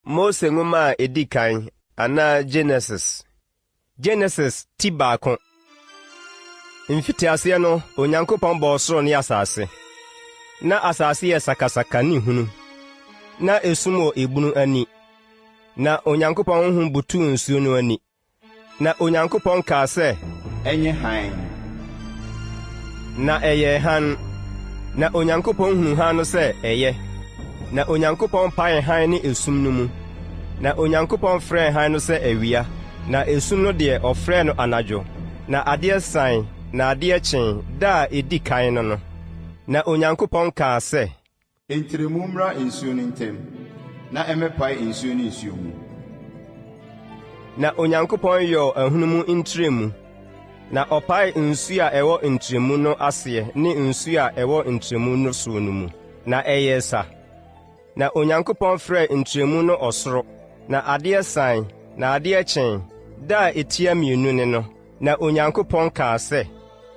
Mose Nwoma a Edi Kan anaa Genesis. Genesis ti baako. Mfitiaseɛ no, Onyankopɔn bɔɔ soro ne asase. Na asase yɛ sakasaka ne hunu. Na esum wɔ ebunu ani. Na Onyankopɔn honhom butuu nsuo no ani. Na Onyankopɔn kaa sɛ. Ɛnyɛ hann. Na ɛyɛɛ hann. Na Onyankopɔn hunuu hann no sɛ ɛyɛ. Na Onyankopɔn paee hann ne esum no mu. Na Onyankopɔn frɛɛ hann no sɛ Awia, na esum no deɛ, ɔfrɛɛ no Anadwo. Na adeɛ sae, na adeɛ kyee, da a ɛdi kan no no. Na Onyankopɔn kaa sɛ. Ntrɛmu mmra nsuo no ntam, na ɛmmɛpae nsuo ne nsuo mu. Na Onyankopɔn yɔɔ ahunumu ntrɛmu, na ɔpaee nsuo a ɛwɔ ntrɛmu no aseɛ ne nsuo a ɛwɔ ntrɛmu no soɔ no mu, na ɛyɛɛ sa. Na Onyankopɔn frɛɛ ntrɛmu no ɔsoro. Na adeɛ sae, na adeɛ kyee, da a ɛtia mmienu ne no. Na Onyankopɔn kaa sɛ.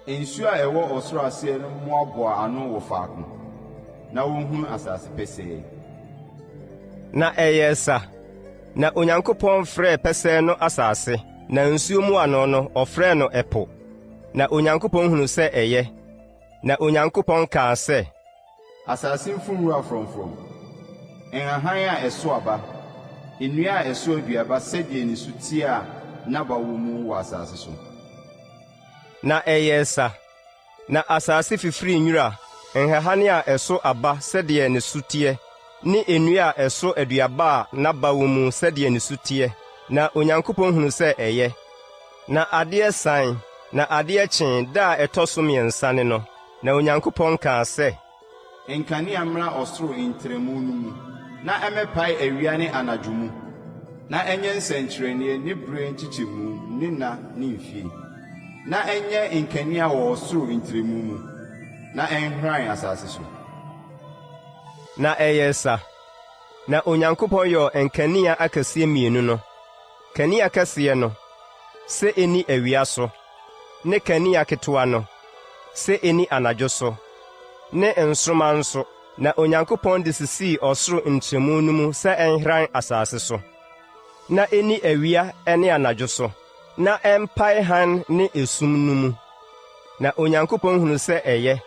Nsuo a ɛwɔ ɔsoro aseɛ no mmoaboa ano wɔ faako, na wɔnhunu asase pɛsɛɛ. Na ɛyɛɛ sa. Na Onyankopɔn frɛɛ pɛsɛɛ no asase, na nsuo mmoano no, ɔfrɛɛ no ɛpo. Na Onyankopɔn hunuu sɛ ɛyɛ. Na Onyankopɔn kaa sɛ. Asase mfu nwura frɔmfrɔm, nhahan a ɛso aba, nnua a ɛso aduaba sɛdeɛ ne su teɛ a n'aba wɔ mu wɔ asase so. Na ɛyɛɛ sa. Na asase fifirii nwura, nhahan a ɛso aba sɛdeɛ ne su teɛ, ne nnua a ɛso aduaba a n'aba wɔ mu sɛdeɛ ne su teɛ. Na Onyankopɔn hunuu sɛ ɛyɛ. Na adeɛ sae, na adeɛ kyee, da a ɛtɔ so mmiɛnsa ne no. Na Onyankopɔn kaa sɛ. Nkanea mmra ɔsoro ntrɛmu no mu, na ɛmmɛpae awia ne anadwo mu, na ɛnyɛ nsɛnkyerɛnneɛ ne berɛ nkyekyɛmu ne nna ne mfie, na ɛnyɛ nkanea wɔ ɔsoro ntrɛmu mu, na ɛnhran asase so. Na ɛyɛɛ sa. Na Onyankopɔn yɔɔ nkanea akɛseɛ mmienu no, kanea kɛseɛ no, sɛ ɛnni awia so, ne kanea ketewa no, sɛ ɛnni anadwo so, ne nsoromma nso, na Onyankopɔn de sisii ɔsoro ntrɛmu no mu sɛ ɛnhran asase so, na ɛnni awia ne anadwo so, na ɛmpae hann ne esum no mu. Na Onyankopɔn hunuu sɛ ɛyɛ.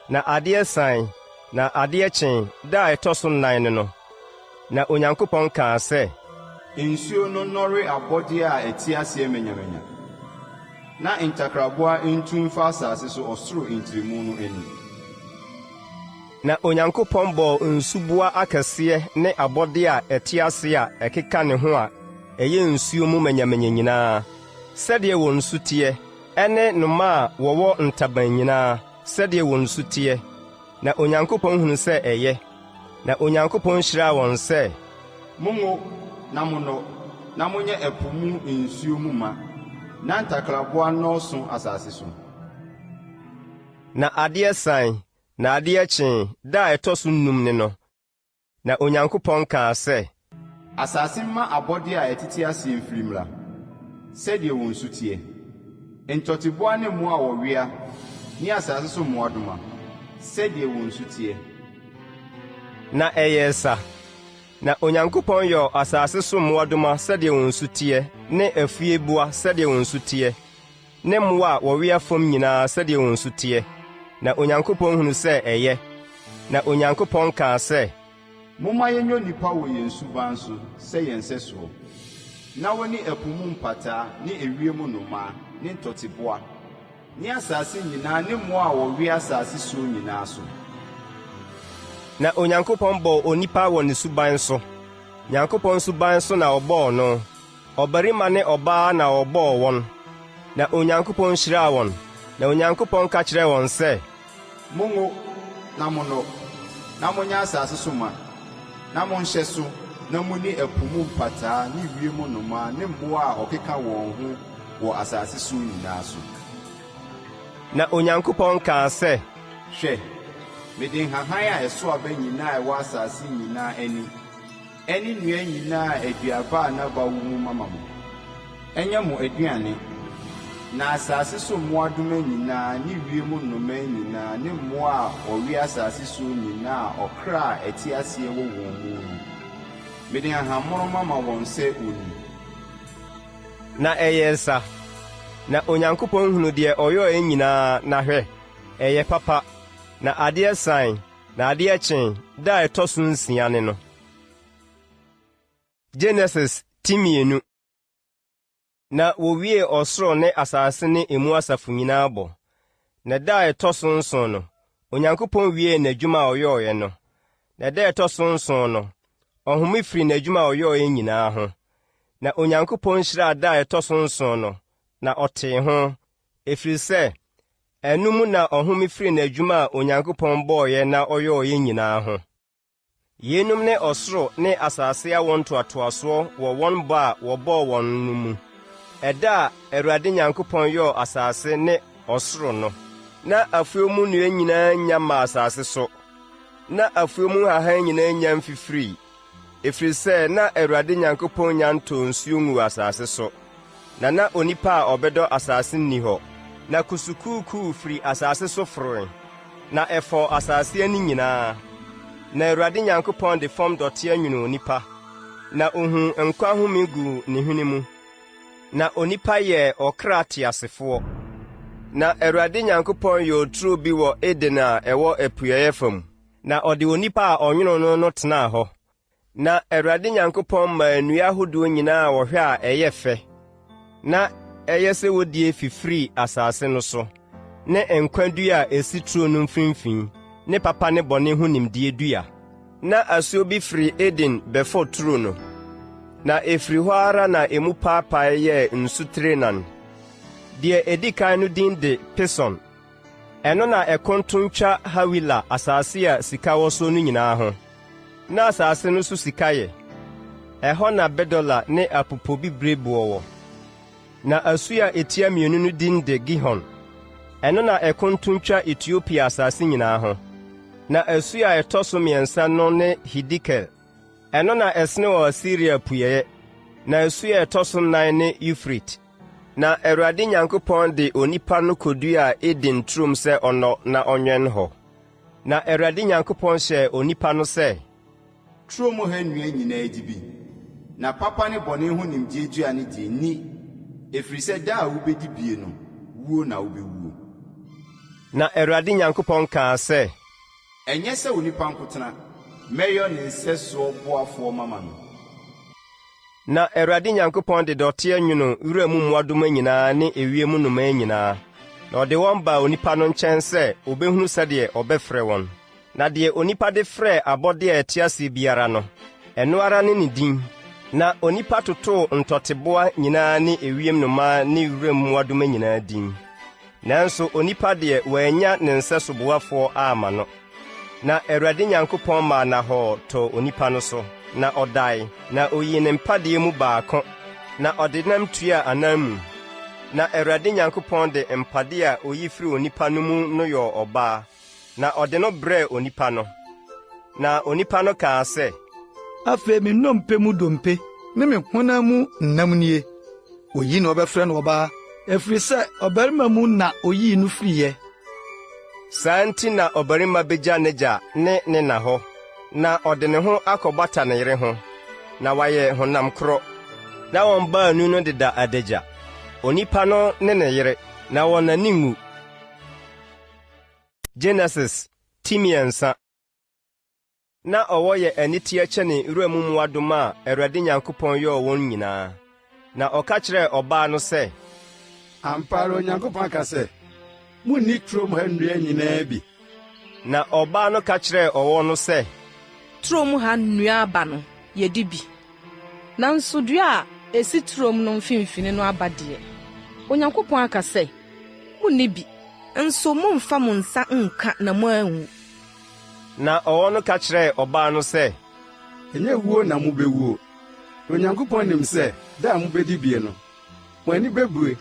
Na adeɛ sae, na adeɛ kyee, da a ɛtɔ so nnan ne no. Na Onyankopɔn kaa sɛ. Nsuo no nnɔre abɔdeɛ a ɛte aseɛ manyamanya, na ntakraboa ntu mfa asase so ɔsoro ntrɛmu no ani. Na Onyankopɔn bɔɔ nsuboa akɛseɛ ne abɔdeɛ a ɛte ase a ɛkeka ne ho a ɛyɛ nsuo mu manyamanya nyinaa, sɛdeɛ wɔn su teɛ, ɛne nnomaa a wɔwɔ ntaban nyinaa, sɛdeɛ wɔn su teɛ. Na Onyankopɔn hunuu sɛ ɛyɛ. Na Onyankopɔn hyiraa wɔn sɛ. Monwo na monnɔ, na monyɛ ɛpo mu nsuo mu ma, na ntakraboa nnɔɔso asase so. Na adeɛ sae, na adeɛ kyee, da a ɛtɔ so nnum ne no. Na Onyankopɔn kaa sɛ. Asase mma abɔdeɛ a ɛtete aseɛ mfiri mmra, sɛdeɛ wɔn su teɛ, ntɔteboa ne mmoa a wɔwea ne asase so mmoadoma, sɛdeɛ wɔn su teɛ. Na ɛyɛɛ sa. Na Onyankopɔn yɔɔ asase so mmoadoma sɛdeɛ wɔn su teɛ ne afieboa sɛdeɛ wɔn su teɛ, ne mmoa a wɔwea fam nyinaa sɛdeɛ wɔn su teɛ. Na Onyankopɔn hunuu sɛ ɛyɛ. Na Onyankopɔn kaa sɛ. Momma yɛnyɛ onipa wɔ yɛn suban so sɛ yɛn sɛsoɔ, na wɔne ɛpo mu mpataa ne ewiem nnomaa ne ntɔteboa ne asase nyinaa ne mmoa a wɔwea asase soɔ nyinaa so. Na Onyankopɔn bɔɔ onipa wɔ ne suban so, Nyankopɔn suban so na ɔbɔɔ no, ɔbarima ne ɔbaa na ɔbɔɔ wɔn. Na Onyankopɔn hyiraa wɔn, na Onyankopɔn ka kyerɛɛ wɔn sɛ. Monwo na monnɔ, na monyɛ asase so ma, na monhyɛ so, na munni ɛpo mu mpataa ne wiem nnomaa ne mmoa a wɔkeka wɔn ho wɔ asase so nyinaa so. Na Onyankopɔn kaa sɛ. Hwɛ, mede nhahan a ɛso aba nyinaa a ɛwɔ asase nyinaa ani Ɛne nnua nyinaa a aduaba a n'aba wɔ mu mama mo. Ɛnyɛ mo aduane. Na asase so mmoadoma nyinaa ne wiem nnomaa nyinaa ne mmoa a wɔwea asase soɔ nyinaa a ɔkra a ɛte aseɛ wɔ wɔn mu no, Mede nhahammono mama wɔn sɛ wɔnni. Na ɛyɛɛ sa. Na Onyankopɔn hunuu deɛ ɔyɔeɛ nyinaa, na hwɛ, ɛyɛ papa. Na adeɛ sae, na adeɛ kyee, da a ɛtɔ so nsia ne no. Genesis ti mmienu. Na wɔwiee ɔsoro ne asase ne emu asafo nyinaa bɔ. Na da a ɛtɔ so nson no, Onyankopɔn wiee n'adwuma a ɔyɔeɛ no. Na da a ɛtɔ so nson no, ɔhome firii n'adwuma a ɔyɔeɛ nyinaa ho. Na Onyankopɔn hyiraa da a ɛtɔ so nson no, na ɔtee ho, ɛfiri sɛ ɛno mu na ɔhome firii n'adwuma a Onyankopɔn bɔeɛ na ɔyɔeɛ nyinaa ho. Yeinom ne ɔsoro ne asase awoɔ ntoatoasoɔ wɔ wɔn bɔ a wɔbɔɔ wɔn no mu, ɛda a Awurade Nyankopɔn yɔɔ asase ne ɔsoro no. Na afuo mu nnua nyinaa nnya mmaa asase so, na afuo mu nhahan nyinaa nnya mfifirii, ɛfiri sɛ na Awurade Nyankopɔn nnya ntɔɔ nsuo nguu asase so, na na onipa a ɔbɛdɔ asase nni hɔ. Na kusukuukuu firi asase so foroe, na ɛfɔɔ asase ani nyinaa. Na Awurade Nyankopɔn de fam dɔteɛ nwonoo onipa, na ohuu nkwa home guu ne hwene mu, na onipa yɛɛ ɔkra teasefoɔ. Na Awurade Nyankopɔn yɔɔ turo bi wɔ Eden a ɛwɔ apueeɛ fam, na ɔde onipa a ɔnwonoo no no tenaa hɔ. Na Awurade Nyankopɔn maa nnua ahodoɔ nyinaa a wɔhwɛ a ɛyɛ fɛ, na ɛyɛ sɛ wodie fifirii asase no so, ne nkwa dua a ɛsi turo no mfimfini, ne papa ne bɔne ho nimdeɛ dua. Na asuo bi firi Eden bɛfɔ turo no, na ɛfiri hɔ ara na emu paapae yɛɛ nsutire nan. Deɛ ɛdi kan no din de Pison. Ɛno na ɛkonton twa Hawila asase a sika wɔ soɔ no nyinaa ho. Na asase no so sika yɛ. Ɛhɔ na bedola ne apopobibireboɔ wɔ. Na asuo a ɛtia mmienu no din de Gihon. Ɛno na ɛkonton twa Etiopia asase nyinaa ho. Na asuo a ɛtɔ so mmiɛnsa no ne Hidekel. Ɛno na ɛsene wɔ Asiria apueeɛ. Na asuo a ɛtɔ so nnan ne Eufrate. Na Awurade Nyankopɔn de onipa no koduaa Eden turom sɛ ɔnnɔ na ɔnwɛn hɔ. Na Awurade Nyankopɔn hyɛɛ onipa no sɛ. Turo mu ha nnua nyinaa di bi, na papa ne bɔne ho nimdeɛ dua no deɛ, nni, ɛfiri sɛ da a wubedi bie no, wuo na wobɛwuo. Na Awurade Nyankopɔn kaa sɛ. Ɛnyɛ sɛ onipa nko tena. Mɛyɔ ne nsɛsoɔ boafoɔ mama no. Na Awurade Nyankopɔn de dɔteɛ nwonoo wura mu mmoadoma nyinaa ne ewiem nnomaa nyinaa, na ɔde wɔn baa onipa no nkyɛn sɛ ɔbɛhunu sɛdeɛ ɔbɛfrɛ wɔn. Na deɛ onipa de frɛɛ abɔdeɛ a ɛte aseɛ biara no, ɛno ara ne ne din. Na onipa totoo ntɔteboa nyinaa ne ewiem nnomaa ne wuram mmoadoma nyinaa din. Nanso onipa deɛ, wannya ne nsɛso boafoɔ amma no. Na Awurade Nyankopɔn maa nnahɔɔ tɔɔ onipa no so, na ɔdae, na oyii ne mpadeɛ mu baako, na ɔde nam tuaa ananmu. Na Awurade Nyankopɔn de mpadeɛ a oyi firii onipa no mu no yɔɔ ɔbaa, na ɔde no brɛɛ onipa no. Na onipa no kaa sɛ. Afei me nnompe mu dompe ne me honam mu nam nie. Oyi na wɔbɛfrɛ no ɔbaa, ɛfiri sɛ ɔbarima mu na oyii no firiiɛ. Saa nti na ɔbarima begya n'agya ne ne na hɔ, na ɔde ne ho akɔbata ne yere ho, na wɔayɛ honam koro. Na wɔn baanu no deda adagya, onipa no ne ne yere, na wɔn ani nwu. Genesis ti mmiɛnsa. Na ɔwɔ yɛ aniteɛ kyɛne wuram mmoadoma a Awurade Nyankopɔn yɔɔ wɔn nyinaa. Na ɔka kyerɛɛ ɔbaa no sɛ. Ampa ara Onyankopɔn aka sɛ, 'Munnni turom ha nnua nyinaa bi'? Na ɔbaa no ka kyerɛɛ ɔwɔ no sɛ. Turom ha nnua aba no, yedi bi. Nanso dua a esi turom no mfimfini no aba deɛ, Onyankopɔn aka sɛ, 'Munnni bi, nso mommfa mo nsa nnka na moanwu. Na ɔwɔ no ka kyerɛɛ ɔbaa no sɛ. Ɛnyɛ wuo na mubewuo. Na Onyankopɔn nim sɛ da a mubedi bie no, mo ani bebue,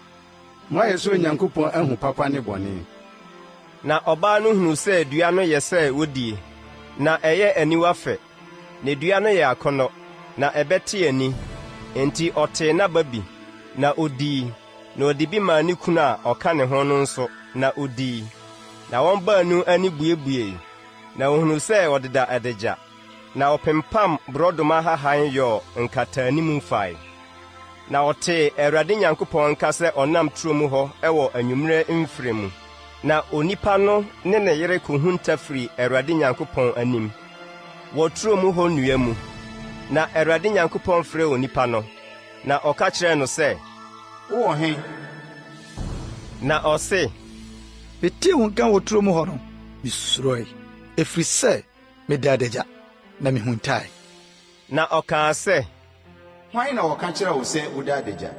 na moayɛ sɛ Onyankopɔn ahu papa ne bɔne. Na ɔbaa no hunuu sɛ dua no yɛ sɛ wodie, na ɛyɛ aniwa fɛ, na dua no yɛ akɔnnɔ, na ɛbɛte ani. Enti ɔtee n'aba bi, na odii. Na ɔde bi maa ne kunu a ɔka ne ho no nso, na ɔdii. Na wɔn baanu ani buebuei, na wɔhunuu sɛ wɔdeda adagya. Na ɔpempam borɔdɔma ahahan yɔɔ nkataanimu fae. Na ɔtee Awurade Nyankopɔn nka sɛ ɔnam turo mu hɔ wɔ anwummerɛ mferɛ mu. Na onipa no ne ne yere kɔhunta firii Awurade Nyankopɔn anim, wɔ turo mu hɔ nnua mu. Na Awurade Nyankopɔn frɛɛ onipa no, na ɔka kyerɛɛ no sɛ, Wowɔ he? Na ɔse, Metee wo nka wɔ turo mu hɔ no, misuroe, ɛfiri sɛ meda adagya, na mihuntae. Na ɔkaa sɛ, Hwan na ɔka kyerɛɛ wo sɛ woda adagya?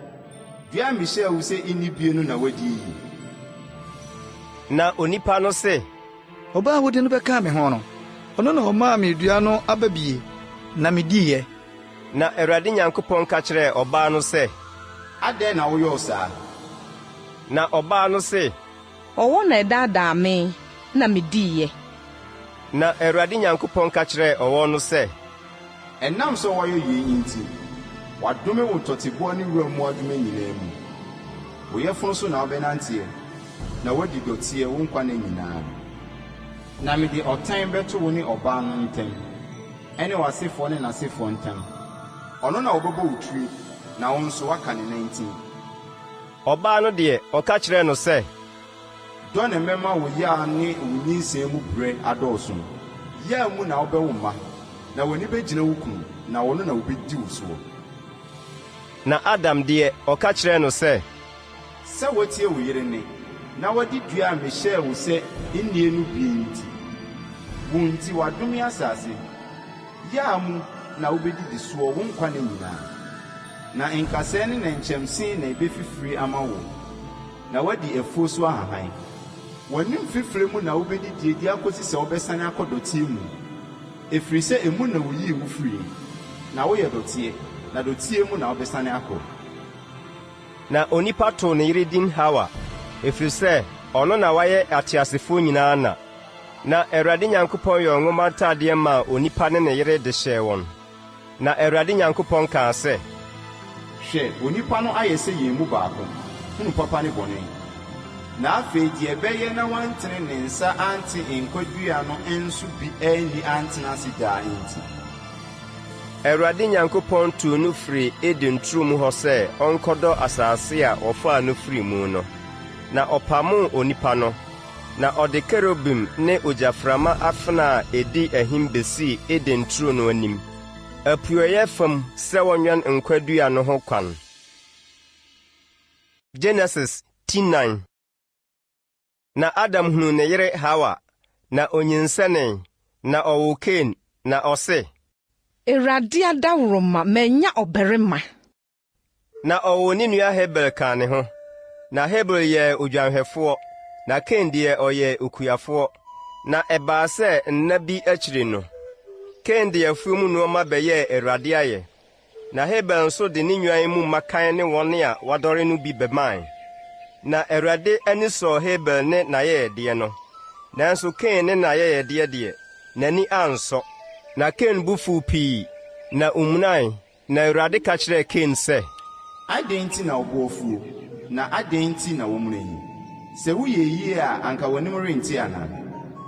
Dua a mehyɛɛ wo sɛ nni bie no na woadi yi? Na onipa no se, Ɔbaa a wode no bɛkaa me ho no, ɔno na ɔmaa me dua no aba bie, na midiiɛ. Na Awurade Nyankopɔn ka kyerɛɛ ɔbaa no sɛ, Adɛn na woyɔɔ saa? Na ɔbaa no se, Ɔwɔ na ɛdaadaa me na midiiɛ. Na Awurade Nyankopɔn ka kyerɛɛ ɔwɔ no sɛ, Ɛnam sɛ woayɛ yei nti, wɔadome wo ntɔteboa ne wuram mmoadoma nyinaa mu. Wo yafunu so na wobɛnanteɛ, na woadi dɔteɛ wo nkwa nna nyinaa. Na mede ɔtan bɛto wo ne ɔbaa no ntam, ɛne w'asefoɔ ne n'asefoɔ ntam. Ɔno na ɔbɛbɔ wo tiri, na wo nso, woaka ne nantin. Ɔbaa no deɛ, ɔka kyerɛɛ no sɛ, Dɔ na mɛma wo yea ne wo nyinsɛn mu brɛ adɔɔso. Yea mu na wobɛwo mma, na w'ani bɛgyina wo kunu, na ɔno na ɔbɛdi wo soɔ. Na Adam deɛ, ɔka kyerɛɛ no sɛ, Sɛ woatie wo yere nne, na woadi dua a mehyɛɛ wo sɛ nnie no bie nti, wo nti wɔadome asase. Yea mu na wobɛdidi soɔ wo nkwa nna nyinaa. Na nkasɛɛ ne nnɛnkyɛmse na ɛbɛfifire ama wo, na woadi afuo so ahahan. W'anim fifire mu na wobɛdidie de akɔsi sɛ wobɛsane akɔ dɔteɛ mu, ɛfiri sɛ emu na wɔyii wo firiiɛ, na woyɛ dɔteɛ, na dɔteɛ mu na wobɛsane akɔ. Na onipa too ne yere din Hawa, ɛfiri sɛ ɔno na wayɛ ateasefoɔ nyinaa na. Na Awurade Nyankopɔn yɔɔ nwoma ntadeɛ maa onipa ne ne yere de hyɛɛ wɔn. Na Awurade Nyankopɔn kaa sɛ. Hwɛ, onipa no ayɛ sɛ yɛn mu baako, hunu papa ne bɔne. Na afei deɛ ɛbɛyɛ na wantene ne nsa ante nkwa dua no nso bi anni antena ase daa nti. Awurade Nyankopɔn tuu no firii Eden turo mu hɔ sɛ ɔnkɔdɔ asase a wɔfaa no firii mu no. Na ɔpamoo onipa no, Na ɔde kerubim ne ogyaframa afena a edi ahim besii Eden turo no anim, apueeɛ fam sɛ wɔnwɛn nkwa dua no ho kwan. Genesis ti nan. Na Adam hunuu ne yere Hawa, na onyinsɛnee, na ɔwoo Kain, na ɔse. Awurade adaworoma, manya ɔbarima. Na ɔwoo ne nua Habel kaa ne ho. Na Habel yɛɛ odwanhwɛfoɔ, na Kain deɛ ɔyɛɛ okuafoɔ. Na ɛbaa sɛ nna bi akyiri no, Kain de afuo mu nnoɔma bɛyɛɛ Awurade ayɛ, na Habel nso de ne nnwan mu mmakan ne wɔn a wɔadɔre no bi bɛmae. Na Awurade ani sɔɔ Habel ne n'ayɛyɛdeɛ no, nanso Kain ne n'ayɛyɛdeɛ deɛ, n'ani ansɔ. Na Kain bo fuu pii, na ɔmunae. Na Awurade ka kyerɛɛ Kain sɛ. Adɛn nti na wo bo afuo, na adɛn nti na woamuna yi? Sɛ woyɛɛ yie a, anka w'anim rente anaa?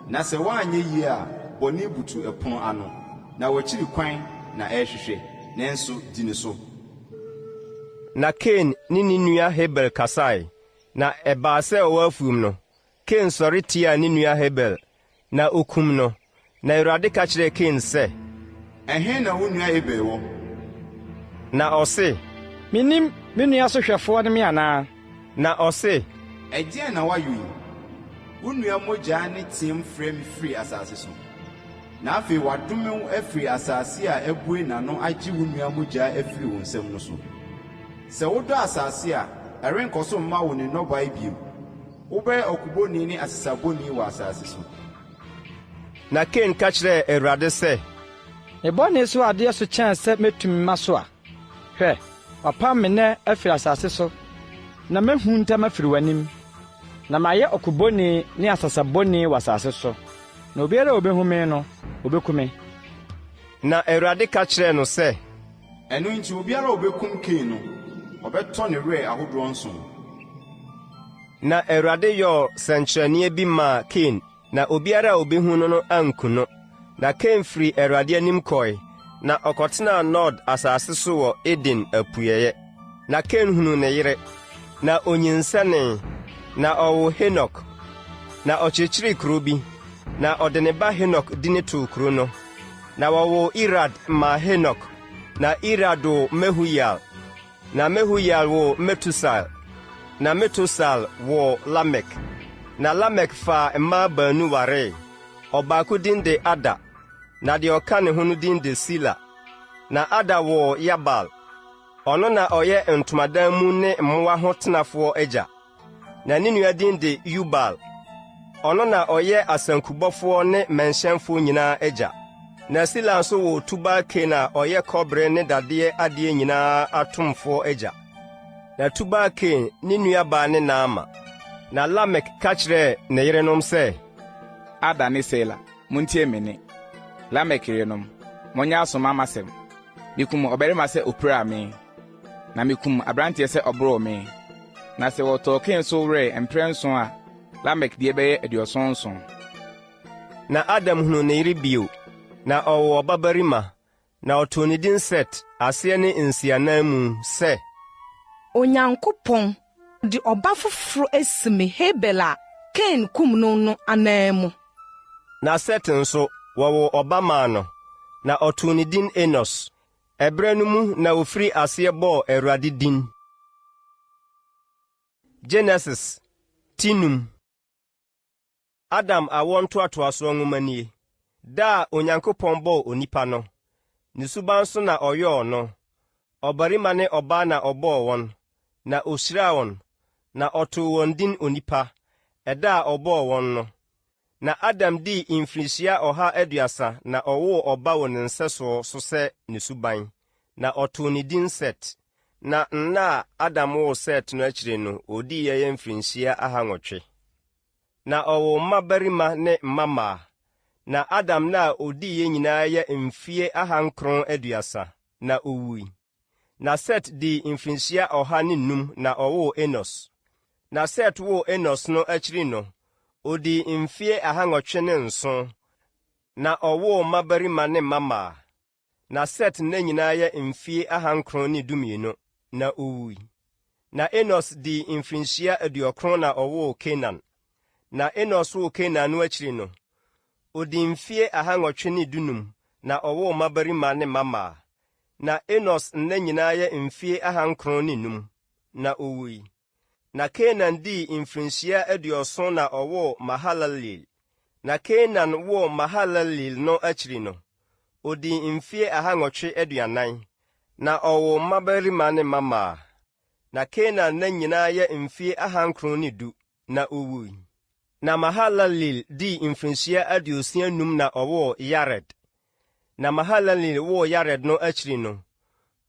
Na sɛ woanyɛ yie a, bɔne butu ɛpono ano, na w'akyiri kwan na ɛrehwehwɛ, nanso di ne so. Na Kain ne ne nua Habel kasae, na ɛbaa sɛ ɔwɔ afuom no, Kain sɔre tiaa ne nua Habel, na okum no. Na Awurade ka kyerɛɛ Kain sɛ. Ɛhe na wo nua Habel wɔ? Na ɔse. Minnim, me nua so hwɛfoɔ ne me anaa? Na ɔse. Ɛdeɛn na woayɔ yi? Wo nua mogya nne team frɛ me firi asase so. Na afei wɔadome wo afiri asase a abue n'ano agye wo nua mogya afiri wo nsam no so. Sɛ wodɔ asase a, ɛrenkɔ so mma wo ne nnɔbae bio. Wobɛyɛ ɔkobɔni ne asesabɔni wɔ asase so. Na Kain ka kyerɛɛ Awurade sɛ. Me bɔne so adeɛ so kyɛn sɛ mɛtumi masoa. Hwɛ, wɔapam me nnɛ afiri asase so, na mɛhunta mafiri w'anim, na mayɛ ɔkobɔni ne asasabɔni wɔ asase so, na obiara a ɔbɛhu me no, ɔbɛku me. Na Awurade ka kyerɛɛ no sɛ. Ɛno nti obiara a ɔbɛkum Kain no, ɔbɛtɔ ne werɛ ahodoɔ nson. Na Awurade yɔɔ sɛnkyerɛnneɛ bi maa Kain, na obiara a ɔbɛhu no no anku no. Na Kain firii Awurade anim kɔe, na ɔkɔtenaa Nod asase so wɔ Eden apueeɛ. Na Kain hunuu ne yere, na ɔnyinsɛnee, na ɔwoo Henok. Na ɔkyekyeree kuro bi, na ɔde ne ba Henok dini too kuro no. Na wɔwoo Irad maa Henok, na Irad woo Mehuyael, na Mehuyael woo Metusael, na Metusael woo Lamek. Na Lamek faa mmaa baanu waree. Ɔbaako din de Ada, na deɛ ɔka ne ho no din de Sila. Na Ada woo Yabal. Ɔno na ɔyɛ ntomadan mu ne mmoa ho tenafoɔ agya. Na ne nua din de Yubal. Ɔno na ɔyɛ asankubɔfoɔ ne mmɛnhyɛnfoɔ nyinaa agya. Na Sila nso woo Tubal-Kain a ɔyɛ kɔbere ne dadeɛ adeɛ nyinaa atomfoɔ agya. Na Tubal-Kain ne nuabaa ne Naama. Na Lamek ka kyerɛɛ ne yerenom sɛ, Ada ne Sila, muntie me nne. Lamek yerenom, monyɛ aso mma m'asɛm. Mikum ɔbarima sɛ opiraa me, na mikum aberanteɛ sɛ ɔboroo me. Na sɛ wɔtɔɔ Kain so werɛ mprɛnson a, Lamek deɛ bɛyɛ 77. Na Adam hunuu ne yere bio, na ɔwoo ɔbabarima, na ɔtoo ne din Set, aseɛ ne Nsiananmu, sɛ. Onyankopɔn de ɔba foforo asi me Habel a Kain kum no no ananmu. Na Set nso, wɔwoo ɔba maa no, na ɔtoo ne din Enos. Ɛberɛ no mu na wɔfirii aseɛ bɔɔ Awurade din. Genesis ti num. Adam awoɔ ntoatoasoɔ nwoma nie. Da a Onyankopɔn bɔɔ onipa no, ne suban so na ɔyɔɔ no, ɔbarima ne ɔbaa na ɔbɔɔ wɔn, na ɔhyiraa wɔn, na ɔtoo wɔn din onipa, ɛda a ɔbɔɔ wɔn no. Na Adam dii mfirihyia 130 na ɔwoo ɔba wɔ ne nsɛsoɔ so sɛ ne suban, na ɔtoo ne din Set. Na nna a Adam woo Set no akyiri no, ɔdiiɛ yɛ mfirinhyia ahanwɔtwe. Na ɔwoo mmabarima ne mmammaa. Na Adam nna a odiiɛ nyinaa yɛ mfeɛ 930, na ɔwui. Na Set dii mfirinhyia 105 na ɔwoo Enos. Na Set woo Enos no akyiri no, ɔdii mfeɛ 807, na ɔwoo mmabarima ne mmammaa. Na Set nna nyinaa yɛ mfeɛ 912, na ɔwui. Na Enos dii mfirinhyia 90 na ɔwoo Kenan. Na Enos woo Kenan no akyiri no, ɔdii mfeɛ 815 na ɔwoo mmabarima ne mmammaa. Na Enos nna nyinaa yɛ mfeɛ 905, na ɔwui. Na Kenan dii mfirinhyia 70 na ɔwoo Mahalaleel. Na Kenan woo Mahalaleel no akyiri no, odii mfeɛ 840, na ɔwoo mmabarima ne mmammaa. Na Kenan nna nyinaa yɛ mfeɛ 910, na owui. Na Mahalaleel dii mfirinhyia 65 na ɔwoo Yared. Na Mahalaleel woo Yared no akyiri no,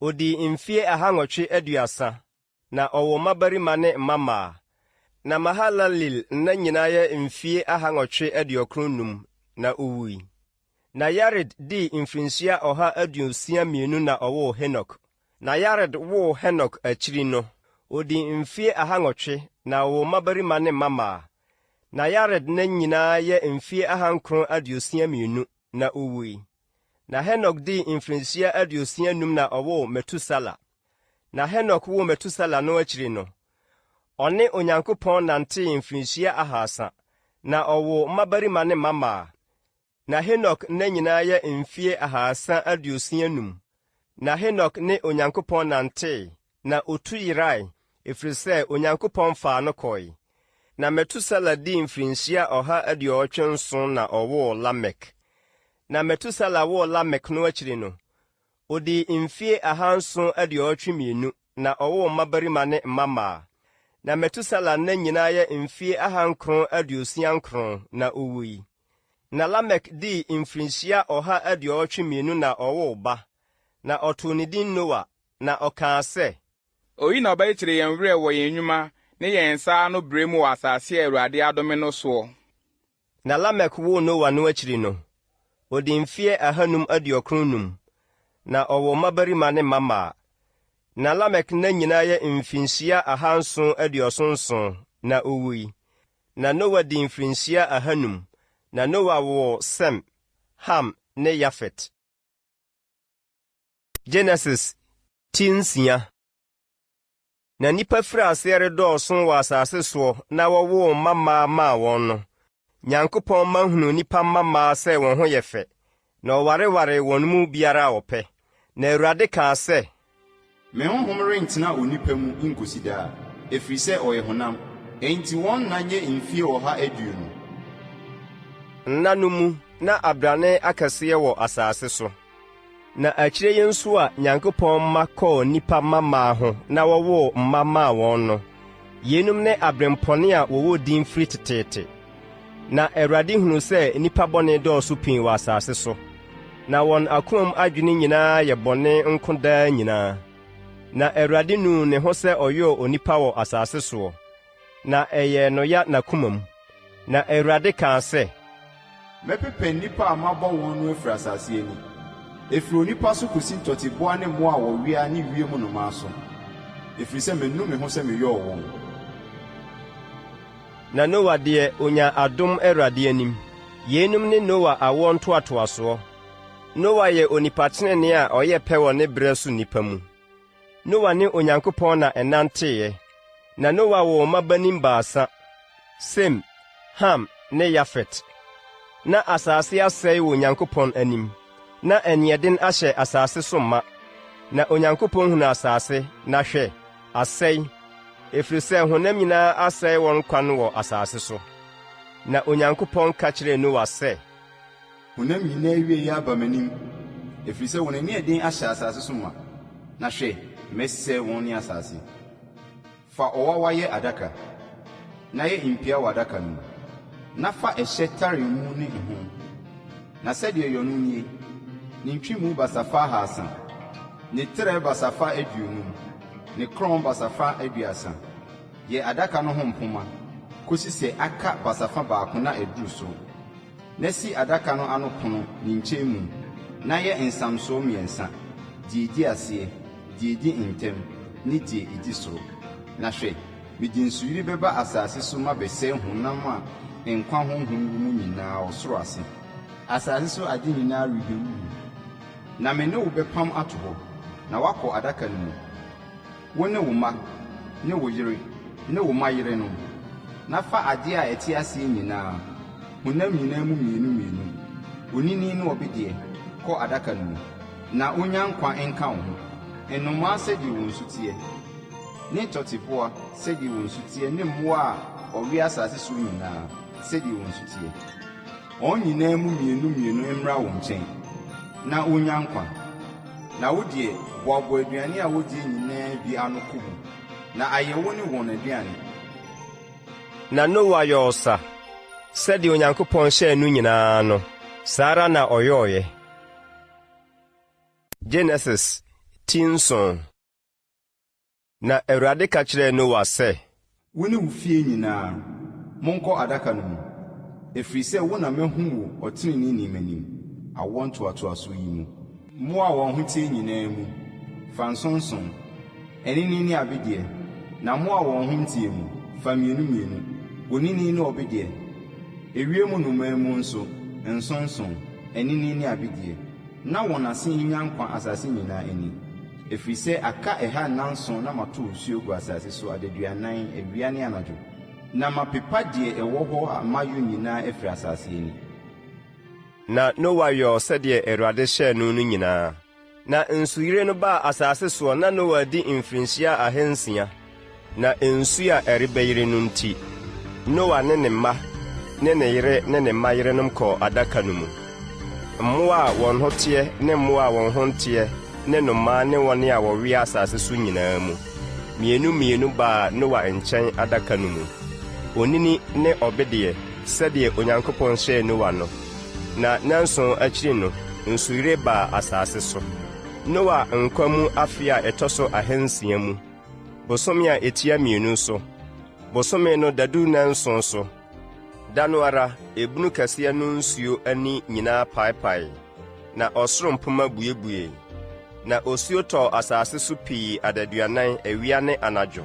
odii mfeɛ 830, Na ɔwoo mmabarima ne mmammaa. Na Mahalaleel nna nyinaa yɛ mfie 895, na owui. Na Yared dii mfirinhyia 162 na ɔwoo Henok. Na Yared woo Henok akyiri no, odii mfie 800, na ɔwoo mmabarima ne mmammaa. Na Yared nna nyinaa yɛ mfie 962, na owui. Na Henok dii mfirinhyia 65 na ɔwoo Metusala. Na Henok woo Metusela no akyiri no, ɔne Onyankopɔn nantee mfirinhyia 300, na ɔwoo mmabarima ne mmammaa. Na Henok nna nyinaa yɛ mfie 365. Na Henok ne Onyankopɔn nantee, na otu yerae, ɛfiri sɛ Onyankopɔn faa no kɔe. Na Metusela dii mfirinhyia 187 na ɔwoo Lamek. Na Metusela woo Lamek no akyiri no, Odii mfeɛ 782 na ɔwoo mmabarima ne mmammaa. Na Metusela nna nyinaa yɛ mfeɛ 969 na ɔwui. Na Lamek dii mfirinhyia 182 na ɔwoo ba, na ɔtoo ne din Noa, na ɔkaa sɛ. Oyi na ɔbɛkyekyere yɛn werɛ wɔ yɛn nnwuma ne yɛn nsa ano brɛ mu wɔ asase a Awurade adome no soɔ. Na Lamek woo Noa no akyiri no, odii mfeɛ 595, na ɔwoo mmabarima ne mmammaa. Na Lamek nna nyinaa yɛ mfirinhyia 777, na ɔwui. Na Noa dii mfirinhyia 500, na Noa woo Sem, Ham ne Yafet. Genesis ti nsia. Na nnipa firii aseɛ redɔɔso wɔ asase soɔ na wɔwoo mma mmaa maa wɔn no, Nyankopɔn mma hunuu nnipa mma mmaa sɛ wɔn ho yɛ fɛ, na wɔwarewaree wɔn mu biara a ɔpɛ. Na Awurade kaa sɛ. Me honhom rentena onipa mu nkosi daa, ɛfiri sɛ ɔyɛ honam, enti wɔn nna nyɛ mfie 120. Nna no mu na abrane akɛseɛ wɔ asase so. Na akyire yi nso a Nyankopɔn mma kɔɔ nnipa mmammaa ho na wɔwoo mma maa wɔn no, yeinom ne aberempɔne a wɔwɔ din firi teteete. Na Awurade hunuu sɛ nnipa bɔne dɔɔso pii wɔ asase so, na wɔn akomam adwene nyinaa yɛ bɔne nko daa nyinaa. Na Awurade nuu ne ho sɛ ɔyɔɔ onipa wɔ asase soɔ, na ɛyɛɛ no ya n'akomam. Na Awurade kaa sɛ. Mɛpepa nnipa a mabɔ wɔn no afiri asase ani, ɛfiri onipa so kɔsi ntɔteboa ne mmoa a wɔwea ne wiem nnomaa so, ɛfiri sɛ manu me ho sɛ meyɔɔ wɔn. Na Noa deɛ, ɔnyaa adom Awurade anim. Yeinom ne Noa awoɔ ntoatoasoɔ. Noa yɛ onipa tenenee a ɔyɛ pɛ wɔ ne berɛ so nnipa mu. Noa ne Onyankopɔn na ɛnanteeɛ. Na Noa woo mmabanin baasa, Sem, Ham ne Yafet. Na asase asɛe wɔ Onyankopɔn anim, na aniɛden ahyɛ asase so ma. Na Onyankopɔn hunuu asase, na hwɛ, asɛe, ɛfiri sɛ honam nyinaa asɛe wɔn kwan wɔ asase so. Na Onyankopɔn ka kyerɛɛ Noa sɛ. Honam nyinaa awieeɛ aba m'anim, ɛfiri sɛ wɔn aniɛden ahyɛ asase so ma, na hwɛ, mɛsɛe wɔn ne asase. Fa ɔwawa yɛ adaka, na yɛ mpia wɔ adaka no mu, na fa ɛhyɛ tare mu ne ɛho. Na sɛdeɛ yɔ no nie, ne ntwemu basafa 300, ne trɛ basafa 50, ne korɔn basafa 30. Yɛ adaka no ho mpomma kɔsi sɛ aka basafa baako na aduru soro. Na si adaka no ano pono ne nkyɛn mu, na yɛ nsamsoɔ mmiɛnsa, deɛ ɛdi aseɛ, deɛ ɛdi ntam, ne deɛ ɛdi soro. Na hwɛ, mede nsuyire bɛba asase so mabɛsɛe honam a nkwa honhom wɔ mu nyinaa ɔsoro ase. Asase so ade nyinaa rebɛwuwu. Na me ne wo bɛpam ato hɔ, na woakɔ adaka no mu. Wo ne wo mma, ne wo yere, ne wo mma yerenom, na fa adeɛ a ɛte aseɛ nyinaa, honam nyinaa mu mmienu mmienu, onini ne ɔbedeɛ, kɔ adaka no mu, na wɔnnya nkwa nka wo ho, nnomaa sɛdeɛ wɔn su teɛ, ne ntɔteboa sɛdeɛ wɔn su teɛ ne mmoa a wɔwea asase soɔ nyinaa sɛdeɛ wɔn su teɛ. Wɔn nyinaa mu mmienu mmienu mmra wo nkyɛn, na wɔnnya nkwa. Na wo deɛ, boaboa aduane a wodie nyinaa bi ano kɔ mu, na ayɛ wo ne wɔn aduane. Na Noa yɔɔ sa, sɛdeɛ Onyankopɔn hyɛɛ no nyinaa no, saa ara na ɔyɔeɛ. Genesis ti nson. Na Awurade ka kyerɛɛ Noa sɛ. Wo ne wo fie nyinaa, monkɔ adaka no mu, ɛfiri sɛ wo na mahu wo ɔteneneeni m'anim, awoɔ ntoatoasoɔ yi mu. Mmoa a wɔn ho teɛ nyinaa mu, fa nsonson, anini ne abedeɛ, na mmoa a wɔn ho nteɛ mu, fa mmienu mmienu, onini ne ɔbedeɛ. Ewiem nnomaa mu nso, nsonson, anini ne abedeɛ, na wɔn ase nnya nkwa asase nyinaa ani. Ɛfiri sɛ aka ɛha nnanson na mato osuo agu asase so adaduanan, awia ne anadwo, na mapepa deɛ ɛwɔ hɔ a mayɔ nyinaa afiri asase ani. Na Noa yɔɔ sɛdeɛ Awurade hyɛɛ no no nyinaa. Na nsuyire no baa asase soɔ na Noa adi mfirinhyia 600. Na nsuo a ɛrebɛyere no nti, Noa ne ne mma ne ne yere ne ne mma yerenom kɔɔ adaka no mu. Mmoa a wɔn ho teɛ ne mmoa a wɔn ho nteɛ ne nnomaa ne wɔn a wɔwea asase so nyinaa mu, mmienu mmienu baa Noa nkyɛn adaka no mu, onini ne ɔbedeɛ, sɛdeɛ Onyankopɔn hyɛɛ Noa no. Na nnanson akyiri no, nsuyire baa asase so. Noa nkwa mu afe a ɛtɔ so 600 mu, bosome a ɛtia mmienu so, bosome no dadu nnanson so, da no ara, ebunu kɛseɛ no nsuo ani nyinaa paepaee, na ɔsoro mpomma buebuee. Na osuo tɔɔ asase so pii adaduanan awia ne anadwo.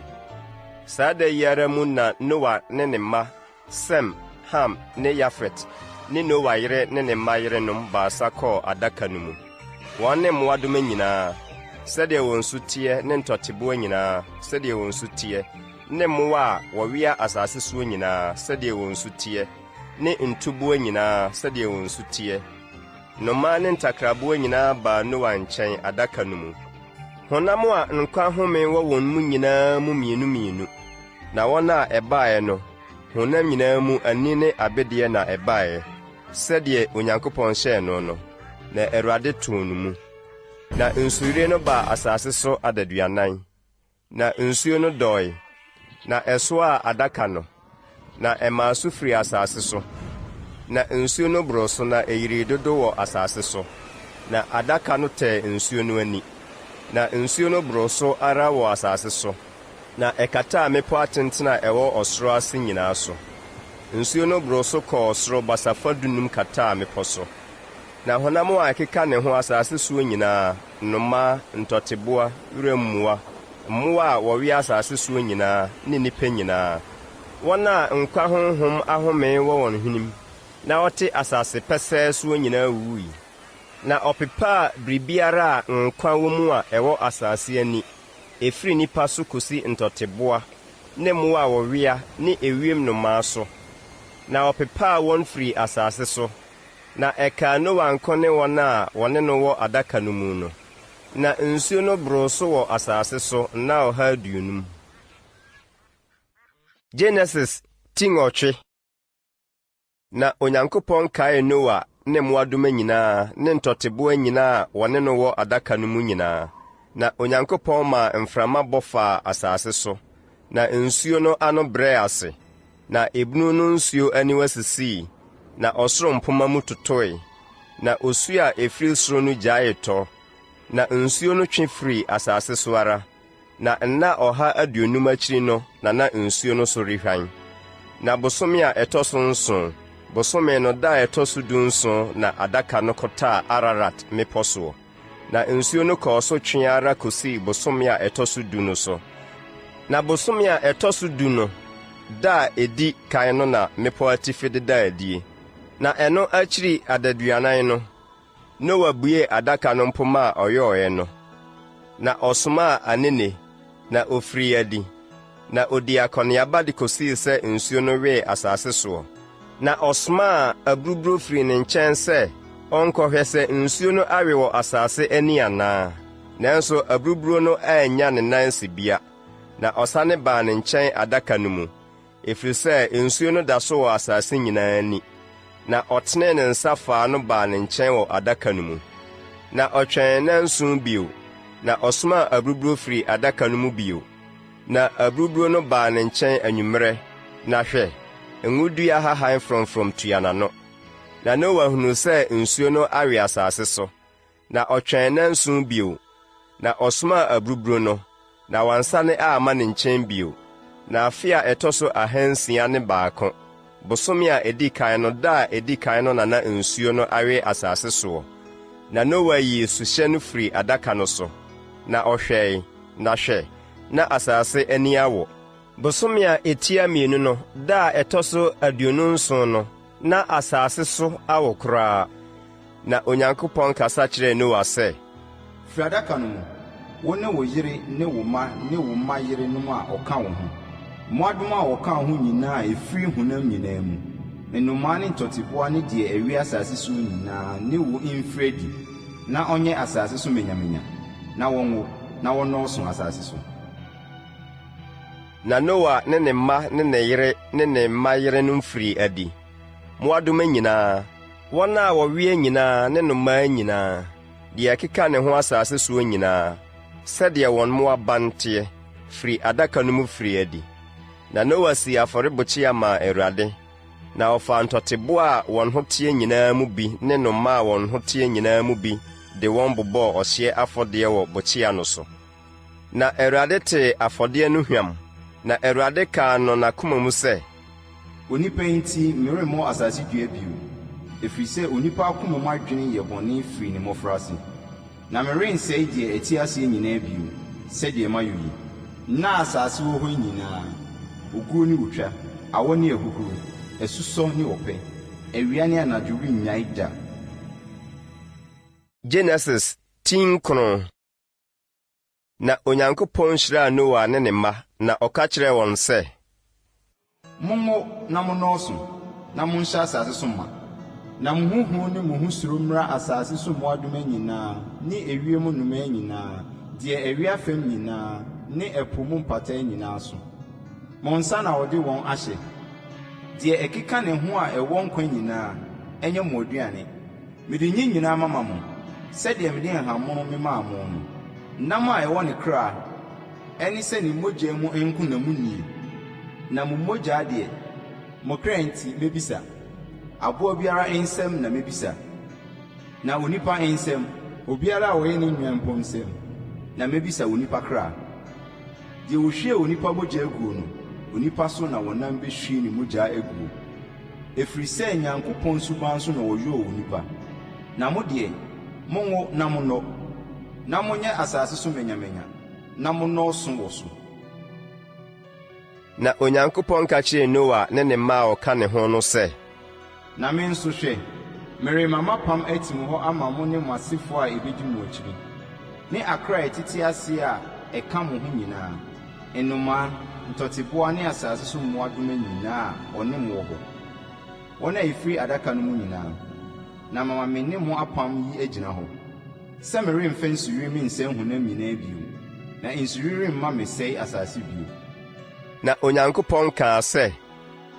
Saa da yi ara mu na Noa ne ne mma, Sem, Ham ne Yafet, ne Noa yere ne ne mma yerenom baasa kɔɔ adaka no mu, wɔn ne mmoadoma nyinaa, sɛdeɛ wɔn su teɛ ne ntɔteboa nyinaa, sɛdeɛ wɔn su teɛ, ne mmoa a wɔwea asase soɔ nyinaa, sɛdeɛ wɔn su teɛ, ne ntuboa nyinaa, sɛdeɛ wɔn su teɛ. Nnomaa ne ntakraboa nyinaa baa Noa nkyɛn adaka no mu. Honam a nkwa home wɔ wɔn mu nyinaa mu mmienu mmienu, na wɔn a ɛbaeɛ no, honam nyinaa mu ani ne abedeɛ na ɛbaeɛ, sɛdeɛ Onyankopɔn hyɛɛ no no, na Awurade too no mu. Na nsuyire no baa asase so adaduanan. Na nsuo no dɔe, na ɛsoaa adaka no, na ɛmaa so firii asase so. Na nsuo no boroo so na ɛyirii dodo wɔ asase so, na adaka no tɛɛ nsuo no ani. Na nsuo no boroo so ara wɔ asase so, na ɛkataa mmepɔ atentene a ɛwɔ ɔsoro ase nyinaa so. Nsuo no boroo so kɔɔ soro basafa dunum kataa mmepɔ so. Na honam a ɛkeka ne ho asase soɔ nyinaa, nnomaa, ntɔteboa, wuram mmoa, mmoa a wɔwea asase soɔ nyinaa, ne nnipa nyinaa, wɔn a nkwa honhom ahome wɔ wɔn hwenem na wɔte asase pɛsɛɛ soɔ nyinaa wuwui. Na ɔpepaa biribiara a nkwa wɔ mu a ɛwɔ asase ani, ɛfiri nnipa so kɔsi ntɔteboa ne mmoa a wɔwea ne ewiem nnomaa so, na ɔpepaa wɔn firii asase so. Na ɛkaa Noa nko ne wɔn a wɔne no wɔ adaka no mu no. Na nsuo no boroo so wɔ asase so nna 150. Genesis ti nwɔtwe. Na Onyankopɔn kaee Noa ne mmoadoma nyinaa ne ntɔteboa nyinaa a wɔne no wɔ adaka no mu nyinaa. Na Onyankopɔn maa mframa bɔ faa asase so, na nsuo no ano brɛɛ ase. Na ebunu no nsuo aniwa sisii, na ɔsoro mpomma mu totoe, na osuo a ɛfiri soro no gyaee tɔ, na nsuo no twe firii asase so ara, na nna 150 akyiri no na na nsuo no so rehwan. Na bosome a ɛtɔ so nson, bosome no da a ɛtɔ so dunson na adaka no kɔtaa Ararat mmepɔ soɔ. Na nsuo no kɔɔ so twee ara kɔsii bosome a ɛtɔ so du no so. Na bosome a ɛtɔ so du no da a ɛdi kan no na mmepɔ atifi dedaa adie. Na ɛno akyiri adaduanan no, Noa buee adaka no mpomma a ɔyɔeɛ no, na ɔsomaa anene, na ɔfirii adi. Na ɔdii akɔneaba de kɔsii sɛ nsuo no wee asase soɔ. Na ɔsomaa aburuburo firii ne nkyɛn sɛ ɔnkɔhwɛ sɛ nsuo no awe wɔ asase ani anaa. Nanso aburuburo no annya ne nan sibea, na ɔsane baa ne nkyɛn adaka no mu, ɛfiri sɛ nsuo no da so wɔ asase nyinaa ani. Na ɔtenee ne nsa faa no baa ne nkyɛn wɔ adaka no mu. Na ɔtwɛn nnanson bio, na ɔsomaa aburuburo firii adaka no mu bio. Na aburuburo no baa ne nkyɛn anwummerɛ, na hwɛ, ngodua ahahan frɔmfrɔm tua n'ano. Na Noa hunuu sɛ nsuo no awe asase so. Na ɔtwɛn nnanson bio, na ɔsomaa aburuburo no, na wansane amma ne nkyɛn bio. Na afe a ɛtɔ so 601, bosome a ɛdi kan no da a ɛdi kan no na na nsuo no awe asase soɔ. Na Noa yii suhyɛ no firii adaka no so, na ɔhwɛe, na hwɛ, na asase ani awo. Bosome a ɛtia mmienu no da a ɛtɔ so 27 no, na asase so awo koraa. Na Onyankopɔn kasa kyerɛɛ Noa sɛ. Firi adaka no mu, wo ne wo yere ne wo mma ne wo mma yerenom a wɔka wo ho, mmoadoma a wɔka wo ho nyinaa a ɛfiri honam nyinaa mu, nnomaa ne ntɔteboa ne deɛ ɛwea asase soɔ nyinaa ne wo mfiri adi, na ɔnyɛ asase so manyamanya, na wɔnwo, na wɔnnɔɔso asase so. Na Noa ne ne mma ne ne yere ne ne mma yerenom firii adi, mmoadoma nyinaa, wɔn a wɔwea nyinaa ne nnomaa nyinaa, deɛ ɛkeka ne ho asase soɔ nyinaa, sɛdeɛ wɔn mmoaban teɛ, firii adaka no mu firii adi. Na Noa sii afɔrebukyia maa Awurade, na ɔfaa ntɔteboa a wɔn ho teɛ nyinaa mu bi ne nnomaa a wɔn ho teɛ nyinaa mu bi de wɔn bobɔɔ ɔhyeɛ afɔdeɛ wɔ bukyia no so. Na Awurade tee afɔdeɛ no hwam, na Awurade kaa no n'akoma mu sɛ. Onipa yi nti meremmɔ asase dua bio, ɛfiri sɛ onipa akoma mu adwene yɛ bɔne firi ne mmɔfraase. Na merensɛe deɛ ɛte aseɛ nyinaa bio, sɛdeɛ mayɔ yi. Nna a asase wɔ hɔ yi nyinaa, oguo ne otwa, awɔ ne ahuhuro, asusɔ ne ɔpɛ. Awia ne anadwo rennyae da. Genesis ti nkron. Na Onyankopɔn hyiraa Noa ne ne mma, na ɔka kyerɛɛ wɔn sɛ. Monwo na monnɔɔso, na monhyɛ asase so ma. Na mo ho hu ne mo ho suro mmra asase so mmoadoma nyinaa ne ewiem nnomaa nyinaa, deɛ ɛwea fam nyinaa ne ɛpo mu mpataa nyinaa so. Mo nsa na wɔde wɔn ahyɛ. Deɛ ɛkeka ne ho a ɛwɔ nkwa nyinaa, ɛnyɛ mo aduane. Mede ne nyinaa mama mo, sɛdeɛ mede nhahammono memaa mo no. Nam a ɛwɔ ne kra, ɛne sɛ ne mogya mu nko na monnie, na mo mogya deɛ, mo kra nti mɛbisa. Aboa biara nsam na mɛbisa, na onipa nsam, obiara a ɔyɛ ne nua mpo nsam, na mɛbisa onipa kra. Deɛ ɔhwie onipa mogya guo no, onipa so na wɔnam bɛhwie ne mogya aguo. Ɛfiri sɛ Nyankopɔn suban so na wɔyɔɔ onipa. Na mo deɛ, monwo na monnɔ, na monyɛ asase so manyamanya, na monnɔɔso wɔ so. Na Onyankopɔn ka kyerɛɛ Noa ne ne mma a wɔka ne ho no sɛ. Na me nso, hwɛ, merema m'apam atim hɔ ama mo ne mo asefoɔ a ɛbɛdi mo akyiri, ne akra a ɛtete ase a ɛka mo ho nyinaa, nnomaa, ntɔteboa ne asase so mmoadoma nyinaa a wɔne mo wɔ hɔ, wɔn a ɛfiri adaka no mu nyinaa, na mama me ne mo apam yi agyina hɔ, sɛ meremfa nsuyiri mensɛe honam nyinaa bio, na nsuyiri remma messɛe asase bio. Na Onyankopɔn kaa sɛ.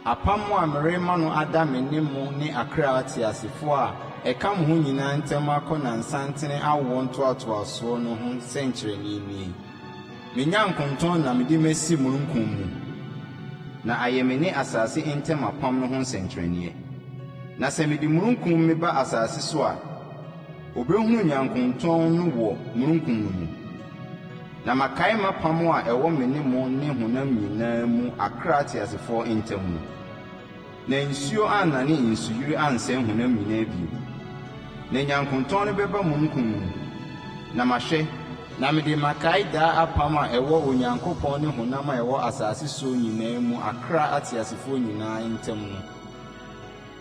Apam a merema no ada me ne mo ne akra ateasefoɔ a ɛka mo ho nyinaa ntam akɔ nnansantene awoɔ ntoatoasoɔ no ho nsɛnkyerɛnneɛ nie, Me nyankontɔn na mede masi mununkum mu, na ayɛ me ne asase ntam apam no ho nsɛnkyerɛnneɛ. Na sɛ mede mununkum meba asase so a, wɔbɛhunu nyankontɔn no wɔ mununkum no mu. Na makae m'apam a ɛwɔ me ne mo ne honam nyinaa mu akra ateasefoɔ ntam no. Na nsuo annane nsuyire ansɛe honam nyinaa bio. Na nyankontɔn no bɛba mununkum mu, na mahwɛ, na mede makae daa apam a ɛwɔ Onyankopɔn ne honam a ɛwɔ asase soɔ nyinaa mu akra ateasefoɔ nyinaa ntam no.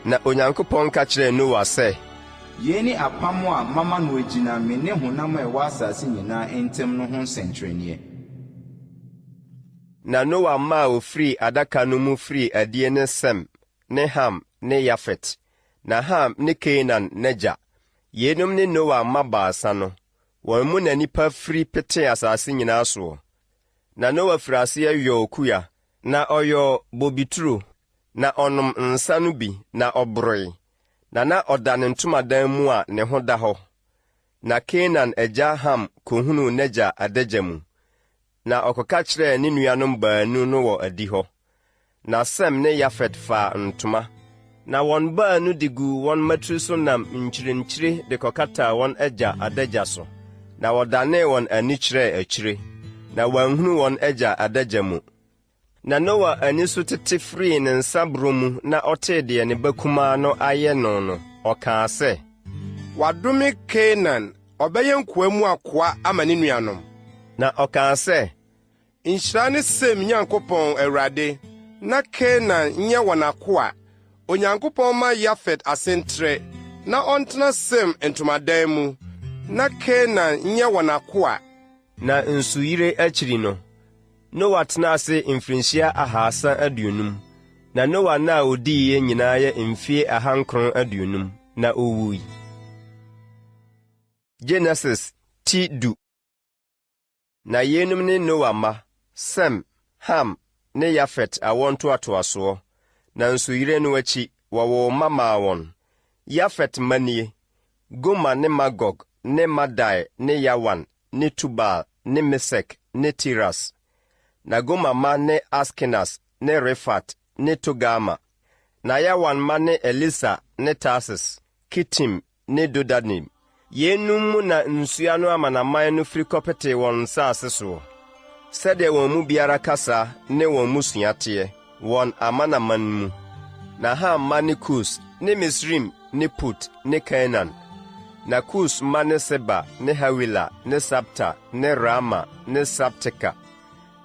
Na Onyankopɔn ka kyerɛɛ Noa sɛ. Yei ne apam a mama no agyina me ne honam a ɛwɔ asase nyinaa ntam no ho nsɛnkyerɛnneɛ. Na Noa mma a wɔfirii adaka no mu firii adie ne Sem ne Ham ne Yafet. Na Ham ne Kanaan n'agya. Yeinom ne Noa mma baasa no. Wɔn mu na nnipa firi petee asase nyinaa soɔ. Na Noa firii aseɛ yɔɔ kua, na ɔyɔɔ bobeturo. Na ɔnom nsa no bi, na ɔboroe, na na ɔda ne ntomadan mu a ne ho da hɔ. Na Kanaan agya Ham kohunuu n'agya adagya mu, na ɔkɔka kyerɛɛ ne nuanom baanu no wɔ adihɔ. Na Sem ne Yafet faa ntoma, na wɔn baanu de guu wɔn mmatiri so nam nkyirinkyiri de kɔkataa wɔn agya adagya so, na wɔdanee wɔn ani kyerɛɛ akyire, na wɔanhunu wɔn agya adagya mu. Na Noa ani so tete firii ne nsaborɔ mu na ɔtee deɛ ne ba kumaa no ayɛ no no, ɔkaa sɛ. Wɔadome Kanaan, ɔbɛyɛ nkoa mu akoa ama ne nuanom. Na ɔkaa sɛ. Nhyira ne Sem Nyankopɔn, Awurade, na Kanaan nyɛ wɔn akoa. Onyankopɔn mma Yafet ase ntrɛ, na ɔntena Sem ntomadan mu, na Kanaan nyɛ wɔn akoa. Na nsuyire akyiri no, Noa tenaa ase mfirinhyia 350, na Noa nna a odiiɛ nyinaa yɛ mfeɛ 950, na ɔwui. Genesis ti du. Na yeinom ne Noa mma, Sem, Ham ne Yafet awoɔ ntoatoasoɔ, na nsuyire no akyi, wɔwoo mma maa wɔn. Yafet mma nie, Gomer ne Magog ne Madai ne Yawan ne Tubal ne Mesek ne Tiras. Na Gomer mma ne Askenas ne Rifat ne Togarma. Na Yawan mma ne Elisa ne Tarsis, Kitim ne Dodanim. Yeinom mu na nsuano amanaman no firi kɔpetee wɔn nsase soɔ, sɛdeɛ wɔn mu biara kasa ne wɔn mmusua teɛ, wɔn amanaman mu. Na Ham mma ne Kus ne Misraim ne Put ne Kanaan. Na Kus mma ne Seba ne Hawila ne Sabta ne Raama ne Sabteka.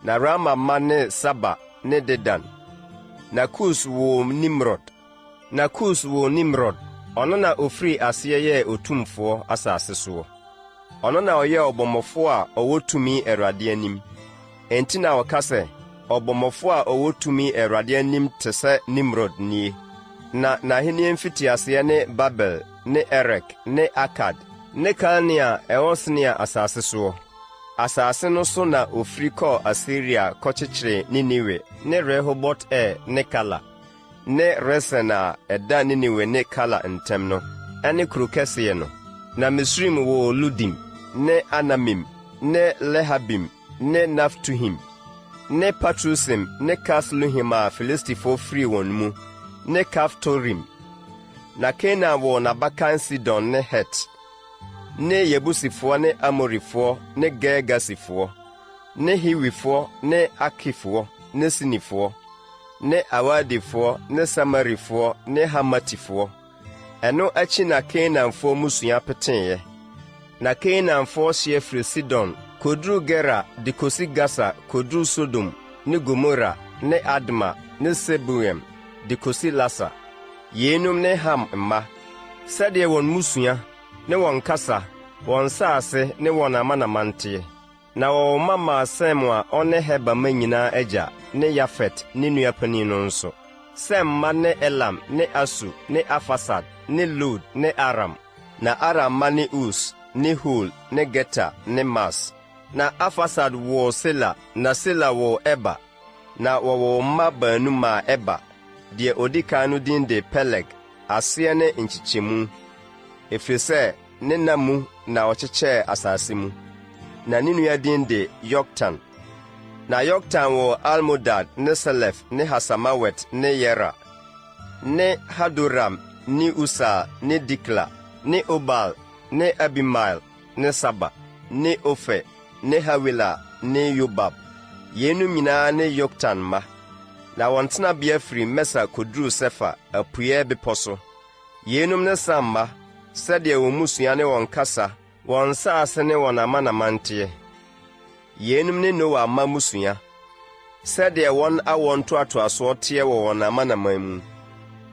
Na Raama mma ne Saba ne Dedan. Na Kus woo Nimrod. Na Kus woo Nimrod, ɔno na ɔfirii aseɛ yɛɛ otumfoɔ asase soɔ. Ɔno na ɔyɛɛ ɔbɔmmɔfoɔ a ɔwɔ tumi Awurade anim. Enti na ɔka sɛ, Ɔbɔmmɔfoɔ a ɔwɔ tumi Awurade anim te sɛ Nimrod nie. Na n'ahennie mfitiaseɛ ne Babel ne Erek ne Akad ne Kalne a ɛwɔ Sinear asase soɔ. Asase no so na ɔfiri kɔɔ Asiria kɔkyekyeree Ninewe ne Rehobot-Ir ne Kala. Ne Resen a ɛda Ninewe ne Kala ntam no, ne kuro kɛseɛ no. Na Misraim woo Ludim, ne Anamim, ne Lehabim, ne Naftuhim, ne Patrusim ne Kasluhim a Filistifoɔ firii wɔn mu, ne Kaftorim. Na Kanaan woo n'abakan Sidon ne Het, ne Yebusifoɔ ne Amorifoɔ ne Girgasifoɔ, ne Hiwifoɔ ne Arkifoɔ ne Sinifoɔ. Ne Arwadifoɔ ne Samarifoɔ ne Hamatifoɔ. Ɛno akyi na Kanaanfoɔ mmusua peteeɛ. Na Kanaanfoɔ hyeɛ firi Sidon kɔduru Gerar de kɔsi Gasa kɔduru Sodom ne Gomora ne Adma ne Seboim de kɔsi Lasa. Yeinom ne Ham mma, sɛdeɛ wɔn mmusua ne wɔn kasa, wɔn nsase ne wɔn amanaman teɛ. Na wɔwoo mma maa Sem a ɔne Heber mma nyinaa agya ne Yafet ne nua panin no nso. Sem mma ne Elam ne Asur ne Arfaksad ne Lud ne Aram. Na Aram mma ne Us ne Hul ne Geter ne Mas. Na Arfaksad woo Sela, na Sela woo Eber. Na wɔwoo mma baanu maa Eber. Deɛ ɔdi kan no din de Peleg, aseɛ ne nkyekyɛmu, ɛfiri sɛ ne nna mu na ɔkyekyɛɛ asase mu. Na ne nua din de Yoktan. Na Yoktan woo Almodad ne Selef ne Hasarmawet ne Yera, ne Hadoram ne Usal ne Dikla, ne Obal ne Abimael ne Saba, ne Ofir ne Hawila ne Yobab. Yeinom nyinaa ne Yoktan mma. Na wɔn tenabea firi Mesa kɔduruu Sefar, apueeɛ bepɔ so. Yeinom ne Sam mma, sɛdeɛ wɔn mmusua ne wɔn kasa, wɔn nsase ne wɔn amanaman teɛ. Yeinom ne Noa mma mmusua, sɛdeɛ wɔn awoɔ ntoatoasoɔ teɛ wɔ wɔn amanaman mu.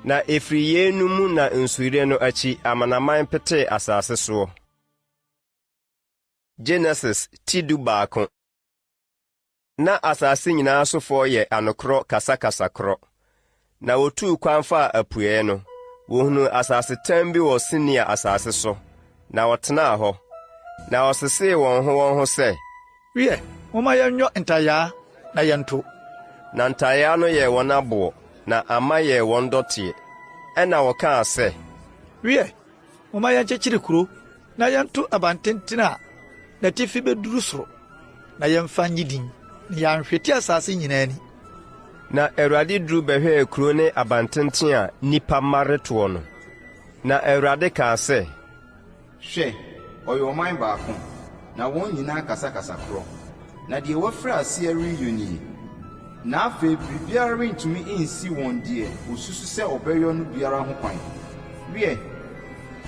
Na ɛfiri yeinom mu na nsuyire no akyi amanaman petee asase soɔ. Genesis ti 11. Na asase nyinaa sofoɔ yɛ anokorɔ kasa kasa korɔ. Na wɔtuu kwan faa apueeɛ no, wɔhunuu asasetam bi wɔ Sinear asase so, na wɔtenaa hɔ. Na wɔsesee wɔn ho wɔn ho sɛ. Wiɛ, momma yɛnyɔ ntayaa na yɛnto. Na ntayaa no yɛɛ wɔn aboɔ, na ama yɛɛ wɔn dɔteɛ. Ɛnna wɔkaa sɛ. Wiɛ, Momma yɛnkyekyere kuro na yɛnto abantenten a n'atifi bɛduru soro, na yɛmfa nnye din, na yɛanhwete asase nyinaa ani. Na Awurade duru bɛhwɛɛ kuro ne abantenten a nnipa mma retoɔ no. Na Awurade kaa sɛ. Hwɛ, wɔyɛ ɔman baako, na wɔn nyinaa kasa kasa korɔ, na deɛ wɔafiri aseɛ reyɔ nie. Na afei biribiara rentumi nsi wɔn deɛ wɔsusu sɛ wɔbɛyɔ no biara ho kwan. Wiɛ,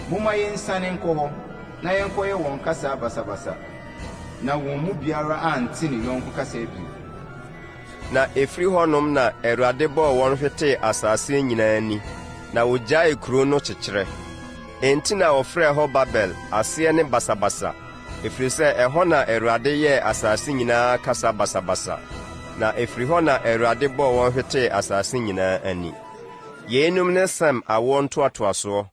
momma yɛnsiane nkɔ hɔ na yɛnkɔyɛ wɔn kasa basabasa, na wɔn mu biara ante ne yɔnko kasa bio. Na ɛfiri hɔnom na Awurade bɔɔ wɔn hwetee asase nyinaa ani, na wɔgyaee kuro no kyekyerɛ. Enti na wɔfrɛɛ hɔ Babel, aseɛ ne basabasa, ɛfiri sɛ ɛhɔ na Awurade yɛɛ asase nyinaa kasa basabasa, na ɛfiri hɔ na Awurade bɔɔ wɔn hwetee asase nyinaa ani. Yeinom ne Sem awoɔ ntoatoasoɔ.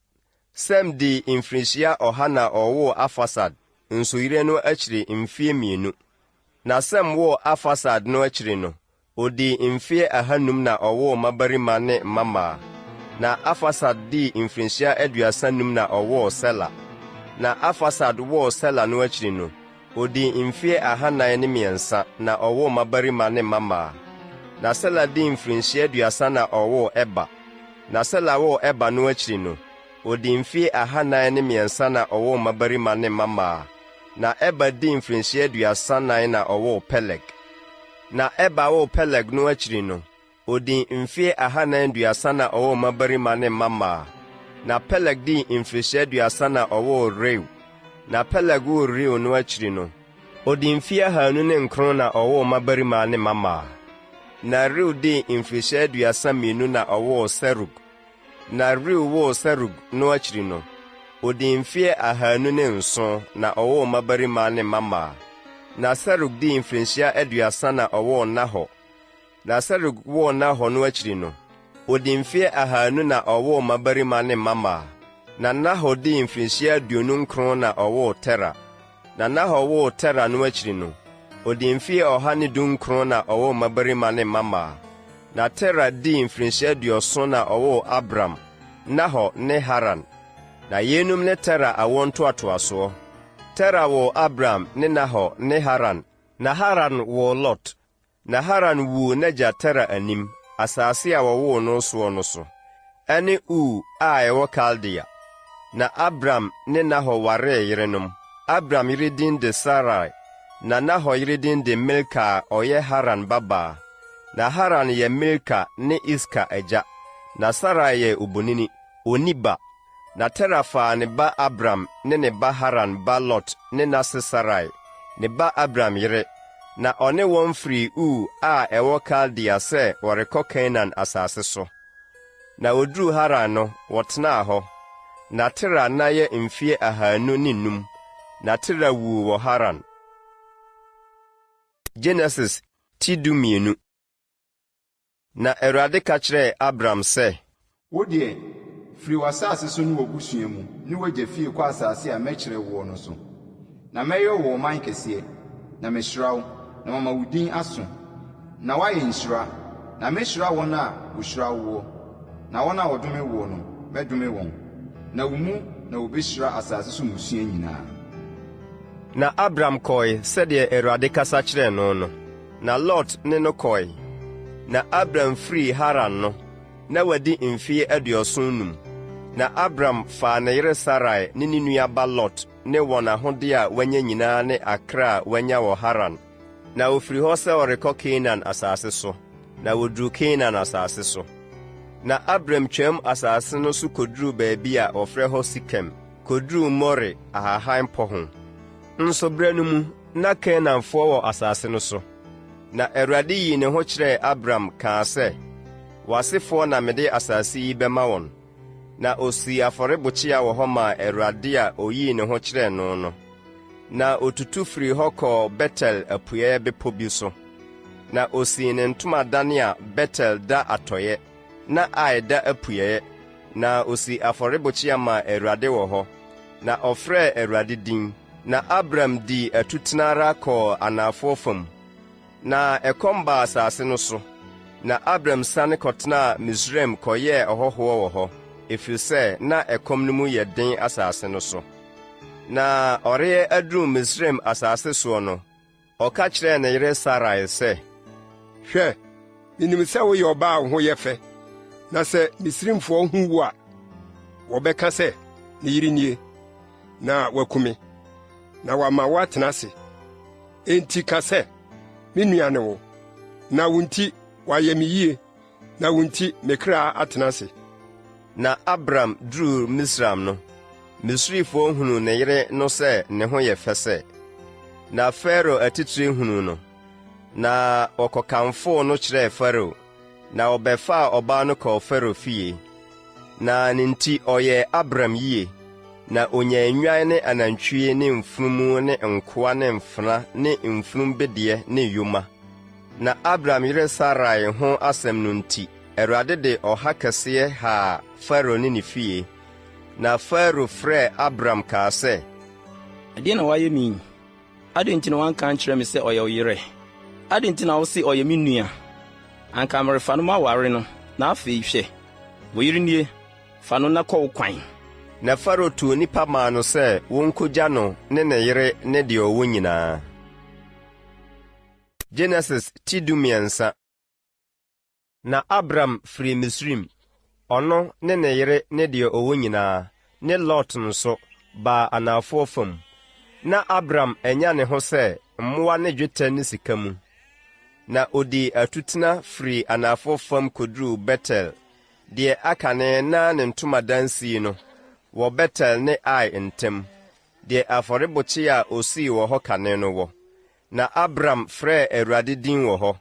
Sem dii mfirinhyia ɔha na ɔwoo Arfaksad nsuyire no akyiri mfeɛ mmienu. Na Sem woo Arfaksad no akyiri no, Ɔdii mfeɛ ahanum na ɔwoo mmabarima ne mmammaa. Na Arfaksad dii mfirinhyia 35 na ɔwoo Sela. Na Arfaksad woo Sela no akyiri no, ɔdii mfeɛ 403 na ɔwoo mmabarima ne mmammaa. Na Sela dii mfirinhyia 30 na ɔwoo Eber. Na Sela woo Eber no akyiri no, ɔdii mfeɛ 403 na ɔwoo mmabarima ne mmammaa. Na Eber dii mfirinhyia 34 na ɔwoo Peleg. Na Eber woo Peleg no akyiri no, odii mfeɛ 430 na ɔwoo mmabarima ne mmammaa. Na Peleg dii mfirihyia 30 na ɔwoo Reu. Na Peleg woo Reu no akyiri no, odii mfeɛ 209 na ɔwoo mmabarima ne mmammaa. Na Reu dii mfirihyia 32 na ɔwoo Serug. Na Reu woo Serug no akyiri no, ɔdii mfeɛ 207 na ɔwoo mmabarima ne mmammaa. Na Serug dii mfirinhyia 30 na ɔwoo Nahor. Na Serug woo Nahor no akyiri no, ɔdii mfeɛ 200 na ɔwoo mmabarima ne mmammaa. Na Nahor dii mfirinhyia 29 na ɔwoo Tera. Na Nahor woo Tera no akyiri no, ɔdii mfeɛ 119 na ɔwoo mmabarima ne mmammaa. Na Tera dii mfirinhyia 70 na ɔwoo Abram, Nahor ne Haran. Na yeinom ne Tera awoɔ ntoatoasoɔ. Tera woo Abram ne Nahor ne Haran. Na Haran woo Lot. Na Haran wuu n'agya Tera anim, asase a wɔwoo no soɔ no so, ɛne Ur a ɛwɔ Kaldea. Na Abram ne Nahor waree yerenom. Abram yere din de Sarai, na Nahor yere din de Milka a ɔyɛ Haran babaa. Na Haran yɛ Milka ne Iska agya. Na Sarai yɛ obonini, onni ba. Na Tera faa ne ba Abram ne ne ba Haran ba Lot ne n'ase Sarai, ne ba Abram yere, na ɔne wɔn firii Ur a ɛwɔ Kaldea sɛ wɔrekɔ Kanaan asase so. Na wɔduruu Haran no, wɔtenaa hɔ. Na Tera nna yɛ mfeɛ 205, na Tera wuu wɔ Haran. Genesis ti 12. Na Awurade ka kyerɛɛ Abram sɛ. Wo deɛ, firi w'asase so ne w'abusua mu ne w'agya fie kɔ asase a mɛkyerɛ woɔ no so. Na mɛyɛ wo ɔman kɛseɛ, na mahyira wo, na mama wo din aso, na woayɛ nhyira. Na mɛhyira wɔn a wɔhyira woɔ, na wɔn a wɔdome woɔ no, mɛdome wɔn, na wo mu na wɔbɛhyira asase so mmusua nyinaa. Na Abram kɔe sɛdeɛ Awurade kasa kyerɛɛ no no. Na Lot ne no kɔe. Na Abram firii Haran no, na wadi mfeɛ 75. Na Abram faa ne yere Sarai ne ne nua ba Lot ne wɔn ahodeɛ a wɔanya nyinaa ne akra a wɔanya wɔ Haran, na wɔfirii hɔ sɛ wɔrekɔ Kanaan asase so, na wɔduruu Kanaan asase so. Na Abram twaam asase no so kɔduruu baabi a wɔfrɛ hɔ Sekem, kɔduruu More ahahan pɔ ho. Nso berɛ no mu na Kanaanfoɔ wɔ asase no so. Na Awurade yii ne ho kyerɛɛ Abram kaa sɛ, W'asefoɔ na mede asase yi bɛma wɔn. Na ɔsii afɔrebukyia wɔ hɔ maa Awurade a ɔyii ne ho kyerɛɛ no no. Na ɔtutu firii hɔ kɔɔ Betel apueeɛ bepɔ bi so. Na ɔsii ne ntomadan a Betel da atɔeɛ, na Ai da apueeɛ, na ɔsii afɔrebukyia maa Awurade wɔ hɔ, na ɔfrɛɛ Awurade din. Na Abram dii atutena ara kɔɔ anafoɔ fam, na ɛkɔm baa asase no so. Na Abram siane kɔtenaa Misraim kɔyɛɛ ɔhɔhoɔ wɔ hɔ, ɛfiri sɛ na ɛkɔm no mu yɛ den asase no so. Na ɔreyɛ aduru Misraim asase soɔ no, Ɔka kyerɛɛ ne yere Sarai sɛ, Hwɛ, minim sɛ woyɛ ɔbaa a wo ho yɛ fɛ, na sɛ Misraimfoɔ hu wo a, wɔbɛka sɛ, 'Ne yere nie,' na wɔaku me, na wɔama woatena ase. Enti ka sɛ, 'Me nua ne wo, na wo nti wɔayɛ me yie, na wo nti me kra atena ase. Na Abram duruu Misraim no, Misrifoɔ hunuu ne yere no sɛ ne ho yɛ fɛ sɛ. Na Farao atitire hunuu no, na wɔkɔkamfoo no kyerɛɛ Farao, na wɔbɛfaa ɔbaa no kɔɔ Farao fie. Na ne nti ɔyɛɛ Abram yie, na ɔnyaa nnwan ne anantwie ne mfunumu ne nkoa ne mfena ne mfunumbedeɛ ne yoma. Na Abram yere Sarai ho asɛm no nti, Awurade de ɔha kɛseɛ haa Farao ne ne fie. Na Farao frɛɛ Abram kaa sɛ. Ɛdeɛn na woayɛ me yi? Adɛn nti na woanka ankyerɛ me sɛ ɔyɛ wo yerɛ? Adɛn nti na wose ɔyɛ me nua? Anka merefa no maware no, na afei hwɛ, wo yere nie, fa no na kɔ wo kwan. Na Farao tuu nnipa maa no sɛ wɔnkɔgya no ne ne yere ne deɛ ɔwɔ nyinaa. Genesis ti 13. Na Abram firii Misraim, ɔno ne ne yere ne deɛ ɔwɔ nyinaa, ne Lot nso, baa anafoɔ fam. Na Abram anya ne ho sɛ mmoa ne dwetɛ ne sika mu. Na ɔdii atutena firii anafoɔ fam kɔduruu Betel, deɛ akane na ne ntomadan sie no, wɔ Betel ne Ai ntam, deɛ afɔrebukyia a ɔsii wɔ hɔ kane no wɔ. Na Abram frɛɛ Awurade din wɔ hɔ.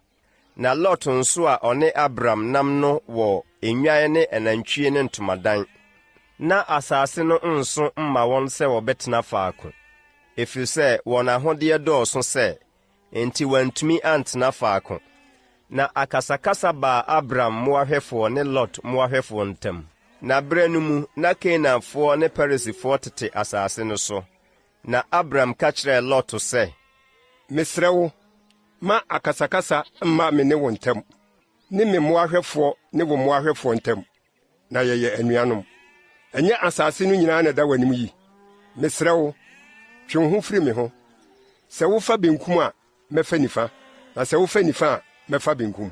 Na Lot nso a ɔne Abram nam no wɔ nnwan ne anantwie ne ntomadan. Ná asase no nso mma wɔn sɛ wɔbɛtena faako, ɛfiri sɛ wɔn ahodeɛ dɔɔso sɛ, enti wɔantumi antena faako. Na akasakasa baa Abram mmoahwɛfoɔ ne Lot mmoahwɛfoɔ ntam. Na berɛ no mu na Kanaanfoɔ ne Perisifoɔ tete asase no so. Na Abram ka kyerɛɛ Lot sɛ. Mesrɛ wo, mma akasakasa mma me ne wo ntam, ne me mmoahwɛfoɔ ne wo mmoahwɛfoɔ ntam, na yɛyɛ anuanom. Ɛnyɛ asase no nyinaa na ɛda w'anim yi? Mesrɛ wo, twe wo ho firi me ho. Sɛ wofa benkum a, mɛfa nifa, na sɛ wofa nifa a, mɛfa benkum.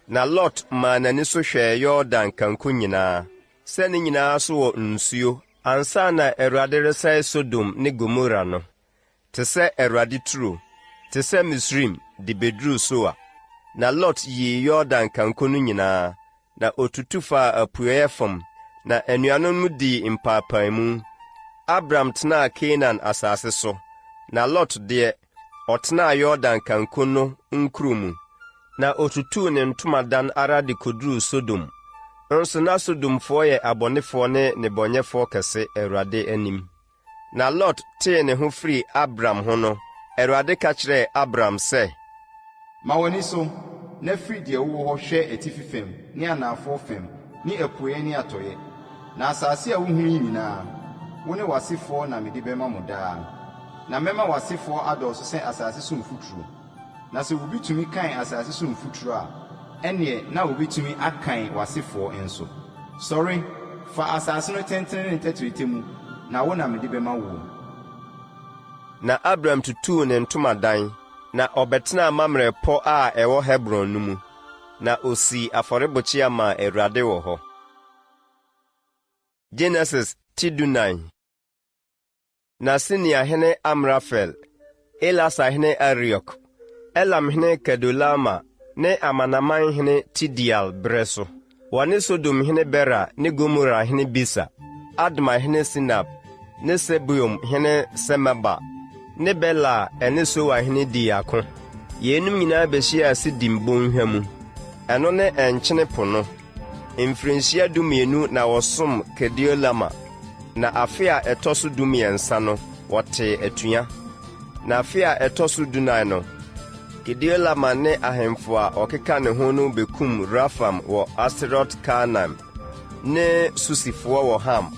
Na Lot maa n'ani so hwɛɛ Yordan kanko nyinaa, sɛ ne nyinaa so wɔ nsuo, ansa na Awurade resɛe Sodom ne Gomora no, te sɛ Awurade turo, te sɛ Misraim de bɛduruu Soar. Na Lot yii Yordan kanko no nyinaa, na otutu faa apueeɛ fam, na anuanom no dii mpaapaemu. Abram tenaa Kanaan asase so, na Lot deɛ, ɔtenaa Yordan kanko no nkuro mu, na otutuu ne ntomadan ara de kɔduruu Sodom. Nso na Sodomfoɔ yɛ abɔnefoɔ ne nnebɔneyɛfoɔ kɛse Awurade anim. Na Lot tee ne ho firii Abram ho no, Awurade ka kyerɛɛ Abram sɛ. Ma w'ani so, na firi deɛ wowɔ hɔ hwɛ atifi fam ne anaafoɔ fam ne apueeɛ ne atɔeɛ. Na asase a wohunu yi nyinaa, wo ne w'asefoɔ na mede bɛma mo daa. Na mɛma w'asefoɔ adɔɔso sɛ asase so mfuturo. Na sɛ obi tumi kan asase so mfuturo a, ɛnneɛ na ɔbɛtumi akan w'asefoɔ nso. Sɔre, fa asase no tentene ne tɛtrɛtɛ mu, na wo na mede bɛma woɔ. Na Abram tutuu ne ntomadan, na ɔbɛtenaa Mamre pɔ a ɛwɔ Hebron no mu, na ɔsii afɔrebukyia maa Awurade wɔ hɔ. Genesis ti dunan. Na Sinear hene Amrafel, Elasar hene Ariok, Elam hene Kedorlaomer ne amanaman hene Tideal berɛ so, wɔne Sodom hene Bera ne Gomora hene Bisa, Adma hene Sinab ne Seboim hene Semeber ne Bela a ɛne Soar hene dii ako. Yeinom nyinaa bɛhyiaa Sidim bɔnhwa mu, ɛno ne Nkyene Po no. Mfirinhyia dumienu na wɔsom Kedorlaomer, na afe a ɛtɔ so dumiɛnsa no, wɔtee atua. Na afe a ɛtɔ so dunan no, Kedorlaomer ne ahemfo a wɔkeka ne ho no bekum Rafaim wɔ Asterot-Karnaim, ne Susifoɔ wɔ Ham,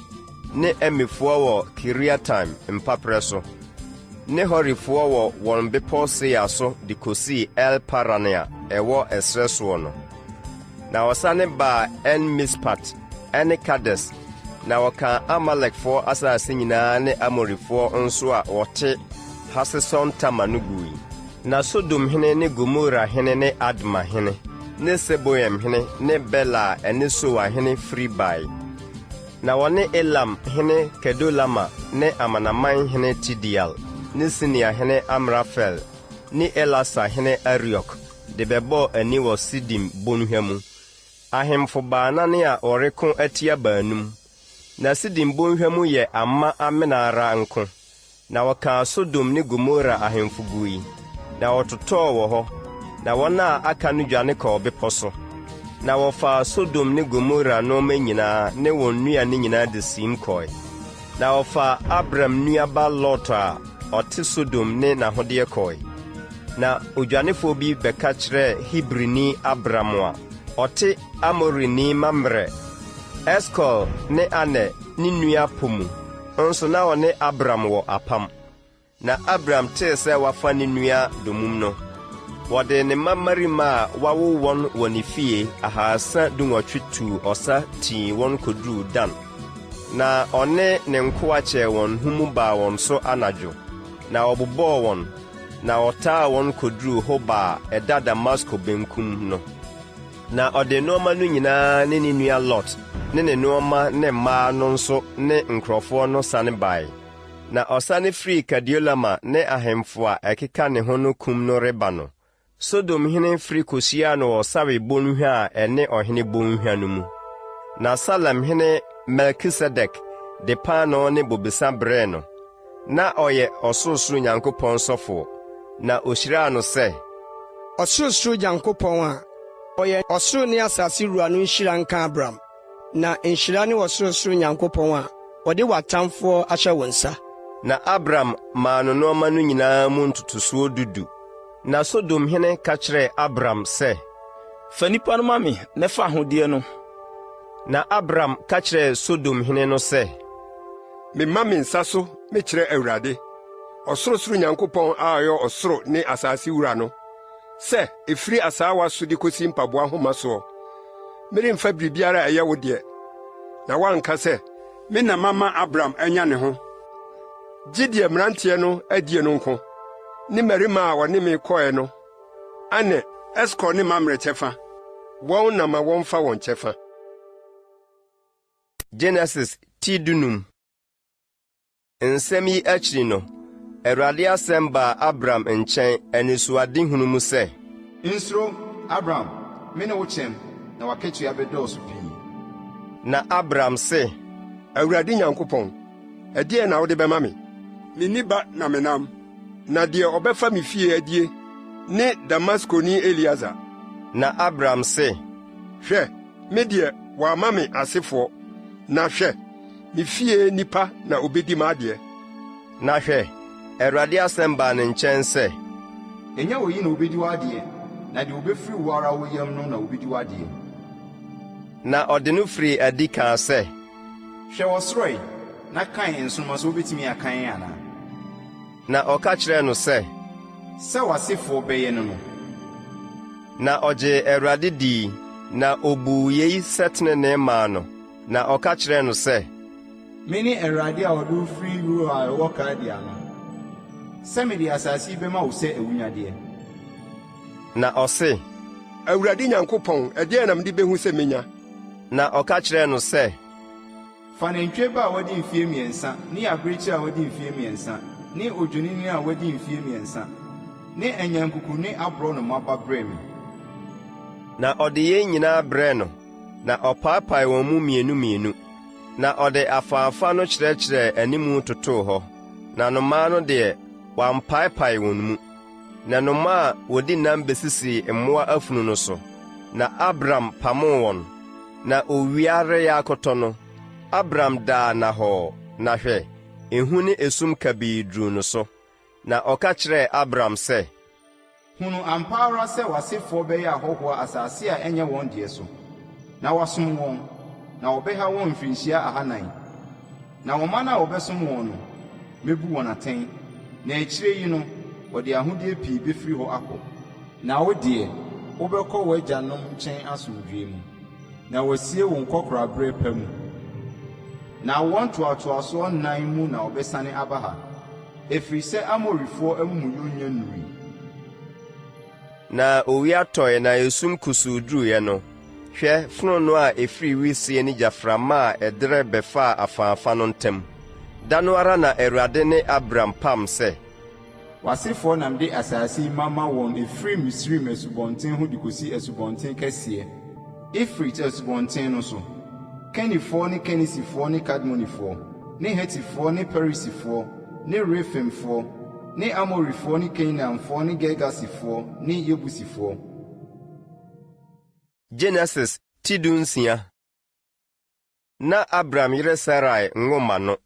ne Emifoɔ wɔ Kiriataim mpaperɛ so, ne Horifoɔ wɔ wɔn bepɔ Seir so de kɔsii El-Paran a ɛwɔ ɛserɛ soɔ no. Na wɔsane baa En-Mispat ne Kades, na wɔkaa Amalekfoɔ asase nyinaa ne Amorifoɔ nso a wɔte Haseson-Tamar no gui. Na Sodom hene ne Gomora hene ne Adma hene ne Seboim hene ne Bela a ɛne Soar hene firi bae. Na wɔne Elam hene Kedorlaomer ne amanaman hene Tideal ne Sinear hene Amrafel ne Elasar hene Ariok de bɛbɔɔ ani wɔ Sidim bonhwa mu, ahemfo baanan a wɔreko atia baanum. Na Sidim bonhwa mu yɛ ama amena ara nko. Na wɔkaa Sodom ne Gomora ahemfo gui, na wɔtotɔɔ wɔ hɔ, na wɔn a aka no dwane kɔɔ bepɔ so. Na wɔfaa Sodom ne Gomora nnoɔma nyinaa ne wɔn nnuane nyinaa de siim kɔe. Na wɔfaa Abram nua ba Lot a ɔte Sodom ne n'ahodeɛ kɔe. Na odwanefoɔ bi bɛka kyerɛɛ Hebrini Abram a ɔte Amorini Mamre, Eskol ne Aner ne nua pɔ mu, nso na ɔne Abram wɔ apam. Na Abram tee sɛ wɔafa ne nua dommum no, wɔde ne mmammarima a wawo wɔn wɔ ne fie ahasa dunwɔtwe tuu ɔsa tii wɔn koduruu Dan. Na ɔne ne nkoa kyɛɛ wɔn ho mu baa wɔn so anadwo, na ɔbobɔɔ wɔn, na ɔtaa wɔn koduruu Hoba a ɛda Damasko benkum no. Na ɔde nnoɔma no nyinaa ne ne nua Lot ne ne nnoɔma ne mmaa no nso ne nkurɔfoɔ no sane bae. Na ɔsane firii Kedorlaomer ne ahemfo a ɛkeka ne ho no kum no reba no, Sodom hene firi kɔhyiaa no wɔ Sawe bɔnhwa a ɛne ɔhene bɔnhwa no mu. Na Salem hene Melkisedek de paanoo ne bobesa brɛɛ no. Ná ɔyɛ Ɔsorosoro Nyankopɔn sɔfoɔ, na ɔhyiraa no sɛ. Ɔsorosoro Nyankopɔn a. Ɔyɛ ɔsoro ne asase wura no nhyira nka Abram, na nhyira ne ɔsorosoro Nyankopɔn a ɔde w'atamfoɔ ahyɛ wo nsa. Na Abram maa no nnoɔma no nyinaa mu ntotosoɔ du du. Na Sodom hene ka kyerɛɛ Abram sɛ, Fa nnipa no ma me na fa ahodeɛ no. Na Abram ka kyerɛɛ Sodom hene no sɛ, Mema me nsa so mekyerɛ Awurade, ɔsorosoro Nyankopɔn a ɔyɛ ɔsoro ne asase wura no, sɛ ɛfiri asaawa so de kosi mpaboa nhoma soɔ, meremfa biribiara a ɛyɛ wo deɛ, na woanka sɛ, 'Me na mama Abram anya ne ho, gye deɛ mmeranteɛ no adie no nko, ne mmarima a wɔne me kɔe no, Aner, Eskol ne Mamre kyɛfa, wɔn na ma wɔmfa wɔn kyɛfa. Genesis ti dunum. Nsɛm yi akyiri no, Awurade asɛm baa Abram nkyɛn anisoadehunu mu sɛ. Nsuro, Abram, mene wo kyɛm, na w'akatua bɛdɔɔso pii. Na Abram se. Awurade Nyankopɔn, ɛdeɛn na wode bɛma me? Menni ba na menam, na deɛ ɔbɛfa me fie adie ne Damaskoni Elieser. Na Abram se. Hwɛ, me deɛ, wɔamma me asefoɔ, na hwɛ, me fie nipa na obedi m'adeɛ. Na hwɛ, Awurade asɛm baa ne nkyɛn sɛ. Ɛnyɛ oyi na obedi w'adeɛ, na deɛ obefiri wo ara wo yam no na obedi w'adeɛ. Na ɔde no firii adi kaa sɛ. Hwɛ ɔsoro ɛ, na kan nsoromma sɛ wobetumi akan anaa? Na ɔka kyerɛɛ no sɛ. Sɛ w'asefoɔ bɛyɛ ne no. Na ɔgyee Awurade dii, na obuu yei sɛ tenenee maa no. Na ɔka kyerɛɛ no sɛ. Mene Awurade a ɔde wo firi Ur a ɛwɔ Kaldea no, sɛ mede asase yi bɛma wo sɛ awunnyadeɛ. Na ɔse. Awurade Nyankopɔn, ɛdeɛn na mede bɛhu sɛ menya? Na ɔka kyerɛɛ no sɛ. Fa nantwie ba a wadi mfeɛ mmiɛnsa ne abirekyie a wadi mfeɛ mmiɛnsa ne odwennini a wadi mfeɛ mmiɛnsa ne anyankuku ne aborɔnoma ba brɛ me. Na ɔde yei nyinaa brɛɛ no, na ɔpaapaee wɔn mu mmienu mmienu, na ɔde afaafa no kyerɛkyerɛɛ animu totoo hɔ, na nnomaa no deɛ, wampaepae wɔn mu. Na nnomaa a wɔdi nam besisii mmoa afunu no so, na Abram pamoo wɔn. Na owia reyɛ akɔtɔ no, Abram daa nnahɔɔ, na hwɛ, ehu ne esum kabii duruu no so. Na ɔka kyerɛɛ Abram sɛ. Hunu ampa ara sɛ w'asefoɔ bɛyɛ ahɔhoɔ asase a ɛnyɛ wɔn deɛ so, na wɔasom wɔn, na wɔbɛha wɔn mfirinhyia ahanan. Na ɔman a wɔbɛsom wɔn no, mɛbu wɔn atɛn, na akyire yi no, wɔde ahodeɛ pii bɛfiri hɔ akɔ. Na wo deɛ, wobɛkɔ w'agyanom nkyɛn asomdwoeɛ mu, na wɔasie wo nkɔkoraaberɛ pa mu. Na awoɔ ntoatoasoɔ nnan mu na wɔbɛsane aba ha, ɛfiri sɛ Amorifoɔ amumuyɔ nnya nnurui. Na owia tɔe na esum kusuu duruiɛ no, hwɛ, fononoo a ɛfiri wisie ne gyaframa a ɛderɛ bɛfaa afaafa no ntam. Da no ara na Awurade ne Abram pam sɛ. W'asefoɔ na mede asase yi mama wɔn ɛfiri Misraim asubɔnten ho de kɔsi asubɔnten kɛseɛ, Eufrate asubɔnten no so, Kenifoɔ ne Kenisifoɔ ne Kadmonifoɔ, ne Hetifoɔ ne Perisifoɔ ne Refaimfoɔ, ne Amorifoɔ ne Kanaanfoɔ ne Girgasifoɔ ne Yebusifoɔ. Genesis ti dunsia. Ná Abram yere Sarai nwo mma no.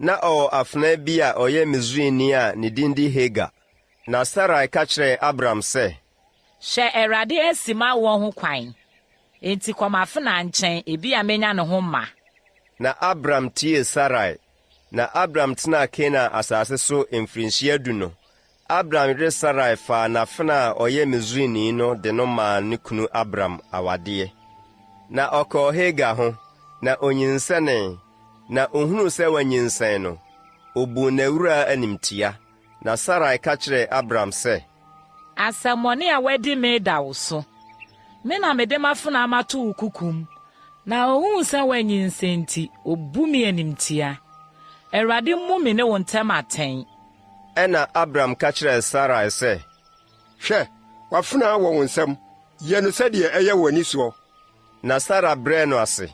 Ná ɔwɔ afenaa bi a ɔyɛ Misrini a ne din de Hagar. Na Sarai ka kyerɛɛ Abram sɛ. Hwɛ, Awurade asi m'awoɔ ho kwan, enti kɔ m'afenaa nkyɛn, ebia menya ne ho mma. Na Abram tiee Sarai. Na Abram tenaa Kanaan asase so mfirinhyia du no, Abram yere Sarai faa n'afenaa a ɔyɛ Misrini no de no maa ne kunu Abram awadeɛ. Na ɔkɔɔ Hagar ho, na onyinsɛnee. Na ohunuu sɛ wanyinsɛn no, obuu n'awuraa animtia. Na Sarai ka kyerɛɛ Abram sɛ. Asɛmmɔne a woadi me da wo so. Me na mede m'afenaa mato wo kokom, na ohuu sɛ woanyinsɛn nti, obu me animtia. Awurade mmu me ne wo ntam atɛn. Ɛnna Abram ka kyerɛɛ Sarai sɛ. Hwɛ, w'afenaa wɔ wo nsam, yɛ no sɛdeɛ ɛyɛ w'ani soɔ. Na Sara brɛɛ no ase,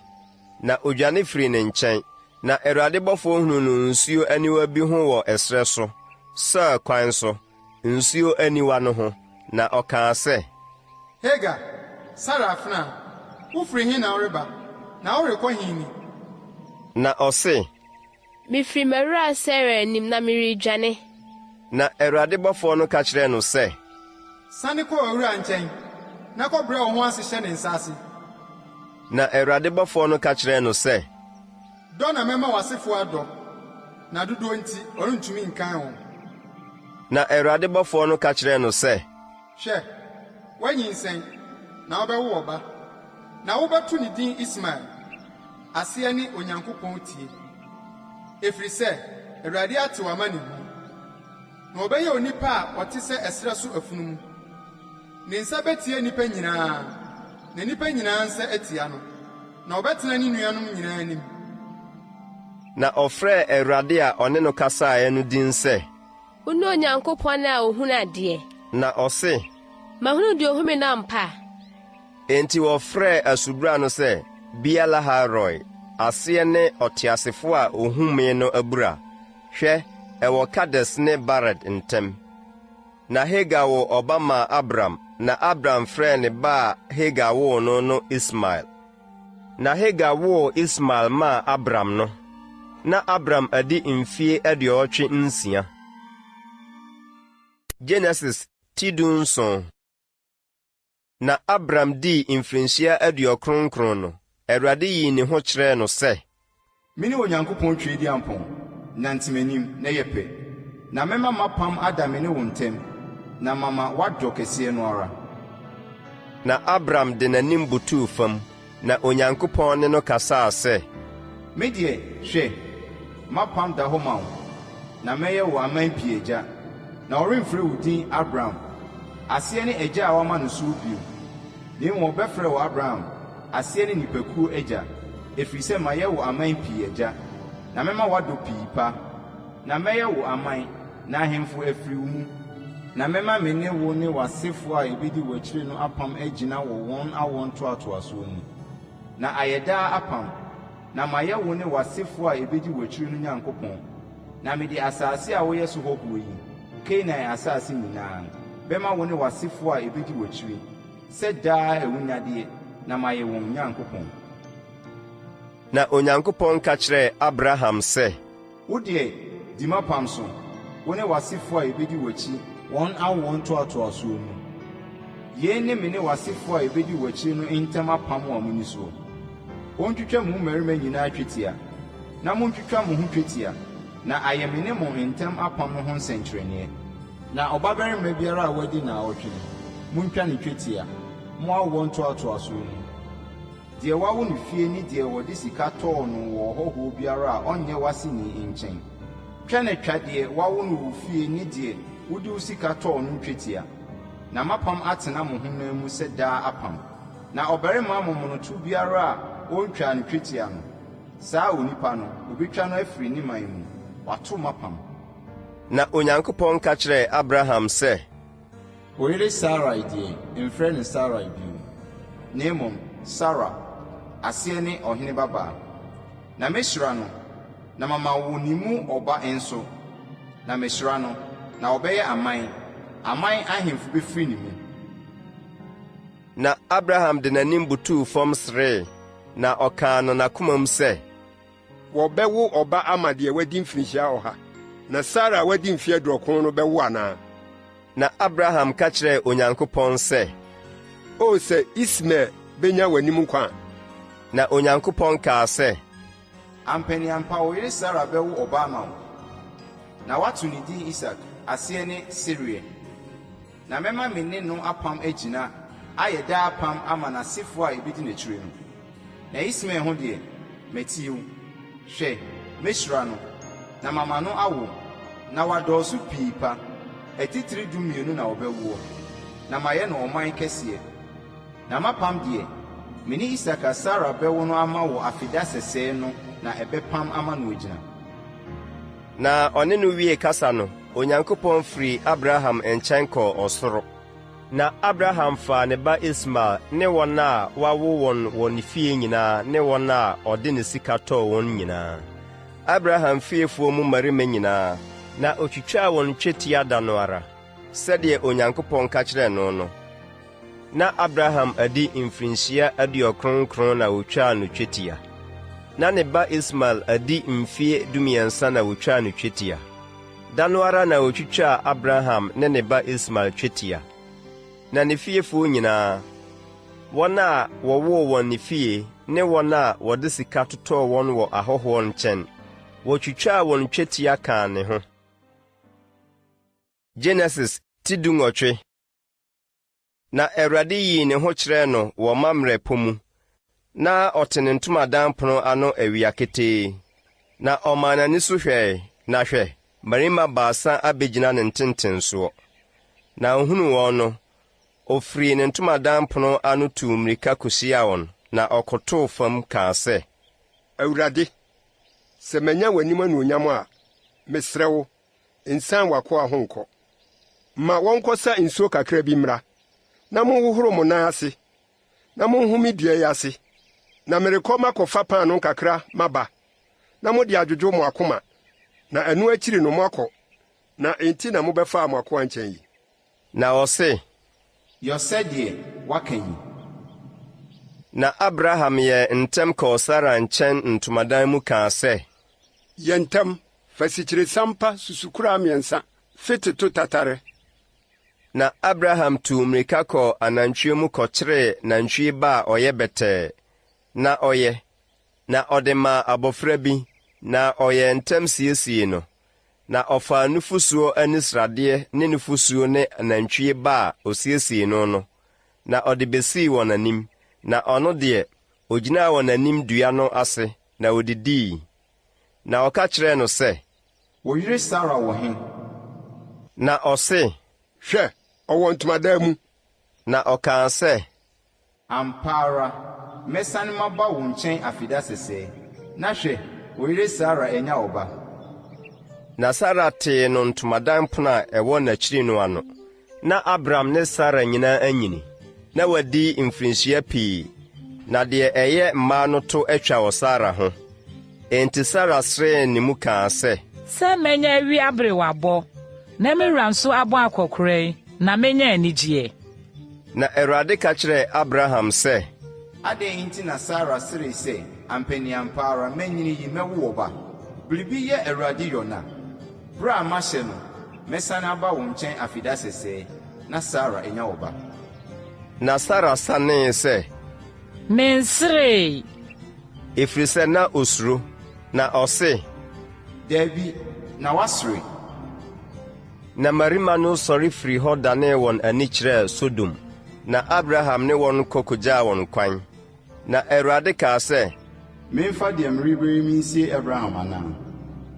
na odwane firii ne nkyɛn. Na Awurade bɔfoɔ hunuu no nsuo aniwa bi ho wɔ ɛserɛ so, Sur kwan so, nsuo aniwa no ho, na ɔkaa sɛ. Hagar, Sara afenaa, wofiri he na woreba, na worekɔ he ni? Na ɔse, Mifiri m'awuraa Sara anim na meredwane. Na Awurade bɔfoɔ no ka kyerɛɛ no sɛ. Sane kɔ w'awuraa nkyɛn, na kɔbrɛ wo ho ase hyɛ ne nsa ase. Na Awurade bɔfoɔ no ka kyerɛɛ no sɛ. Dɔ na mɛma w'asefoɔ adɔ, na dodoɔ nti wɔrentumi nkan wɔn. Na Awurade bɔfoɔ no ka kyerɛɛ no sɛ. Hwɛ, woanyinsɛn, na wobɛwo ɔba, na wobɛto ne din Ismael. Aseɛ ne Onyankopɔn tie, ɛfiri sɛ Awurade ate w'amanehunu. Na ɔbɛyɛ onipa a ɔte sɛ ɛserɛ so afunumu. Ne nsa bɛtia nnipa nyinaa, na nnipa nyinaa nsa atia no, na ɔbɛtena ne nuanom nyinaa anim. Na ɔfrɛɛ Awurade a ɔne no kasaeɛ no din sɛ. Wone Onyankopɔn a ɔhunu adeɛ. Na ɔse. Mahunu deɛ ɔhu me no ampa? Enti wɔfrɛɛ asubura no sɛ Beer-lahai-roi, aseɛ ne Ɔteasefoɔ a ɔhu me no abura. Hwɛ, ɛwɔ Kades ne Bared ntam. Na Hagar woo ɔba maa Abram, na Abram frɛɛ ne ba a Hagar woo no no Ismael. Na Hagar woo Ismael maa Abram no, na Abram adi mfeɛ 86. Genesis ti 17. Na Abram dii mfirinhyia aduɔkron nkron no, Awurade yii ne ho kyerɛɛ no sɛ. Mene Onyankopɔn Tweaduampɔn, nante m'anim, na yɛ pɛ, na mɛma m'apam ada me ne wo ntam, na mama woadɔ kɛseɛ no ara. Na Abram de n'anim butuu fam, na Onyankopɔn ne no kasaa sɛ. Me deɛ, hwɛ, m'apam da hɔ ma wo, na mɛyɛ wo aman pii agya. Na wɔremfrɛ wo din Abram, aseɛ ne Agya a wɔama no soɔ bio, na mmom wɔbɛfrɛ wo Abraham, aseɛ ne Nnipakuo agya, ɛfiri sɛ mayɛ wo aman pii agya, na mɛma woadɔ pii pa. Na mɛyɛ wo aman, na ahemfo afiri wo mu. Na mɛma me ne wo ne w'asefoɔ a ɛbɛdi w'akyire no apam agyina wɔ wɔn awoɔ ntoatoasoɔ mu, na ayɛ daa apam, na mayɛ wo ne w'asefoɔ a ɛbɛdi w'akyire no Nyankopɔn. Na mede asase a woyɛ so hɔhoɔ yi, Kanaan asase nyinaa, bɛma wo ne w'asefoɔ a ɛbɛdi w'akyire, sɛ daa awunnyadeɛ, na mayɛ wɔn Nyankopɔn. Na Onyankopɔn ka kyerɛɛ Abraham sɛ. Wo deɛ, di m'apam so, wo ne w'asefoɔ a ɛbɛdi w'akyi wɔn awoɔ ntoatoasoɔ mu. Yei ne me ne w'asefoɔ a ɛbɛdi w'akyire no ntam apam a monni soɔ. Wɔntwitwa mo mmarima nyinaa twetia, na montwitwa mo ho twetia, na ayɛ me ne mo ntam apam no ho nsɛnkyerɛnneɛ. Na ɔbabarima biara a wadi nnawɔtwe no, montwa no twetia, mo awoɔ ntoatoasoɔ mu. Deɛ wɔawo no fie ne deɛ wɔde sika tɔɔ no wɔ ɔhɔhoɔ biara a ɔnyɛ w'aseni nkyɛn. Twa na twa deɛ wɔawo no wo fie ne deɛ wode wo sika tɔɔ no twetia, na m'apam atena mo honam mu sɛ daa apam. Na ɔbarima momonoto biara a ɔntwaa no twetia no, saa onipa no, wɔbɛtwa no afiri ne man mu. Wato m'apam. Na Onyankopɔn ka kyerɛɛ Abraham sɛ. Wo yere Sarai deɛ, mfrɛ no Sarai bio, na mmom Sara, aseɛ ne ɔhene babaa. Na mɛhyira no, na mama wo ne mu ɔba nso, na mɛhyira no, na ɔbɛyɛ aman, aman ahemfo bɛfiri ne mu. Na Abraham de n'anim butuu fam seree, na ɔkaa no n'akomam sɛ. Wɔbɛwo ɔba ama deɛ wadi mfirinhyia ɔha, na Sara a wadi mfeɛ 90 no bɛwo anaa? Na Abraham ka kyerɛɛ Onyankopɔn sɛ. O sɛ Ismael benya w'anim nkwa a! Na Onyankopɔn kaa sɛ. Ampaneampa wo yere Sara bɛwo ɔba ama wo, na woato ne din Isak, aseɛ ne Sereɛ. Na mɛma me ne no apam agyina ayɛ daa apam ama n'asefoɔ a ɛbɛdi n'akyire no. Na Ismael ho deɛ, matie wo. Hwɛ, mɛhyira no, na mama no awo, na wadɔɔso pii pa. Atitire dummienu na wɔbɛwoɔ, na mayɛ no ɔman kɛseɛ. Na m'apam deɛ, me ne Isak a Sara bɛwo no ama wo afeda sɛsɛɛ no na ɛbɛpam ama no agyina. Na ɔne no wiee kasa no, Onyankopɔn firii Abraham nkyɛn kɔɔ ɔsoro. Na Abraham faa ne ba Ismael ne wɔn a wɔawo wɔn wɔ ne fie nyinaa ne wɔn a ɔde ne sika tɔɔ wɔn nyinaa, Abraham fiefoɔ mu mmarima nyinaa, na ɔtwitwaa wɔn twetia da no ara, sɛdeɛ Onyankopɔn ka kyerɛɛ no no. Na Abraham adi mfirinhyia 99 na wɔtwaa no twetia. Na ne ba Ismael adi mfeɛ 13 na wɔtwaa no twetia. Da no ara na wɔtwitwaa Abraham ne ne ba Ismael twetia. Na ne fiefoɔ nyinaa, wɔn a wɔwoo wɔn ne fie ne wɔn a wɔde sika totɔɔ wɔn wɔ ahɔhoɔ nkyɛn, wɔtwitwaa wɔn twetia kaa ne ho. Genesis ti 18. Na Awurade yii ne ho kyerɛɛ no wɔ Mamrɛ pɔ mu. Na ɔte ne ntomadan pono ano awia ketee. Na ɔmaa n'ani so hwɛe, na hwɛ, mmarima baasa abɛgyina ne ntentensoɔ. Na ɔhunuu wɔn no, ɔfirii ne ntomadan pono ano tuu mmirika kɔhyiaa wɔn, na ɔkotoo fam kaa sɛ. Awurade, sɛ manya w'anim anuonyam a, mesrɛ wo, nsan w'akoa ho nkɔ. Ma wɔnkɔsa nsuo kakra bi mmra, na monhohoro mo nan ase, na monhome dua yi ase. Na merekɔ makɔfa paanoo kakra maba, na mode adwodwo mo akoma, na ɛno akyiri no moakɔ, na enti na mobɛfaa mo akoa nkyɛn yi. Na ɔse. Yɔ sɛdeɛ woaka yi. Na Abraham yɛɛ ntɛm kɔɔ Sara nkyɛn ntomadan mu kaa sɛ. Yɛ ntɛm, Fa asikyiresiam pa susukoraa mmiɛnsa fete to tatare. Na Abraham tuu mmirika kɔɔ anantwie mu kɔkyeree nantwie ba a ɔyɛ bɛtɛɛ, na ɔyɛ, na ɔde maa abɔfra bi, na ɔyɛɛ ntɛm siesiee no. Na ɔfaa nufosuo ani sradeɛ ne nufosuo ne nantwie ba a ɔsiesiee no no, na ɔde bɛsii wɔn anim, na ɔno deɛ, ɔgyinaa wɔn anim dua no ase, na ɔdidii. Na ɔka kyerɛɛ no sɛ. Wo yere Sara wɔ he? Na ɔse. Hwɛ, ɔwɔ ntomadan mu. Na ɔkaa sɛ. Ampa ara, mɛsane maba wo nkyɛn afeda sɛsɛɛ, na hwɛ, wo yere Sara anya ɔba. Na Sara tee no ntomadan pono a ɛwɔ n'akyiri no ano. Ná Abram ne Sara nyinaa anyini, na wɔadi mfirinhyia pii, na deɛ ɛyɛ mmaa no to atwa wɔ Sara ho. Enti Sara seree ne mu kaa sɛ. Sɛ manya awie aberewabɔ, na me wura nso abɔ akɔkoraa yi, na menya anigyeɛ. Na Awurade ka kyerɛɛ Abraham sɛ. Adɛn nti na Sara seree sɛ, Ampaniampa ara, manyini yi, mɛwo ɔba? Biribi yɛ Awurade yɔna? Berɛ a mahyɛ no, Mɛsane aba wo nkyɛn afeda sɛsɛɛ, na Sara anya ɔba. Na Sara sanee sɛ. Menseree. Ɛfiri sɛ na ɔsuro. Na ɔse. Dabi, na woasere. Na mmarima no sɔre firii hɔ danee wɔn ani kyerɛɛ Sodom, na Abraham ne wɔn kɔ kɔgyaa wɔn kwan. Na Awurade kaa sɛ. Memfa deɛ merebɛyɛ yi mensie Abraham anaa?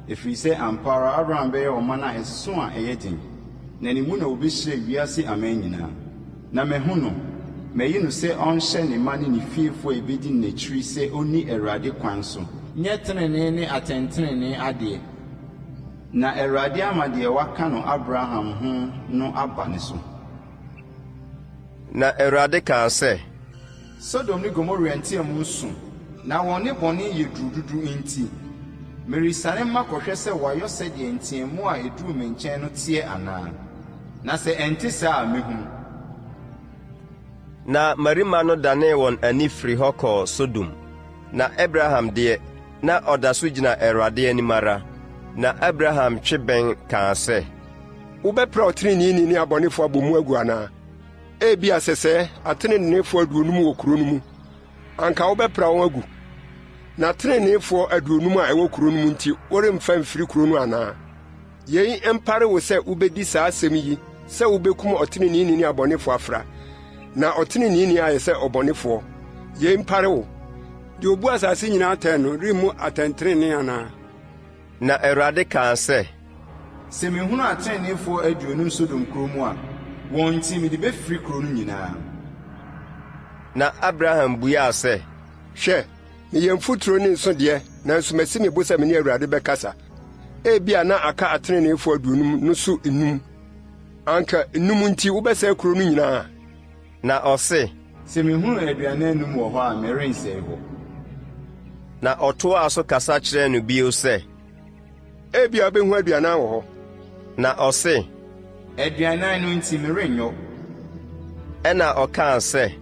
Ɛfiri sɛ ampa ara Abraham bɛyɛ ɔman a ɛso a ɛyɛ den, na ne mu na wɔbɛhyira wiase aman nyinaa. Na mahu no, mayi no sɛ ɔnhyɛ ne mma ne ne fiefoɔ a ɛbɛdi n'akyiri sɛ ɔnni Awurade kwan so, nyɛ tenenee ne atɛntenenee adeɛ, na Awurade ama deɛ waka no Abraham ho no aba ne so. Na Awurade kaa sɛ. Sodom ne Gomora nteamu so, na wɔn nnebɔne yɛ duru dodo nti, meresiane makɔhwɛ sɛ wɔayɔ sɛdeɛ nteamu a ɛduruu me nkyɛn no teɛ anaa, na sɛ ɛnte saa a, mɛhunu. Na mmarima no danee wɔn ani firii hɔ kɔɔ Sodom. Na Abraham deɛ, na ɔda so gyina Awurade anim ara. Na Abraham twe bɛn kaa sɛ. Wobɛpra ɔtreneeni ne abɔnefo abɔ mu agu anaa? Ebia sɛsɛɛ atreneefo 50 wɔ kurow no mu, anka wobɛpra wɔn agu? Na treneefo 50 a ɛwɔ kurow no mu nti woremfa mfiri kurow no anaa? Yei mpare wo sɛ wubedi saa asɛm yi sɛ wubekum ɔtreneeni ne abɔnefo afra, na ɔtreneeni ayɛ sɛ ɔbɔnefoɔ. Yei mpare wo. Deɛ obu asase nyinaa atɛn no remmu atɛntrenee anaa? Na Awurade kaa sɛ. Sɛ mehunu ateneneefoɔ 50 Sodom kuro mu a, wɔn nti mede bɛfiri kuro no nyinaa. Na Abraham buaa sɛ. Hwɛ, meyɛ mfuturo ne nsõ deɛ, nanso masi me bo sɛ me ne Awurade bɛkasa. Ebia na aka ateneneefoɔ 50 no so nnum. Anka nnum nti wobɛsɛe kuro no nyinaa? Na ɔse. Sɛ mehunu 45 wɔ hɔ a, merensɛe hɔ. Na ɔtoaa so kasa kyerɛɛ no bio sɛ. Ebia wubehu 40 wɔ hɔ. Na ɔse. 40 no nti merenyɔ. Ɛnna ɔkaa sɛ,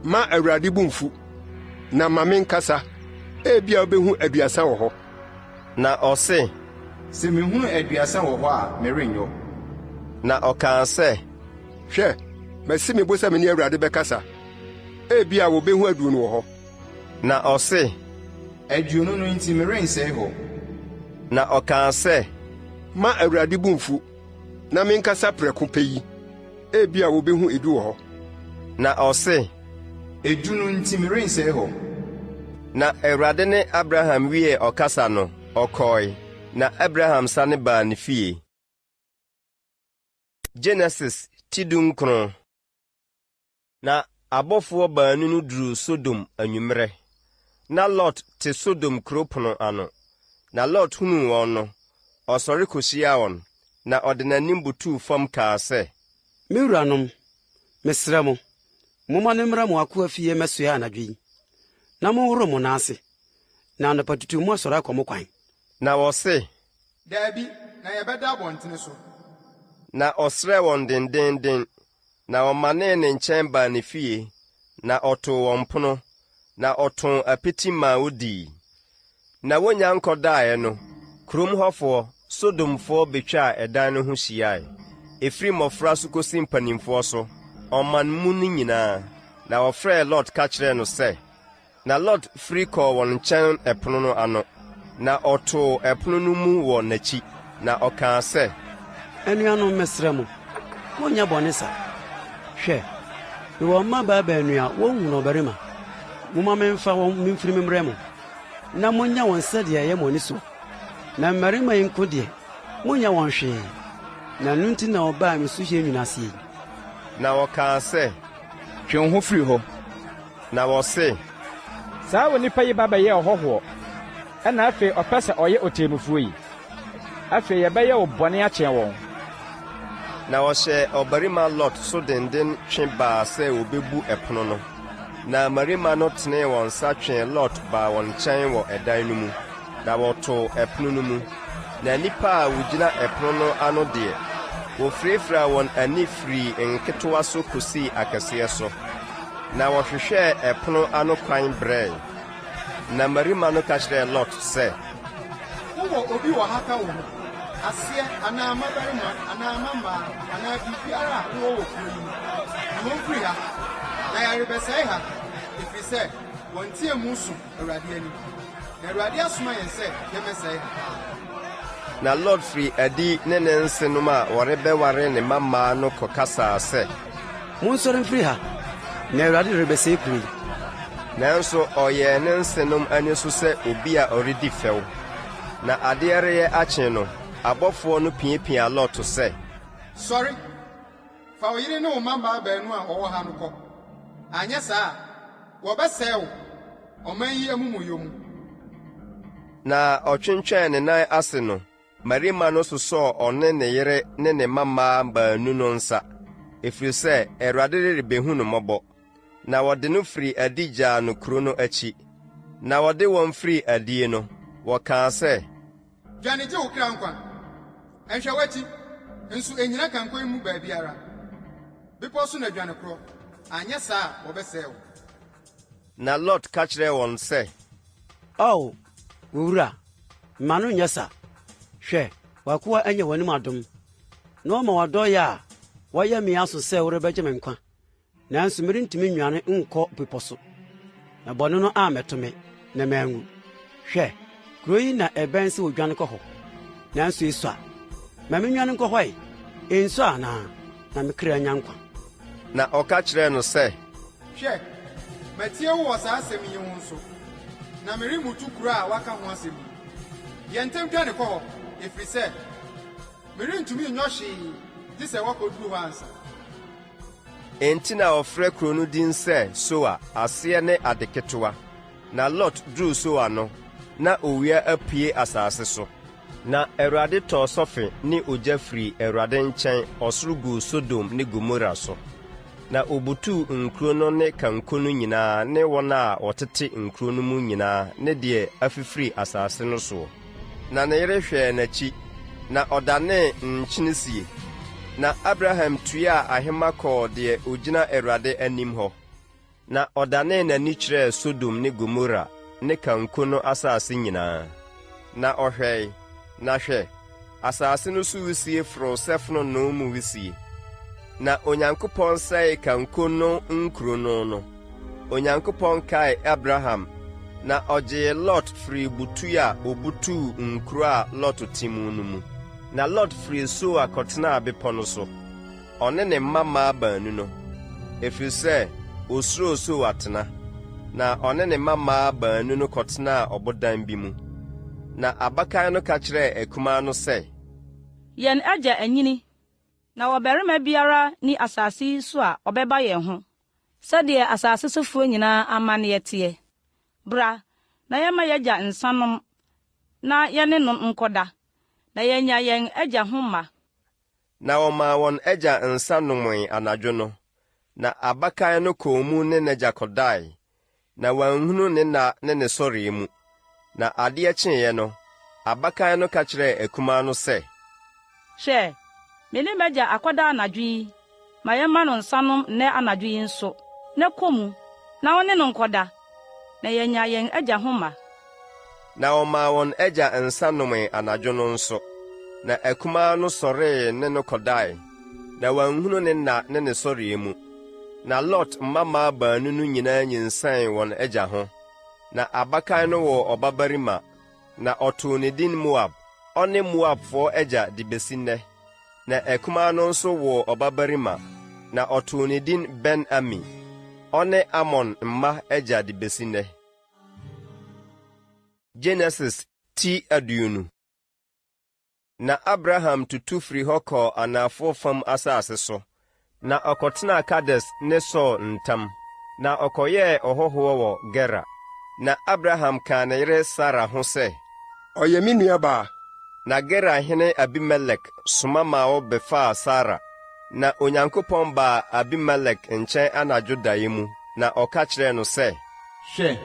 Mma Awurade bo mmfu, na ma menkasa. Ebia wubehu 30 wɔ hɔ. Na ɔse. Sɛ mihunu 30 wɔ hɔ a, merenyɔ. Na ɔkaa sɛ. Hwɛ, masi me bo sɛ me ne Awurade bɛkasa. Ebia wobehu 20 wɔ hɔ. Na ɔse. 20 no nti merensɛe hɔ. Na ɔkaa sɛ. Mma Awurade bo mmfu, na menkasa prɛko pɛ yi. Ebia wobehu 10 wɔ hɔ. Na ɔse. 10 no nti merensɛe hɔ. Na Awurade ne Abraham wiee ɔkasa no, ɔkɔe, na Abraham sane baa ne fie. Genesis ti 19. Na abɔfoɔ baanu no duruu Sodom anwummerɛ. Na Lot te Sodom kuro pono ano. Na Lot hunuu wɔn no, ɔsɔre kɔhyiaa wɔn, na ɔde n'anim butuu fam kaa sɛ. Me wuranom, mesrɛ mo, momma no mmra mo akoa fie mmɛsoɛ anadwo yi, na monhoro mo nan ase, na anɔpatutu moasɔre akɔ mo kwan. Na wɔse. Dabi, na yɛbɛda abɔntene so. Na ɔsrɛɛ wɔn dendeenden, Na ɔmanee ne nkyɛn baa ne fie, na ɔtoo wɔn pono, na ɔtoo apiti maa wodii. Na wonnya nkɔdaeɛ no, kurom hɔfoɔ, Sodomfoɔ betwaa ɛdan no ho hyiae, ɛfiri mmɔfra so kɔsi mpanimfoɔ so, ɔman mu no nyinaa. Na wɔfrɛɛ Lot ka kyerɛɛ no sɛ, Na Lot firi kɔɔ wɔn nkyɛn ɛpono no ano, na ɔtoo ɛpono no mu wɔ n'akyi, na ɔkaa sɛ. Anuanom, mesrɛ mo, monnyɛ bɔne sa. Hwɛ, mewɔ mmabaa baanu a wonhunuu ɔbarima. Momma memfa wɔn mfiri mmrɛ mo, na monyɛ wɔn sɛdeɛ ɛyɛ mo ani soɔ. Na mmarima yi nko deɛ, monnyɛ wɔn hwee, na ɛno nti na wɔbaa me suhyɛn nwunu aseɛ yi. Na wɔkaa sɛ. Twe wo ho firi hɔ. Na wɔse. Saa onipa yi ba bɛyɛɛ ɔhɔhoɔ, ɛnna afei ɔpɛ sɛ ɔyɛ ɔtemmufoɔ yi. Afei yɛbɛyɛ wo bɔne akyɛn wɔn. Na wɔhyɛɛ ɔbarima Lot so denden twe baa sɛ wɔbɛbu ɛpono no. Na mmarima no tenee wɔn nsa twee Lot baa wɔn nkyɛn wɔ ɛdan no mu, na wɔtoo ɛpono no mu. Na nnipa a wɔgyina ɛpono no ano deɛ, wɔfirafiraa wɔn ani firii nketewa so kɔsii akɛseɛ so. Na wɔhwehwɛɛ ɛpono ano kwan brɛe. Na mmarima no ka kyerɛɛ Lot sɛ. Wowɔ obi wɔ ha ka wo ho, aseɛ anaa mmabarima anaa mmammaa anaa biribiara a wowɔ wɔ kuro yi mu? Yi wɔn firi ha, na yɛrebɛsɛe ha, ɛfiri sɛ wɔn nteamu so Awurade anim, na Awurade asoma yɛn sɛ yɛmmɛsɛe ha. Na Lot firii adi ne ne nsenom a wɔrebɛware ne mmammaa no kɔkasaa sɛ. Monsɔre mfiri ha, na Awurade rebɛsɛe kuro yi. Nanso ɔyɛɛ ne nsenom ani so sɛ obi a ɔredi fɛw. Na adeɛ reyɛ akye no, abɔfoɔ no piapiaa Lot sɛ. Sɔre! Fa wo yere ne wo mmammaa baanu a wɔwɔ ha no kɔ, anyɛ saa a, wɔbɛsɛe wo, ɔman yi amumuyɔ mu. Na ɔtwentwɛn ne nan ase no, mmarima no sosɔɔ ɔne ne yere ne ne mmammaa baanu no nsa, ɛfiri sɛ Awurade rebehu no mmɔbɔ. Na wɔde no firii adi gyaa no kuro no akyi. Na wɔde wɔn firii adie no, wɔkaa sɛ. Dwane gye wo kra nkwa! Nhwɛ w'akyi, nso nnyina kanko yi mu baabiara. Bepɔ so na dwane korɔ, anyɛ saa a wɔbɛsɛe wo. Na Lot ka kyerɛɛ wɔn sɛ. Ao, owura, mma no nnyɛ sa! Hwɛ, w'akoa anya w'anim adom, na woama w'adɔeɛ a woayɛ me aso sɛ worebɛgye me nkwa. Nanso merentumi nnwane nkɔ bepɔ so, na bɔne no ammɛto me, na manwu. Hwɛ, kurow yi na ɛbɛn sɛ wodwane kɔ hɔ, nanso esua. Ma minnwane nkɔ hɔ ɛ, ensua anaa, na me kra anya nkwa. Na ɔka kyerɛɛ no sɛ. Hwɛ, matie wo wɔ saa asɛm yi ho nso, na meremmutu kuro a woaka ho asɛm yi. Yɛ ntɛm dwane kɔ hɔ, ɛfiri sɛ merentumi nyɔ hwee gye sɛ woakɔduru hɔ ansa. Enti na wɔfrɛ kuro no din sɛ Soar, aseɛ ne Ade Ketewa. Na Lot duruu Soar no, na owia apue asase so. Na Awurade tɔɔ sɔfe ne ogya firii Awurade nkyɛn ɔsoro guu Sodom ne Gomora so, na ɔbutuu nkuro no ne kanko no nyinaa ne wɔn a wɔtete nkuro no mu nyinaa ne deɛ afifiri asase no soɔ. Na ne yere hwɛɛ n'akyi, na ɔdanee nkyene sie. Na Abraham tuaa ahema kɔɔ deɛ ɔgyina Awurade anim hɔ. Na ɔdanee n'ani kyerɛɛ Sodom ne Gomora ne kanko no asase nyinaa. Na ɔhwɛe, na hwɛ, asase no so wisie foroo sɛ fononoo mu wisie. Na Onyankopɔn sɛee kanko no nkuro no no, Onyankopɔn kaee Abraham na ɔgyee Lot firii butu a ɔbutuu nkuro a Lot te mu no mu. Na Lot firii Soar kɔtenaa bepɔ no so. Ɔne ne mma mmaa baanu no, ɛfiri sɛ ɔsuroo Soar tena, na ɔne ne mma mmaa baanu no kɔtenaa ɔbodan bi mu. Na abakan no ka kyerɛɛ akumaa no sɛ. Yɛn agya anyini, na ɔbarima biara nni asase yi so a ɔbɛba yɛn ho, sɛdeɛ asase sofoɔ nyinaa amanneɛ teɛ. Bra, na yɛmma y'agya nsa nnom, na yɛne no nkɔda, na yɛanya yɛn agya ho mma. Na wɔmaa wɔn agya nsa nomee anadwo no, na abakan no kɔɔ mu ne n'agya kɔdae, na wanhunu ne nna ne ne sɔreɛ mu. Na adeɛ kyeeɛ no, abakan no ka kyerɛɛ akumaa no sɛ. Hwɛ, me ne m'agya akɔda anadwo yi, ma yɛmma no nsa nnom nnɛ anadwo yi nso, na kɔ mu, na wo ne no nkɔda, na yɛanya yɛn agya ho mma. Na wɔmaa wɔn agya nsa nomee anadwo no nso. Na akumaa no sɔree ne no kɔdae, na wanhunu ne nna ne ne sɔreɛ mu. Na Lot mmammaa baanu no nyinaa nyinsɛnee wɔn agya ho. Na abakan no woo ɔbabarima, na ɔtoo ne din Moab, ɔne Moabfoɔ agya de besi nnɛ. Na akumaa no nso woo ɔbabarima, na ɔtoo ne din Ben-Ami, ɔne Amon mma agya de besi nnɛ. Genesis ti 20. Na Abraham tutu firii hɔ kɔɔ anafoɔ fam asase so, na ɔkɔtenaa Kades ne Sur ntam, na ɔkɔyɛɛ ɔhɔhoɔ wɔ Gerar. Na Abraham kaa ne yere Sara ho sɛ. Ɔyɛ me nuabaa. Na Gerar hene Abimelek soma maa wɔbɛfaa Sara. Na Onyankopɔn baa Abimelek nkyɛn anadwo daeɛ mu, na ɔka kyerɛɛ no sɛ. Hwɛ,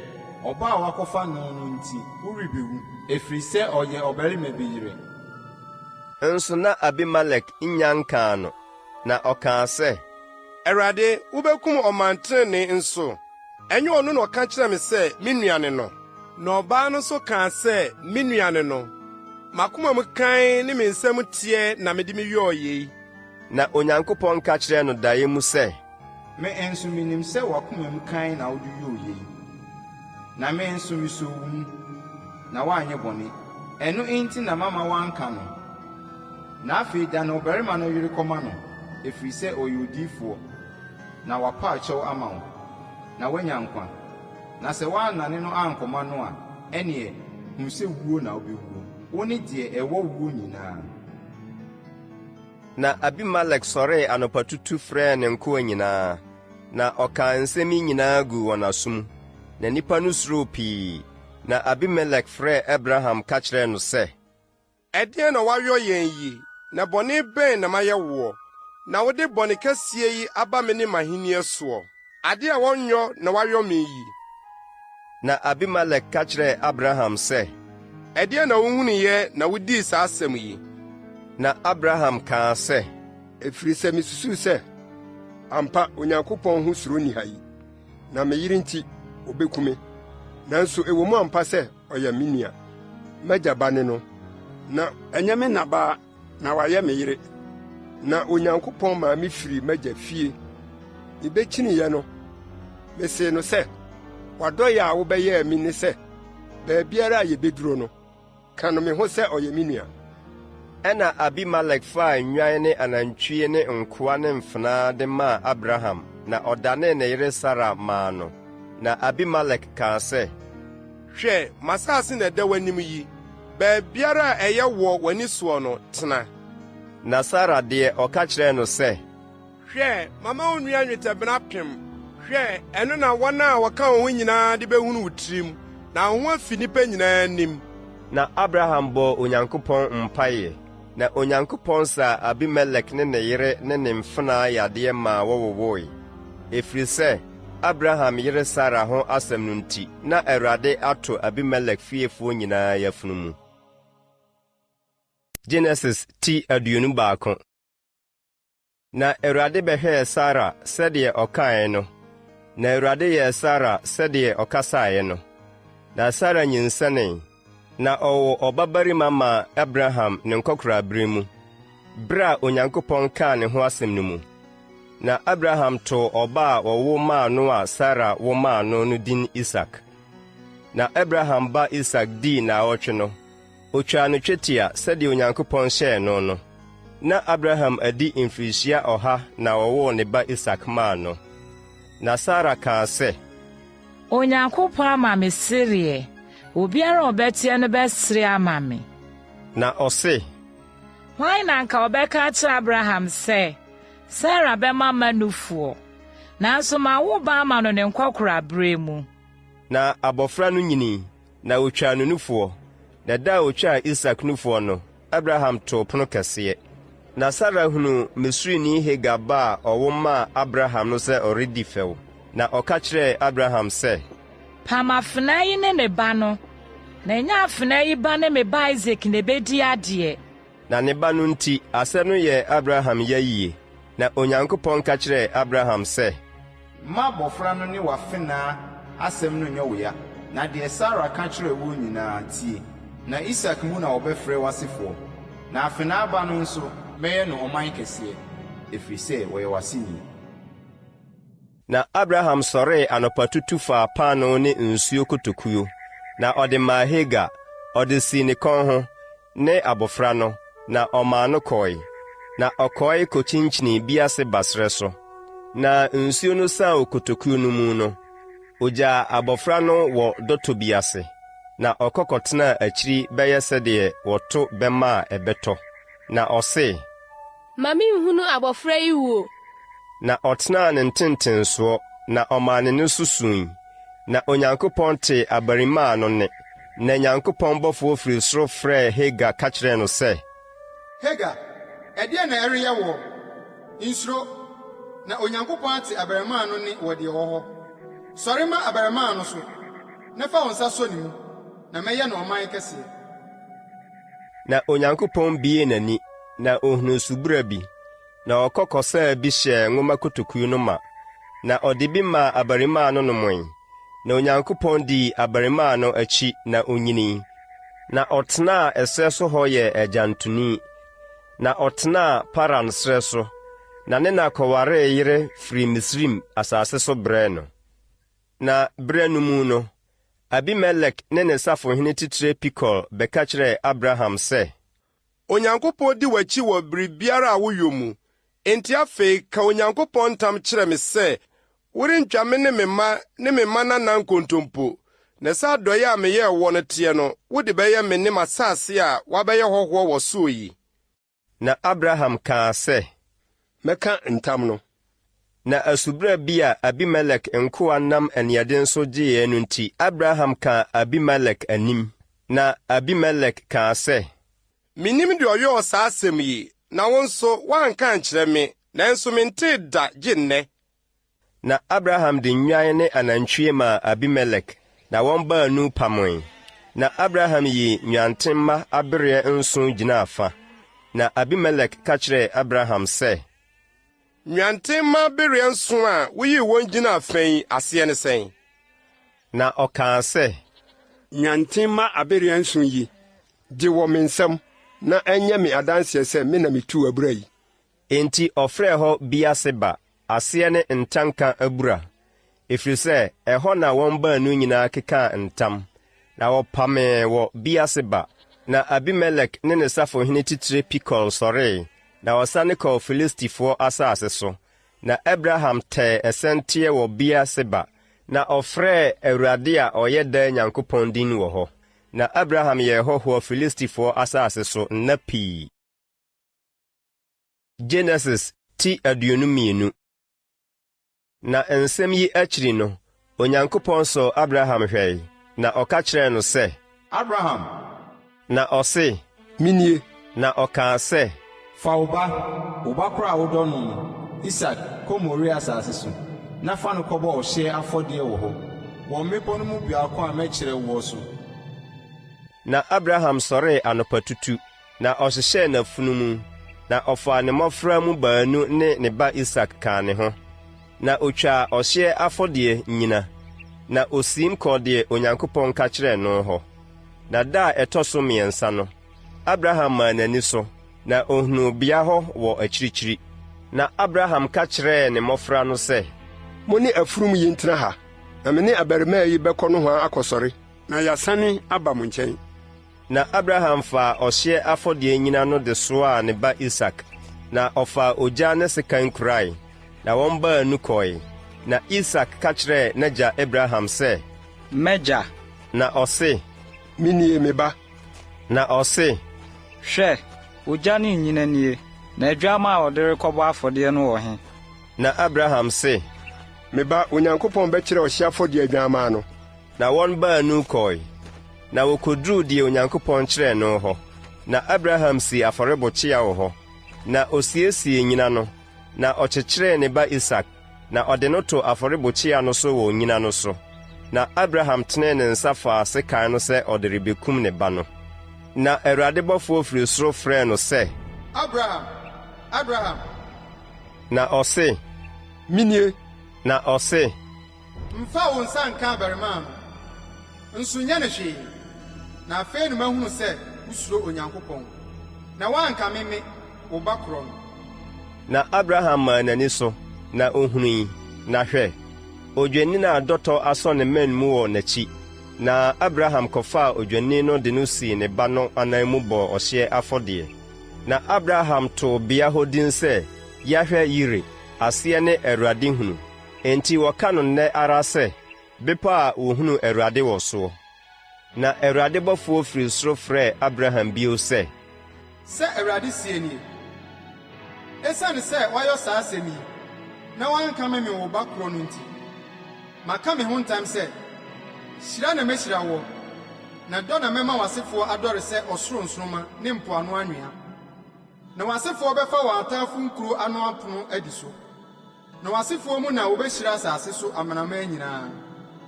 ɔbaa a woakɔfa no no nti worebewu, ɛfiri sɛ ɔyɛ ɔbarima bi yere. Nso na Abimelek nnya nkaa no, na ɔkaa sɛ. Awurade, wubekum ɔman trenee nso? Ɛnyɛ ɔno na ɔka kyerɛɛ me sɛ, 'Me nua ne no'? Na ɔbaa no nso kaa sɛ, 'Me nua ne no. M'akoma mu kann ne me nsa mu teɛ na mede meyɔɔ yei. Na Onyankopɔn ka kyerɛɛ no daeɛ mu sɛ. Me nso minim sɛ w'akoma mu kann na wode yɔɔ yei, na me nso misoo wo mu, na woanyɛ bɔne, ɛno nti na mamma woanka no. Na afei dane ɔbarima no yere kɔma no, ɛfiri sɛ ɔyɛ odiyifoɔ, na wapa kyɛw ama wo, na woanya nkwa. Na sɛ woannane no ankɔma no a, ɛnneɛ, hu sɛ wuo na wobɛwuo, wo ne deɛ ɛwɔ woɔ nyinaa. Na Abimelek sɔree anɔpatutu frɛɛ ne nkoa nyinaa, na ɔkaa nsɛm yi nyinaa guu wɔn aso mu. Na nnipa no suroo pii. Na Abimelek frɛɛ Abraham ka kyerɛɛ no sɛ. Ɛdeɛn na woayɔ yɛn yi, na bɔne bɛn na mayɛ woɔ, na wode bɔne kɛseɛ yi aba me ne m'ahennie soɔ? Ade a wɔnyɔ na woayɔ me yi. Na Abimelek ka kyerɛɛ Abraham sɛ. Ɛdeɛn na wohunuiɛ na wodii saa asɛm yi? Na Abraham kaa sɛ. Ɛfiri sɛ misusuu sɛ, 'Ampa, Onyankopɔn ho suro nni ha yi, na me yere nti, wobeku me. Nanso ɛwɔ mu ampa sɛ ɔyɛ me nua, m'agya ba ne no, na ɛnyɛ me na ba na wayɛ me yere. Na Onyankopɔn maa mifirii m'agya fie. Mibekyiniiɛ no, misee no sɛ, 'W'adɔe a wobɛyɛɛ me ne sɛ, baabiara a yebeduru no, ka no me ho sɛ ɔyɛ me nua. Ɛnna Abimelek faa nnwan ne anantwie ne nkoa ne mfenaa de maa Abraham, na ɔdanee ne yere Sara maa no. Na Abimelek kaa sɛ. Hwɛ, m'asase na ɛda w'anim yi. Baabiara a ɛyɛ wɔ w'ani soɔ no, tena. Na Sara deɛ, ɔka kyerɛɛ no sɛ. Hwɛ, mama wo nua nnwetɛbena apem. Hwɛ, ɛno na wɔn a wɔka wo ho nyinaa de behunu wo tirim, na wo ho afi nnipa nyinaa anim. Na Abraham bɔɔ Onyankopɔn mpaeɛ, na Onyankopɔn saa Abimelek ne ne yere ne ne mfenaa yadeɛ maa wɔwowoe, ɛfiri sɛ Abraham yere Sara ho asɛm no nti, na Awurade ato Abimelek fiefoɔ nyinaa yafunu mu. Genesis ti 21. Na Awurade bɛhwɛɛ Sara sɛdeɛ ɔkaeɛ no, na Awurade yɛɛ Sara sɛdeɛ ɔkasaeɛ no. Na Sara nyinsɛnee, na ɔwoo ɔbabarima maa Abraham ne nkɔkoraaberɛ mu, berɛ a Onyankopɔn kaa ne ho asɛm no mu. Na Abraham too ɔba a wɔwo maa no a Sara wo maa no no din Isak. Na Abraham ba Isak dii nnaawɔtwe no, Otwaa no twetia sɛdeɛ Onyankopɔn hyɛɛ no no. Ná Abraham adi mfirihyia ɔha na wɔwoo ne ba Isak maa no. Na Sara kaa sɛ. Onyankopɔn ama me sereɛ, obiara a ɔbɛteɛ no bɛsere ama me. Na ɔse. Hwan na anka ɔbɛka akyerɛ Abraham sɛ, 'Sara bɛma mma nufoɔ'? Nanso mawo ba ama no ne nkɔkoraaberɛ mu. Na abɔfra no nyinii, Na wɔtwaa no nufoɔ. Na da a wɔtwaa Isak nufoɔ no, Abraham too pono kɛseɛ. Na Sara hunuu Misrini Hagar ba a ɔwo maa Abraham no sɛ ɔredi fɛw, na ɔka kyerɛɛ Abraham sɛ. Pam afenaa yi ne ne ba no, na ɛnyɛ afenaa yi ba ne me ba Isak na ɛbɛdi adeɛ. Na ne ba no nti, asɛm no yɛɛ Abraham ya yie. Na Onyankopɔn ka kyerɛɛ Abraham sɛ. Mma abɔfra no ne w'afenaa asɛm no nnyɛ wo ya, na deɛ Sara ka kyerɛɛ woɔ nyinaa, tie. Na Isak mu na wɔbɛfrɛ w'asefoɔ. Na afenaa ba no nso, mɛyɛ no ɔman kɛseɛ, ɛfiri sɛ ɔyɛ w'aseni. Na Abraham sɔree anɔpatutu faa paanoo ne nsuo kotokuo, na ɔde maa Hagar, ɔde sii ne kɔn ho, ne abɔfra no, na ɔmaa no kɔe. Na ɔkɔe kokyinkyinii Beer-Seba serɛ so. Na nsuo no saa wɔ kotokuo no mu no, ɔgyaa abɔfra no wɔ dɔtɔ bi ase, na ɔkɔ kɔtenaa akyiri bɛyɛ sɛdeɛ wɔto bɛmma a ɛbɛtɔ. Na ɔse. Ma minhunu abɔfra yi wuo. Na ɔtenaa ne ntentensoɔ, na ɔmaa ne nne so sui. Na Onyankopɔn tee abarimaa no nne, na Nyankopɔn bɔfoɔ firi soro frɛɛ Hagar ka kyerɛɛ no sɛ. Hagar, ɛdeɛn na ɛreyɛ woɔ? Nsuro, na Onyankopɔn ate abarimaa no nne wɔ deɛ ɔwɔ hɔ. Sɔre ma abarimaa no so, na fa wo nsa sɔ ne mu, na mɛyɛ no ɔman kɛseɛ. Na Onyankopɔn buee n'ani, na ohunuu subura bi, na ɔkɔ kɔsaa bi hyɛɛ nwoma kotokuo no ma, na ɔde bi maa abarimaa no nomoe. Na Onyankopɔn dii abarimaa no akyi na onyinii, na ɔtenaa ɛserɛ so hɔ yɛɛ agyantoni. Na ɔtenaa Paran serɛ so, na ne na kɔwaree yere firii Misraim asase so brɛɛ no. Na berɛ no mu no, Abimelek ne ne safohene titire Pikol bɛka kyerɛɛ Abraham sɛ. Onyankopɔn di w'akyi wɔ biribiara a woyɔ mu. Enti afei ka Onyankopɔn ntam kyerɛ me sɛ worentwa me ne me mma ne me mmanana nkontompo, na sɛ adɔe a meyɛɛ woɔ no teɛ no, wode bɛyɛ me ne m'asase a woabɛyɛ hɔhoɔ wɔ soɔ yi. Na Abraham kaa sɛ. Mɛka ntam no. Na asubura bi a Abimelek nkoa nam aniɛden so gyeeɛ no nti, Abraham kaa Abimelek anim. Na Abimelek kaa sɛ. Mennim deɛ ɔyɔɔ saa asɛm yi, na wo nso, woanka ankyerɛ me, nanso mentee da gye nnɛ. Na Abraham de nnwan ne anantwie maa Abimelek, na wɔn baanu pamoe. Na Abraham yii nnwanten mma abereɛ nson gyinaa fa. Na Abimelek ka kyerɛɛ Abraham sɛ. Nnwanten mma abereɛ nson a woyii wɔn gyinaa fa yi aseɛ ne sɛn? Na ɔkaa sɛ. Nnwanten mma abereɛ nson yi, gye wɔ me nsam, na ɛnyɛ me adanseɛ sɛ me na mituu abura yi. Enti ɔfrɛɛ hɔ Beer-Seba, aseɛ ne Ntanka Abura, ɛfiri sɛ ɛhɔ na wɔn baanu nyinaa kekaa ntam, na wɔpamee wɔ Beer-Seba. Na Abimelek ne ne safohene titire Pikol sɔree, na wɔsane kɔɔ Filistifoɔ asase so. Na Abraham tɛɛ ɛsɛnteɛ wɔ Beer-Seba, na ɔfrɛɛ Awurade a ɔyɛ daa Nyankopɔn din wɔ hɔ. Na Abraham yɛɛ hɔhoɔ Filistifoɔ asase so nna pii. Genesis ti 22. Na nsɛm yi akyiri no, Onyankopɔn sɔɔ Abraham hwɛe, na ɔka kyerɛɛ no sɛ. Abraham! Na ɔse. Menie. Na ɔkaa sɛ. Fa wo ba, wo ba korɔ a wodɔ no no, Isak, kɔ Moria asase so, na fa no kɔbɔ ɔhyeɛ afɔdeɛ wɔ hɔ, wɔ mmepɔ no mu biako a mɛkyerɛ woɔ so. Na Abraham sɔree anɔpatutu, Na ɔhyehyɛɛ n'afunumu, Na ɔfaa ne mmɔfra mu baanu ne ne ba Isak kaa ne ho, na ɔtwaa ɔhyeɛ afɔdeɛ nnyina, na ɔsiim kɔɔ deɛ Onyankopɔn ka kyerɛɛ no hɔ. Na da a ɛtɔ so mmiɛnsa no, Abraham maa n'ani so, na ɔhunuu bea hɔ wɔ akyirikyiri. Na Abraham ka kyerɛɛ ne mmɔfra no sɛ, Mo ne afurum yi ntena ha, na me ne abarimaa yi bɛkɔ nohoa akɔsɔre, na yɛasane aba mo nkyɛn. Na Abraham faa ɔhyeɛ afɔdeɛ nnyina no de soaa ne ba Isak, na ɔfaa ogya ne sekan kurae, na wɔn baanu kɔe. Na Isak ka kyerɛɛ n'agya Abraham sɛ, M'agya. Na ɔse, Minie, me ba. Na ɔse, Hwɛ, ogya ne nnyina nie, na adwammaa a wɔde rekɔbɔ afɔdeɛ no wɔ he? Na Abraham se, Me ba, Onyankopɔn bɛkyerɛ ɔhyeɛ afɔdeɛ adwammaa no. Na wɔn baanu kɔe, na wokoduruu deɛ Onyankopɔn kyerɛɛ no hɔ. Na Abraham sii afɔrebukyia wɔ hɔ, na osiesiee nnyina no, na ɔkyekyeree ne ba Isak, na ɔde no too afɔrebukyia no so wɔ nnyina no so. Na Abraham tenee ne nsa faa sekan no sɛ ɔde rebekum ne ba no. Na Awurade bɔfoɔ firi soro frɛɛ no sɛ. Abraham! Abraham! Na ɔse. Menie! Na ɔse. Mfa wo nsa nka abarimaa no, nso nyɛ no hwee, na afei na mahunu sɛ wusuro Onyankopɔn, na woankame me, wo ba korɔ no. Na Abraham maa n'ani so, na ohui, na hwɛ, odwennini a dɔtɔ asɔ ne mmɛn mu wɔ n'akyi. Na Abraham kɔfaa odwennini no de no sii ne ba no anan mu bɔɔ ɔhyeɛ afɔdeɛ. Na Abraham too bea hɔ din sɛ Yahweh-Yire, aseɛ ne Awurade hunu. Enti wɔka no nnɛ ara sɛ, Bepɔ a wɔhunu Awurade wɔ soɔ. Na Awurade bɔfoɔ firi soro frɛɛ Abraham bio sɛ. Sɛ Awurade seɛ nie, Esiane sɛ woayɔ saa asɛm yi, na woankame me wo ba korɔ no nti, maka me ho ntam sɛ, hyira na mɛhyira woɔ, na dɔ na mɛma w'asefoɔ adɔre sɛ ɔsoro nsoromma ne mpoano anwea. Na w'asefoɔ bɛfa wɔn atamfo nkuro ano apono adi so. Na w'asefoɔ mu na wɔbɛhyira asase so amanaman nyinaa,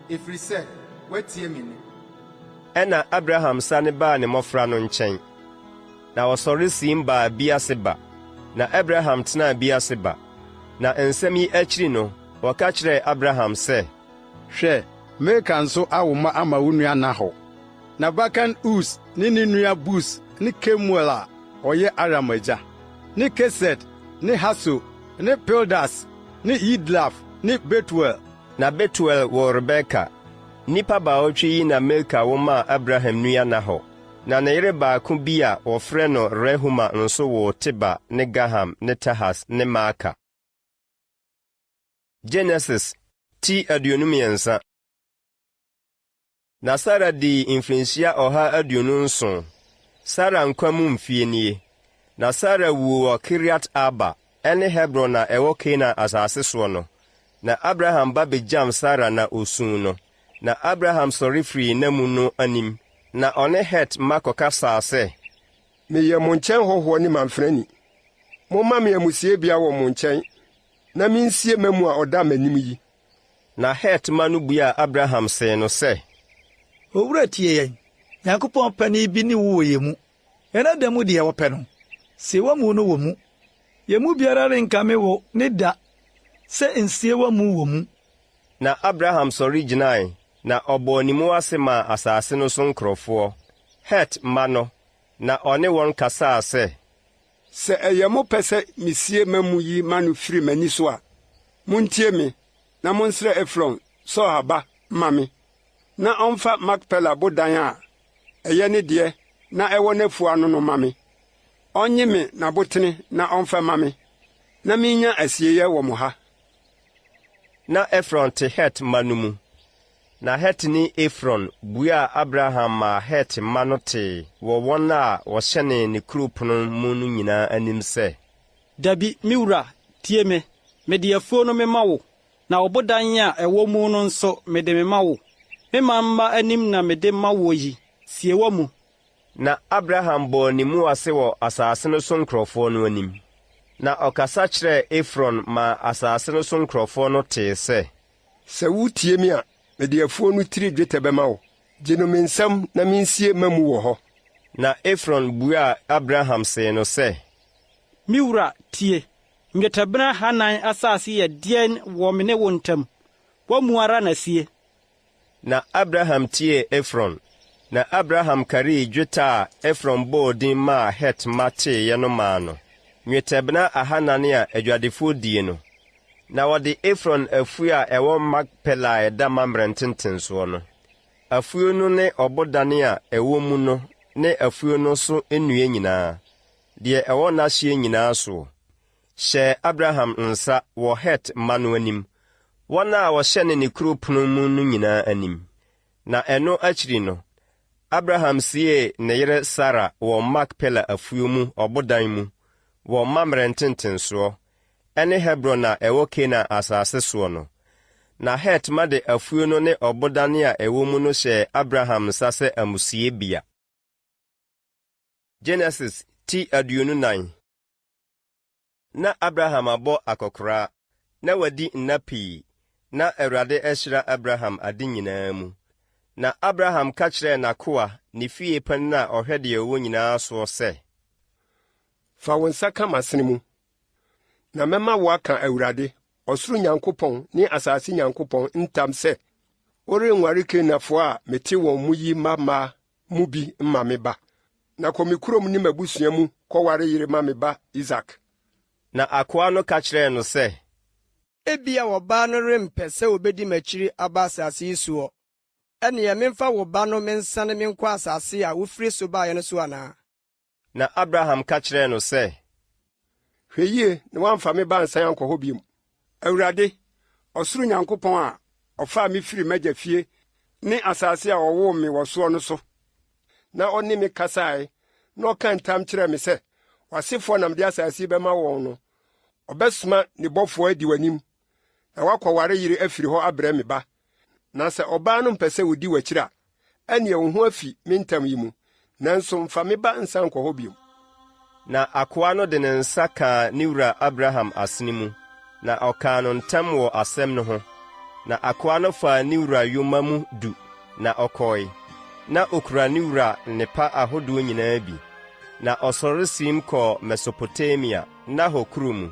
ɛfiri sɛ woatie me nne. Ɛnna Abraham sane baa ne mmɔfra no nkyɛn, na wɔsɔre siim baa Beer-Seba, na Abraham tenaa Beer-Seba. Na nsɛm yi akyiri no, wɔka kyerɛɛ Abraham sɛ. Hwɛ, Milka nso awo mma ama wo nua Nahor. N'abakan Us ne ne nua Bus ne Kemuel a ɔyɛ Aram agya, ne Kesed ne Haso ne Pildas ne Yidlaf ne Betuel. Na Betuel woo Rebeka. Nnipa baawɔtwe yi na Milka wo maa Abraham nua Nahor. Na ne yere baako bi a wɔfrɛ no Rehuma nso woo Teba ne Gaham ne Tahas ne Maaka. Genesis ti 23. Na Sara dii mfirinhyia 127. Sara nkwa mu mfeɛ nie. Na Sara wuu wɔ Kiriat-Arba, ɛne Hebron a ɛwɔ Kanaan asase soɔ no. Na Abraham ba bɛgyam Sara na ɔsuu no. Na Abraham sɔre firii n'amu no anim, na ɔne Het mma kɔkasaa sɛ. Meyɛ mo nkyɛn hɔhoɔ ne mamfrani. Momma me amusiebea wɔ mo nkyɛn, na mensie m'amu a ɔda m'anim yi. Na Het mma no buaa Abraham see no sɛ. Owura tie yɛn, Nyankopɔn panin bi ne wo wɔ yɛn mu. Yɛn ada mu deɛ wɔpɛ no, sie w'amu no wɔ mu. Yɛn mu biara renkame wo ne da sɛ nsie w'amu wɔ mu. Na Abraham sɔre gyinae, na ɔbɔɔ ne mu ase maa asase no so nkurɔfoɔ, Het mma no, na ɔne wɔn kasaa sɛ. Sɛ ɛyɛ mo pɛ sɛ misie m'amu yi ma no firi m'ani so a, muntie me, na monsrɛ Efron, Sohar ba, mma me, na ɔmfa Makpela bodan a ɛyɛ ne deɛ na ɛwɔ n'afuw ano no mma me. Ɔnnye me n'abotene na ɔmfa mma me, na minnya asieeɛ wɔ mo ha. Na Efron te Het mma no mu. Na Hetini Efron buaa Abraham maa Het mma no tee wɔ wɔn a wɔhyɛnee ne kurow pon mu no nyinaa anim sɛ. Dabi, me wura, tie me. Mede afuo no mema wo, na ɔbodan a ɛwɔ mu no nso, mede mema wo. Me man mma anim na mede ma woɔ yi, sie w'amu. Na Abraham bɔɔ ne mu ase wɔ asase no so nkurɔfoɔ no anim, na ɔkasa kyerɛɛ Efron maa asase no so nkurɔfoɔ no tee sɛ. Sɛ wutie me a, mede afuw no tiri dwetɛ bɛma wo. Gye no me nsam na minsie m'amu wɔ hɔ. Na Efron buaa Abraham see no sɛ. Me wura, tie! Nnwetɛbena ahannan asase yɛ deɛn wɔ me ne wo ntam? W'amu ara na sie. Na Abraham tiee Efron, na Abraham karii dwetɛ a Efron bɔɔ din maa Het mma teeɛ no maa no, nnwetɛbena ahanan a adwadifoɔ die no. Na wɔde Efron afuo a ɛwɔ Makpela a ɛda Mamre ntentensoɔ no, afuo no ne ɔbodan a ɛwɔ mu no ne afuo no so nnua nyinaa, deɛ ɛwɔ n'ahyeɛ nyinaa soɔ, hyɛɛ Abraham nsa wɔ Het mma no anim, wɔn a wɔhyɛne ne kuro pono mu no nyinaa anim. Na ɛno akyiri no, Abraham siee ne yere Sara wɔ Makpela afuo mu ɔbodan mu wɔ Mamre ntentensoɔ, ɛne Hebron a ɛwɔ Kanaan asase soɔ no. Na Het mma de afuo no ne ɔbodan a ɛwɔ mu no hyɛɛ Abraham nsa sɛ amusiebea. Genesis ti 24. Ná Abraham abɔ akɔkoraa, na wadi nna pii, na Awurade ahyira Abraham ade nyinaa mu. Na Abraham ka kyerɛɛ n'akoa, ne fie panin a ɔhwɛ deɛ ɔwɔ nyinaa soɔ sɛ. Fa wo nsa ka m'asene mu, na mɛma woaka Awurade, ɔsoro Nyankopɔn ne asase Nyankopɔn ntam sɛ worenware Kanaanfoɔ a mete wɔn mu yi mmammaa mu bi mma me ba. Na kɔ me kurom ne m'abusua mu kɔware yere ma me ba Isak. Na akoa no ka kyerɛɛ no sɛ. Ebia ɔbaa no rempɛ sɛ obedi m'akyiri aba asase yi soɔ. Ɛnneɛ memfa wo ba no mensane menkɔ asase a wofiri so baeɛ no so anaa? Na Abraham ka kyerɛɛ no sɛ. Hwɛ yie na woamfa me ba ansan ankɔ hɔ bio. Awurade, ɔsoro Nyankopɔn a ɔfaa me firii m'agya fie ne asase a wɔwoo me wɔ soɔ no so, na ɔne me kasaeɛ na ɔkaa ntam kyerɛɛ me sɛ, 'W'asefoɔ na mede asase yi bɛma wɔn' no, ɔbɛsoma ne bɔfoɔ adi w'anim na woakɔware yere afiri hɔ abrɛ me ba. Na sɛ ɔbaa no mpɛ sɛ odi w'akyiri a, ɛnneɛ wo ho afi me ntam yi mu, nanso mfa me ba nsan nkɔ hɔ bio. Na akoa no de ne nsa kaa ne wura Abraham asene mu, na ɔkaa no ntam wɔ asɛm no ho. Na akoa no faa ne wura yoma mu du, na ɔkɔe. Ná okura ne wura nnepa ahodoɔ nyinaa bi. Na ɔsɔre siim kɔɔ Mesopotamia, Nahor kuro mu.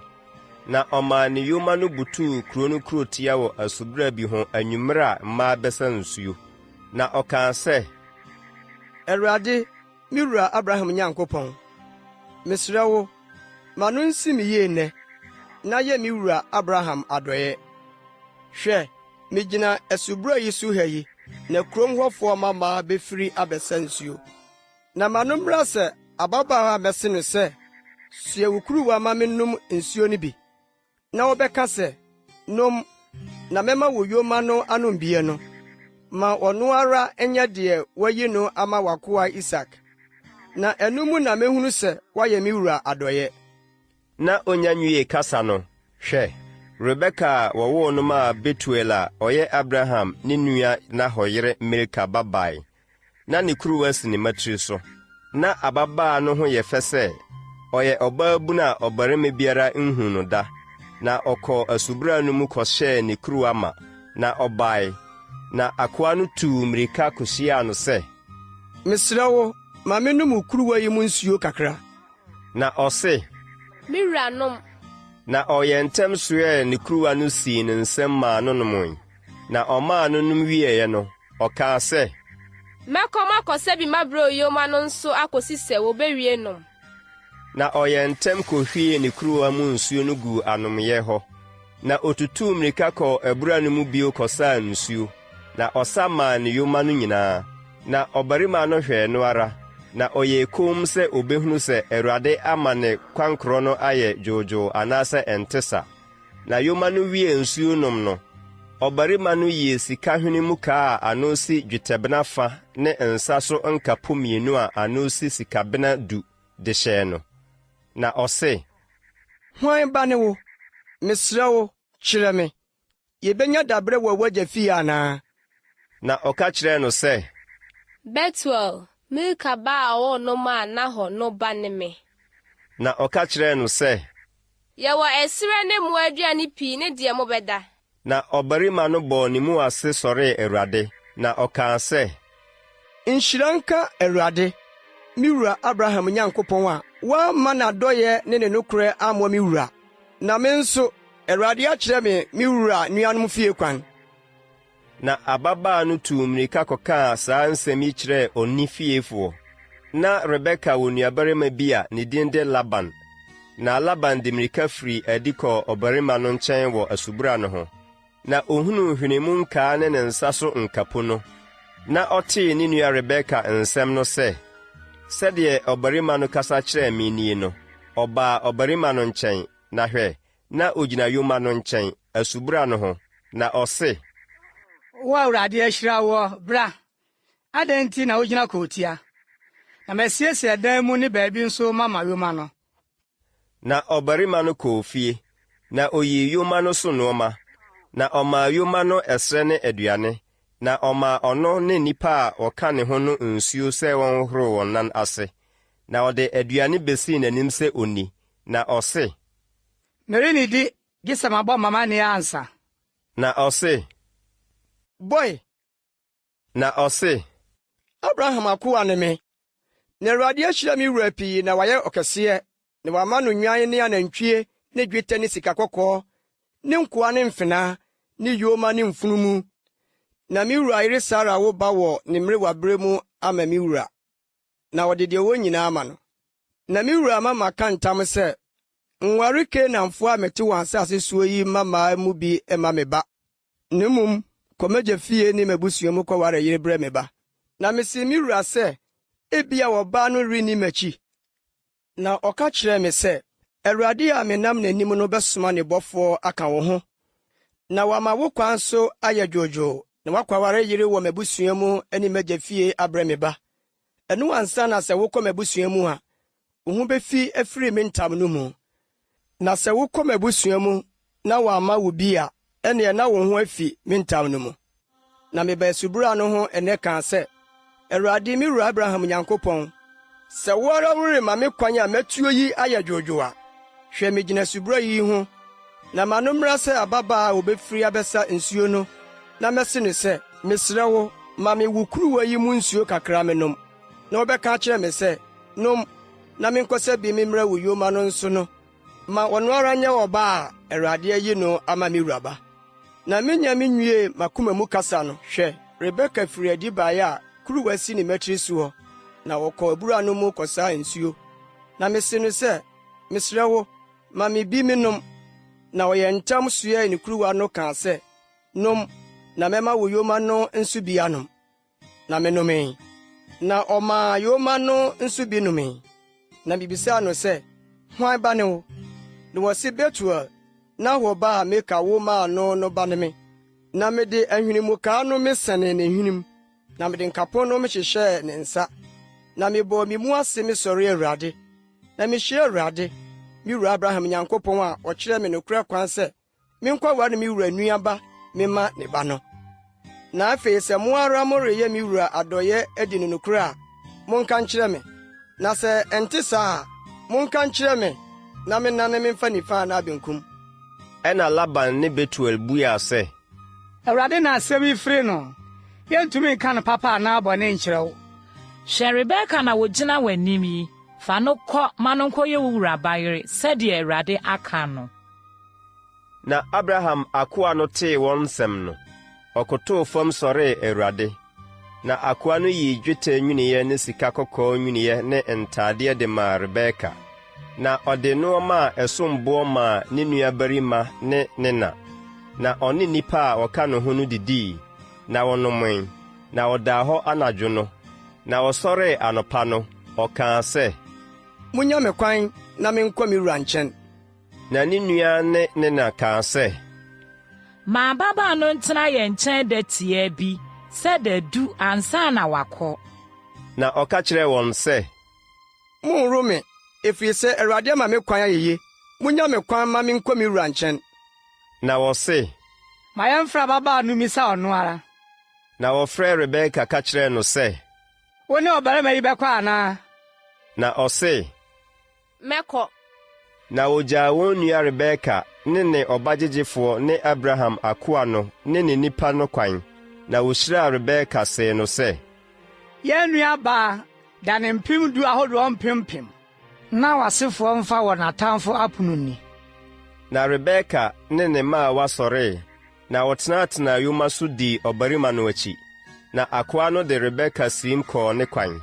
Na ɔmaa ne yoma no butuu kuro no kurotia wɔ asubura bi ho anwummerɛ a mmaa bɛsa nsuo. Na ɔkaa sɛ. Awurade, me wura Abraham Nyankopɔn, mesrɛ wo, ma no nsi me yie nnɛ, na yɛ me wura Abraham adɔeɛ. Hwɛ, migyina asubura yi so ha yi, na kurom hɔfoɔ mmammaa bɛfiri abɛsa nsuo. Na ma no mmra sɛ ababaawa a mɛse no sɛ, 'Soa wo kuruwa ma mennom nsuo no bi,' na wobɛka sɛ, 'Nom, na mɛma wo yoma no anom bi' no, ma ɔno ara nyɛ deɛ woayi no ama w'akoa Isak. Na ɛno mu na mɛhunu sɛ woayɛ me wura adɔeɛ. Na onnya nwiee kasa no, hwɛ, Rebeka a wɔwoo no maa Betuel a ɔyɛ Abraham ne nua Nahor yere Milka ba bae. Na ne kuruwa si ne mmatiri so. Ná ababaa no ho yɛ fɛ sɛ ɔyɛ ɔbaabun a ɔbarima biara nhuu no da. Na ɔkɔɔ asubura no mu kɔhyɛɛ ne kuruwa ma, na ɔbae. Na akoa no tuu mmirika kohyiaa no sɛ. Mesrɛ wo, ma mennom wo kuruwa yi mu nsuo kakra. Na ɔse. Me wura, nom. Na ɔyɛɛ ntɛm soɛɛ ne kuruwa no sii ne nsam maa no nomee. Na ɔmaa no nom wieeɛ no, ɔkaa sɛ. Mɛkɔ makɔsa bi mabrɛ oyoma no nso akosi sɛ wobewie nom. Na ɔyɛɛ ntɛm kohwiee ne kuruwa mu nsuo no guu anomeeɛ hɔ. Na otutuu mmirika kɔɔ abura no mu bio kɔsaa nsuo, na ɔsa maa ne yoma no nyinaa. Na ɔbarima no hwɛɛ no ara, na ɔyɛɛ komm sɛ obehunu sɛ Awurade ama ne kwankorɔ no ayɛ dwoodwoo anaasɛ ɛnte sa. Na yoma no wiee nsuo nom no, ɔbarima no yii sika hwene mu kaa a ano si dwetɛbena fa ne nsa so nkapo mmienu a ano si sikabena du de hyɛɛ no. Na ɔse. Hwan ba ne wo? Mesrɛ wo, kyerɛ me. Yebenya dabere wɔ w'agya fie anaa? Na ɔka kyerɛɛ no sɛ. Betuel, Milka ba a ɔwoo no maa Nahor no ba ne me. Na ɔka kyerɛɛ no sɛ. Yɛwɔ ɛserɛ ne mmoa aduane pii ne deɛ mobɛda. Na ɔbarima no bɔɔ ne mu ase sɔree Awurade, na ɔkaa sɛ. Nhyira nka Awurade, me wura Abraham Nyankopɔn a. Wamma n'adɔeɛ ne ne nokorɛ ammɔ me wura, na me nso, Awurade akyerɛ me me wura nuanom fie kwan. Na ababaa no tuu mmirika kɔkaa saa nsɛm yi kyerɛɛ onni fiefoɔ. Ná Rebeka wɔ nuabarima bi a ne din de Laban. Na Laban de mmirika firii adi kɔɔ ɔbarima no nkyɛn wɔ asubura no ho, na ɔhunuu hwenemu nkaa ne ne nsa so nkapo no, na ɔtee ne nua Rebeka nsɛm no sɛ, Sɛdeɛ ɔbarima no kasa kyerɛɛ me nie no, ɔbaa ɔbarima no nkyɛn, na hwɛ, na ogyina yoma no nkyɛn, asubura no ho, na ɔse. Wo a Awurade ahyira woɔ, bra. Adɛn nti na wogyina kurotia? Na masiesie ɛdan mu ne baabi nso mama yoma no. Na ɔbarima no kɔɔ fie, na oyii yoma no so nnoɔma, na ɔmaa yoma no ɛserɛ ne aduane, na ɔmaa ɔno ne nnipa a wɔka ne ho no nsuo sɛ wɔnhohoro wɔn nan ase. Na ɔde aduane besii n'anim sɛ ɔnni, na ɔse. Merennidi gye sɛ mabɔ m'amanneɛ ansa. Na ɔse. Bɔ ɛ! Na ɔse. Abraham akoa ne me. Na Awurade ahyira me wura pii na wayɛ ɔkɛseɛ, na wama no nnwan ne anantwie ne dwetɛ ne sika kɔkɔɔ, ne nkoa ne mfenaa, ne yoma ne mfunumu. Na me wura yere Sara awo ba wɔ ne mmerewabere mu ama me wura. na ɔde deɛ ɔwɔ nyinaa ama no. Na me wura ama maka ntam sɛ, 'Nware Kanaanfoɔ a mete wɔn asase soɔ yi mmammaa mu bi mma me ba, na mmom kɔ m'agya fie ne m'abusua mu kɔware yere brɛ me ba. Na mesee me wura sɛ, 'Ebia ɔbaa no renni m'akyi. Na ɔka kyerɛɛ me sɛ, 'Awurade a menam n'anim no bɛsoma ne bɔfoɔ aka wo ho, na wama wo kwan so ayɛ dwoodwoo, na woakɔware yere wɔ m'abusua mu ne m'agya fie abrɛ me ba. Ɛno ansa na sɛ wokɔ m'abusua mu a, wo ho befi afiri me ntam no mu. Na sɛ wokɔ m'abusua mu na wɔamma wo bi a, ɛnneɛ na wo ho afi me ntam no mu. Na mebaa asubura no ho nnɛ kaa sɛ, 'Awurade, me wura Abraham Nyankopɔn, sɛ wo ara worema me kwan a matuo yi ayɛ dwoodwoo a, hwɛ migyina asubura yi ho, na ma no mmra sɛ ababaa a obefiri abɛsa nsuo no, na mɛse no sɛ, Mesrɛ wo, ma me wo kuruwa yi mu nsuo kakra mennom, na ɔbɛka akyerɛ me sɛ, Nom, na menkɔsa bi memmrɛ wo yoma no nso no, ma ɔno ara nyɛ ɔbaa a Awurade ayi no ama me wura ba. Na minnya minwiee m'akoma mu kasa no, hwɛ, Rebeka firii adi bae a kuruwa si ne mmatiri soɔ, na ɔkɔɔ abura no mu kɔsaa nsuo. Na mise no sɛ, Mesrɛ wo, ma me bi mennom. Na ɔyɛɛ ntɛm soɛɛ ne kuruwa no kaa sɛ, Nom, na mɛma wo yoma no nso bi anom. Na menomee. Na ɔmaa yoma no nso bi nomee. Na mibisaa no sɛ, Hwan ba ne wo? Na ɔse, Betuel, Nahor ba a Milka wo maa no no ba ne me. Na mede ahwenemukaa no mesɛnee ne hwenem, na mede nkapo no mehyehyɛɛ ne nsa. Na mebɔɔ me mu ase mesɔree Awurade. Na mihyiraa Awurade, me wura Abraham Nyankopɔn a ɔkyerɛɛ me nokorɛ kwan sɛ menkɔware me wura nua ba memma ne ba no. Na afei sɛ mo ara moreyɛ me wura adɔeyɛ adi no nokorɛ a, monka nkyerɛ me. Na sɛ ɛnte saa a, monka nkyerɛ me na mennane memfa nifa anaa benkum. Ɛnna Laban ne Betuel buaa sɛ. Awurade na asɛm yi firi no. Yɛrentumi nka no papa anaa bɔne nkyerɛ wo. Hwɛ, Rebeka na ogyina w'anim yi. Fa no kɔ ma no nkɔyɛ wo wura ba yere sɛdeɛ Awurade aka no. Na Abraham akoa no tee wɔn nsɛm no, ɔkotoo fam sɔree Awurade. Na akoa no yii dwetɛ nnwinneɛ ne sika kɔkɔɔ nnwinneɛ ne ntadeɛ de maa Rebeka. Na ɔde nnoɔma a ɛsom boɔ maa ne nuabarima ne ne na. Na ɔne nnipa a wɔka ne ho no didii, na wɔnomee, na wɔdaa hɔ anadwo no. Na wɔsɔree anɔpa no, ɔkaa sɛ. Munnya me kwan na menkɔ me wura nkyɛn. Na ne nua ne ne na kaa sɛ. Ma ababaa no ntena yɛn nkyɛn da tiaa bi sɛ dadu ansa na wakɔ. Na ɔka kyerɛɛ wɔn sɛ. Monnworo me, ɛfiri sɛ Awurade ama me kwan ayɛ yie. Monnya me kwan mma menkɔ me wura nkyɛn. Na wɔse. Ma yɛmfrɛ ababaa no mmisa ɔno ara. Na wɔfrɛɛ Rebeka ka kyerɛɛ no sɛ. Wo ne ɔbarima yi bɛkɔ anaa? Na ɔse. Mɛkɔ. Na wɔgyaa wɔn nua Rebeka ne ne ɔbagyegyefoɔ ne Abraham akoa no ne ne nnipa no kwan, na wɔhyiraa Rebeka see no sɛ. Yɛn nuabaa, dane mpemdu ahodoɔ mpempem. Na w'asefoɔ mfa wɔn atamfo apono nni. Na Rebeka ne ne mmaawa sɔree, na wɔtenatenaa yoma so dii ɔbarima no akyi. Na akoa no de Rebeka siim kɔɔ ne kwan.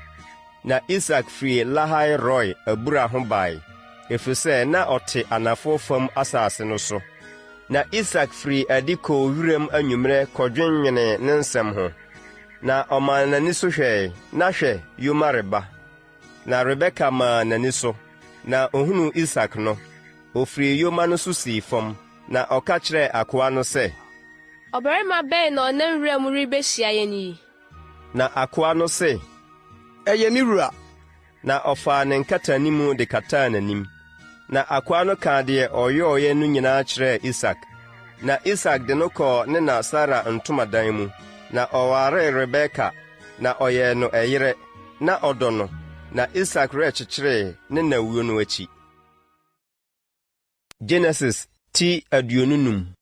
Na Isak firii Lahai-Roi abura ho bae, ɛfiri sɛ na ɔte anafoɔ fam asase no so. Na Isak firii adi kɔɔ wiram anwummerɛ kɔdwennwenee ne nsɛm ho. Na ɔmaa n'ani so hwɛe, na hwɛ, yoma reba. Na Rebeka maa n'ani so, na ohunuu Isak no, ofirii yoma no so sii fam, na ɔka kyerɛɛ akoa no sɛ, Ɔbarima bɛn na ɔnam wuram rebehyia yɛn yi? Na akoa no se, Ɛyɛ me wura. Na ɔfaa ne nkatanimu de kataa n'anim. Na akoa no kaa deɛ ɔyɔeɛ no nyinaa kyerɛɛ Isak. Na Isak de no kɔɔ ne na Sara ntomadan mu, na ɔwaree Rebeka, na ɔyɛɛ no ɛyerɛ. Na ɔdɔ no, na Isak werɛ kyekyeree ne na wuo no akyi. Genesis ti 25.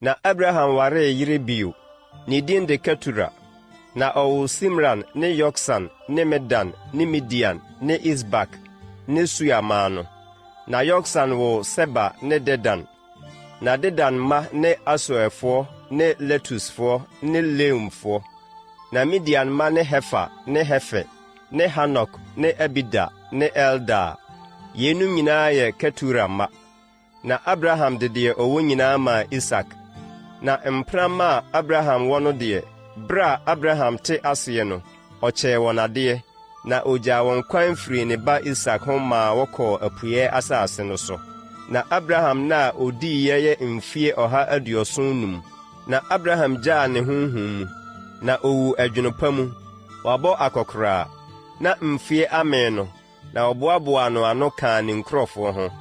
Na Abraham waree yere bio. Ne din de Ketura. Na ɔwoo Simran ne Yoksan ne Medan ne Midian ne Isbak ne Sua maa no. Na Yoksan woo Seba ne Dedan. Na Dedan mma ne Asuerfoɔ ne Letusfoɔ ne Leumfoɔ. Na Midian mma ne Hefa ne Hefer ne Hanok ne Abida ne Eldaa. Yeinom nyinaa yɛ Ketura mma. Na Abraham de deɛ ɔwɔ nyinaa maa Isak. Na mpena mma a Abraham wɔ no deɛ, berɛ a Abraham te aseɛ no, ɔkyɛɛ wɔn adeɛ, na ɔgyaa wɔn kwan firii ne ba Isak ho maa wɔkɔɔ apueeɛ asase no so. Na Abraham nna a ɔdiiɛ yɛ mfeɛ 175. Na Abraham gyaa ne honhom mu, na ɔwuu ɛdwono pa mu, wabɔ akɔkoraa, na mfeɛ amee no, na wɔboaboaa no ano kaa ne nkurɔfoɔ ho.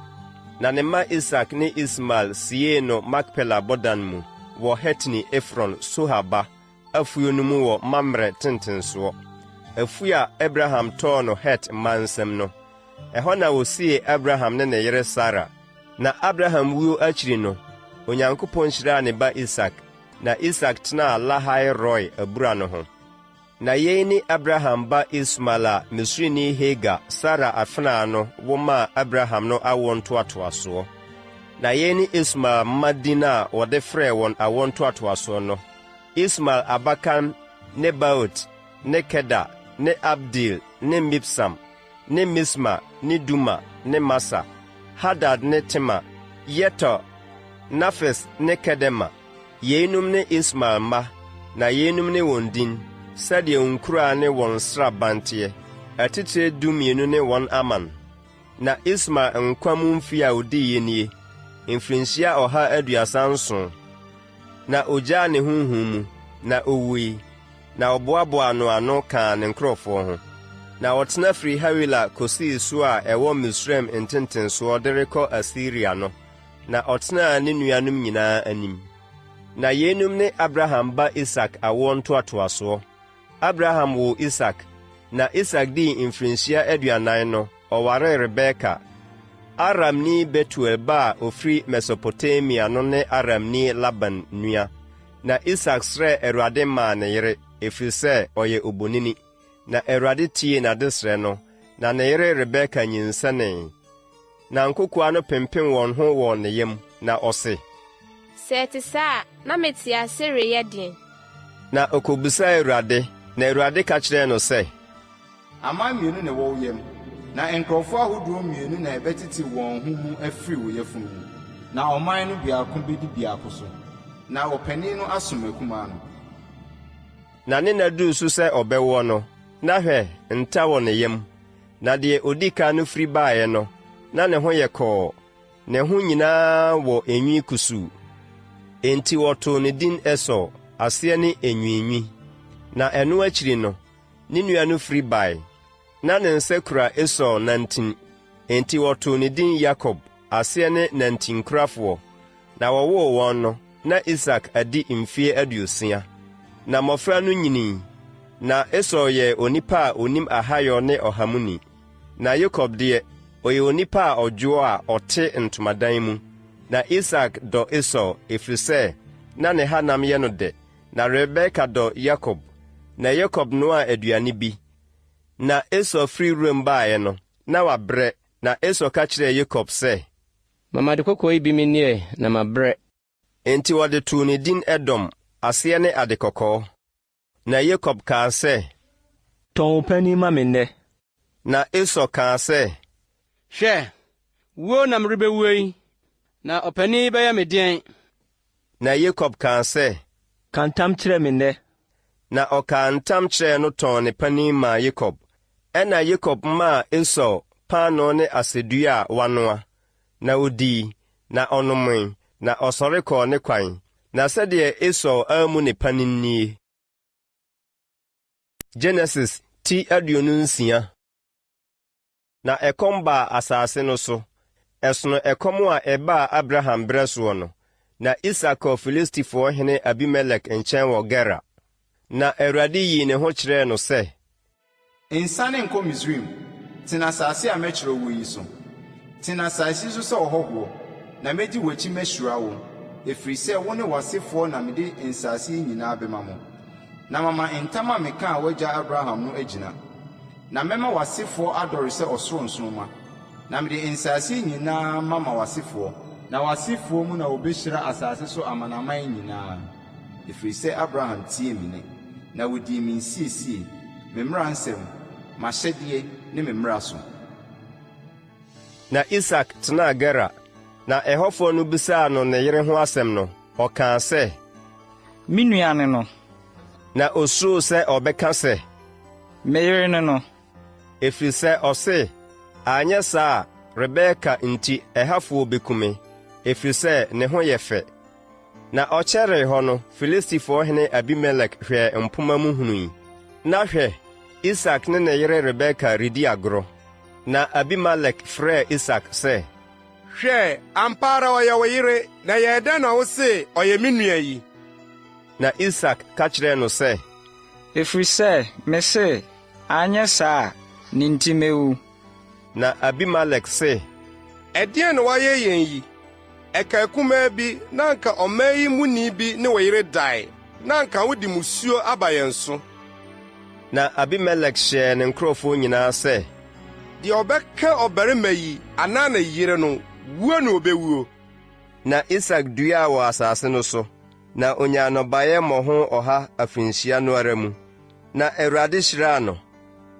Na ne mma Isak ne Ismael siee no Makpela bɔdan mu wɔ Hetini Efron, Sohar ba, afuo no mu wɔ Mamre ntentensoɔ, afuo a Abraham tɔɔ no Het mma nsam no. Ɛhɔ na wɔsiee Abraham ne ne yere Sara. Na Abraham wuo akyiri no, Onyankopɔn hyiraa ne ba Isak, na Isak tenaa Lahai-Roi abura no ho. Na yei ne Abraham ba Ismael a Misrini Hagar, Sara afenaa no, wo maa Abraham no awoɔ ntoatoasoɔ. Na yei ne Ismael mma din a wɔde frɛɛ wɔn awoɔ ntoatoasoɔ no, Ismael abakan Nebaot ne Kedar ne Abdeel ne Mibsam ne Misma ne Duma ne Masa, Hadad ne Tema, Yetur, Nafis ne Kedema. Yeinom ne Ismael mma, na yeinom ne wɔn din, sɛdeɛ wɔn nkuraa ne wɔn nsraban teɛ, atitire dummienu ne wɔn aman. Na Ismael nkwa mu mfeɛ a ɔdiiɛ nie, mfirinhyia 137. Na ɔgyaa ne honhom mu, na ɔwui, na wɔboaboaa no ano kaa ne nkurɔfoɔ ho. Na ɔtena firii Hawila kɔsii Sur a ɛwɔ Misraim ntentensoɔ de rekɔ Asiria no. Na ɔtenaa ne nuanom nyinaa anim. Na yeinom ne Abraham ba Isak awoɔ ntoatoasoɔ. Abraham woo Isak, na Isak dii mfirinhyia 40 no, ɔwaree Rebeka, Aramni Betuel ba a ɔfiri Mesopotamia no ne Aramni Laban nua. Na Isak srɛɛ Awurade maa ne yere, ɛfiri sɛ ɔyɛ obonini. Na Awurade tiee n'adesrɛ no, na ne yere Rebeka nyinsɛnee. Na nkokoaa no pempem wɔn ho wɔ ne yam, na ɔse. Sɛ ɛte saa a, na mete ase reyɛ deɛn? Na okobisaa Awurade, na Awurade ka kyerɛɛ no sɛ. Aman mmienu na ɛwɔ wo yam, na nkurɔfoɔ ahodoɔ mmienu na ɛbɛtete wɔn ho mu afiri wo yafunu mu, na ɔman no biako bɛdi biako so, na ɔpanin no asom akumaa no. Na ne nna duruu so sɛ ɔbɛwoɔ no, na hwɛ, nta wɔ ne yam. Na deɛ ɔdi kan no firi baeɛ no, na ne ho yɛ kɔɔ, ne ho nyinaa wɔ enwi kusuu. Enti wɔtoo ne din Esau, aseɛ ne Enwiinwi. Na ɛno akyiri no, ne nua no firi bae, na ne nsa kura Esau nantin. Enti wɔtoo ne din Yakob, aseɛ ne Nantinkurafoɔ. Na wɔwoo wɔn no, na Isak adi mfeɛ 60. Na mmɔfra no nyinii, na Esau yɛɛ onipa a ɔnim ahayɔ ne ɔhamuni, na Yakob deɛ, ɔyɛ onipa a ɔdwoɔ a ɔte ntomadan mu. Na Isak dɔ Esau, ɛfiri sɛ na ne hanam yɛ no dɛ, na Rebeka dɔ Yakob. Na Yakob noaa aduane bi. Na Esau firi wuram baeɛ no, Na wabrɛ. Na Esau ka kyerɛɛ Yakob sɛ. Ma m'ade kɔkɔɔ yi bi menni ɛ, na mabrɛ. Enti wɔde too ne din Edom, aseɛ ne ade kɔkɔɔ. Na Yakob kaa sɛ. Tɔn wo panin ma me nnɛ. Na Esau kaa sɛ. Hwɛ, wuo na merebɛwuo yi, na ɔpanin yi bɛyɛ me deɛn? Na Yakob kaa sɛ. Ka ntam kyerɛ me nnɛ. Na ɔkaa ntam kyerɛɛ no tɔn ne panin maa Yakob. Ɛnna Yakob maa Esau paanoo ne asɛdua a wanoa, na ɔdii, na ɔnomee, na ɔsɔre kɔɔ ne kwan. Na sɛdeɛ Esau ammu ne panin nie. Genesis ti 26. Na ɛkɔm baa asase no so, ɛsono ɛkɔm a ɛbaa Abraham berɛ soɔ no. Na Isak kɔɔ Filistifoɔ hene Abimelek nkyɛn wɔ Gerar. Na Awurade yii ne ho kyerɛɛ no sɛ. Nsiane nkɔ Misraim, tena asase a mɛkyerɛ wo yi so. Tena asase yi so sɛ ɔhɔhoɔ, na mɛdi w'akyi mahyira wo, ɛfiri sɛ wo ne w'asefoɔ na mede nsase yi nyinaa bɛma mo, na mama ntam a mekaa w'agya Abraham no agyina. Na mɛma w'asefoɔ adɔre sɛ ɔsoro nsoromma, na mede nsase yi nyinaa mama w'asefoɔ. Na w'asefoɔ mu na wɔbɛhyira asase so amanaman nyinaa. Ɛfiri sɛ Abraham tiee me nne, na ɔdii me nsiesie, me mmara nsɛm, m'ahyɛdeɛ ne me mmara so. Na Isak tenaa Gerar. Na ɛhɔfoɔ no bisaa no ne yere ho asɛm no, ɔkaa sɛ. Me nua ne no. Na osuroo sɛ ɔbɛka sɛ. Me yere ne no. Ɛfiri sɛ ɔse, Anyɛ saa a, Rebeka nti ɛhafoɔ bɛku me, ɛfiri sɛ ne ho yɛ fɛ. Na ɔkyɛree hɔ no, Filistifoɔ hene Abimelek hwɛɛ mpomma mu hunui, na hwɛ, Isak ne ne yere Rebeka redi agorɔ. Na Abimelek frɛɛ Isak sɛ. Hwɛ, ampa ara ɔyɛ wo yere, na ɛyɛɛ dɛn na wose, 'Ɔyɛ me nua' yi? Na Isak ka kyerɛɛ no sɛ. Ɛfiri sɛ mese, 'Anyɛ saa a, ne nti mɛwu. Na Abimelek se. Ɛdeɛn na woayɛ yɛn yi? Ɛkaa kumaa bi na anka ɔman yi muni bi ne wo yere dae, na anka wode mmusuo aba yɛn so. Na Abimelek hyɛɛ ne nkurɔfoɔ nyinaa sɛ. Deɛ ɔbɛka ɔbarima yi anaa ne yere no, wuo na ɔbɛwuo. Na Isak duaa wɔ asase no so, na onyaa nnɔbaeɛ mmɔho ɔha afirinhyia no ara mu. Na Awurade hyiraa no,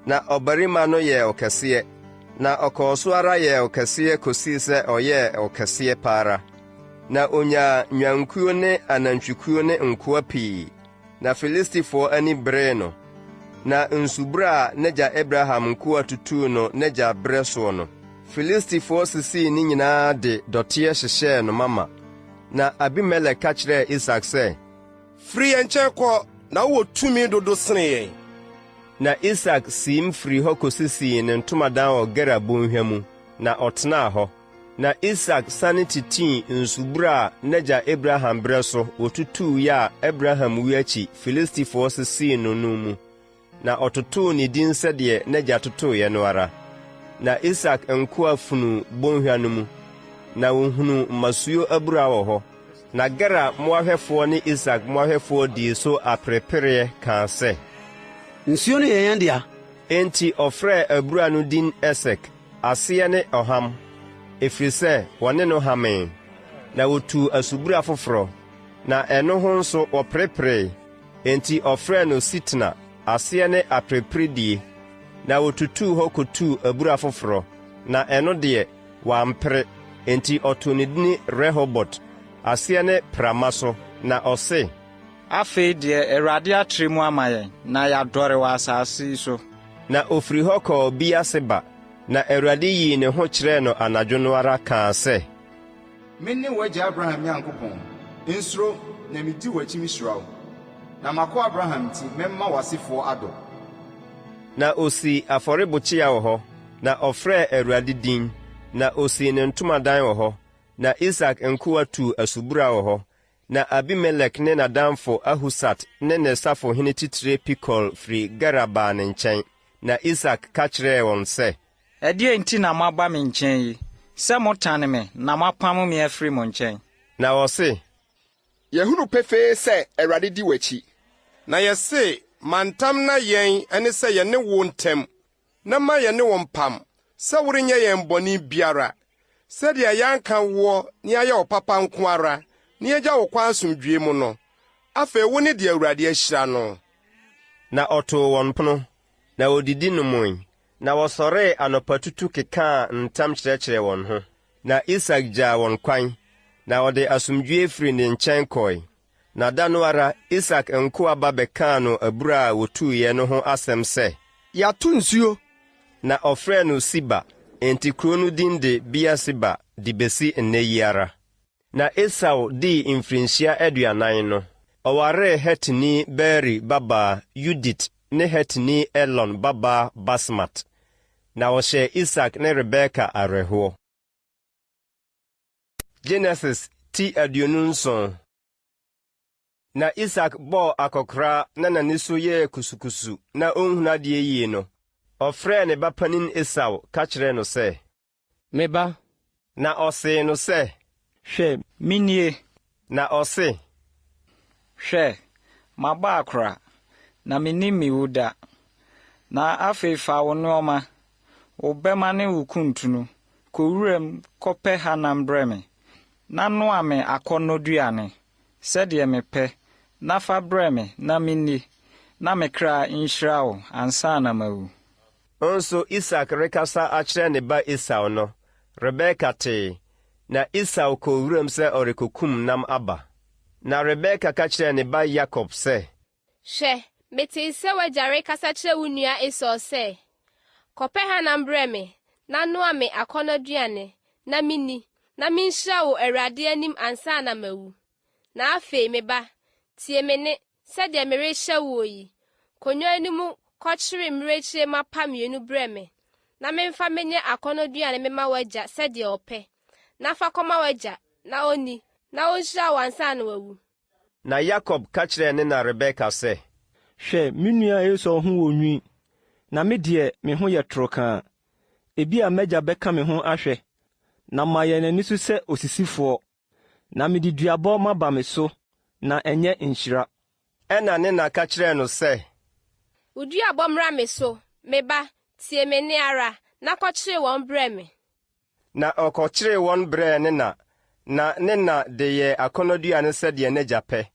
na ɔbarima no yɛɛ ɔkɛseɛ, na ɔkɔɔ so ara yɛɛ ɔkɛseɛ kɔsii sɛ ɔyɛɛ ɔkɛseɛ pa ara. Na ɔnyaa nnwankuo ne anantwikuo ne nkoa pii. Na Filistifoɔ ani beree no. Na nsubura a n'agya Abraham nkoa tutuu no n'agya berɛ soɔ no, Filistifoɔ sisii ne nyinaa de dɔteɛ hyehyɛɛ no mama. Na Abimelek ka kyerɛɛ Isak sɛ. Firi yɛn nkyɛn kɔ, na wowɔ tumi dodo sene yɛn. Na Isak siim firii hɔ kɔsisii ne ntomadan wɔ Gerar bɔnhwa mu, na ɔtenaa hɔ. Na Isak sane titii nsubura a n'agya Abraham berɛ so wɔtutuiɛ a Abraham wuo akyi Filistifoɔ sisii no no mu, na ɔtotoo ne din sɛdeɛ n'agya totoeɛ no ara. Na Isak nkoa funuu bɔnhwa no mu, na wɔhunuu mmasuo abura wɔ hɔ. Na Gerar mmoahwɛfoɔ ne Isak mmoahwɛfoɔ dii so aperepereɛ kaa sɛ, Nsuo no yɛ yɛn dea. Enti ɔfrɛɛ abura no din Esek. Aseɛ ne Ɔham, ɛfiri sɛ wɔne no hamee. Na wɔtuu asubura foforɔ, na ɛno ho nso wɔpereperee, enti ɔfrɛɛ no Sitna, aseɛ ne Apereperedie. Na wɔtutuu hɔ kɔtuu abura foforɔ, na ɛno deɛ, wɔampere, enti ɔtoo no dini Rehobot, aseɛ ne Prama so, na ɔse. Afei deɛ Awurade atre mu ama yɛn, na yɛadɔre wɔ asase yi so. Na ɔfirii hɔ kɔɔ Beer-seba, na Awurade yii ne ho kyerɛɛ no anadwo no ara kaa sɛ. Mene w'agya Abraham Nyankopɔn. Nsuro, na medi w'akyi mehyira wo, na m'akoa Abraham nti mɛma w'asefoɔ adɔ. Na ɔsii afɔrebukyia wɔ hɔ, na ɔfrɛɛ Awurade din, na ɔsii ne ntomadan wɔ hɔ. Na Isak nkoa tuu asubura wɔ hɔ, Na Abimelek ne n'adamfo Ahusat ne ne safohene titire Pikol firi Gerar baa ne nkyɛn. Na Isak ka kyerɛɛ wɔn sɛ. Ɛdeɛn nti na moaba me nkyɛn yi, sɛ motane me na moapamo me afiri mo nkyɛn? Na wɔse. Yɛahunu pefee sɛ Awurade di w'akyi. Na yɛse, Ma ntam nna yɛn ne sɛ yɛne wo ntam, na ma yɛne wo mpam. sɛ worenyɛ yɛn bɔne biara, sɛdeɛ yɛanka woɔ na yɛayɛ wo papa nko ara, na yɛagya wo kwan asomdwoeɛ mu no. Afei wo ne deɛ Awurade ahyira no. Na ɔtoo wɔn pono, na wɔdidi nomee, na wɔsɔree anɔpatutu kekaa ntam kyerɛkyerɛɛ wɔn ho. Na Isak gyaa wɔn kwan, na ɔde asomdwoeɛ firii ne nkyɛn kɔe. Na da no ara, Isak nkoa ba bɛkaa no abura a wɔtuiɛ no ho asɛm sɛ. Yɛato nsuo. Na ɔfrɛɛ no Siba, enti kuro no din de Beer-Seba de bɛsi nnɛ yi ara. Na Esau dii mfirinhyia 40 no, ɔwaree Hetini Beeri babaa Yudit ne Hetini Elon babaa Basmat, na ɔhyɛɛ Isak ne Rebeka awerɛhoɔ. Genesis ti 27. Na Isak bɔɔ akɔkoraa na n'ani so yɛɛ kusukusu na ɔnhunu adeɛ yie no, ɔfrɛɛ ne ba panin Esau ka kyerɛɛ no sɛ. Me ba. Na ɔsee no sɛ. Hwɛ, menie. Na ɔse. Hwɛ, mabɔ akora, na mennim me wu da. Na afei fa wo nnoɔma, wo bɛmma ne wo kuntunu, kɔ wuram kɔpɛ hanam brɛ me, na noa me akɔnnɔduane, sɛdeɛ mepɛ, na fa brɛ me na menni, na me kra nhyira wo ansa na mawu. Nso Isak rekasa akyerɛ ne ba Esau no, Rebeka tee. Na Esau kɔɔ wuram sɛ ɔrekokum nam aba. Na Rebeka ka kyerɛɛ ne ba Yakob sɛ. Hwɛ, metee sɛ w'agya rekasa kyerɛ wo nua Esau sɛ, 'Kɔpɛ hanam brɛ me, na noa me akɔnnɔduane, na minni, na minhyira wo Awurade anim ansa na mawu. Na afei, me ba, tie me nne sɛdeɛ merehyɛ woɔ yi, Kɔ nnwan no mu kɔkyere mmirekyie mapa mmienu brɛ me, na memfa menyɛ akɔnnɔduane memma w'agya sɛdeɛ ɔpɛ, na fa kɔma w'agya, na ɔnni, na ɔnhyira wo ansa na wawu. Na Yakob ka kyerɛɛ ne na Rebeka sɛ. Hwɛ, me nua Esau ho wɔ nwi, na me deɛ, me ho yɛ torokaa. Ebia m'agya bɛka me ho ahwɛ, na mayɛ n'ani so sɛ osisifoɔ. Na mede duabɔ maba me so, na ɛnyɛ nhyira. Ɛnna ne na ka kyerɛɛ no sɛ. Wo duabɔ mmra me so, me ba, tie me nne ara, na kɔkyere wɔn brɛ me. Na ɔkɔkyeree wɔn brɛɛ ne na, na ne na de yɛɛ akɔnnɔduane sɛdeɛ n'agya pɛ.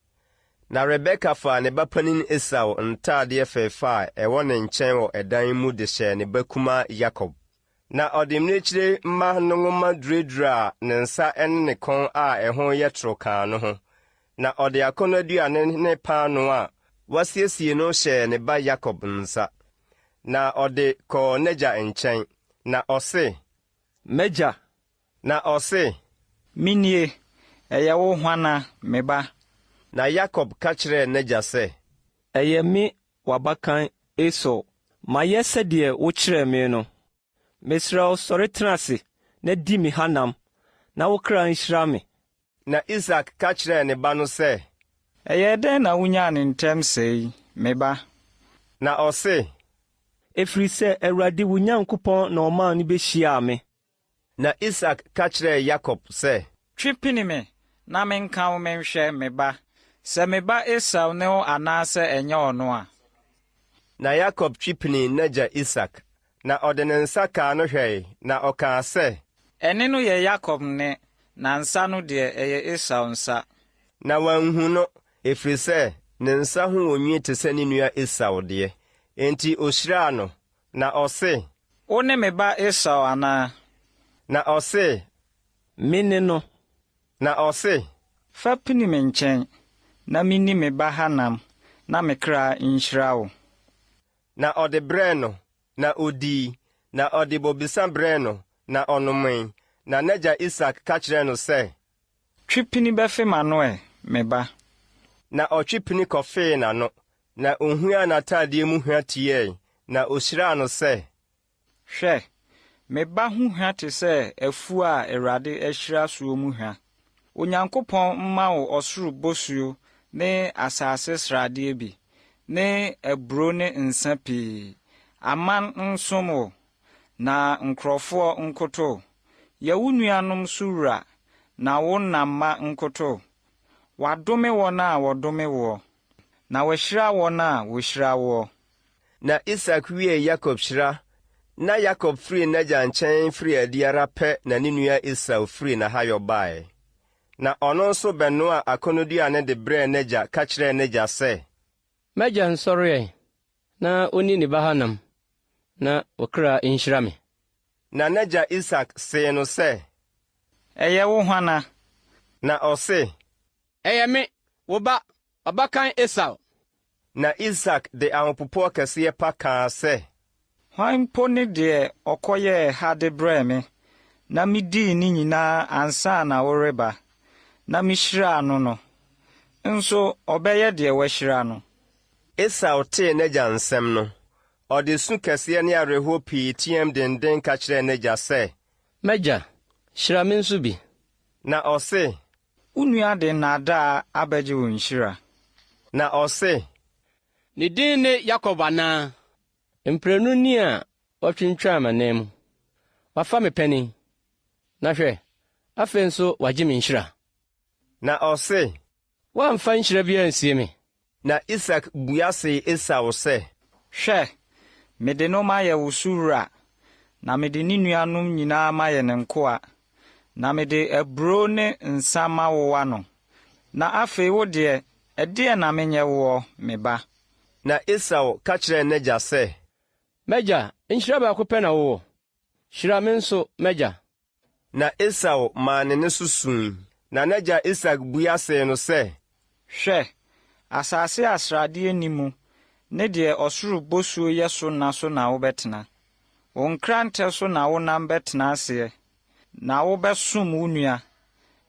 Na Rebeka faa ne ba panin Esau ntadeɛ fɛfɛ a ɛwɔ ne nkyɛn wɔ ɛdan mu de hyɛɛ ne ba kumaa Yakob. Na ɔde mmirekyire mma no nwoma duraduraa ne nsa ne ne kɔn a ɛho yɛ toro kaa no ho, na ɔde akɔnnɔduane ne paanoo a wasiesie no hyɛɛ ne ba Yakob nsa. Na ɔde kɔɔ n'agya nkyɛn, na ɔse. M'agya! Na ɔse. Menie, ɛyɛ wo hwana, me ba? Na Yakob ka kyerɛɛ n'agya sɛ. Ɛyɛ me w'abakan Esau. Mayɛ sɛdeɛ wokyerɛɛ me no. Mesrɛ wo, sɔre tena ase na di me hanam, na wo kra nhyira me. Na Isak ka kyerɛɛ ne ba no sɛ. Ɛyɛɛ dɛn na wunyaa no ntɛm sɛɛ yi, me ba? Na ɔse. Ɛfiri sɛ Awurade wo Nyankopɔn na ɔmaa no bɛhyiaa me. Na Isak ka kyerɛɛ Yakob sɛ. Twe pini me, na menka wo menhwɛ, me ba, sɛ me ba Esau ne wo anaasɛ ɛnyɛ ɔno a. Na Yakob twe pinii n'agya Isak, na ɔde ne nsa kaa no hwɛe, na ɔkaa sɛ. Ɛnne no yɛ Yakob nne, na nsa no deɛ, ɛyɛ Esau nsa. Na wanhu no, ɛfiri sɛ ne nsa ho wɔ nwi te sɛ ne nua Esau deɛ. Enti ɔhyiraa no, na ɔse. Wo ne me ba Esau anaa? Na ɔse. Me ne no. Na ɔse. Fa pini me nkyɛn, na minni me ba hanam, na me kra nhyira wo. Na ɔde brɛɛ no, na odii, na ɔde bobesa brɛɛ no, na ɔnomee. Na n'agya Isak ka kyerɛɛ no sɛ. Twe pini bɛfe m'ano ɛ, me ba. Na ɔtwe pini kɔfee n'ano, na ohuaa n'atadeɛ mu hwa tiae, na ohyiraa no sɛ. Hwɛ, me ba ho hwa te sɛ afuo a Awurade ahyira soɔ mu hwa. Onyankopɔn mma wo ɔsoro bosuo ne asase sradeɛ bi, ne aburoo ne nsã pii. Aman nsom wo, na nkurɔfoɔ nkoto wo. Yɛ wo nuanom so wura, na wo na mma nkoto wo. Wɔadome wɔn a wɔdome woɔ, na wɔahyira wɔn a wɔhyira woɔ. Na Isak wiee Yakob hyira, Na Yakob firii n'agya nkyɛn firii adi ara pɛ na ne nua Esau firii n'ahayɔ baeɛ. Na ɔno nso bɛnoaa akɔnnɔduane de brɛɛ n'agya ka kyerɛɛ n'agya sɛ. M'agya nsɔre ɛ, na onni ne ba hanam, na wo kra nhyira me. Na n'agya Isak see no sɛ. Ɛyɛ wo hwana? Na ɔse. Ɛyɛ me, wo ba, w'abakan Esau. Na Isak de ahopopoɔ kɛseɛ pa kaa sɛ. Hwan mpo ne deɛ ɔkɔyɛɛ ha de brɛɛ me, na midii ne nyinaa ansa na woreba, na mihyiraa no no? Nso ɔbɛyɛ deɛ wɔahyira no. Esau tee n'agya nsɛm no, ɔde su kɛseɛ ne awerɛhoɔ pii teaam denden ka kyerɛɛ n'agya sɛ. M'agya, hyira me nso bi. Na ɔse. Wo nua de nnaadaa abɛgye wo nhyira. Na ɔse. Ne din ne Yakob anaa? Mprenu ni a watwintwan m'anan mu. Wafa me panin, na hwɛ, afei nso wagye me nhyira. Na ɔse. Woamfa nhyira biara ansie me. Na Isak bua see Esau sɛ. Hwɛ, mede no mayɛ wo so wura, na mede ne nuanom nyinaa mayɛ ne nkoa, na mede aburoo ne nsã mawowa no. Na afei wo deɛ, ɛdeɛn na menyɛ woɔ, me ba? Na Esau ka kyerɛɛ n'agya sɛ. M'agya, nhyira baako pɛ na wowɔ? Hyira me nso, m'agya. Na Esau maa ne nne so sui. Na n'agya Isak bua see no sɛ. Hwɛ, asase a sradeɛ nni mu ne deɛ ɔsoro bosuo yɛ so nna so na wobɛtena. Wo nkrantɛ so na wonam bɛtena aseɛ, na wobɛsom wo nua.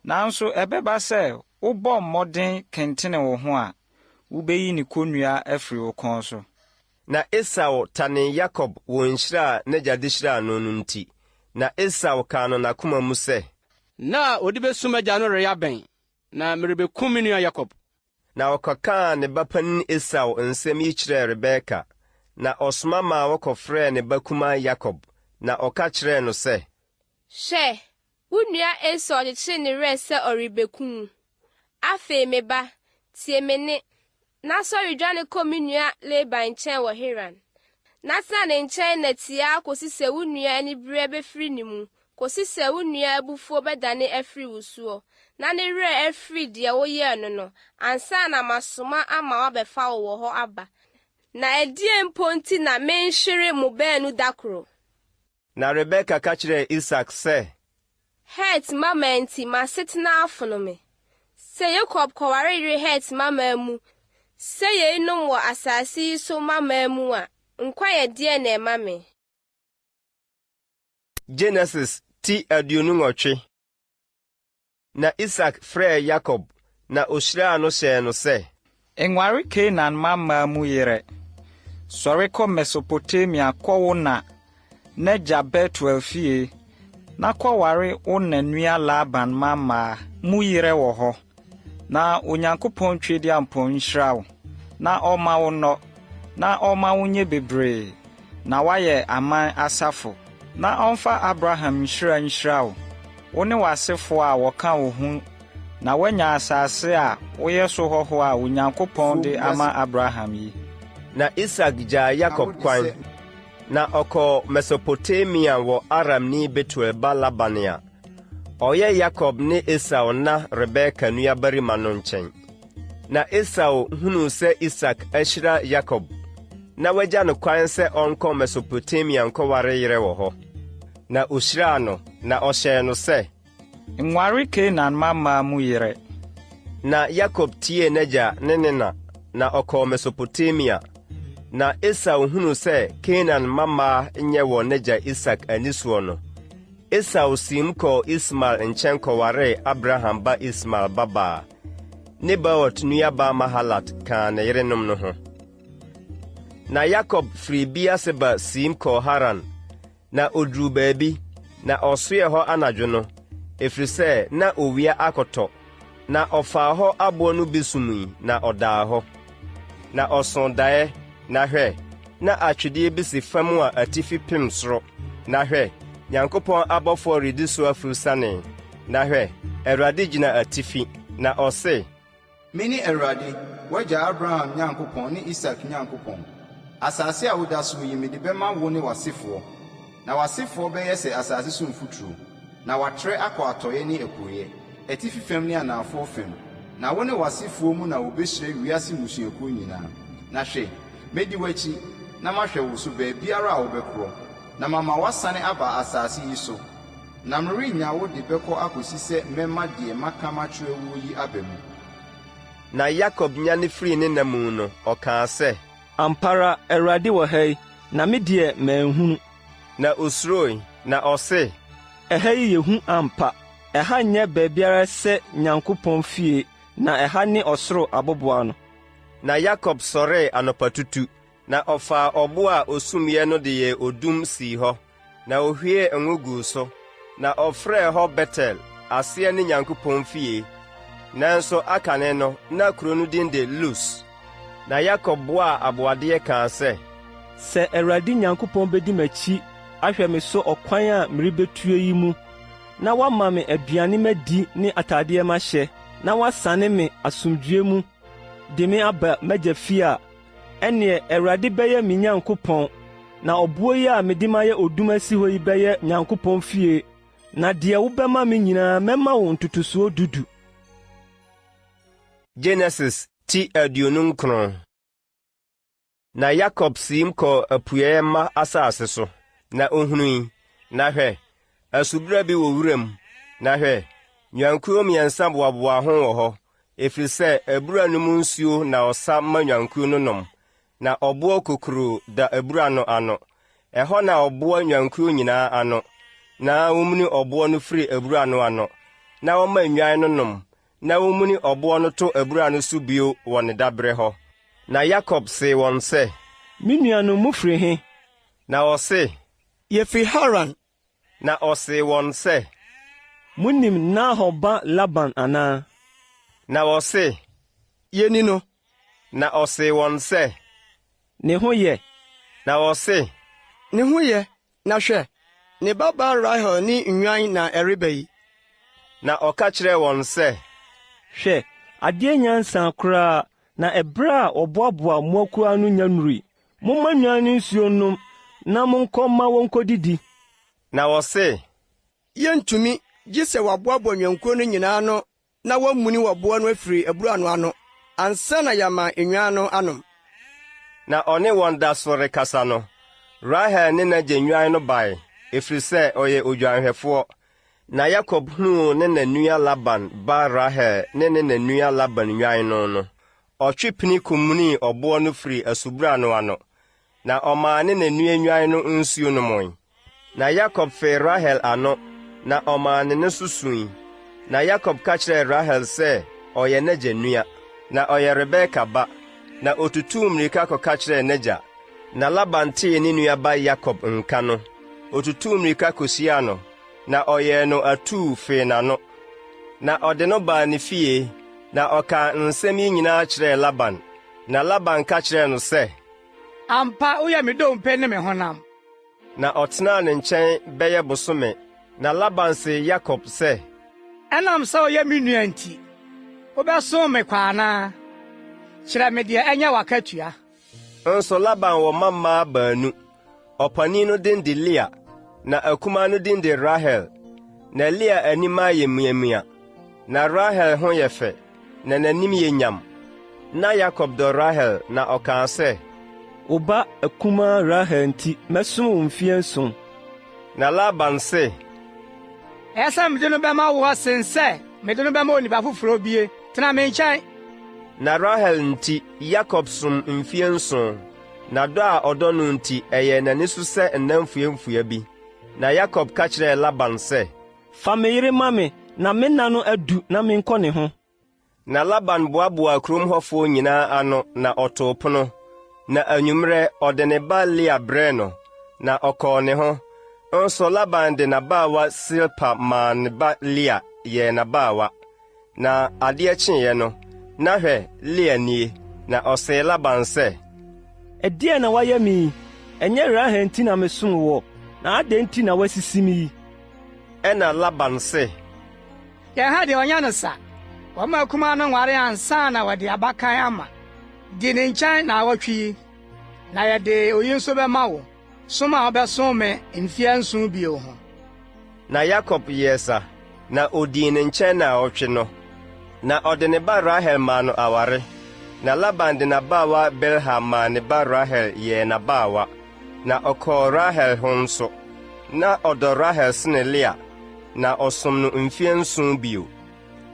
Nanso ɛbɛba sɛ wobɔ mmɔden kentene wo ho a, wubeyi ne konnua afiri wo kɔn so. Na Esau tanee Yakob wɔ nhyira a n'agya de hyiraa no no nti. Na Esau kaa no n'akoma mu sɛ. Nna a wɔde besu m'agya no reyɛ abɛn, na merebekum me nua Yakob. Na ɔkɔkaa ne ba panin Esau nsɛm yi kyerɛɛ Rebeka, na ɔsoma maa wɔkɔfrɛɛ ne ba kumaa Yakob, na ɔka kyerɛɛ no sɛ. Hwɛ, wo nua Esau kyekyere ne werɛ sɛ ɔrebeku wo. Afei, me ba, tie me nne, na sɔre dwane kɔ me nua Laban nkyɛn wɔ Haran. Na tena ne nkyɛn nna tiaa kosi sɛ wo nua anibereɛ bɛfiri ne mu, kosi sɛ wo nua abufuo bɛdane afiri wo soɔ, na ne werɛ afiri deɛ woyɛɛ no no, ansa na masoma ama wɔabɛfa wo wɔ hɔ aba. Na ɛdeɛn mpo nti na menhwere mo baanu da koro? Na Rebeka ka kyerɛɛ Isak sɛ. Het mmammaa nti, m'asetena afono me. Sɛ Yakob kɔware yere Het mmammaa mu sɛ yeinom wɔ asase yi so mmammaa mu a, nkwa yɛ deɛn na ɛma me? Genesis ti 28. Na Isak frɛɛ Yakob, na ohyiraa no hyɛɛ no sɛ. Nware Kanaan mmammaa mu yerɛ. Sɔre kɔ Mesopotamia kɔ wo na n'agya Betuel fie, na kɔware wo na nua Laban mmammaa mu yerɛ wɔ hɔ. Na Onyankopɔn Tweaduampɔn nhyira wo, na ɔmma wo nnɔ, na ɔmma wo nyɛ bebree, na woayɛ aman asafo. Na ɔmfa Abraham nhyira nhyira wo, wo ne w'asefoɔ a wɔka wo ho na woanya asase a woyɛ so hɔhoɔ a Onyankopɔn de ama Abraham yi. Na Isak gyaa Yakob kwan, na ɔkɔɔ Mesopotamia wɔ Aramni Betuel ba Laban a ɔyɛ Yakob ne Esau na Rebeka nuabarima no nkyɛn. Na Esau hunuu sɛ Isak ahyira Yakob, na wagya no kwan sɛ ɔnkɔ Mesopotamia nkɔware yerɛ wɔ hɔ. Na ohyiraa no, na ɔhyɛɛ no sɛ. Nware Kanaan mmammaa mu yerɛ. Na Yakob tiee n'agya ne ne na, na ɔkɔɔ Mesopotamia. Na Esau hunuu sɛ Kanaan mmammaa nyɛ wɔ n'agya Isak ani soɔ no, Esau siim kɔɔ Ismael nkyɛn kɔwaree Abraham ba Ismael babaa, Nebaot nuabaa Mahalat kaa ne yerenom no ho. Na Yakob firii Beer-Seba siim kɔɔ Haran, na ɔduruu baabi, na ɔsoɛɛ hɔ anadwo no, ɛfiri sɛ na owia akɔtɔ. Na ɔfaa hɔ aboɔ no bi sumii, na ɔdaa hɔ. Na ɔsoo daeɛ, na hwɛ, na atwedeɛ bi si fam a atifi pem soro, na hwɛ, Nyankopɔn abɔfoɔ redi so afuru siane. Na hwɛ, Awurade gyina atifi, na ɔse. Mene Awurade, w'agya Abraham Nyankopɔn ne Isak Nyankopɔn. Asase a woda so yi, mede bɛma wo ne w'asefoɔ. Na w'asefoɔ bɛyɛ sɛ asase so mfuturo, na wɔatrɛ akɔ atɔeɛ ne apueeɛ, atifi fam ne anafoɔ fam, na wo ne w'asefoɔ mu na wɔbɛhyira wiase mmusuakuo nyinaa. Na hwɛ, mɛdi w'akyi, na mahwɛ wo so baabiara a wobɛkorɔ, na mama woasane aba asase yi so, na merennya wo de bɛkɔ akɔsi sɛ mɛma deɛ maka makyerɛ woɔ yi aba mu. Na Yakob nyane firii ne nna mu no, ɔkaa sɛ. Ampa ara, Awurade wɔ ha yi, na me deɛ, manhunu. Na osuroe, na ɔse. Ɛha yi yɛ hu ampa! Ɛha nyɛ baabiara sɛ Nyankopɔn fie, na ɛha ne ɔsoro aboboano. Na Yakob sɔree anɔpatutu, na ɔfaa ɔbo a osumiiɛ no de yɛɛ odum sii hɔ, na ohwiee ngo guu so, na ɔfrɛɛ hɔ Betel, aseɛ ne Nyankopɔn fie. Nanso akane no, na kuro no din de Lus. Na Yakob boaa aboadeɛ kaa sɛ. Sɛ Awurade Nyankopɔn bedi m'akyi ahwɛ me so ɔkwan a merebetue yi mu, na wama me aduane madi ne atadeɛ mahyɛ, na wasane me asomdwoeɛ mu de me aba m'agya fie a, ɛnneɛ Awurade bɛyɛ me Nyankopɔn, na ɔboɔ yi a mede mayɛ odum asi hɔ yi bɛyɛ Nyankopɔn fie, na deɛ wobɛma me nyinaa mɛma wo ntotosoɔ dudu. Genesis ti 29. Na Yakob siim kɔɔ apueeɛ mma asase so, na ɔhunui, na hwɛ, asubura bi wɔ wuram, na hwɛ, nnwankuo mmiɛnsa boaboaa ho wɔ hɔ, ɛfiri sɛ abura no mu nsuo na ɔsa ma nnwankuo no nom, na ɔboɔ kokuroo da abura no ano. Ɛhɔ na ɔboa nnwankuo nyinaa ano, na wɔmuni ɔboɔ no firi abura no ano, na wɔma nnwan no nom, na womuni ɔboɔ no to abura no so bio wɔ ne daberɛ hɔ. Na Yakob see wɔn sɛ. Me nuanom, mofiri he? Na wɔse. Yɛfiri Haran. Na ɔsee wɔn sɛ. Monim Nahor ba Laban anaa? Na wɔse. Yɛni no. Na ɔsee wɔn sɛ. Ne ho yɛ? Na wɔse. Ne ho yɛ. Na hwɛ, ne babaa Rahel ne nnwan na ɛreba yi. Na ɔka kyerɛɛ wɔn sɛ. Hwɛ, adeɛ nnya nsaa koraa, na ɛberɛ a wɔboaboa mmoakuo ano nnya nnurui. Momma nnwan no nsuo nnom, na monkɔ mma wɔnkɔdidi. Na wɔse. Yɛntumi, gye sɛ wɔaboaboa nnwankuo no nyinaa ano na wɔamuni ɔboɔ no afiri abura no ano ansa na yɛama nnwan no anom. Na ɔne wɔn da so rekasa no, Rahel ne n'agya nnwan no bae, ɛfiri sɛ ɔyɛ odwanhwɛfoɔ. Na Yakob hunuu ne na nua Laban ba Rahel ne ne na nua Laban nnwan no no, ɔtwe pini kɔmunii ɔboɔ no firii asubura no ano, Na ɔmaa ne na nua nnwan no nsuo nomee. Na Yakob fee Rahel ano, na ɔmaa ne nne so sui. Na Yakob ka kyerɛɛ Rahel sɛ ɔyɛ n'agya nua, na ɔyɛ Rebeka ba. Na otutuu mmirika kɔka kyerɛɛ n'agya. Na Laban tee ne nua ba Yakob nka no, otutuu mmirika kohyiaa no, na ɔyɛɛ no atuu fee n'ano. Na ɔde no baa ne fie, na ɔkaa nsɛm yi nyinaa kyerɛɛ Laban. Na Laban ka kyerɛɛ no sɛ, Ampa, woyɛ me dompe ne me honam. Na ɔtenaa ne nkyɛn bɛyɛ bosome. Na Laban see Yakob sɛ. Ɛnam sɛ woyɛ me nua nti, wobɛsom me kwa anaa? Kyerɛ me deɛ ɛnyɛ w'akatua. Nso Laban wɔ mma mmaa baanu. Ɔpanin no din de Lea, na akumaa no din de Rahel. Na Lea anim ayɛ muamua, na Rahel ho yɛ fɛ, na n'anim yɛ nyam. Na Yakob dɔ Rahel, na ɔkaa sɛ, Wo ba akumaa Rahel nti mɛsom wo mfeɛ nson. Na Laban se, Ɛyɛ sɛ mede no bɛma woɔ sen sɛ mede no bɛma onipa foforɔ bie. Tena me nkyɛn. Na Rahel nti Yakob som mfeɛ nson. Na dɔ a ɔdɔ no nti, ɛyɛɛ n'ani so sɛ nna mfuamfua bi. Na Yakob ka kyerɛɛ Laban sɛ. Fa me yere ma me, na me nna no adu na menkɔ ne ho. Na Laban boaboaa kurom hɔfoɔ nyinaa ano na ɔtoo pono. Na anwummerɛ ɔde ne ba Lea brɛɛ no, na ɔkɔɔ ne ho. Nso Laban de n'abaawa Silpa maa ne ba Lea yɛɛ n'abaawa. Na adeɛ kyeeɛ no, na hwɛ, Lea nie. Na ɔsee Laban sɛ, Ɛdeɛn na woayɛ me yi? Ɛnyɛ Rahel nti na mesom woɔ, na adɛn nti na woasisi me yi? Ɛnna Laban se, Yɛn ha deɛ, wɔnyɛ no sa. Wɔmma akumaa no nware ansa na wɔde abakan ama. Di ne nkyɛn nnawɔtwe yi, na yɛde oyi nso bɛma wo. som a wobɛsom me mfeɛ nson bio ho. Na Yakob yɛɛ sa, na odii ne nkyɛn nnaawɔtwe no. Na ɔde ne ba Rahel maa no aware. Na Laban de n'abaawa Bilha maa ne ba Rahel yɛɛ n'abaawa. Na ɔkɔɔ Rahel ho nso. Na ɔdɔ Rahel sene Lea, na ɔsom no mfeɛ nson bio.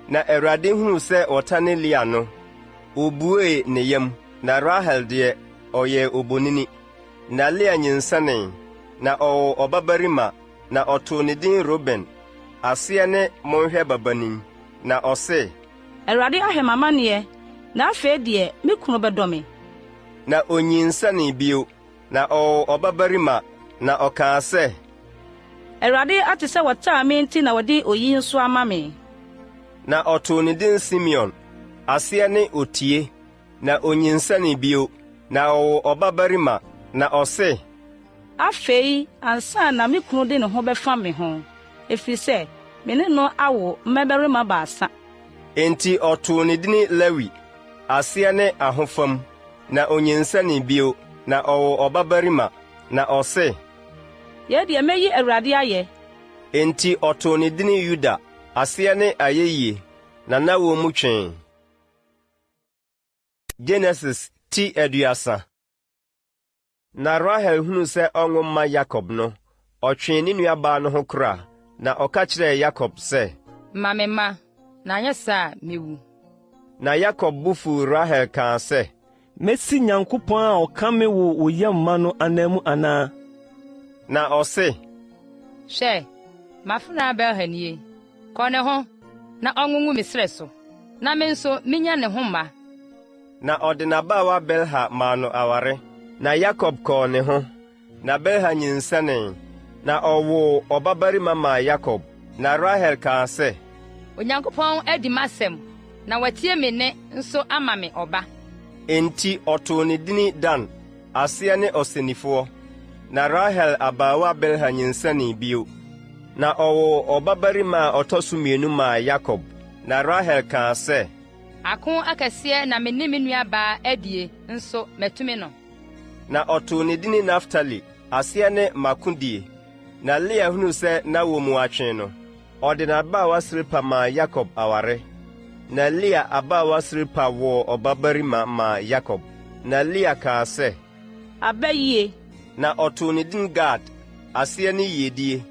Na Awurade hunuu sɛ wɔtane Lea no, obuee ne yam, na Rahel deɛ, ɔyɛɛ obonini. Na Lea nyinsɛnee, na ɔwoo ɔbabarima, na ɔtoo ne din Ruben, aseɛ ne Monhwɛ babanin. Na ɔse. Awurade ahwɛ m'amaneɛ, na afei deɛ me kunu bɛdɔ me. Na onyinsɛnee bio, na ɔwoo ɔbabarima, na ɔkaa sɛ. Awurade ate sɛ wɔtaa me nti na ɔde oyi nso ama me. Na ɔtoo ne din Simeon, aseɛ ne Otie. Na onyinsɛnee bio, na ɔwoo ɔbabarima, na ɔse. Afei ansa na me kunu de ne ho bɛfam me ho, ɛfiri sɛ me ne no awo mmabarima baasa. Enti ɔtoo ne dini Lewi, aseɛ ne Ahofam. Na onyinsɛnee bio, na ɔwoo ɔbabarima, na ɔse. Yei deɛ mɛyi Awurade ayɛ. Enti ɔtoo ne dini Yuda, aseɛ ne Ayeyie, na n'awoɔ mu twee. Genesis ti 30. Na Rahel hunuu sɛ ɔnwo mma Yakob no, ɔtwee ne nuabaa no ho kora, na ɔka kyerɛɛ Yakob sɛ, Ma me mma, na anyɛ saa a, mewu. Na Yakob bo fuu Rahel kaa sɛ, Mesi Nyankopɔn a ɔka me woo wo yam ma no ananmu anaa? Na ɔse, Hwɛ, m'afenaa Bilha nie. Kɔ ne ho, na ɔnwo ngu me srɛ so, na me nso minya ne ho mma. Na ɔde n'abaawa Bilha maa no aware. Na Yakob kɔɔ ne ho, na Bilha nyinsɛnee, na ɔwoo ɔbabarima maa Yakob. Na Rahel kaa sɛ. Onyankopɔn adi m'asɛm, na watie me nne nso ama me ɔba. Enti ɔtoo ne dini Dan, aseɛ ne Ɔsɛnnifoɔ. Na Rahel abaawa Bilha nyinsɛnee bio, na ɔwoo ɔbabarima a ɔtɔ so mmienu maa Yakob. Na Rahel kaa sɛ. Ako akɛseɛ na me ne me nuabaa adie, nso matumi no. Na ɔtoo ne dini Naftali, aseɛ ne M'akodie. Na Lea hunuu sɛ n'awoɔ mu atwe no, ɔde n'abaawa Silpa maa Yakob aware. Na Lea abaawa Silpa woo ɔbabarima maa Yakob. Na Lea kaa sɛ. Aba yie! Na ɔtoo ne din Gad, aseɛ ne Yiedie.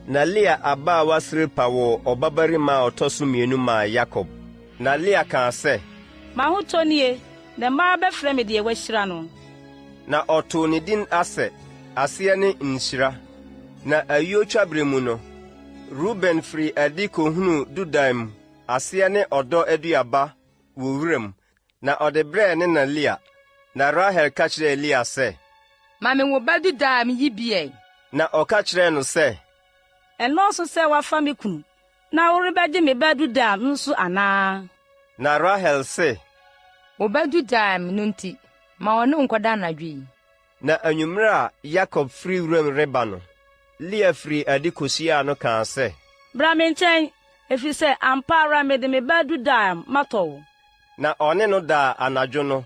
Na Lea abaawa Silpa woo ɔbabarima a ɔtɔ so mmienu maa Yakob. Na Lea kaa sɛ. M'ahotɔ nie, na mmaa bɛfrɛ me deɛ wɔahyira no. Na ɔtoo ne din Aser, aseɛ ne Nhyira. Na ayuo twaberɛ mu no, Ruben firii adi kɔhunuu dudaim, aseɛ ne ɔdɔ aduaba, wɔ wuram, na ɔde brɛɛ ne na Lea. Na Rahel ka kyerɛɛ Lea sɛ. Ma me wo ba dudaim yi bi ɛ! Na ɔka kyerɛɛ no sɛ. Ɛnnɔɔso sɛ woafa me kunu, na worebɛgye me ba dudaim nso anaa? Na Rahel se. Wo ba dudaim no nti, ma ɔne wo nkɔda anadwo yi. Na anwummere a Yakob firi wuram reba no, Lea firii adi kohyiaa no kaa sɛ. Bra me nkyɛn, efisɛ ampa ara mede me ba dudaim matɔ wo. Na ɔne no daa anadwo no.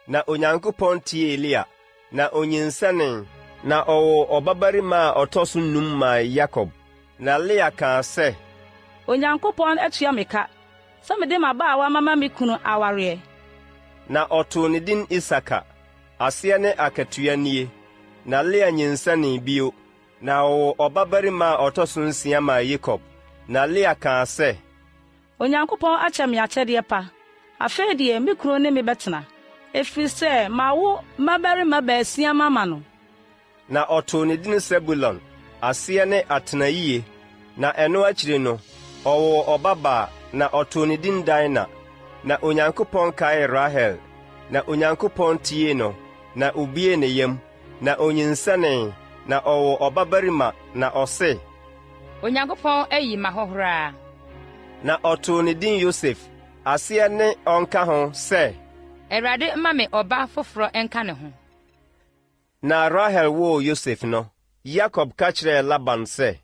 Na Onyankopɔn tiee Lea, na onyinsɛnee, na ɔwoo ɔbabarima a ɔtɔ so nnum maa Yakob. Na Lea kaa sɛ. Onyankopɔn atua me ka sɛ mede m'abaawa mama me kunu awareɛ. Na ɔtoo ne din Isakar, aseɛ ne Akatua Nie. Na Lea nyinsɛnee bio, na ɔwoo ɔbabarima a ɔtɔ so nsia maa Yakob. Na Lea kaa sɛ. Onyankopɔn akyɛ me akyɛdeɛ pa. Afei deɛ me kunu ne me bɛtena, ɛfiri sɛ mawo mmabarima baasia mama no. Na ɔtoo ne din Sebulon, aseɛ ne Atenayie. Na ɛno akyiri no, ɔwoo ɔbabaa, na ɔtoo ne din Dina. Na Onyankopɔn kaee Rahel, na Onyankopɔn tiee no, na obuee ne yam, na onyinsɛnee, na ɔwoo ɔbabarima, na ɔse. Onyankopɔn ayi m'ahohora. Na ɔtoo ne din Yosef, aseɛ ne Ɔnka ho sɛ. Awurade mma me ɔba foforɔ nka ne ho. Na Rahel woo Yosef no, Yakob ka kyerɛɛ Laban sɛ.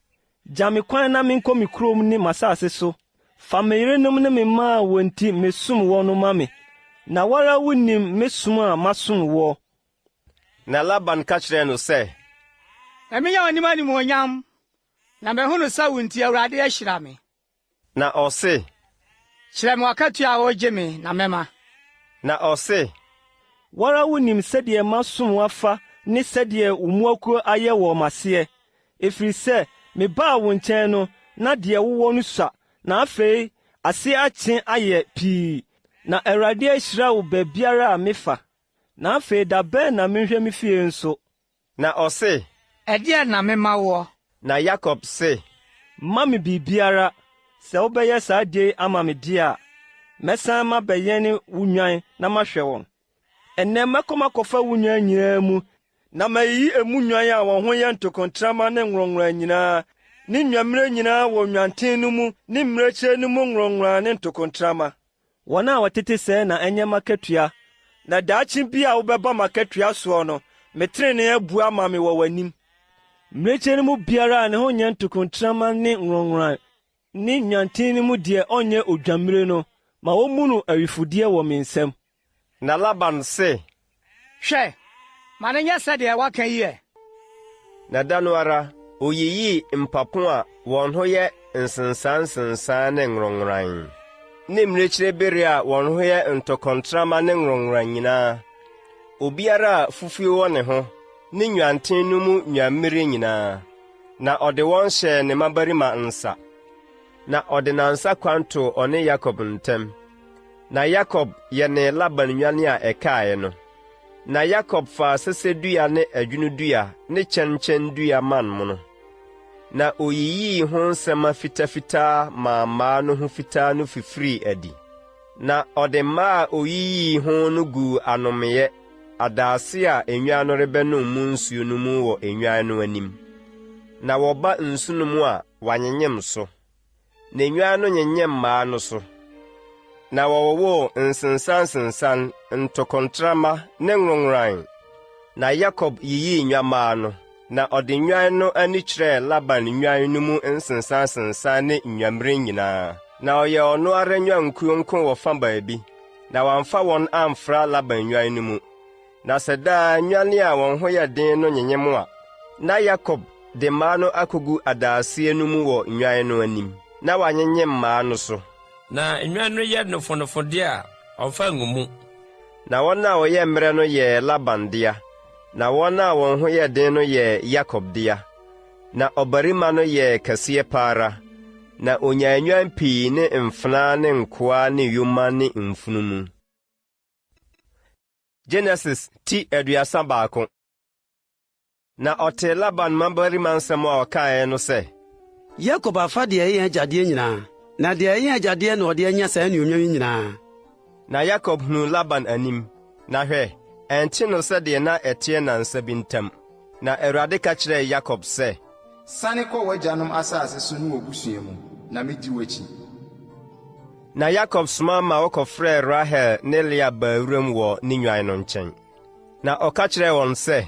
Gya me kwan na menkɔ me kurom ne m'asase so. Fa me yerenom ne me mma a wɔn nti mesom woɔ no ma me, na wo ara wunim me som a masom woɔ. Na Laban ka kyerɛɛ no sɛ. Ma minya w'anim animuonyam, na mahunu sɛ wo nti Awurade ahyira me. Na ɔse. Kyerɛ me w'akatua a woregye me, na mɛma. Na ɔse. Wo ara wunim sɛdeɛ masom wo afa ne sɛdeɛ wo mmoakuo ayɛ wɔ m'aseɛ, ɛfiri sɛ mebaa wo nkyɛn no, na deɛ wowɔ no sua, na afei ase akye ayɛ pii, na Awurade ahyira wo baabiara a mefa. Na afei da bɛn na menhwɛ me fie nso? Na ɔse. Ɛdeɛn na memma woɔ? Na Yakob se. Mma me biribiara, sɛ wobɛyɛ saa adeɛ yi ama me deɛ a, mɛsan mabɛyɛne wo nnwan na mahwɛ wɔn. Ɛnnɛ mɛkɔ makɔfa wo nnwan nyinaa mu, na mayiyi emu nnwan a wɔn ho yɛ ntokontrama ne nworonnworan nyinaa, ne nnwammire nyinaa wɔ nnwanten no mu ne mmirekyie no mu nworonnworan ne ntokontrama. Wɔn a wɔtete sɛɛ na ɛnyɛ m'akatua, na daakye bi a wobɛba m'akatua soɔ no, me trenee abu ama me wɔ w'anim. Mmirekyie no mu biara a ne ho nyɛ ntokontrama ne nworonnworan ne nnwanten no mu deɛ ɔnyɛ odwammire no, ma wɔmmu no awifodeɛ wɔ me nsam. Na Laban se. Hwɛ, ma no nyɛ sɛdeɛ woaka yi ɛ. Na da no ara oyiyii mpapo a wɔn ho yɛ nsensannsensan ne nworonnworan, ne mmirekyire bereɛ a wɔn ho yɛ ntɔkɔntrama ne nworonnworan nyinaa, obiara a fufuo wɔ ne ho, ne nnwanten no mu nnwammire nyinaa, na ɔde wɔn hyɛɛ ne mmabarima nsa. Na ɔde nnansa kwan too ɔne Yakob ntam. Na Yakob yɛnee Laban nnwan a ɛkaeɛ no. Na Yakob faa sɛsɛdua ne ɛdwono dua ne kyɛnkyɛn dua man mono, na oyiyii ho nsɛmma fitafitaa maa mmaa no ho fitaa no fifirii adi. Na ɔde mmaa a oyiyii ho no guu anomeeɛ, adaase a nnwan no rebɛnom mu nsuo no mu wɔ nnwan no anim. Na wɔba nsu nom a, wɔanyenyem so. Na nnwan no nyenyem mmaa no so, na wɔwowoo nsensansensan, ntokontrama ne nworonnworan. Na Yakob yiyii nnwammaa no, na ɔde nnwan no ani kyerɛɛ Laban nnwan no mu nsensansensan ne nnwammire nyinaa. Na ɔyɛɛ ɔno ara nnwankuo nko wɔ fa baabi, na wamfa wɔn amfra Laban nnwan no mu. Na sɛ daa nnwan a wɔn ho yɛ den no nyenyem a, na Yakob de mmaa no akogu adaaseɛ no mu wɔ nnwan no anim, na wanyenyem mmaa no so. Na nnwan no yɛ nofonofo de a, ɔmfa ngu mu. Na wɔn a wɔyɛ mmerɛ no yɛɛ Laban dea, na wɔn a wɔn ho yɛ den no yɛɛ Yakob dea. Na ɔbarima no yɛɛ kɛseɛ pa ara, na ɔnyaa nnwan pii ne mfenaa ne nkoa ne yoma ne mfunumu. Genesis ti 31. Na ɔtee Laban mmabarima nsɛm a ɔkaeɛ no sɛ. Yakob afa deɛ ɛyɛ yɛn agya deɛ nyinaa, na deɛ ɛyɛ yɛn agya deɛ na ɔde anya saa anuonyam yi nyinaa. Na Yakob hunuu Laban anim, na hwɛ, ɛnte no sɛdeɛ na ɛteɛ nnansa bi ntam. Na Awurade ka kyerɛɛ Yakob sɛ. Sane kɔ w'agyanom asase so ne w'abusua mu, na medi w'akyi. Na Yakob soma ma wɔkɔfrɛɛ Rahel ne Lea baa wuram wɔ ne nnwan no nkyɛn. Na ɔka kyerɛɛ wɔn sɛ,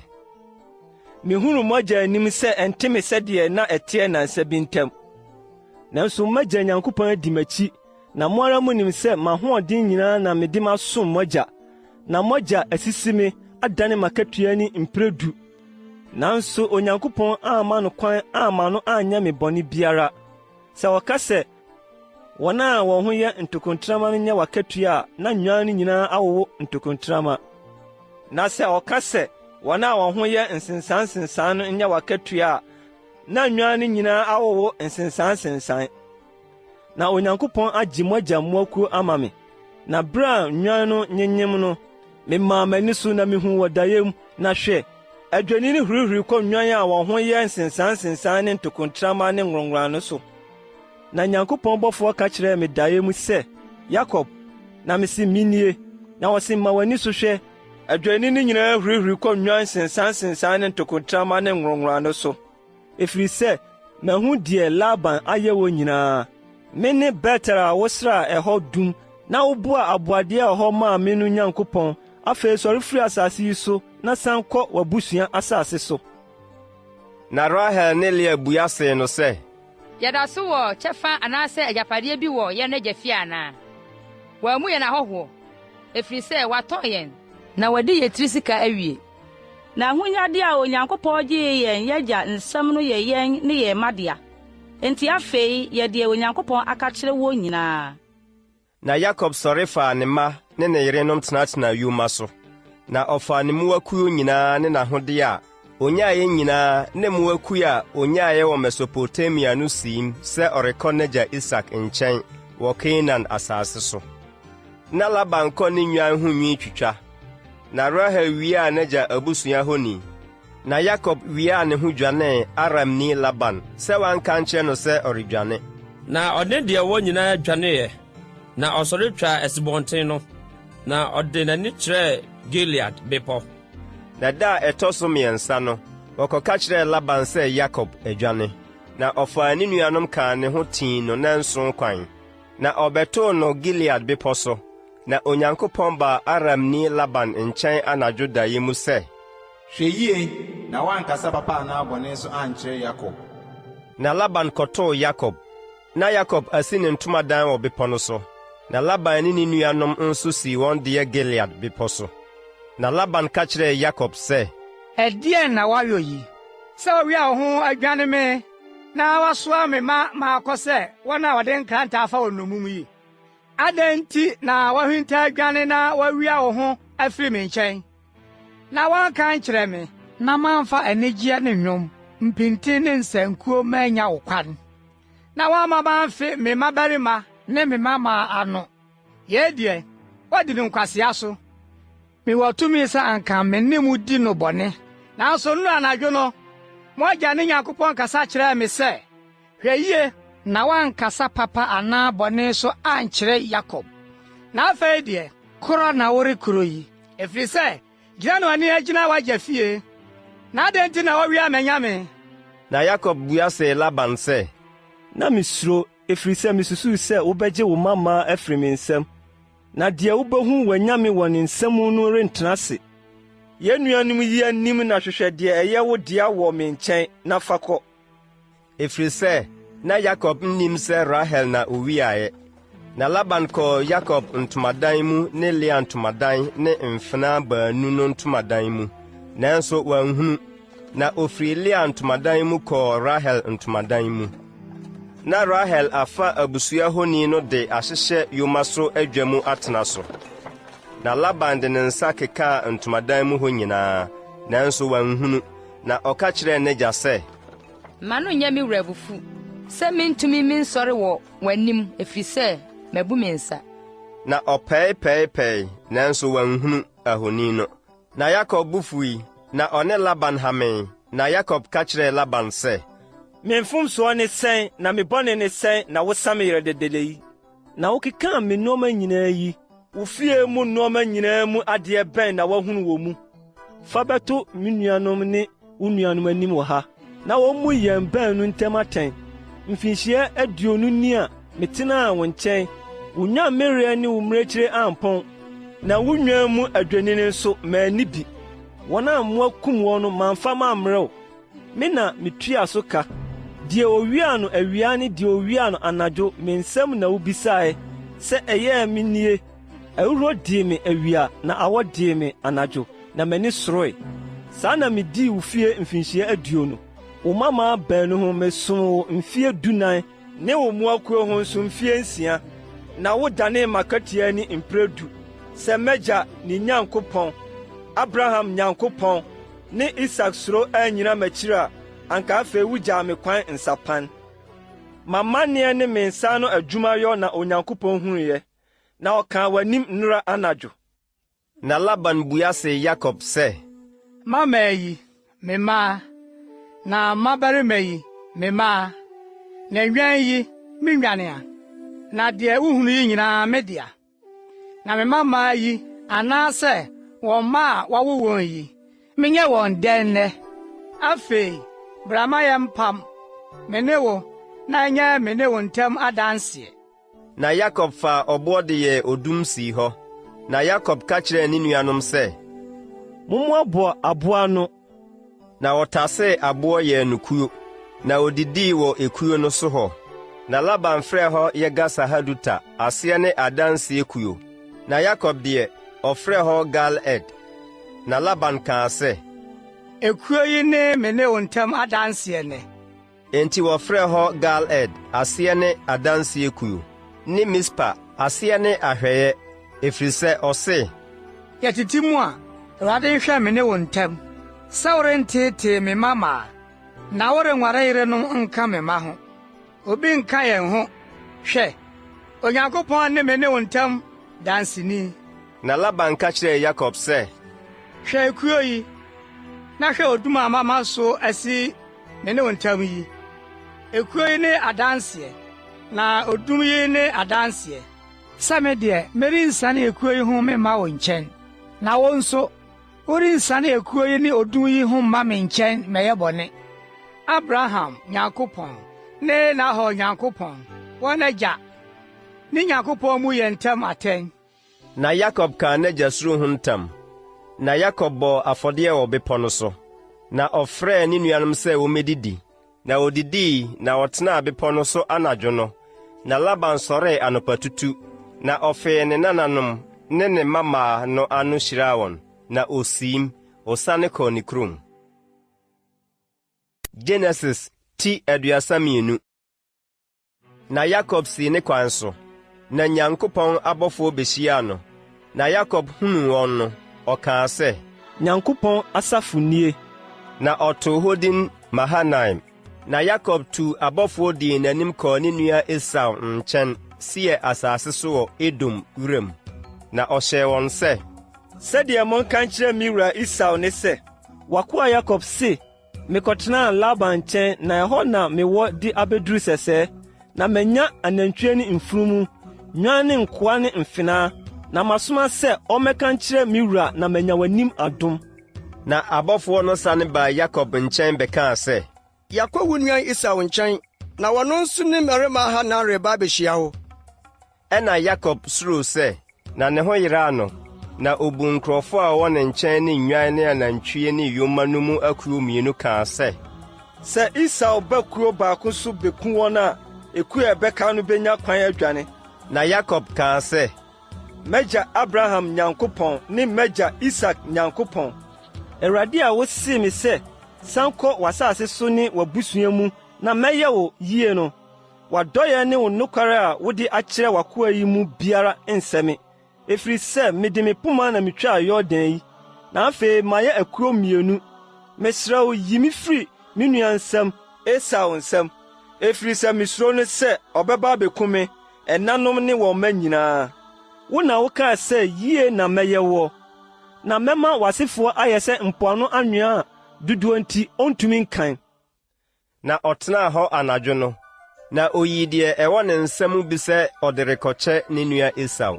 Mehunu mo agya anim sɛ ɛnte me sɛdeɛ na ɛteɛ nnansa bi ntam. Nanso m'agya Nyankopɔn adi m'akyi, na mo ara munim sɛ m'ahoɔden nyinaa na mede masom mo agya, na mo agya asisi me, adane m'akatua ani mprɛ du. Nanso Onyankopɔn amma no kwan amma no anyɛ me bɔne biara. Sɛ ɔka sɛ, Wɔn a wɔn ho yɛ ntokontrama no nyɛ w'akatua a, na nnwan no nyinaa awowo ntokontrama. Na sɛ ɔka sɛ, Wɔn a wɔn ho yɛ nsensansensan no nyɛ w'akatua a, na nnwan no nyinaa awowo nsensansensan. Na Onyankopɔn agye mo agya mmoakuo ama me. Na bere a nnwan no nyenyem no, memaa m'ani so na mihuu wɔ daeɛ mu, na hwɛ, adwennini hurihuri kɔ nnwan a wɔn ho yɛ nsensansensan ne ntokontrama ne nworonnworan no so. Na Nyankopɔn bɔfoɔ ka kyerɛɛ me daeɛ mu sɛ, 'Yakob! Na mise, 'Menie. Na ɔse, 'Ma w'ani so hwɛ, adwennini nyinaa hurihuri kɔ nnwan nsensansensan ne ntokontrama ne nworonnworan no so, ɛfiri sɛ mahu deɛ Laban ayɛ wo nyinaa. Mene Betel a wosraa ɛhɔ dum na woboaa aboadeɛ wɔ hɔ maa me no Nyankopɔn. Afei sɔre firi asase yi so na san kɔ w'abusua asase so. Na Rahel ne Lea bua see no sɛ. Yɛda so wɔ kyɛfa anaasɛ agyapadeɛ bi wɔ yɛn agya fie anaa? Wammu yɛn ahɔhoɔ, ɛfiri sɛ watɔn yɛn na wadi yɛn tiri sika awie. Na ahonyade a Onyankopɔn gyee yɛn yɛn agya nsam no yɛ yɛn ne yɛn mma dea. Enti afei yɛ deɛ Onyankopɔn aka akyerɛ woɔ nyinaa. Na Yakob sɔre faa ne mma ne ne yerenom tenatenaa yoma so, na ɔfaa ne mmoakuo nyinaa ne n'ahodeɛ a ɔnyaeɛ nyinaa ne mmoakuo a ɔnyaeɛ wɔ Mesopotamia no siim sɛ ɔrekɔ n'agya Isak nkyɛn wɔ Kanaan asase so. Na Laban kɔ ne nnwan ho nwi twitwa, na Rahel wiaa n'agya abusua honi. Na Yakob wiaa ne ho dwanee Aramni Laban sɛ wanka ankyerɛ no sɛ ɔredwane. Na ɔne deɛ ɔwɔ nyinaa dwaneeɛ, na ɔsɔre twaa asubɔnten no, na ɔde n'ani kyerɛɛ Gilead bepɔ. Na da a ɛtɔ so mmiɛnsa no, wɔkɔka kyerɛɛ Laban sɛ Yakob adwane. Na ɔfaa ne nuanom kaa ne ho tii no nnanson kwan. Na ɔbɛtoo no Gilead bepɔ so. Na Onyankopɔn baa Aramni Laban nkyɛn anadwo daeɛ mu sɛ. Hwɛ yie na woankasa papa anaa bɔne so ankyerɛ Yakob. Na Laban kɔtoo Yakob. Ná Yakob asi ne ntomadan wɔ bepɔ no so, na Laban ne ne nuanom nso sii wɔn deɛ Gilead bepɔ so. Na Laban ka kyerɛɛ Yakob sɛ. Ɛdeɛn na woayɔ yi, sɛ woawia wo ho adwane me na woasoa me ma makɔ sɛ wɔn a wɔde nkrantɛ afa wɔn nnommum yi? Adɛn nti na woahinta adwane na woawia wo ho afiri me nkyɛn, na woanka ankyerɛ me, na mamfa anigyeɛ ne nnwom, mpintin ne nsankuo mannya wo kwan, na woamma mamfe me mmabarima ne me mmammaa ano? Yei deɛ, woadi no nkwasea so. Mewɔ tumi sɛ anka me ne mo di no bɔne. Nanso nnora anadwo no, mo agya ne Nyankopɔn kasa kyerɛɛ me sɛ, 'Hwɛ yie na woankasa papa anaa bɔne so ankyerɛ Yakob. Na afei deɛ, korɔ na worekorɔ yi, ɛfiri sɛ gyina na w'ani agyina w'agya fie. Na adɛn nti na woawia m'anyame? Na Yakob bua see Laban sɛ, Na misuro, ɛfiri sɛ misusuw sɛ wobɛgye wo mmammaa afiri me nsam. Na deɛ wubehu w'anyame wɔ ne nsa mu no rentena ase. Yɛn nuanom yi anim na hwehwɛ deɛ ɛyɛ wo dea wɔ me nkyɛn na fa kɔ. Ɛfiri sɛ na Yakob nnim sɛ Rahel na owiaeɛ. Na Laban kɔɔ Yakob ntomadan mu ne Lea ntomadan ne mfenaa baanu no ntomadan mu, nanso wanhunu. Na ofirii Lea ntomadan mu kɔɔ Rahel ntomadan mu. Na Rahel afa abusua honi no de ahyehyɛ yoma so adwa mu atena so. Na Laban de ne nsa kekaa ntomadan mu hɔ nyinaa, nanso wanhunu. Na ɔka kyerɛɛ n'agya sɛ, Mma no nnyɛ me wura abufuw sɛ mintumi mensɔre wɔ w'anim, efisɛ mabu me nsa. Na ɔpɛe pɛe pɛe, nanso wanhunu ahoni no. Na Yakob bo fuwii, na ɔne Laban hamee, na Yakob ka kyerɛɛ Laban sɛ, Me mfomsoɔ ne sɛn na me bɔne ne sɛn na wosa me yerɛ dɛdɛdɛ yi? Na wokekaa me nneɛma nyinaa yi, wo fie mu nneɛma nyinaa mu adeɛ bɛn na woahunu wɔ mu? Fa bɛto me nuanom ne wo nuanom anim wɔ ha, na wommu yɛn baanu ntam atɛn. Mfinhyia 20 ni a metenaa wo nkyɛn, wo nnwammereɛ ne wo mmirekyire ampɔn, na wo nnwan mu adwennini nso, manni bi. Wɔn a mmoa kum wɔn no, mamfa mammrɛ wo. Me na mituaa so ka. Deɛ owiaa no awia ne deɛ owiaa no anadwo, me nsam na wobisae sɛ ɛyɛɛ me nie. Ahuhuro dee me awia na awɔ dee me anadwo, na m'ani soroe. Saa na midii wo fie mfinhyia 20. Wo mmammaa baanu ho mesom wo mfeɛ 14 ne wo mmoakuo ho nso mfeɛ nsia, na wodanee m'akatua ani mprɛ du sɛ m'agya ne Nyankopɔn, Abraham Nyankopɔn ne Isak suro annyina m'akyiri a, anka afei wugyaa me kwan nsapan. M'amanneɛ ne me nsa ano adwumayɔ na Onyankopɔn hunuiɛ, na ɔkaa w'anim nnora anadwo. Na Laban bua see Yakob sɛ. Mmammaa yi, me mma, na mmabarima yi, me mma, na nnwan yi, me nnwan a, na deɛ wohunu yi nyinaa me dea. Na me mmammaa yi, anaasɛ wɔn mma a wɔawo wɔn yi, menyɛ wɔn dɛn nnɛ? Afei, bra ma yɛmpam, me ne wo, na ɛnyɛ me ne wo ntam adanseɛ. Na Yakob faa ɔboɔ de yɛɛ odum sii hɔ. Na Yakob ka kyerɛɛ ne nuanom sɛ, Mommoaboa aboɔ ano. Na wɔtasee aboɔ yɛɛ no kuo, na wɔdidii wɔ ekuo no so hɔ. Na Laban frɛɛ hɔ Yegar-Sahaduta, aseɛ ne Adanseɛ Kuo. Na Yakob deɛ, ɔfrɛɛ hɔ Gal-ed. Na Laban kaa sɛ. Ekuo yi ne me ne wo ntam adanseɛ nnɛ. Enti wɔfrɛɛ hɔ Gal-ed, aseɛ ne Adanseɛ Kuo, ne Mispa, aseɛ ne Ahwɛeɛ, ɛfiri sɛ ɔse. Yɛtete mu a, Awurade nhwɛ me ne wo ntam, sɛ worenteetee me mmammaa, na worenware yerenom nka me mma ho. Obi nka yɛn ho. Hwɛ, Onyankopɔn ne me ne wo ntam danseni. Na Laban ka kyerɛɛ Yakob sɛ. Hwɛ ekuo yi, na hwɛ odum a mama so asi me ne wo ntam yi. Ekuo yi ne adanseɛ, na odum yi ne adanseɛ, sɛ me deɛ, merensiane ekuo yi ho memma wo nkyɛn, na wo nso, worensiane ekuo yi ne odum yi ho mma me nkyɛn mmɛyɛ bɔne. Abraham Nyankopɔn ne Nahor Nyankopɔn, wɔn agya, ne Nyankopɔn mmu yɛn ntam atɛn. Na Yakob kaa n'agya suro ho ntam. Na Yakob bɔɔ afɔdeɛ wɔ bepɔ no so. Na ɔfrɛɛ ne nuanom sɛ wɔmmɛdidi. Na wɔdidii na wɔtenaa bepɔ no so anadwo no. Na Laban sɔree anɔpatutu, na ɔfee ne nananom ne ne mmammaa no ano hyiraa wɔn, na ɔsiim, ɔsiane kɔɔ ne kurom. Genesis ti 32. Na Yakob sii ne kwan so, na Nyankopɔn abɔfoɔ bɛhyiaa no. Na Yakob hunuu wɔn no, ɔkaa sɛ. Nyankopɔn asafo nie! Na ɔtoo hɔ din Mahanaim. Na Yakob tuu abɔfoɔ dii n'anim kɔɔ ne nua Esau nkyɛn Seir asase so wɔ Edom wiram. Na ɔhyɛɛ wɔn sɛ. Sɛdeɛ monka nkyerɛ me wura Esau ne sɛ. W'akoa Yakob se, Mekɔtenaa Laban nkyɛn na ɛhɔ na mewɔ de abeduru sɛsɛɛ, na manya anantwie ne mfunumu, nnwan ne nkoa ne mfenaa, na masoma sɛ ɔmmɛka nkyerɛ me wura na manya w'anim adom. Na abɔfoɔ no sane baa Yakob nkyɛn bɛkaa sɛ. Yɛakɔ wo nua Esau nkyɛn, na ɔno nso ne mmarima ahannan reba abehyia wo. Ɛnna Yakob suroo sɛ, na ne ho yeraa no, na obuu nkurɔfo a wɔwɔ ne nkyɛn ne nnwan ne anantwie ne yoma no mu akuw mmienu kaa sɛ. Sɛ Esau ba kuo baako so beku wɔn a, ekuo a ɛbɛka no benya kwan adwane. Na Yakob kaa sɛ. M'agya Abraham Nyankopɔn ne m'agya Isak Nyankopɔn, Awurade a wosee me sɛ, 'San kɔ w'asase so ne w'abusua mu na mɛyɛ wo yiye no, W'adɔeɛ ne wo nokware a wode akyerɛ w'akoa yi mu biara nsɛ me, ɛfiri sɛ mede me poma na metwaa Yordan yi, na afei mayɛ akuo mmienu. Mesrɛ wo, yi me firi me nua nsam, Esau nsam, ɛfiri sɛ mesuro no sɛ ɔbɛba abɛku me ɛnanom ne wɔn mma nyinaa. Wo na wokaa sɛ yie na mɛyɛ woɔ, na mɛma w'asefoɔ ayɛ sɛ mpoano anwea a dodoɔ nti ɔntumi nkan. Na ɔtenaa hɔ anadwo no, na oyii deɛ ɛwɔ ne nsa mu bi sɛ ɔde rekɔkyɛ ne nua Esau,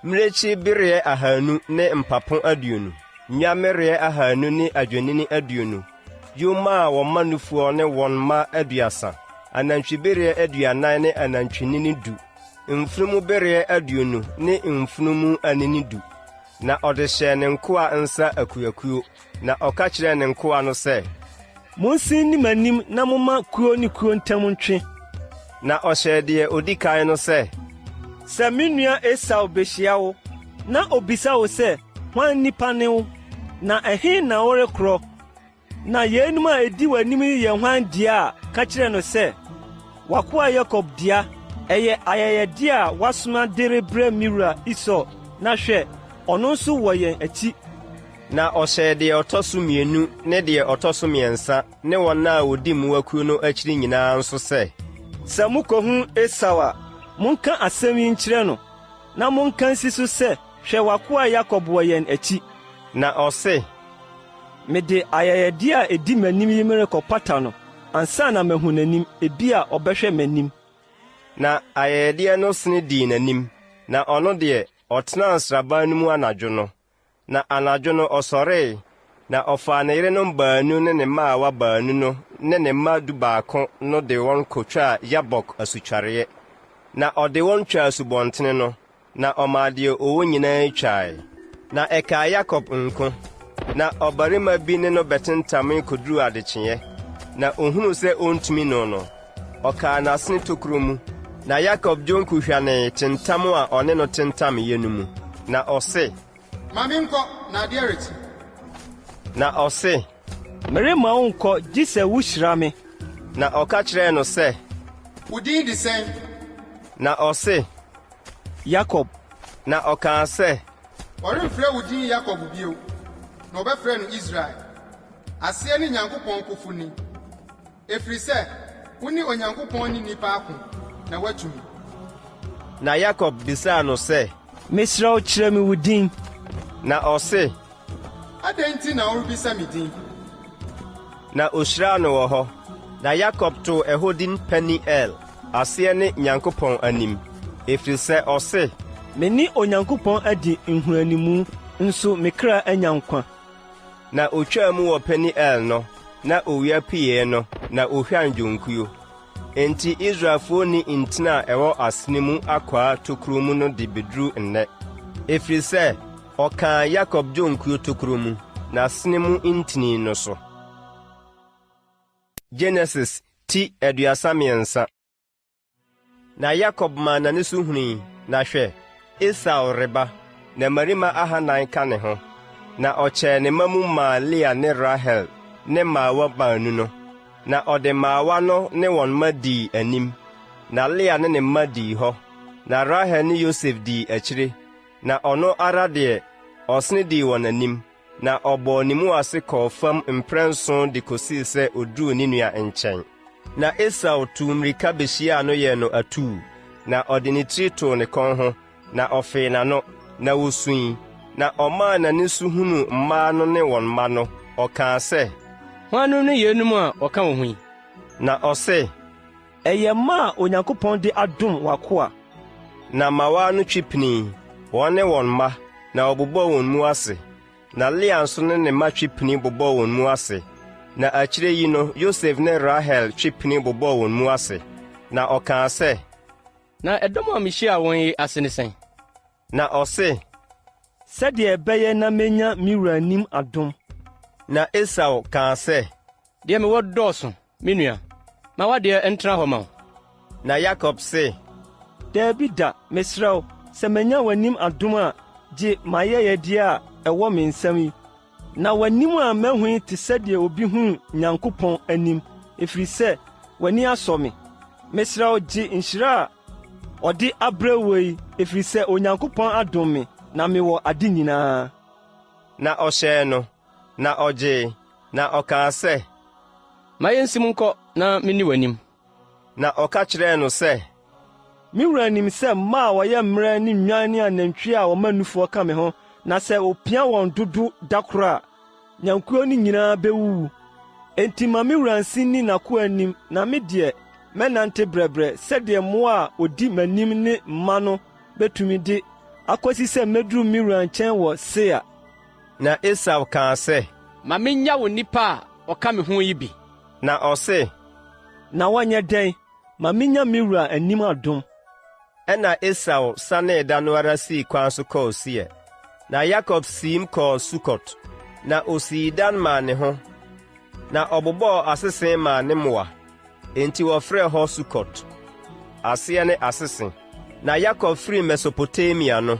mmirekyi bereɛ ahanu ne mpapo aduonu, nnwammereɛ ahanu ne adwennini aduonu, yoma a wɔma nufoɔ ne wɔn mma aduasa, anantwibereɛ aduanan ne anantwinini du, mfunumubereɛ aduonu ne mfunumu anini du. Na ɔde hyɛɛ ne nkoa nsa akuakuo. Na ɔka kyerɛɛ ne nkoa no sɛ. Monsen nni m'anim na momma kuo ne kuo ntam ntwe. Na ɔhyɛɛ deɛ ɔdi kan no sɛ. Sɛ me nua Esau behyia wo, na obisa wo sɛ, Hwan nipa ne wo, na ɛhe na worekorɔ, na yeinom a edi w'anim yi yɛ hwan dea a, ka kyerɛ no sɛ, 'W'akoa Yakob dea, ɛyɛ ayɛyɛde a wasoma de rebrɛ me wura Esau, na hwɛ, ɔno nso wɔ yɛn akyi. Na ɔhyɛɛ deɛ ɔtɔ so mmienu ne deɛ ɔtɔ so mmiɛnsa ne wɔn a wɔdi mmoakuo no akyiri nyinaa nso sɛ. Sɛ mukohu Esau a, monka asɛm yi nkyerɛ no, na monka nsi so sɛ, 'Hwɛ, w'akoa Yakob wɔ yɛn akyi. Na ɔse. Mede ayɛyɛdeɛ a ɛdi m'anim yi merekɔpata no ansa na mahu n'anim, ebia ɔbɛhwɛ m'anim. Na ayɛyɛdeɛ no sene dii n'anim, na ɔno deɛ, ɔtenaa nsraban no mu anadwo no. Na anadwo no ɔsɔree, na ɔfaa ne yerenom baanu ne ne mmaawa baanu no ne ne mma dubaako no de wɔn kotwaa Yabok asutwareeɛ. Na ɔde wɔn twaa asubɔntene no, na ɔmaa deɛ ɔwɔ nyinaa twae. Na ɛkaa Yakob nko. Na ɔbarima bi ne no bɛtentamee kɔduruu adekyeeɛ, na ɔhunuu sɛ ɔntumi no no, ɔkaa n'asene tokuro mu. Na Yakob dwonku hwanee tentam a ɔne no tentameeɛ no mu, na ɔse. Ma menkɔ, na adeɛ rekye. Na ɔse. Meremma wo nkɔ gye sɛ wuhyira me. Na ɔka kyerɛɛ no sɛ, Wo din de sɛn? Na ɔse, Yakob. Na ɔkaa sɛ, Wɔremfrɛ wo din Yakob bio, na wɔbɛfrɛ no Israel. Aseɛ ne Nyankopɔn kofoni, ɛfiri sɛ wo ne Onyankopɔn ne nnipa ako, na woatumi. Na Yakob bisaa no sɛ, Mesrɛ wo, kyerɛ me wo din. Na ɔse, Adɛn nti na worebisa me din? Na ohyiraa no wɔ hɔ. Na Yakob too ɛhɔ din Peni-El, aseɛ ne Nyankopɔn anim, ɛfiri sɛ ɔse, Me ne Onyankopɔn adi nhunuanimu, nso me kra anya nkwa. Na otwaa mu wɔ Peni-El no, na owia pueeɛ no, na ohwan dwonkuo. Enti Israelfoɔ nni ntini a ɛwɔ asene mu akwaa tokuro mu no de bɛduru nnɛ, ɛfiri sɛ ɔkaa Yakob dwonkuo tokuro mu, n'asene mu ntini no so. Genesis ti 33. Na Yakob maa n'ani so hunui, na hwɛ, Esau reba, na mmarima ahannan ka ne ho. Na ɔkyɛɛ ne mma mu maa Lea ne Rahel ne mmaawa baanu no. Na ɔde mmaawa no ne wɔn mma dii anim, na Lea ne ne mma dii hɔ, na Rahel ne Yosef dii akyire. Na ɔno ara deɛ, ɔsene dii wɔn anim, na ɔbɔɔ ne mu ase kɔɔ fam mprɛnson de kɔsii sɛ ɔduruu ne nua nkyɛn. Na Esau tuu mmirika bɛhyiaa no yɛɛ no atuu, na ɔde ne tiri too ne kɔn ho, na ɔfee n'ano, na wɔsui. Na ɔmaa n'ani so hunuu mmaa no ne wɔn mma no, ɔkaa sɛ, Hwannom ne yeinom a wɔka wo ho yi? Na ɔse, Ɛyɛ mma a Onyankopɔn de adom w'akoa. Na mmawaa no twe pinii, wɔn ne wɔn mma, na wɔbobɔɔ wɔn mu ase. Na Lea nso ne ne mma twe pini bobɔɔ wɔn mu ase. Na akyire yi no Yosef ne Rahel twe pini bobɔɔ wɔn mu ase. Na ɔkaa sɛ. Na ɛdɔm a mihyiaa wɔn yi ase ne sɛn? Na ɔse. Sɛdeɛ ɛbɛyɛ na menya me wura anim adom. Na Esau kaa sɛ. Deɛ mewɔ dɔɔso, me nua. Ma w'adeɛ ntena hɔ ma wo. Na Yakob se. Dabi da, mesrɛ wo, sɛ manya w'anim adom a, gye m'ayɛyɛdeɛ a ɛwɔ me nsam yi. Na w'anim a mahu yi te sɛ deɛ obi hunu Nyankopɔn anim, ɛfiri sɛ w'ani asɔ me. Mesrɛ wo, gye nhyira a ɔde abrɛ wo yi, ɛfiri sɛ Onyankopɔn adom me, na mewɔ ade nyinaa. Na ɔhyɛɛ no, na ɔgyee, na ɔkaa sɛ. Ma yensim nkɔ na minni w'anim. Na ɔka kyerɛɛ no sɛ. Me wura nim sɛ mma a wɔyɛ mmerɛ ne nnwan ne anantwie a wɔma nufoɔ ka me ho, na sɛ wɔpia wɔn dodo da koro a, nnwankuo no nyinaa bɛwuwu. Enti ma me wura nse nni n'akoa anim, na me deɛ, mɛnante brɛbrɛ sɛdeɛ mmoa a wɔdi m'anim ne mma no bɛtumi de akɔsi sɛ mɛduru me wura nkyɛn wɔ Seir. Na Esau kaa sɛ. Ma minnya wo nnipa a wɔka me ho yi bi. Na ɔse. Na wɔnyɛ dɛn? Ma minnya me wura anim adom. Ɛnna Esau sanee da no ara sii kwan so kɔɔ Seir. Na Yakob siim kɔɔ Sukot, na osii dan maa ne ho, na ɔbobɔɔ asese maa ne mmoa. Enti wɔfrɛɛ hɔ Sukot. Aseɛ ne Asese. Na Yakob firii Mesopotamia no,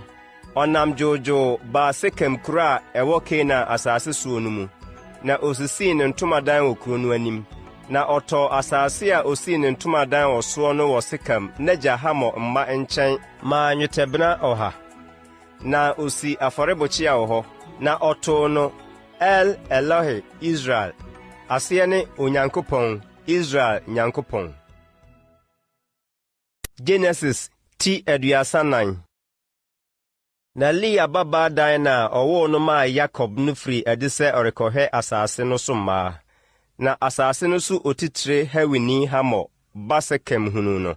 ɔnam dwoodwoo baa Sekem kuro a ɛwɔ Kanaan asase soɔ no mu, na ɔsisii ne ntomadan wɔ kuro no anim. Na ɔtɔɔ asase a ɔsii ne ntomadan wɔ soɔ no wɔ Sekem n'agya Hamor mma nkyɛn maa nnwetɛbena ɔha. Na ɔsii afɔrebukyia wɔ hɔ, na ɔtoo no El Elohe Israel, aseɛ ne Onyankopɔn, Israel Nyankopɔn. Genesis ti 34. Na Lea babaa Dina a ɔwoo no maa Yakob no firii adi sɛ ɔrekɔhwɛ asase no so mmaa. Na asase no so otitire Hewini Hamor ba Sekem hunuu no,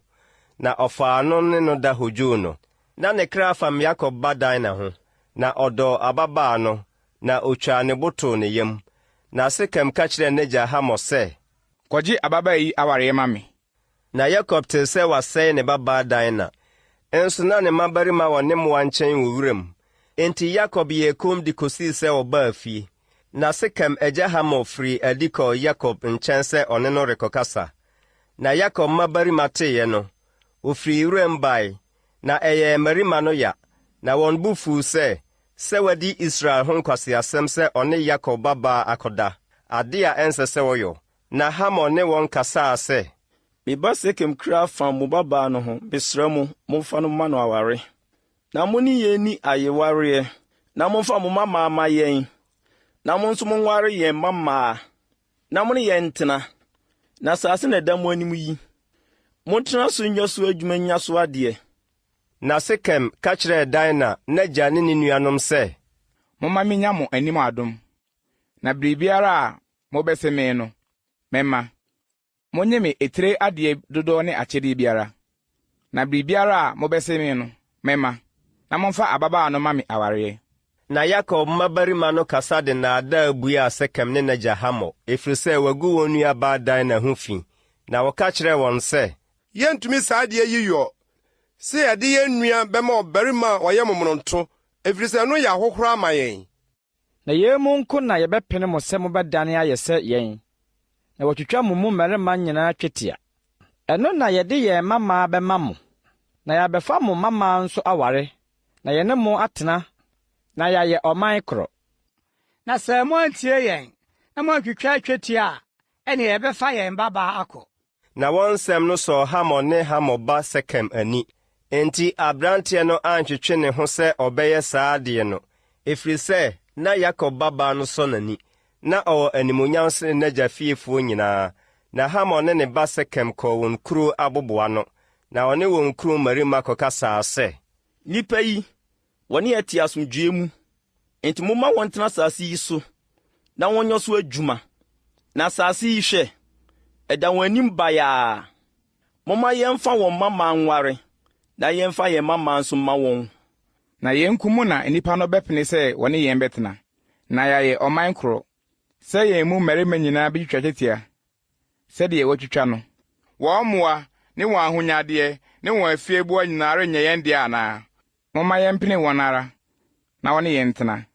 na ɔfaa no ne no da hodwoo no. Na ne kra fam Yakob ba Dina ho, na ɔdɔɔ ababaa no, na otwaa ne bo too ne yam. Na Sekem ka kyerɛɛ n'agya Hamor sɛ. Kɔgye ababaa yi awareɛ ma me. Na Yakob tee sɛ wɔasɛe ne babaa Dina. Nso na ne mmabarima wɔ ne mmoa nkyɛn wɔ wuram. Enti Yakob yɛɛ komm de kosii sɛ wɔbaa fie. Na Sekem agya Hamor firii adi kɔɔ Yakob nkyɛn sɛ ɔne no rekɔkasa. Na Yakob mmabarima teeɛ no, wɔfirii wuram bae, na ɛyɛɛ mmarima no ya, na wɔn bo fuu sɛ, sɛ wadi Israel ho nkwaseasɛm sɛ ɔne Yakob babaa akɔda. ade a ɛnsɛ sɛ wɔyɔ. Na Hamor ne wɔn kasaa sɛ. Me ba Sekem kra fam mo babaa no ho, mesrɛ mo, momfa no mma no aware. Na mo ne yɛn nni ayewareɛ, na momfa mo mmammaa mma yɛn, na mo nso monware yɛn mmammaa, na mo ne yɛn ntena. Na asase na ɛda mo anim yi, montena so nyɛ so adwuma nnya so adeɛ. Na Sekem ka kyerɛɛ Dina n'agya ne ne nuanom sɛ. Momma minnya mo anim adom, na biribiara a mobese me no, mɛma. Munnye me etire adeɛ dodoɔ ne akyɛdeɛ biara, na biribiara a mobɛse me no, mɛma, na momfa ababaa no mma me awareɛ. Na Yakob mmabarima no kasa de nnaadaa buaa Sekem ne n'agya Hamor, ɛfiri sɛ wɔagu wɔn nuabaa Dina ho fi. Na wɔka kyerɛɛ wɔn sɛ. Yɛrentumi saa adeɛ yi yɔ, sɛ yɛde yɛn nua bɛma ɔbarima a ɔyɛ momonoto, ɛfiri sɛ ɛno yɛ ahohora ma yɛn. Na yei mu nko na yɛbɛpene mo sɛ mobɛdane ayɛ sɛ yɛn, na wɔatwitwa mo mu mmarima nyinaa twetia. Ɛno na yɛde yɛn mmammaa bɛma mo, na yɛabɛfa mo mmammaa nso aware, na yɛne mo atena, na yɛayɛ ɔman koro. Na sɛ moantie yɛn na moantwitwa twetia a, ɛnneɛ yɛbɛfa yɛn babaa akɔ. Na wɔn nsɛm no sɔɔ Hamor ne Hamor ba Sekem ani. Enti aberanteɛ no antwetwe ne ho sɛ ɔbɛyɛ saa adeɛ no, ɛfiri sɛ na Yakob babaa no sɔ n'ani, na ɔwɔ animuonyam sene n'agya fiefoɔ nyinaa. Na Hamor ne ne ba Sekem kɔɔ wɔn kuro aboboano, na ɔne wɔn kuro mmarima kɔkasaa sɛ. Nnipa yi, wɔne yɛn te asomdwoeɛ mu, enti momma wɔntena asase yi so na wɔnyɛ so adwuma. Na asase yi, hwɛ, ɛda wɔn anim bayaa. Momma yɛmfa wɔn mmammaa nware, na yɛmfa yɛn mmammaa nso mma wɔn. Na yɛn nko mu na nnipa no bɛpene sɛ wɔne yɛn bɛtena, na yɛayɛ ɔman koro, sɛ yɛn mu mmarima nyinaa betwitwa twetia sɛdeɛ wɔatwitwa no. Wɔn mmoa ne wɔn ahonyadeɛ ne wɔn afieboa nyinaa renyɛ yɛn dea anaa? Momma yɛmpene wɔn ara na wɔne yɛn ntena.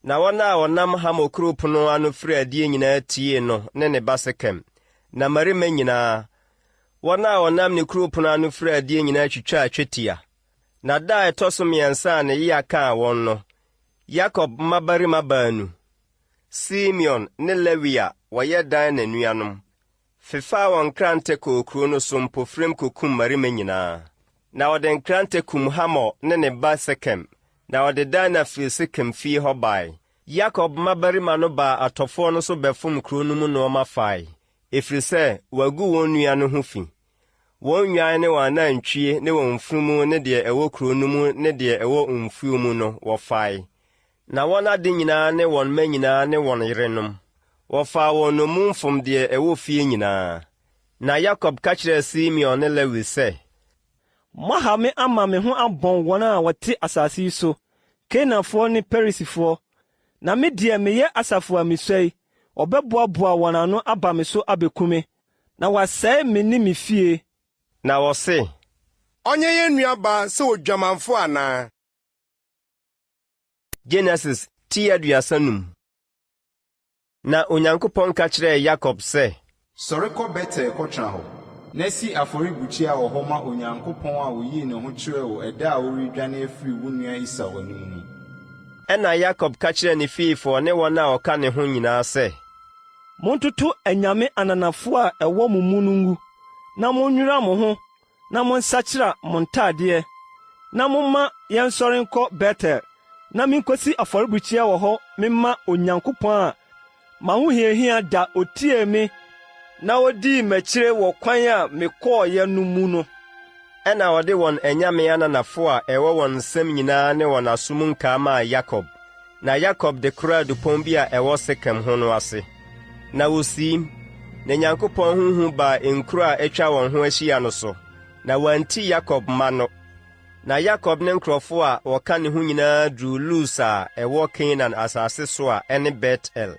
Na wɔn a wɔnam Hamor kuro pono ano firi adie nyinaa tiee no ne ne ba Sekem, na mmarima nyinaa, wɔn a wɔnam ne kuro pono ano firi adie nyinaa twitwaa twetia. Na da a ɛtɔ so mmiɛnsa a ne yea kaa wɔn no, Yakob mmabarima baanu, Simeon ne Lewi a wɔyɛ Dina nuanom, fefaa wɔn nkrantɛ kɔɔ kuro no so mpofirim kɔkum mmarima nyinaa. Na wɔde nkrantɛ kum Hamor ne ne ba Sekem, na wɔde Dina firii Sekem fie hɔ bae. Yakob mmabarima no baa atɔfoɔ no so bɛfom kuro no mu nnoɔma fae, ɛfiri sɛ wɔagu wɔn nua no ho fi. Wɔn nnwan ne wɔn anantwie ne wɔn mfunumu ne deɛ ɛwɔ kuro no mu ne deɛ ɛwɔ mfuo mu no, wɔfae. Na wɔn ade nyinaa ne wɔn mma nyinaa ne wɔn yerenom, wɔfaa wɔn nnommum fom deɛ ɛwɔ fie nyinaa. Na Yakob ka kyerɛɛ Simeon ne Lewi sɛ. Moaha me ama me ho abɔn wɔn a wɔte asase yi so, Kanaanfoɔ ne Perisifoɔ, na me deɛ meyɛ asafo a misua yi, wɔbɛboaboa wɔn ano aba me so abeku me, na wɔasɛe me ne me fie. Na wɔse. Ɔnyɛ yɛn nuabaa sɛ odwamanfo anaa? Genesis ti 35. Na Onyankopɔn ka kyerɛɛ Yakob sɛ. Sɔre kɔ Betel kɔtena hɔ, na si afɔrebukyia wɔ hɔ ma Onyankopɔn a oyii ne ho kyerɛɛ wo ɛda a woredwane afiri wo nua Esau anim no. Ɛnna Yakob ka kyerɛɛ ne fiefoɔ ne wɔn a wɔka ne ho nyinaa sɛ. Montoto anyame ananafoɔ a ɛwɔ mo mu no ngu, na monnwira mo ho na monsakyera mo ntadeɛ, na momma yɛnsɔre nkɔ Betel, na minkosi afɔrebukyia wɔ hɔ memma Onyankopɔn a m'ahohiahia da otiee me na odii m'akyire wɔ kwan a mekɔeɛ no mu no. Ɛnna wɔde wɔn anyame ananafo a ɛwɔ wɔn nsam nyinaa ne wɔn aso mu nkaa maa Yakob. Na Yakob de koraa dupɔn bi a ɛwɔ Sekem ho no ase. Na wosiim, na Nyankopɔn ho hu baa nkuro a atwa wɔn ho ahyia no so, na wɔanti Yakob mma no. Na Yakob ne nkurɔfo a wɔka ne ho nyinaa duruu Lus a ɛwɔ Kanaan asase so a ɛne Bet-El.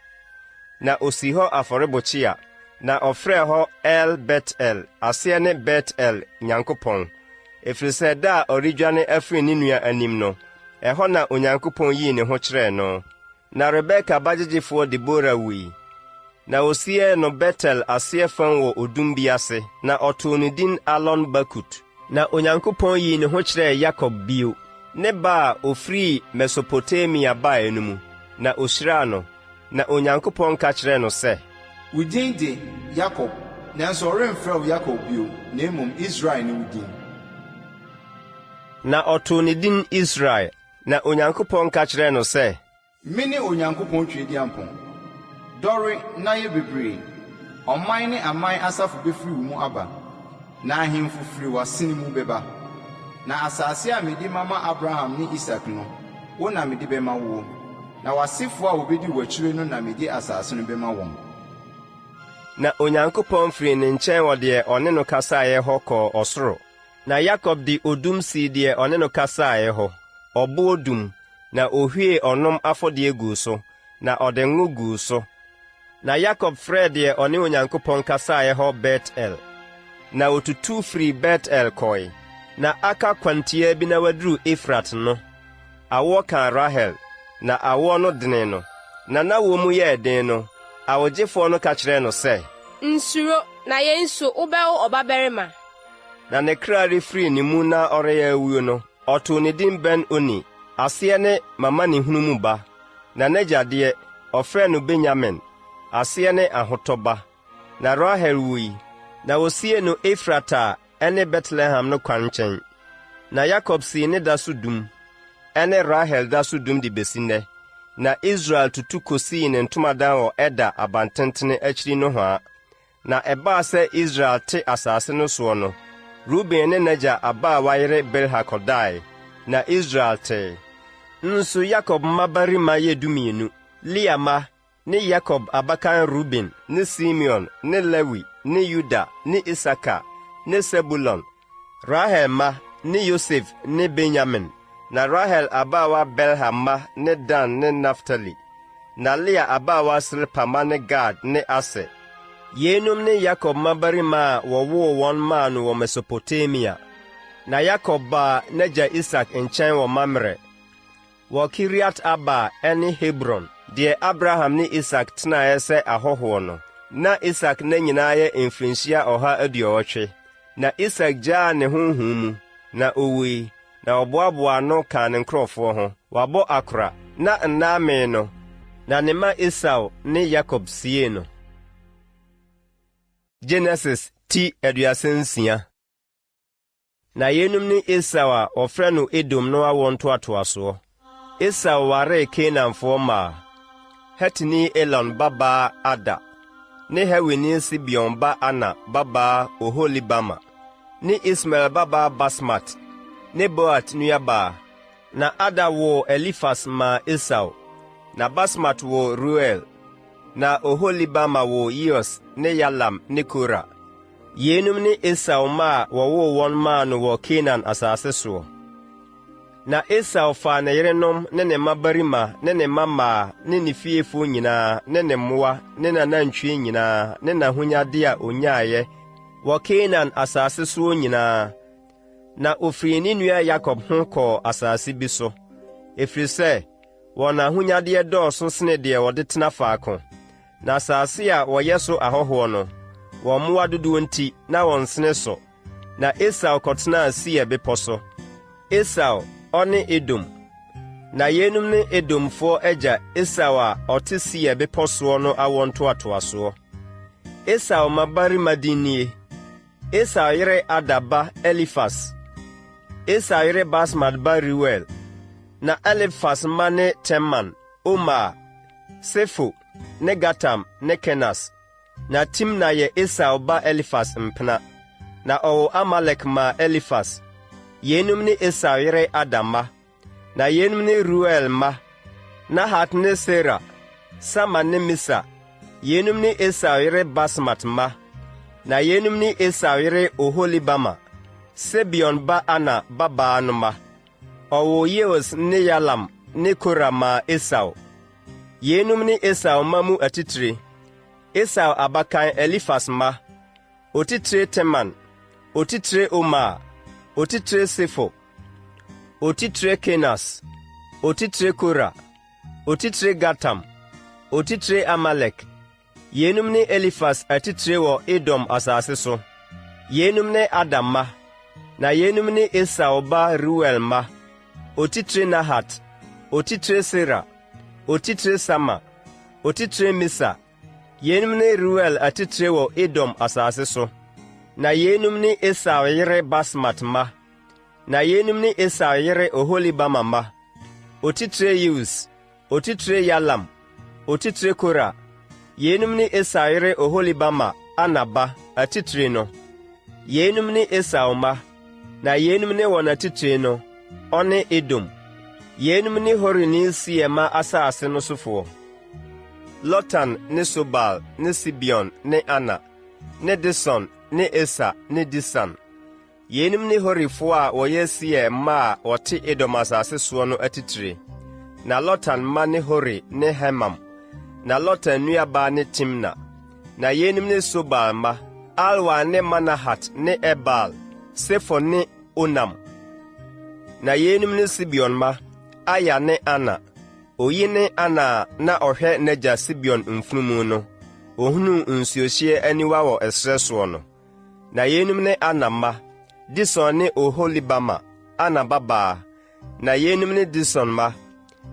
Na osii hɔ afɔrebukyia, na ɔfrɛɛ hɔ El-Bet-El, aseɛ ne Bet-El Nyankopɔn, ɛfiri sɛ da a ɔredwane afiri ne nua anim no, Ɛhɔ na Onyankopɔn yii ne ho kyerɛɛ no. Na Rebeka bagyegyefoɔ Debora wui, na wɔsiee no Betel aseɛ fam wɔ odum bi ase, na ɔtoo no din Alon-Bakut. Na Onyankopɔn yii ne ho kyerɛɛ Yakob bio, ne ba a ɔfirii Mesopotamia baeɛ no mu, na ɔhyiraa no. Na Onyankopɔn ka kyerɛɛ no sɛ. Wo din de Yakob, nanso wɔremfrɛ wo Yakob bio, na mmom Israel ne wo din. Na ɔtoo ne din Israel. Na Onyankopɔn ka kyerɛɛ no sɛ. Mene Onyankopɔn Tweaduampɔn. Dɔre na yɛ bebree. Ɔman ne aman asafo befiri wo mu aba, na ahemfo firi w'asene mu bɛba. Na asase a mede mama Abraham ne Isak no, wo na mede bɛma woɔ, na w'asefoɔ a wɔbɛdi w'akyire no na mede asase no bɛma wɔn. Na Onyankopɔn firii ne nkyɛn wɔ deɛ ɔne no kasaeɛ hɔ kɔɔ ɔsoro. Na Yakob de odum sii deɛ ɔne no kasaeɛ hɔ, ɔboɔ dum, na ɔhwiee ɔnom afɔdeɛ guu so, na ɔde ngo guu so. Na Yakob frɛɛ deɛ ɔne Onyankopɔn kasaeɛ hɔ Bet-El. Na ɔtutu firii Bet-El kɔe. Na aka kwan tiaa bi na waduru Efrat no, awoɔ kaa Rahel, na awoɔ no denee no. Na n'awoɔ mu yɛɛ den no, awogyefoɔ no ka kyerɛɛ no sɛ. Nsuro, na yei nso, wobɛwo ɔbabarima. Na ne kra refiri ne mu na ɔreyɛ awuo no, Ɔtoo ne din Ben-Oni, aseɛ ne M'amanehunu mu ba. Na n'agya deɛ, ɔfrɛɛ no Benyamin, aseɛ ne Ahotɔ ba. Na Rahel wui, na wɔsiee no Efrata a ɛne Betlehem no kwan nkyɛn. Na Yakob sii ne da so dum, ɛne Rahel da so dum de bɛsi nnɛ. Na Israel tutu kɔsii ne ntomadan wɔ Eder abantentene akyiri nohoa. Na ɛbaa sɛ Israel te asase no soɔ no, Ruben ne n'agya abaawa yere Bilha kɔdae, na Israel tee. Nso Yakob mmabarima yɛ 12, Lea mma ne Yakob abakan Ruben ne Simeon ne Lewi ne Yuda ne Isakar ne Sebulon, Rahel mma ne Yosef ne Benyamin. Na Rahel abaawa Bilha mma ne Dan ne Naftali. Na Lea abaawa Silpa mma ne Gad ne Aser. Yeinom ne Yakob mmabarima a wɔwoo wɔn maa no wɔ Mesopotamia. Na Yakob baa n'agya Isak nkyɛn wɔ Mamre, wɔ Kiriat-Arba a ɛne Hebron, deɛ Abraham ne Isak tenaeɛ sɛ ahɔhoɔ no. Na Isak nna nyinaa yɛ mfirinhyia 180. Na Isak gyaa ne honhom mu, na owui, na wɔboaboaa ano kaa ne nkurɔfoɔ ho. Wabɔ akora, na nna amee no, na ne mma Esau ne Yakob siee no. Genesis ti 36. Na yeinom ne Esau a wɔfrɛ no Edom no awoɔ ntoatoasoɔ. Esau waree Kanaanfoɔ mmaa, Hetini Elon babaa Ada, ne Hewini Sibeon ba Ana babaa Oholibama, ne Ismael babaa Basmat, Nebaot nuabaa. Na Ada woo Elifas maa Esau, na Basmat woo Reuel, na Oholibama woo Yeus ne Yalam ne Kora. Yeinom ne Esau mma a wɔwoo wɔn maa no wɔ Kanaan asase soɔ. Na Esau faa ne yerenom ne ne mmabarima ne ne mmammaa ne ne fiefoɔ nyinaa ne ne mmoa ne n'anantwie nyinaa ne n'ahonyadeɛ a ɔnyaeɛ wɔ Kanaan asase soɔ nyinaa, na ɔfirii ne nua Yakob ho kɔɔ asase bi so, ɛfiri sɛ wɔn ahonyadeɛ dɔɔso sene deɛ wɔde tena faako. Na asase a wɔyɛ so ahɔhoɔ no, wɔn mmoa dodoɔ nti, na wɔnsene so. Na Esau kɔtenaa Seir bepɔ so. Esau, ɔne Edom. Na yeinom ne Edomfoɔ agya Esau a ɔte Seir bepɔ soɔ no awoɔ ntoatoasoɔ. Esau mmabarima din nie. Esau yere Ada ba Elifas, Esau yere Basmat ba Reuel. Na Elifas mma ne Teman, Omar, Sefo, ne Gatam ne Kenas. Na Timna yɛ Esau ba Elifas mpena. Na ɔwoo Amalek maa Elifas. Yeinom ne Esau yere Ada mma. Na yeinom ne Reuel mma, Nahat ne Sera, Sama ne Misa. Yeinom ne Esau yere Basmat mma. Na yeinom ne Esau yere Oholibama, Sibeon ba Ana babaa no mma. Ɔwoo Yeus ne Yalam ne Kora maa Esau. Yeinom ne Esau mma mu atitire, Esau abakan Elifas mma, Otitire Teman, Otitire Omar, Otitire Sefo, Otitire Kenas, Otitire Kora, Otitire Gatam, Otitire Amalek. Yeinom ne Elifas atitire wɔ Edom asase so. Yeinom ne Ada mma. Na yeinom ne Esau ba Reuel mma, Otitire Nahat, Otitire Sera, Otitire Sama. Otitire Misa. Yeinom ne Reuel atitire wɔ Edom asase so. Na yeinom ne Esau yere Basmat mma. Na yeinom ne Esau yere Oholibama mma. Otitire Yeus, otitire Yalam, otitire Kora. Yeinom ne Esau yere Oholibama, Ana ba, atitire no. Yeinom ne Esau mma, na yeinom ne wɔn atitire no, ɔne Edom. Yeinom ne Horini Seir mma asase no sofoɔ. Lotan ne Sobal ne Sibeon ne Ana, ne Dison ne Eser ne Disan. Yeinom ne Horifoɔ a wɔyɛ Seir mma a wɔte Edom asase soɔ no atitire. Na Lotan mma ne Hori ne Hemam. Na Lotan nuabaa ne Timna. Na yeinom ne Sobal mma, Alwan ne Manahat ne Ebal, Sefo ne Onam. Na yeinom ne Sibeon mma, Aya ne Ana. Oyi ne Ana a na ɔhwɛ n'agya Sibeon mfunumu no, ɔhunuu nsuohyeɛ aniwa wɔ ɛserɛ soɔ no. Na yeinom ne Ana mma, Dison ne Oholibama, Ana babaa. Na yeinom ne Dison mma,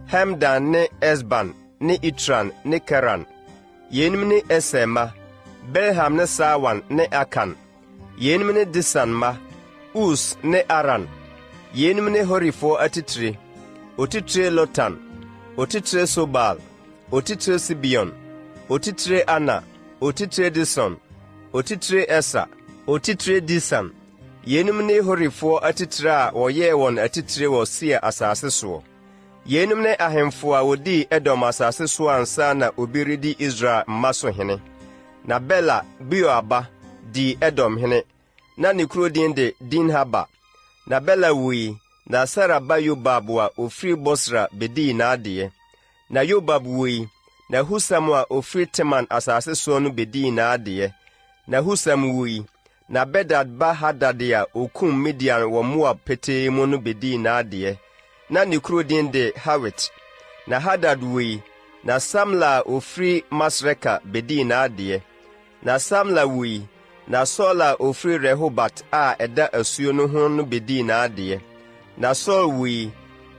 Hemdan ne Esban ne Itran ne Keran. Yeinom ne Eser mma, Bilhan ne Saawan ne Akan. Yeinom ne Disan mma, Us ne Aran. Yeinom ne Horifoɔ atitire, Otitire Lotan, otitire Sobal, otitire Sibeon, otitire Ana, otitire Dison, otitire Eser, otitire Disan. Yeinom ne Horifoɔ atitire a wɔyɛɛ wɔn atitire wɔ Seir asase soɔ. Yeinom ne ahemfo a wɔdii Edom asase soɔ ansa na obi redi Israel mma so hene. Na Bela, Beor ba, dii Edom hene. Na ne kuro din de Dinhaba. Na Bela wui, na Sera ba Yobab a ɔfiri Bosra bɛdii n'adeɛ. Na Yobab wui, na Husam a ɔfiri Teman asase soɔ no bɛdii n'adeɛ. Na Husam wui, na Bedad ba Hadad a ɔkum Midian wɔ Moab petee mu no bɛdii n'adeɛ. Na ne kuro din de Hawit. Na Hadad wui, na Samla a ɔfiri Masreka bɛdii n'adeɛ. Na Samla wui, na Saul a ɔfiri Rehobat a ɛda asuo no ho no bɛdii n'adeɛ. Na Saul wui,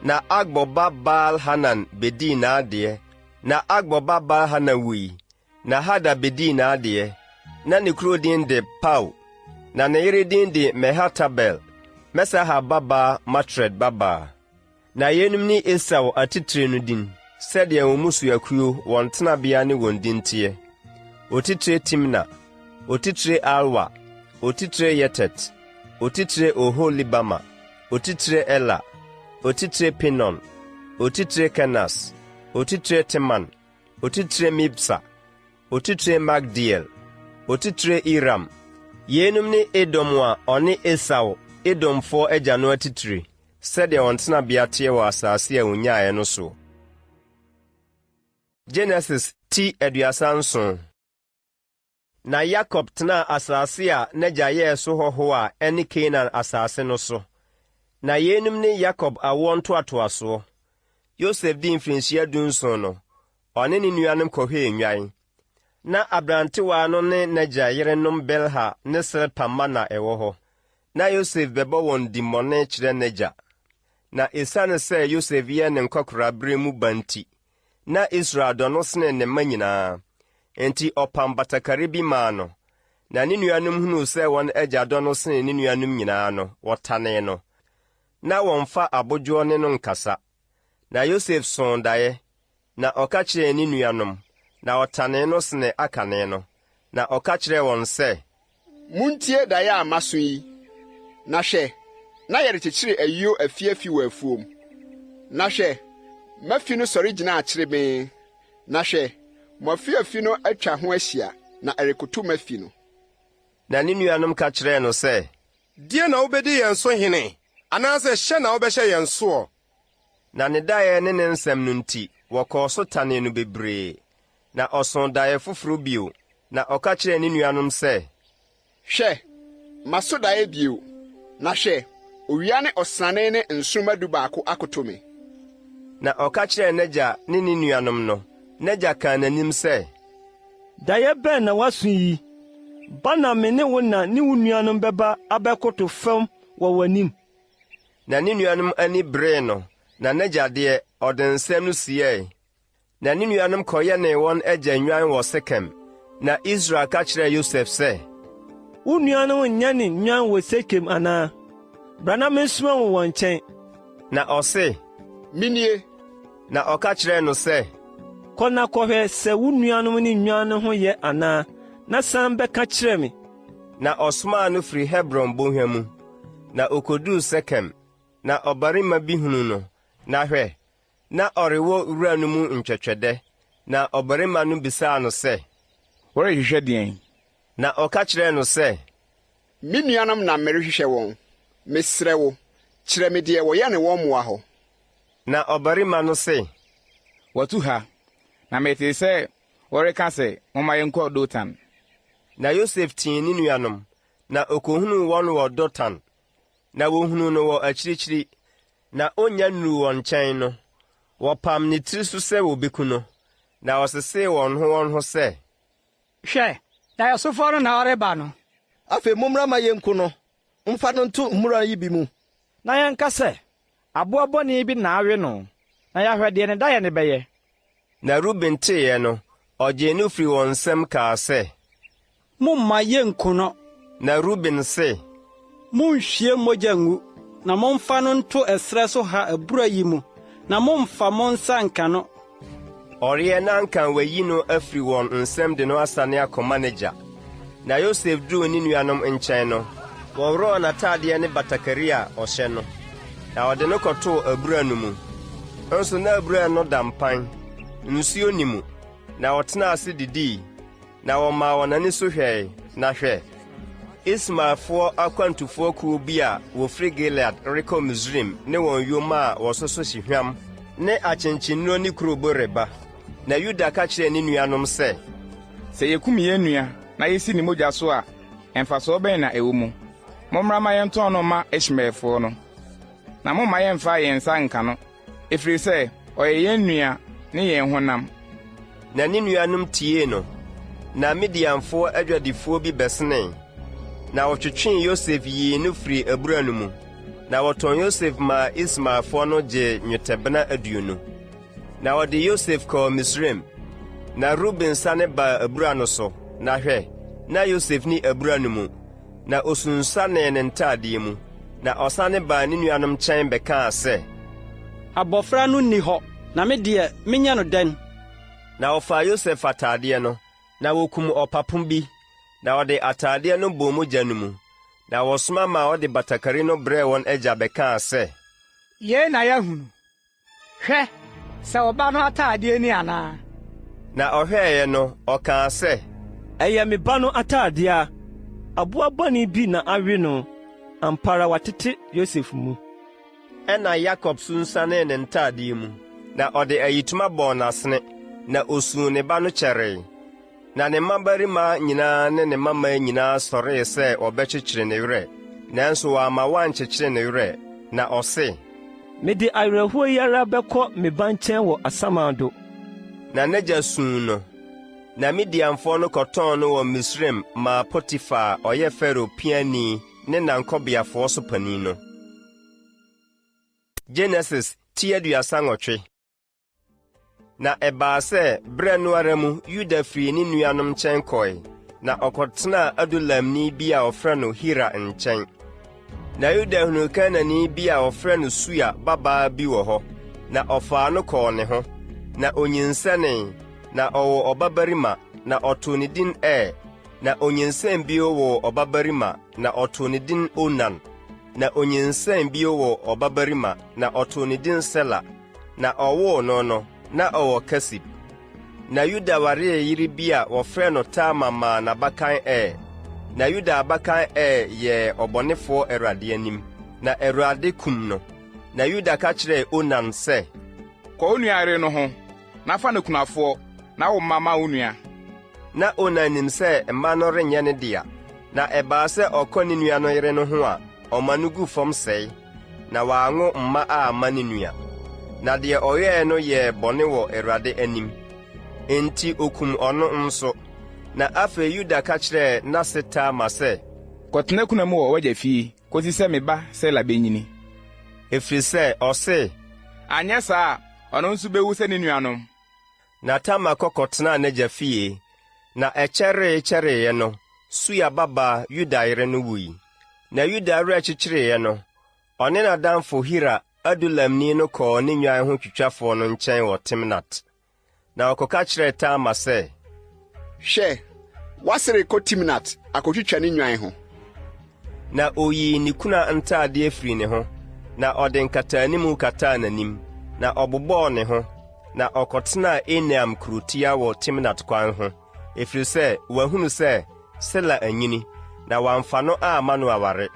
na Akbor ba Baal-Hanan bɛdii n'adeɛ. Na Akbor ba Baal-Hanan wui, na Hadar bɛdii n'adeɛ. Na ne kuro din de Pau, na ne yere din de Mehetabel, Mesahab babaa Matred babaa. Na yeinom ne Esau atitire no din, sɛdeɛ wɔn mmusuakuo, wɔn tenabea ne wɔn din teɛ, Otitire Timna, otitire Alwa, otitire Yetet, otitire Oholibama, otitire Ela, otitire Pinon, otitire Kenas, otitire Teman, otitire Mibsar, otitire Magdiel, otitire Iram. Yeinom ne Edom a ɔne Esau, Edomfoɔ agya no atitire. Sɛdeɛ wɔn tenabea teɛ wɔ asase a wɔnyaeɛ no soɔ. Genesis ti 37. Na Yakob tenaa asase a n'agya yɛɛ so hɔhoɔ a ɛne Kanaan asase no so. Na yeinom ne Yakob awoɔ ntoatoasoɔ. Yosef dii mfirinhyia dunson no, ɔne ne nuanom kɔhwɛɛ nnwan. Na aberantewaa no ne n'agya yerenom Bilha ne Silpa mma na ɛwɔ hɔ. Na Yosef bɛbɔ wɔn dimmɔne kyerɛ n'agya. Na esiane sɛ Yosef yɛ ne nkwakoraabere mu ba nti, na Israel dɔ no sene ne mma nyinaa. Enti ɔpam batakari bi maa no. Na ne nuanom hunuu sɛ wɔn agya dɔ no sene ne nuanom nyinaa no, wɔtanee no. Na wɔmfa abodwoɔ ne no nkasa. Na Yosef soo daeɛ, na ɔka kyerɛɛ ne nuanom, na wɔtanee no sene akane no. Na ɔka kyerɛɛ wɔn sɛ. Muntie daeɛ a maso yi. Na hwɛ, na yɛrekyekyere ayuo afiafi wɔ afuom. Na hwɛ, m'afi no sɔre gyinaa kyerebenn, na hwɛ, mo afiafi no atwa ho ahyia, na ɛrekoto m'afi no. Na ne nuanom ka kyerɛɛ no sɛ. Deɛn na wobɛdi yɛn so hene, anaasɛ hyɛ na wobɛhyɛ yɛn soɔ? Na ne daeɛ ne ne nsɛm no nti, wɔkɔɔ so tanee no bebree. Na ɔsoo daeɛ foforo bio, na ɔka kyerɛɛ ne nuanom sɛ. Hwɛ, maso daeɛ bio, na hwɛ, owia ne ɔsrane ne nsoromma dubaako akoto me. Na ɔka kyerɛɛ n'agya ne ne nuanom no, n'agya kaa n'anim sɛ. Daeɛ bɛn na woaso yi? Ba na me ne wo na ne wo nuanom bɛba abɛkoto fam wɔ w'anim. Na ne nuanom ani beree no, na n'agya deɛ, ɔde nsɛm no siɛe. Na ne nuanom kɔyɛnee wɔn agya nnwan wɔ Sekem. Na Israel ka kyerɛɛ Yosef sɛ, Wo nuanom nyɛne nnwan wɔ Sekem anaa? Bra na mensoma wo wɔn nkyɛn. Na ɔse, Minie. Na ɔka kyerɛɛ no sɛ, Kɔ na kɔhwɛ sɛ wo nuanom ne nnwan no ho yɛ anaa, na san bɛka kyerɛ me. Na ɔsomaa no firi Hebron bɔnhwa mu, na okoduu Sekem. Na ɔbarima bi hunuu no, na hwɛ, na ɔrewɔ wura no mu ntwɛtwɛdɛ. Na ɔbarima no bisaa no sɛ, Worehwehwɛ deɛn? Na ɔka kyerɛɛ no sɛ, Me nuanom na merehwehwɛ wɔn. Mesrɛ wo, kyerɛ me deɛ wɔyɛne wɔn mmoa hɔ. Na ɔbarima no se, Wɔatu ha, na metee sɛ wɔreka sɛ, 'Momma yɛnkɔ Dotan. Na Yosef tii ne nuanom, na okohunuu wɔn wɔ Dotan. Na wohunuu no wɔ akyirikyiri, na onnya nnuruu wɔn nkyɛn no, wɔpam ne tiri so sɛ wobeku no. Na wɔsesee wɔn ho wɔn ho sɛ, Hwɛ, daeɛsofoɔ no na ɔreba no. Afei mommra mma yenku no mfa no nto mmura yi bi mu. Na yɛnka sɛ, 'Aboa bɔne bi na awe no, na yɛahwɛ deɛ ne daeɛ no bɛyɛ. Na Ruben teeɛ no, ɔgyee no firii wɔn nsam kaa sɛ. Mommma yennku no. Na Ruben se. Monnhwie mogya ngu, na momfa no nto ɛserɛ so ha abura yi mu, na mommfa mo nsa nnka no. Ɔreɛ na anka wayi no afiri wɔn nsam de no asane akɔma n'agya. Na Yosef duruu ne nuanom nkyɛn no, wɔworɔɔ n'atadeɛ ne batakari a ɔhyɛ no, na wɔde no kɔtoo abura no mu. Nso na abura no da mpan, nsuo nni mu. Na wɔtenaa ase didii. Na wɔmaa wɔn ani so hwɛe, na hwɛ, Ismaelfoɔ akwantufoɔ kuo bi a wɔfiri Gilead rekɔ Misraim ne wɔn yoma a wɔsoso hyehwam ne akyenkyennuro ne kurobo reba. Na Yuda ka kyerɛɛ ne nuanom sɛ, Sɛ yekum yɛn nua na yesi ne mogya so a, mfasoɔ bɛn na ɛwɔ mu? Mommra mma yɛntɔn no mma Ismaelfoɔ no, na mommma yɛmmfa yɛn nsa nnka no. Ɛfiri sɛ ɔyɛ yɛn nua ne yɛn honam. Na ne nuanom tiee no. Na Midianfoɔ adwadifoɔ bi bɛsenee, na wɔtwetwee Yosef yii no firii abura no mu, na wɔtɔn Yosef maa Ismaelfoɔ no gyee nnwetɛbena 20. Na wɔde Yosef kɔɔ Misraim. Na Ruben sane baa abura no so, na hwɛ, na Yosef nni abura no mu. Na osunsuanee ne ntadeɛ mu, na ɔsane baa ne nuanom nkyɛn bɛkaa sɛ, Abɔfra no nni hɔ, na me deɛ, menyɛ no dɛn? Na wɔfaa Yosef atadeɛ no, na wɔkum ɔpapo bi, na wɔde atadeɛ no bɔɔ mogya no mu. Na wɔsoma maa wɔde batakari no brɛɛ wɔn agya bɛkaa sɛ, Yei na yɛahunu. Hwɛ, sɛ wo ba no atadeɛ ni anaa? Na ɔhwɛeɛ no, ɔkaa sɛ, Ɛyɛ me ba no atadeɛ a aboa bɔne bi na awe no, ampa ara wɔatete Yosef mu. Ɛnna Yakob sunsuanee ne ntadeɛ mu, na ɔde ayitoma bɔɔ n'asene, na osuu ne ba no kyɛree. Na ne mmabarima nyinaa ne ne mmammaa nyinaa sɔree sɛ wɔbɛkyekyere ne werɛ, nanso wamma wɔankyekyere ne werɛ, na ɔse. Mede awerɛhoɔ yi ara bɛkɔ me ba nkyɛn wɔ asamando. Na n'agya suu no. Na Midianfoɔ no kɔtɔn no wɔ Misraim maa Potifar a ɔyɛ Farao piani ne n'ankɔbeafoɔ so panin no. Genesis ti 38. Na ɛbaa sɛ berɛ no ara mu Yuda firii ne nuanom nkyɛn kɔe, na ɔkɔtenaa Adulamni bi a wɔfrɛ no Hira nkyɛn. Na Yuda hunuu Kanaanni bi a wɔfrɛ no Sua babaa bi wɔ hɔ, na ɔfaa no kɔɔ ne ho. Na onyinsɛnee, na ɔwoo ɔbabarima, na ɔtoo ne din Er. Na onyinsɛn bio woo ɔbabarima, na ɔtoo ne din Onan. Na onyinsɛn bio woo ɔbabarima, na ɔtoo ne din Sela. Na ɔwoo no no, na ɔwɔ Kesib. Na Yuda waree yere bi a wɔfrɛ no Tamar maa n'abakan Er. Na Yuda abakan Er yɛɛ ɔbɔnefoɔ Awurade anim, na Awurade kum no. Na Yuda ka kyerɛɛ Onan sɛ, Kɔ wo nua yere no ho, na fa no kunafoɔ, na wo mma ma wo nua. Na Onan nim sɛ mma no renyɛ ne dea. Na ɛbaa sɛ ɔkɔ ne nua no yere no ho a, ɔma no gu fam sɛe. na wanwo mma amma ne nua. Na deɛ ɔyɛeɛ no yɛɛ bɔne wɔ Awurade anim, enti ɔkum ɔno nso. Na afei Yuda ka kyerɛɛ n'ase Tamar sɛ. Kɔtena kuna mu wɔ w'agya fie kɔsi sɛ me ba Sela bɛnyini. Ɛfiri sɛ ɔse. Anyɛ saa a, ɔno nso bɛwu sɛ ne nuanom. Na Tamar kɔ kɔtenaa n'agya fie. Na ɛkyɛree kyɛreeɛ no, Sua babaa, Yuda yere no wui. Na Yuda werɛ kyekyereeɛ no, ɔne n'adamfo Hira Adulamni no kɔɔ ne nnwan ho twitwafoɔ no nkyɛn wɔ Timnat. Na ɔkɔka kyerɛɛ Tamar sɛ, Hwɛ, w'ase rekɔ Timnat akotwitwa ne nnwan ho. Na oyii ne kuna ntadeɛ firii ne ho, na ɔde nkataanimu kataa n'anim, na ɔbobɔɔ ne ho, na ɔkɔtenaa Enaim kurotia wɔ Timnat kwan ho, ɛfiri sɛ wahunu sɛ Sela anyini, na wamfa no amma no aware.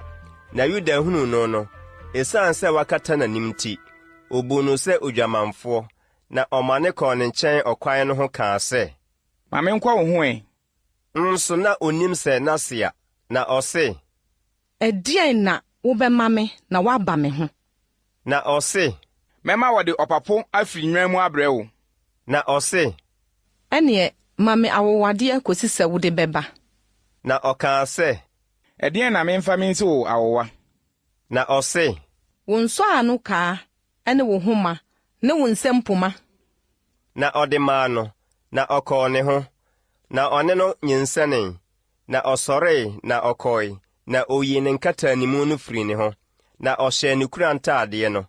Na Yuda hunuu no no, ɛsiane sɛ wakata n'anim nti, ɔbuu no sɛ odwamanfoɔ. Na ɔmane kɔɔ ne nkyɛn ɔkwan no ho kaa sɛ. Ma menkɔ wo ho ɛ. Nso na onnim sɛ n'ase a, na ɔse. Ɛdeɛn na wobɛma me na woaba me ho? Na ɔse. Mɛma wɔde ɔpapo afiri nnwan mu abrɛ wo. Na ɔse. Ɛnneɛ ma me awowadeɛ kɔsi sɛ wode bɛba. Na ɔkaa sɛ. Ɛdeɛn na memfa mensi wo awowa? Na ɔse. Wo nsɔano kaa ne wo homa ne wo nsam poma. Na ɔde maa no, na ɔkɔɔ ne ho, na ɔne no nyinsɛnee. Na ɔsɔree, na ɔkɔe, na oyii ne nkataanimu no firii ne ho, na ɔhyɛɛ ne kura ntaadeɛ no.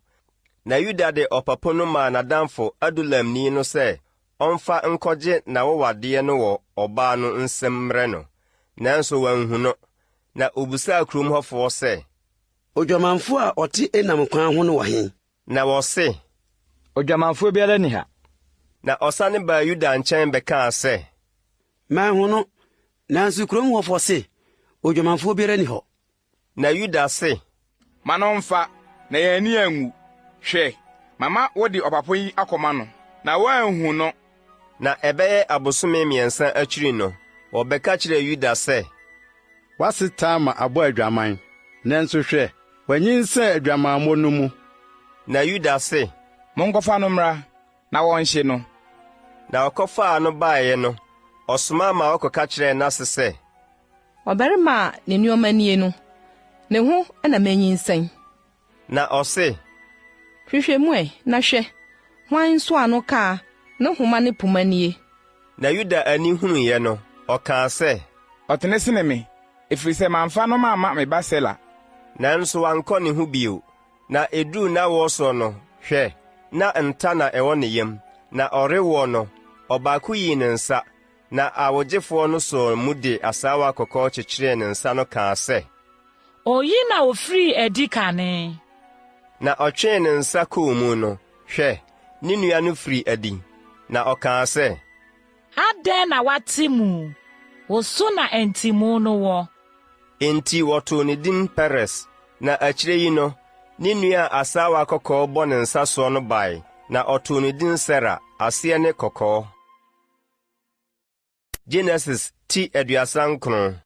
Na Yuda de ɔpapo no maa n'adamfo Adulamni no sɛ ɔmfa nkɔgye n'awowadeɛ no wɔ ɔbaa no nsam mmrɛ no, nanso wanhu no. Na obisaa kurom hɔfoɔ sɛ. Odwamanfoɔ a ɔte Enaim kwan ho no wɔ he? Na wɔse. Odwamanfoɔ biara nni ha. Na ɔsane baa Yuda nkyɛn bɛkaa sɛ. Manhu no, nanso kurom hɔfoɔ se, 'Odwamanfoɔ biara nni hɔ. Na Yuda se. Ma no mfa, na yɛn ani anwu. Hwɛ, mama wode ɔpapo yi akɔma no, na woanhu no. Na ɛbɛyɛ abosome mmiɛnsa akyiri no, wɔbɛka kyerɛɛ Yuda sɛ. W'ase Tamar abɔ adwaman, nanso hwɛ, wanyinsɛn adwamammɔ no mu. Na Yuda se. Monkɔfa no mmra, na wɔnhye no. Na ɔkɔfaa no baeɛ no, ɔsoma ma wɔkɔka kyerɛɛ n'ase sɛ. Ɔbarima a ne nneɛma nie no, ne ho na manyinsɛn. Na ɔse. Hwehwɛ mu ɛ, na hwɛ, hwan nsɔano kaa ne homa ne poma nie? Na Yuda ani hunuiɛ no, ɔkaa sɛ. Ɔtene sene me, ɛfiri sɛ mamfa no mamma me ba Sela. Nanso wankɔ ne ho bio. Na ɛduruu n'awoɔ soɔ no, hwɛ, na nta na ɛwɔ ne yam. Na ɔrewoɔ no, ɔbaako yii ne nsa, na awogyefoɔ no sɔɔ mu de asaawa kɔkɔɔ kyekyeree ne nsa no kaa sɛ. Oyi na ofirii adi kane. Na ɔtwee ne nsa kɔɔ mu no, hwɛ, ne nua no firii adi, na ɔkaa sɛ. Adɛn na woate mu? Wo so na ntimu no wɔ. Enti wɔtoo ne din Peres. Na akyire yi no, ne nua a asaawa kɔkɔɔ bɔ ne nsa soɔ no bae, na ɔtoo ne din Sera, aseɛ ne Kɔkɔɔ. Genesis ti 39.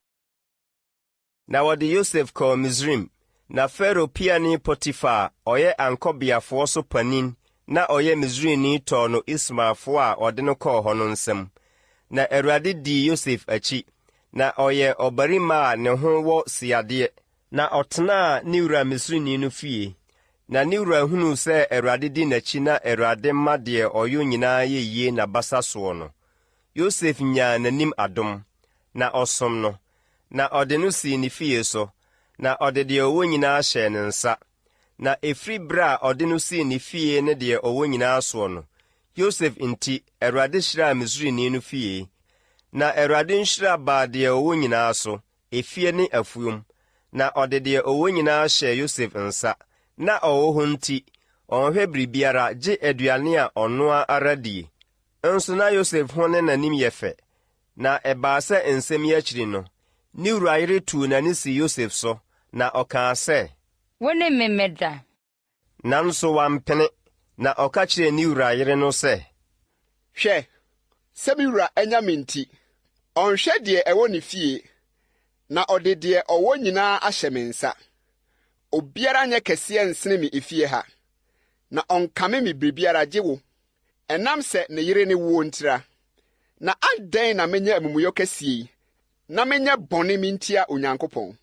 Na wɔde Yosef kɔɔ Misraim. Na Farao piani Potifar a ɔyɛ ankɔbeafoɔ so panin na ɔyɛ Misrini tɔɔ no Ismaelfoɔ a wɔde no kɔɔ hɔ no nsam. Na Awurade dii Yosef akyi, na ɔyɛɛ ɔbarima a ne ho wɔ siadeɛ. Na ɔtenaa ne wura Misrini no fie. Na ne wura hunuu sɛ Awurade di n'akyi na Awurade ma deɛ ɔyɔ nyinaa yɛ yie n'abasa soɔ no, Yosef nyaa n'anim adom, na ɔsom no. Na ɔde no sii ne fie so, na ɔde deɛ ɔwɔ nyinaa hyɛɛ ne nsa. Na ɛfiri berɛ a ɔde no sii ne fie ne deɛ ɔwɔ nyinaa soɔ no, Yosef nti, Awurade hyiraa Misrini no fie. Na Awurade nhyira baa deɛ ɔwɔ nyinaa so, efie ne afuom. Na ɔde deɛ ɔwɔ nyinaa hyɛɛ Yosef nsa. Na ɔwɔ hɔ nti, ɔnhwɛ biribiara gye aduane a ɔno ara die. Nso na Yosef ho ne n'anim yɛ fɛ, Na ɛbaa sɛ nsɛm yi akyiri no, ne wura yere tuu n'ani sii Yosef so, na ɔkaa sɛ. Wo ne me mmɛda. Nanso wampene, na ɔka kyerɛɛ ne wura yere no sɛ. Hwɛ, sɛ me wura anya me nti, ɔnhwɛ deɛ ɛwɔ ne fie, na ɔde deɛ ɔwɔ nyinaa ahyɛ me nsa. Obiara nyɛ kɛseɛ nsene me efie ha, na ɔnkame me biribiara gye wo, ɛnam sɛ ne yere ne woɔ ntira. Na adɛn na menyɛ amumuyɔ kɛseɛ yi, na menyɛ bɔne mentia Onyankopɔn?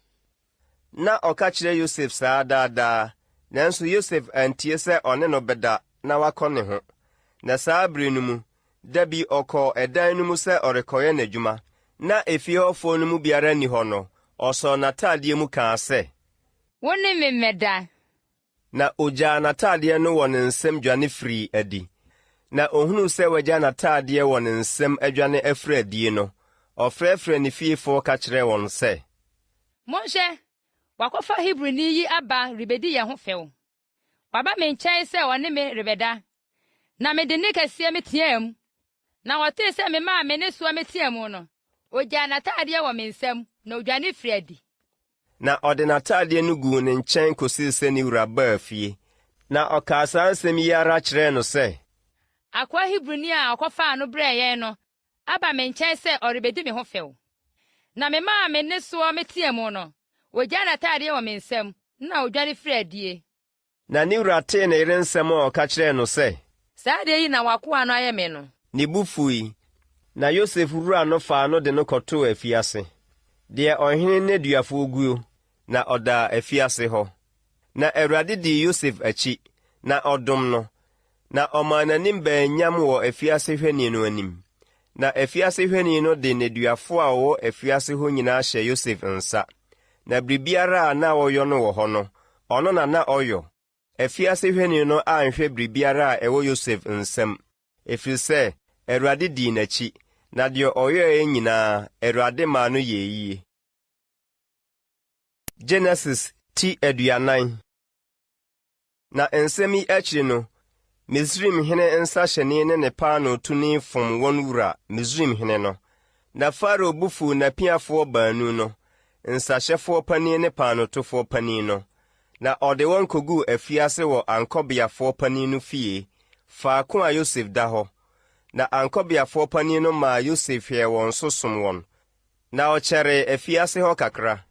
Ná ɔka kyerɛ Yosef saa daa daa, nanso Yosef antie sɛ ɔne no bɛda na wakɔ ne ho. Na saa bere no mu, Da bi ɔkɔɔ ɛdan no mu sɛ ɔrekɔyɛ n'adwuma, na efie hɔfoɔ no mu biara nni hɔ no, ɔsɔɔ n'atadeɛ mu kaa sɛ. Wo ne me mmɛda. Na ɔgyaa n'atadeɛ no wɔ ne nsam dwane firii adi. Na ɔhunuu sɛ wagya n'atadeɛ wɔ ne nsam adwane afiri adie no, ɔfrɛfrɛɛ ne fiefoɔ ka kyerɛɛ wɔn sɛ. Monhwɛ, wɔakɔfa Hebrini yi aba rebedi yɛn ho fɛw. Waba me nkyɛn sɛ ɔne me rebɛda, na mede nne kɛseɛ meteɛɛ mu. Na ɔtee sɛ memaa me nne soɔ meteɛɛ mu no, ogyaa n'ataadeɛ wɔ me nsam, na odwane firii adi. Na ɔde n'ataadeɛ no guu ne nkyɛn kɔsii sɛ ne wura baa fie. Na ɔkaa saa nsɛm yi ara kyerɛɛ no sɛ. Akoa Hebrini a ɔkɔfaa no brɛɛ yɛn no aba me nkyɛn sɛ ɔrebedi me ho fɛw. Na memaa me nne soɔ meteɛɛ mu no, ogyaa n'ataadeɛ wɔ me nsam, na odwane firii adie. Na ne wura tee ne yere nsɛm a ɔka kyerɛɛ no sɛ. Saa adeɛ yi na w'akoa no ayɛ me no. Ne bo fui, na Yosef wura no faa no de no kɔtoo afiase, deɛ ɔhene nneduafoɔ guo, na ɔdaa afiase hɔ. Na Awurade dii Yosef akyi, na ɔdom no, na ɔmaa n'anim baa nyam wɔ afiase hwɛni no anim. Na afiase hwɛni no de nneduafoɔ a wɔwɔ afiase hɔ nyinaa hyɛɛ Yosef nsa. Na biribiara a na wɔyɔ no wɔ hɔ no, ɔno na na ɔyɔ. Afiase hwɛni no anhwɛ biribiara a ɛwɔ Yosef nsam, ɛfiri sɛ Awurade dii n'akyi, na deɛ ɔyɔeɛ nyinaa, Awurade maa no yɛɛ yie. Genesis ti 40. Na nsɛm yi akyiri no, Misraim hene nsahyɛni ne ne paanootoni fom wɔn wura, Misraim hene no. Na Farao bo fuu n'apiafoɔ baanu no, nsahyɛfoɔ panin ne paanootofoɔ panin no, na ɔde wɔn kɔguu afiase wɔ ankɔbeafoɔ panin no fie, faako a Yosef da hɔ. Na ankɔbeafoɔ panin no maa Yosef hwɛɛ wɔn so som wɔn, Na ɔkyɛree afiase hɔ kakra.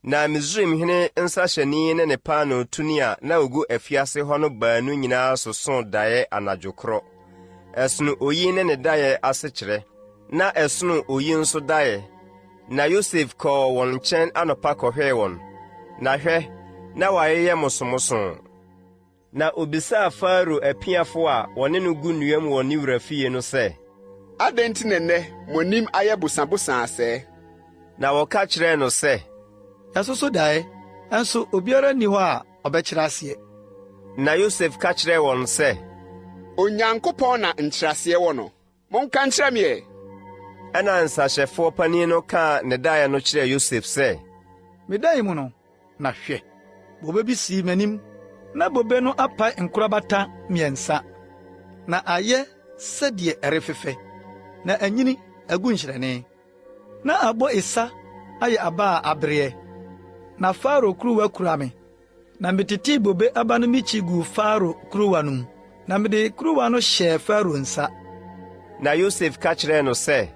Na Misraimhene nsahyɛni ne ne paanootoni a na ogu afiase hɔ no baanu nyinaa sosoo daeɛ anadwo korɔ. Ɛsono oyi ne ne daeɛ asekyerɛ, na ɛsono oyi nso daeɛ. Na Yosef kɔɔ wɔn nkyɛn anɔpa kɔhwɛɛ wɔn, na hwɛ, na wɔayeyɛ mosomosoo. Na obisaa Farao apiafo a wɔne no gu nnua mu wɔ ne wura fie no sɛ. Adɛn nti na nnɛ mo anim ayɛ bosabosaa sɛɛ? Na wɔka kyerɛɛ no sɛ. Yɛasoso dae, nso obiara nni hɔ a ɔbɛkyerɛ aseɛ. Na Yosef ka kyerɛɛ wɔn sɛ. Onyankopɔn na nkyerɛaseɛ wɔ no. Monka nkyerɛ me ɛ! Ɛnna nsahyɛfoɔ panin no kaa ne daeɛ no kyerɛɛ Yosef sɛ. Me dae mu no, na hwɛ, bobe bi sii m'anim. Ná bobe no apae nkorabata mmiɛnsa, na ayɛ sɛ deɛ ɛrefefɛ, na anyini agu nhyerɛnee. Na abɔ esa ayɛ aba a abereɛ. Na Farao kuruwa kura me, na metetee bobe aba no mikyi guu Farao kuruwa no mu, na mede kuruwa no hyɛɛ Farao nsa. Na Yosef ka kyerɛɛ no sɛ.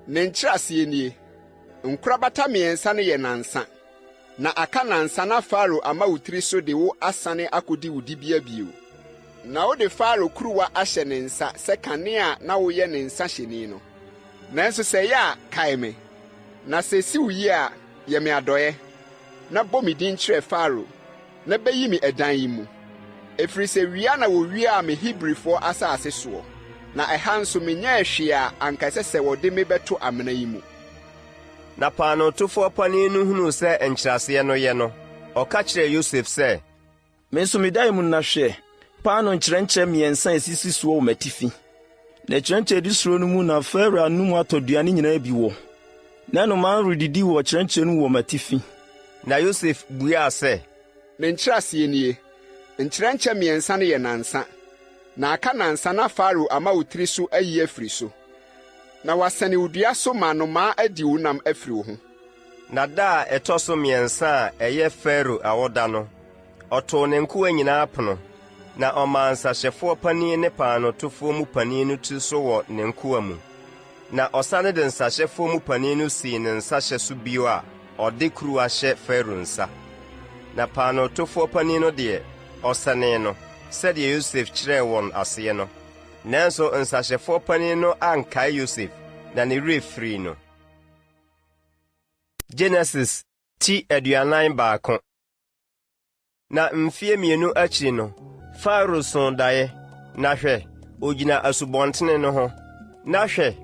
Ne nkyerɛaseɛ nie, Nkorabata mmiɛnsa no yɛ nnansa, na aka nnansa na Farao ama wo tiri so de wo asane akɔdi wo dibea bio. Na wode Farao kuruwa ahyɛ ne nsa sɛ kane a na woyɛ ne nsahyɛni no. Nanso sɛ ɛyɛ a, kae me, na sɛ esi wo yie a, yɛ me adɔeɛ, na bɔ me din kyerɛ Farao, na bɛyi me ɛdan yi mu. Ɛfiri sɛ wia na wɔwiaa me Hebrifoɔ asase soɔ, na ɛha nso menyɛɛ hwee a anka ɛsɛ sɛ wɔde me bɛto amena yi mu. Na paanootofoɔ panin no hunuu sɛ nkyerɛaseɛ no yɛ no, ɔka kyerɛɛ Yosef sɛ. Me nso me dae mu no na hwɛ, paanoo nkyerɛnkyɛ mmiɛnsa a esisi soɔ wɔ m'atifi. Na kyerɛnkyɛ a edi soro no mu na Farao anom atɔduane nyinaa bi wɔ, na nnomaa redidi wɔ kyerɛnkyɛ no mu wɔ m'atifi. Na Yosef buaa sɛ. Ne nkyerɛaseɛ nie, Nkyerɛnkyɛ mmiɛnsa no yɛ nnansa, na aka nnansa na Farao ama wo tiri so ayi afiri so, na wasɛne wo dua so ma nnomaa adi wo nam afiri wo ho. Na da a ɛtɔ so mmiɛnsa a ɛyɛ Farao awoda no, ɔtoo ne nkoa nyinaa pono, na ɔmaa nsahyɛfoɔ panin ne paanootofoɔ mu panin no tiri so wɔ ne nkoa mu. Na ɔsane de nsahyɛfoɔ mu panin no sii ne nsahyɛ so bio a ɔde kuruwa hyɛ Farao nsa. Na paanootofoɔ panin no deɛ, ɔsɛnee no, sɛdeɛ Yosef kyerɛɛ wɔn aseɛ no. Nanso nsahyɛfoɔ panin no ankae Yosef, na ne werɛ firii no. Genesis ti 41. Na mfeɛ mmienu akyiri no, Farao soo daeɛ, na hwɛ, ɔgyina asubɔntene no ho. Na hwɛ,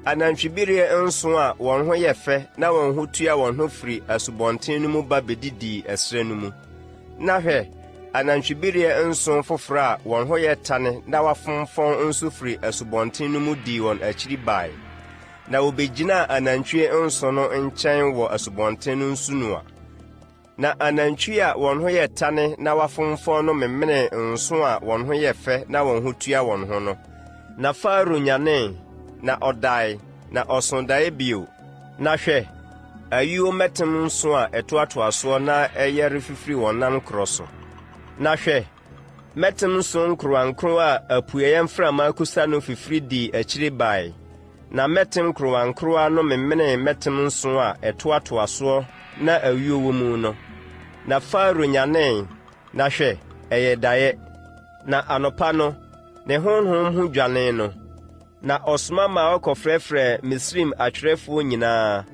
anantwibereɛ nson a wɔn ho yɛ fɛ na wɔn ho tua wɔn ho firi asubɔnten no mu ba bɛdidii ɛserɛ no mu. Na hwɛ, anantwibereɛ nson foforɔ a wɔn ho yɛ tane na wɔafomfɔn nso firi asubɔnten no mu dii wɔn akyiri bae, na wɔbɛgyinaa anantwie nson no nkyɛn wɔ asubɔnten no nsunoa. Na anantwie a wɔn ho yɛ tane na wɔafomfɔn no memenee nson a wɔn ho yɛ fɛ na wɔn ho tua wɔn ho no. Na Farao nyanee, na ɔdae, na ɔsoo daeɛ bio, na hwɛ, ayuo mmɛtem nson a ɛtoatoa soɔ na ɛyɛ refifiri wɔn nan korɔ so. Na hwɛ, mmɛtem nson nkorowankorowa a apueeɛ mframa akusa no fifiri dii akyire bae, na mmɛtem nkorowankorowa no memenee mmɛtem nson a ɛtoatoa soɔ na ayuo wɔ mu no. Na Farao nyanee, na hwɛ, ɛyɛ daeɛ. Na anɔpa no, ne honhom ho dwanee no. Na ɔsoma maa wɔkɔfrɛfrɛɛ Misraim atwerɛfoɔ nyinaa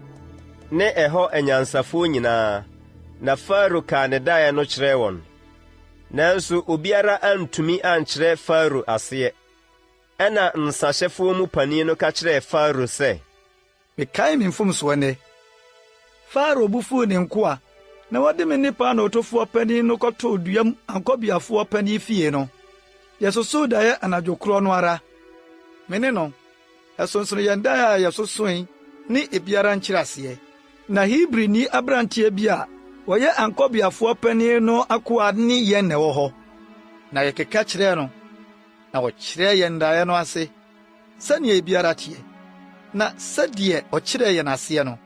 ne ɛhɔ anyansafoɔ nyinaa, na Farao kaa ne daeɛ no kyerɛɛ wɔn. Nanso obiara antumi ankyerɛ Farao aseɛ. Ɛnna nsahyɛfoɔ mu panin no ka kyerɛɛ Farao sɛ, Mekae me mfomsoɔ nnɛ. Farao bo fuu ne nkoa, na wɔde me ne paanootofoɔ panin no kɔtoo duam ankɔbeafoɔ panin fie no. Yɛsosoo daeɛ anadwo korɔ no ara, me ne no. Ɛsonsono yɛn daeɛ a yɛsosoe ne ebiara nkyerɛaseɛ. Na Hebrini aberanteɛ bi a ɔyɛ ankɔbeafoɔ panin no akoa ne yɛn na ɛwɔ hɔ. Na yɛkeka kyerɛɛ no, na ɔkyerɛɛ yɛn daeɛ no ase. Sɛnea ebiara teɛ, na sɛdeɛ ɔkyerɛɛ yɛn aseɛ no,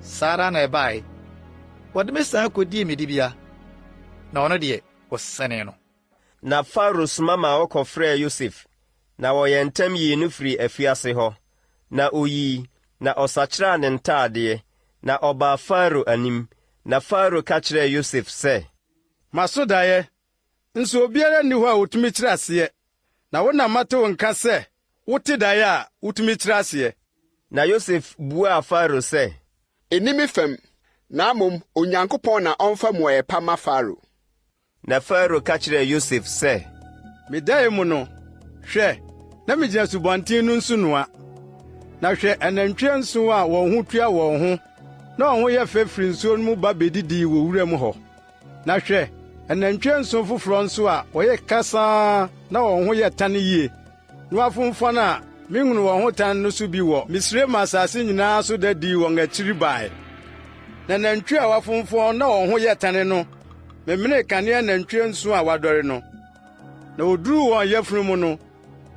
saa ara na ɛbae. Wɔde me san kodii me dibea, na ɔno deɛ, wɔsɛnee no. Na Farao soma maa wɔkɔfrɛɛ Yosef, na wɔyɛɛ ntɛm yii no firii afiase hɔ. Na ɔyii, na ɔsakyeraa ne ntadeɛ, na ɔbaa Farao anim. Na Farao ka kyerɛɛ Yosef sɛ. Maso daeɛ, nso obiara nni hɔ a otumi kyerɛ aseɛ, na wo na mate wo nka sɛ wote daeɛ a wotumi kyerɛ aseɛ. Na Yosef buaa Farao sɛ. Enni me fam, na mmom Onyankopɔn na ɔmfa mmuaeɛ pa mma Farao. Na Farao ka kyerɛɛ Yosef sɛ. Me dae mu no, hwɛ, na migyina asubɔnten no nsunoa, na hwɛ, anantwi anson a wɔn ho tua wɔn ho na wɔn ho yɛ fɛ firi nsuo no mu ba bedidii wɔ wuram hɔ. Na hwɛ, anantwi anson foforɔ nso a wɔyɛ kasaa na wɔn ho yɛ tan yie, na wɔafomfɔn a mihunuu wɔn ho tan no so bi wɔ Misraim asase nyinaa so da dii wɔn akyiri bae. Na anantwi a wɔafomfɔn na wɔn ho yɛ tan no memenee kane anantwi anson a wɔadɔre no. Na woduruu wɔn yafunu mu no,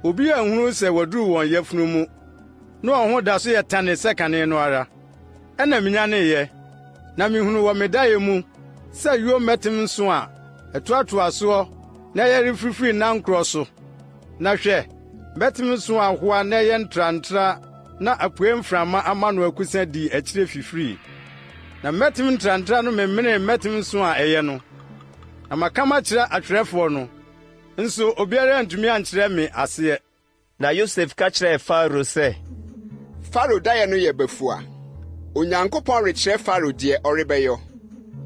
obi anhunu sɛ wɔaduru wɔn yafunu mu, na wɔn ho da so yɛ tane sɛ kane no ara. Ɛnna minyaneeɛ, na mihunuu wɔ me daeɛ mu sɛ ayuo mmɛtem nson a ɛtoatoa soɔ na ɛyɛ refifiri nankorɔ so. Na hwɛ, mmɛtem nson a ahoa na ɛyɛ ntrantraa na apuei mframa ama no akusa dii akyire fifirii. Na mmɛtem ntrantraa no memenee mmɛtem nson a ɛyɛ no. Na maka makyerɛ atwerɛfoɔ no, nso obiara antumi ankyerɛ me aseɛ. Na Yosef ka kyerɛɛ Farao sɛ. Farao daeɛ no yɛ bafua. Onyankopɔn rekyerɛ Farao deɛ ɔrebɛyɔ.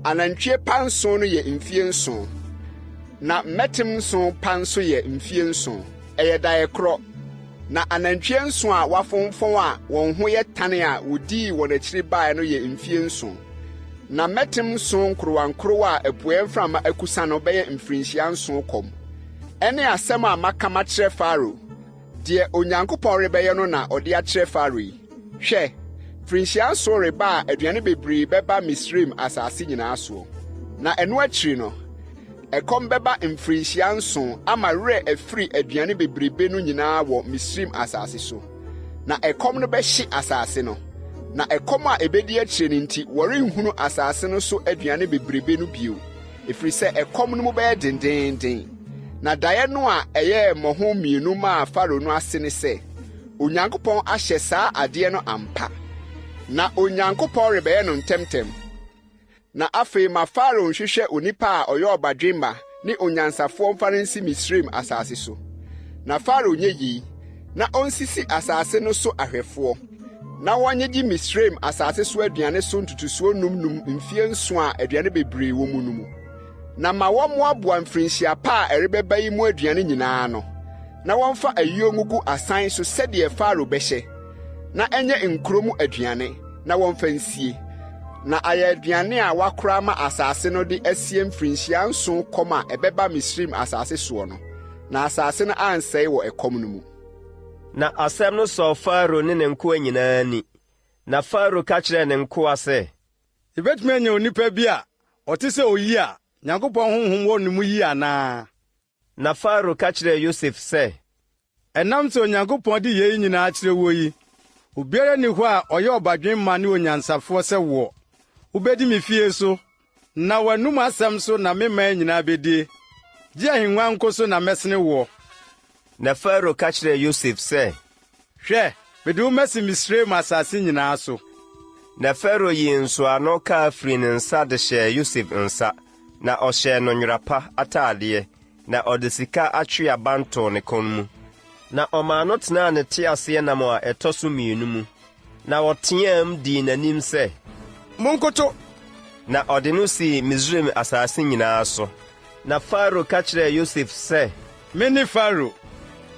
Anantwie pa nson no yɛ mfie nson, na mmɛtem nson pa nso yɛ mfie nson. Ɛyɛ daeɛ korɔ. Na anantwie nson a wɔafomfɔn a wɔn ho yɛ tane a wɔdii wɔn akyiri baeɛ no yɛ mfie nson. Na mmɛtem nson nkorowankorowa a apueeɛ mframa akusa no bɛyɛ mfirinhyia nson kɔm. Ɛne asɛm a maka makyerɛ Farao. Deɛ Onyankopɔn rebɛyɛ no na ɔde akyerɛ Farao yi. Hwɛ, mfirinhyia nson reba a aduane bebree bɛba Misraim asase nyinaa soɔ. Na ɛno akyiri no, ɛkɔm bɛba mfirinhyia nson ama werɛ afiri aduane bebrebe no nyinaa wɔ Misraim asase so. Na ɛkɔm no bɛhye asase no. Na ɛkɔm a ɛbɛdi akyire no nti wɔrenhunu asase no so aduane bebrebe no bio. Ɛfiri sɛ ɛkɔm no mu bɛyɛ dendeenden. Na daeɛ no a ɛyɛɛ mmɔho mmienu maa Farao no ase ne sɛ, Onyankopɔn ahyɛ saa adeɛ no ampa, na Onyankopɔn rebɛyɛ no ntɛmntɛm. Na afei ma Farao nhwehwɛ onipa a ɔyɛ ɔbadwemma ne onyansafoɔ mfa no nsi Misraim asase so. Na Farao nyɛ yei, na ɔnsisi asase no so ahwɛfoɔ. Na wɔnnyegye Misraim asase so aduane so ntotosoɔ num num mfeɛ nson a aduane bebree wɔ mu no mu. Na ma wɔmmoaboa mfirinhyia pa a ɛrebɛba yi mu aduane nyinaa ano. Na wɔmfa ayuo ngugu asan so sɛdeɛ Farao bɛhyɛ, na ɛnyɛ nkuro mu aduane, na wɔmfa nsie, na ayɛ aduane a wɔakora ama asase no de asie mfirinhyia nson kɔm a ɛbɛba Misraim asase soɔ no, na asase no ansɛe wɔ ɛkɔm no mu. Na asɛm no sɔɔ Farao ne ne nkoa nyinaa ani. Na Farao ka kyerɛɛ ne nkoa sɛ. Yebetumi anya onipa bi a ɔte sɛ oyi a Nyankopɔn honhom wɔ ne mu yi anaa? Na Farao ka kyerɛɛ Yosef sɛ. Ɛnam sɛ Onyankopɔn de yei nyinaa akyerɛ woɔ yi, obiara nni hɔ a ɔyɛ ɔbadwemma ne onyansafoɔ sɛ woɔ. Wobɛdi me fie so, na w'anomu asɛm so na me man nyinaa bɛdie. Gye ahennwa nko so na mɛsene woɔ. Na Farao ka kyerɛɛ Yosef sɛ. Hwɛ, mede wo masi Misraim asase nyinaa so. Na Farao yii nsɔano kaa firii ne nsa de hyɛɛ Yosef nsa, na ɔhyɛɛ no nwera pa atadeɛ, na ɔde sika atweaban too ne kɔn mu. Na ɔmaa no tenaa ne teaseɛnam a ɛtɔ so mmienu mu, na wɔteaam dii n'anim sɛ. Monkoto! Na ɔde no sii Misraim asase nyinaa so. Na Farao ka kyerɛɛ Yosef sɛ. Mene Farao,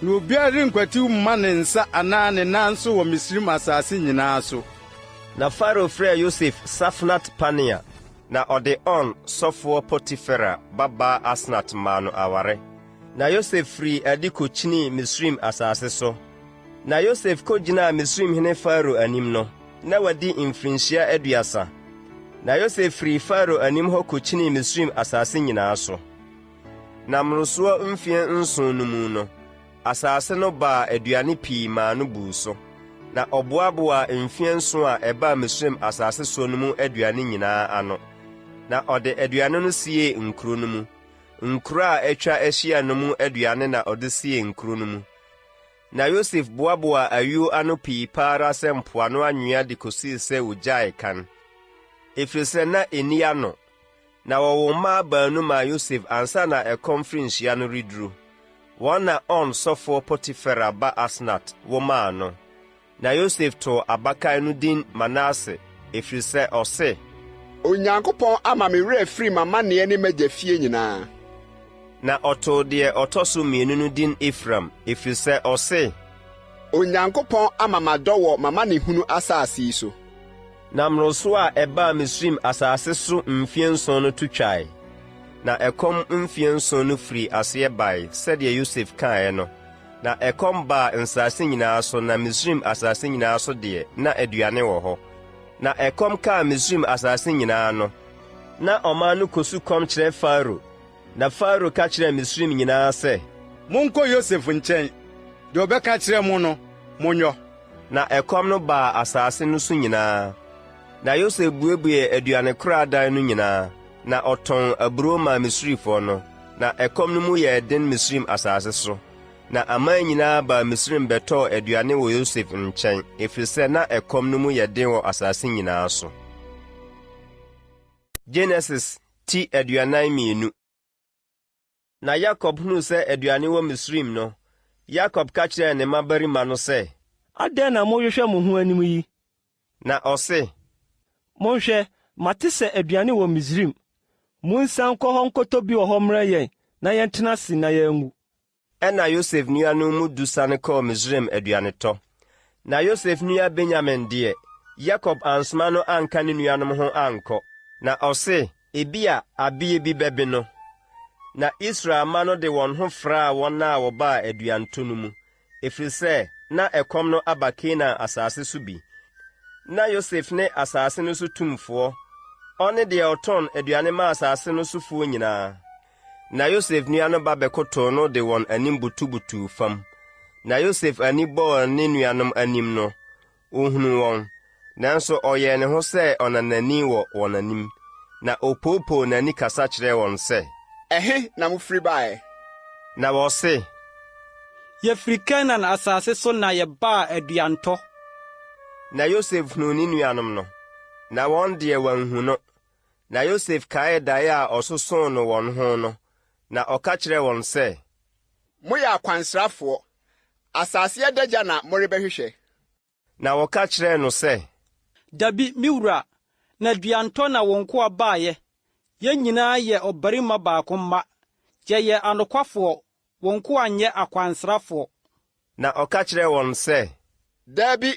na obiara renkwati mma ne nsa anaa ne nan so wɔ Misraim asase nyinaa so. Na Farao frɛɛ Yosef Safnat-Panea, na ɔde On sɔfoɔ Potifera babaa Asnat maa no aware. Na Yosef firii adi kɔkyinii Misraim asase so. Na Yosef kɔgyinaa Misraimhene Farao anim no, na wadi mfirinhyia 30. Na Yosef firii Farao anim hɔ kɔkyinii Misraim asase nyinaa so. Na mmorosoɔ mfeɛ nson no mu no, asase no baa aduane pii maa no buu so. Na ɔboaboaa mfeɛ nson a ɛbaa Misraim asase soɔ no mu aduane nyinaa ano, na ɔde aduane no siee nkuro no mu. Nkuro a atwa ahyia no mu aduane na ɔde siee nkuro no mu. Na Yosef boaboaa ayuo ano pii pa ara sɛ mpoano anwea de kɔsii sɛ wɔgyaee kan, ɛfiri sɛ na ɛnni ano. Na wɔwoo mmaa baanu maa Yosef ansa na ɛkɔm firinhyia no reduru. Wɔn na On sɔfoɔ Potifera ba Asnat wo maa no. Na Yosef too abakan no din Manase, ɛfiri sɛ ɔse. Onyankopɔn ama me werɛ afiri m'amanneɛ ne m'agya fie nyinaa. Na ɔtoo deɛ ɔtɔ so mmienu no din Efraim, ɛfiri sɛ ɔse. Onyankopɔn ama madɔ wɔ m'amanehunu asase yi so. Na mmoroso a ɛbaa Misraim asase so mfeɛ nson no to twae, na ɛkɔm mfeɛ nson no firii aseɛ bae, sɛdeɛ Yosef kaeɛ no. Na ɛkɔm baa nsase nyinaa so, na Misraim asase nyinaa so deɛ, na aduane wɔ hɔ. Na ɛkɔm kaa Misraim asase nyinaa no, na ɔman no kɔsu kɔm kyerɛ Farao. Na Farao ka kyerɛɛ Misraim nyinaa sɛ. Monkɔ Yosef nkyɛn, deɛ ɔbɛka akyerɛ mo no, monyɔ. Na ɛkɔm no baa asase no so nyinaa. Na Yosef buebuee aduanekoradan no nyinaa, na ɔtɔn aburoo maa Misrifoɔ no, na ɛkɔm no mu yɛɛ den Misraim asase so. Na aman nyinaa baa Misraim bɛtɔɔ aduane wɔ Yosef nkyɛn, ɛfiri sɛ na ɛkɔm no mu yɛ den wɔ asase nyinaa so. Genesis ti 42. Na Yakob hunuu sɛ aduane wɔ Misraim no, Yakob ka kyerɛɛ ne mmabarima no sɛ. Adɛn na morehwehwɛ mo ho anim yi? Na ɔse. Monhwɛ, mate sɛ aduane wɔ Misraim. Munsian nkɔ hɔ nkɔtɔ bi wɔ hɔ mmrɛ yɛn na yɛntena ase na yɛanwu. Ɛnna Yosef nuanom mu du siane kɔɔ Misraim aduanetɔ. Na Yosef nua Benyamin deɛ, Yakob ansoma no anka ne nuanom ho ankɔ. Na ɔse, Ebia abeɛ bi bɛbe no. Na Israel mma no de wɔn ho fraa wɔn a wɔbaa aduanetɔ no mu, ɛfiri sɛ na ɛkɔm no aba Kanaan asase so bi. Ná Yosef ne asase no so tumfoɔ, ɔne deɛ ɔtɔn aduane ma asase no sofoɔ nyinaa. Na Yosef nua no ba bɛkotoo no de wɔn anim butubutuu fam. Na Yosef ani bɔɔ ne nuanom anim no, ohunuu wɔn, nanso ɔyɛɛ ne ho sɛ ɔnanani wɔ wɔn anim, na opoopoo n'ani kasa kyerɛɛ wɔn sɛ. Ɛhe na mofiri baeɛ? Na wɔse. Yɛfiri Kanaan asase so na yɛbaa aduantɔ. Na Yosef hunuu ne nuanom no, na wɔn deɛ, wɔanhu no. Na Yosef kaee daeɛ a ɔsosoo no wɔn ho no, na ɔka kyerɛɛ wɔn sɛ. Moyɛ akwansrafoɔ! Asase adagya na morebɛhwehwɛ. Na wɔka kyerɛɛ no sɛ. Dabi, me wura, na aduantɔ na wo nkoa baeɛ. Yɛn nyinaa yɛ ɔbarima baako mma. Yɛyɛ anokwafoɔ. Wo nkoa nyɛ akwansrafoɔ. Na ɔka kyerɛɛ wɔn sɛ. Dabi,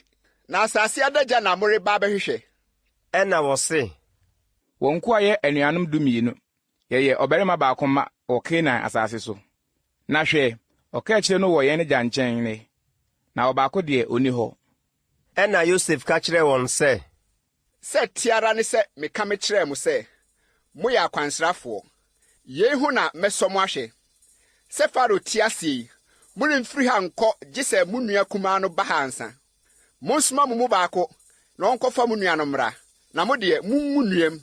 na asase adagya na moreba abɛhwehwɛ. Ɛnna wɔse. Wo nkoa yɛ anuanom dumienu. Yɛyɛ ɔbarima baako mma wɔ Kanaan asase so. Na hwɛ, ɔkaakyire no wɔ yɛn agya nkyɛn nnɛ, na ɔbaako deɛ, ɔnni hɔ. Ɛnna Yosef ka kyerɛɛ wɔn sɛ. Sɛ ɛte ara ne sɛ meka mekyerɛɛ mo sɛ, 'Moyɛ akwansrafoɔ. Yei ho na mɛsɔ mo ahwɛ, Sɛ Farao te aseɛ yi, moremfiri ha nkɔ gye sɛ mo nua kumaa no ba ha ansa. Monsoma mo mu baako na ɔnkɔfa mo nua no mmra, na mo deɛ, mongu nnua mu,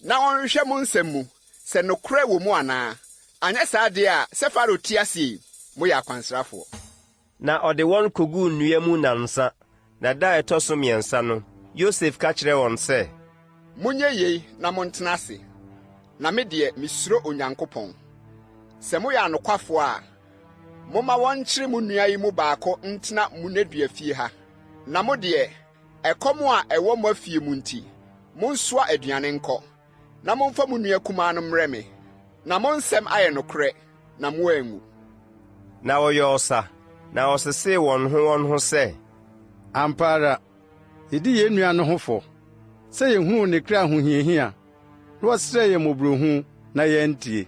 na ɔnhwehwɛ mo nsɛm mu, sɛ nokorɛ wɔ mu anaa. Anyɛ saa deɛ a, sɛ Farao te aseɛ yi, moyɛ akwansrafoɔ. Na ɔde wɔn koguu nnua mu nnansa, na da a ɛtɔ so mmiɛnsa no, Yosef ka kyerɛɛ wɔn sɛ. Monyɛ yei na montena ase, na me deɛ, mesuro Onyankopɔn. Sɛ moyɛ anokwafoɔ a, momma wɔnkyere mo nua yi mu baako ntena mo nneduafie ha, na mo deɛ, ɛkɔm a ɛwɔ mo afie mu nti, monsoa aduane nkɔ, na momfa mo nua kumaa no mmrɛ me, na mo nsɛm ayɛ nokorɛ, na moanwu. Na wɔyɔɔ sa, na wɔsesee wɔn ho wɔn ho sɛ. Ampa ara, yedi yɛn nua no ho fɔ, sɛ yehunuu ne kra ahohiahia, na ɔsrɛɛ yɛn mmɔborɔhunu, na yɛantie.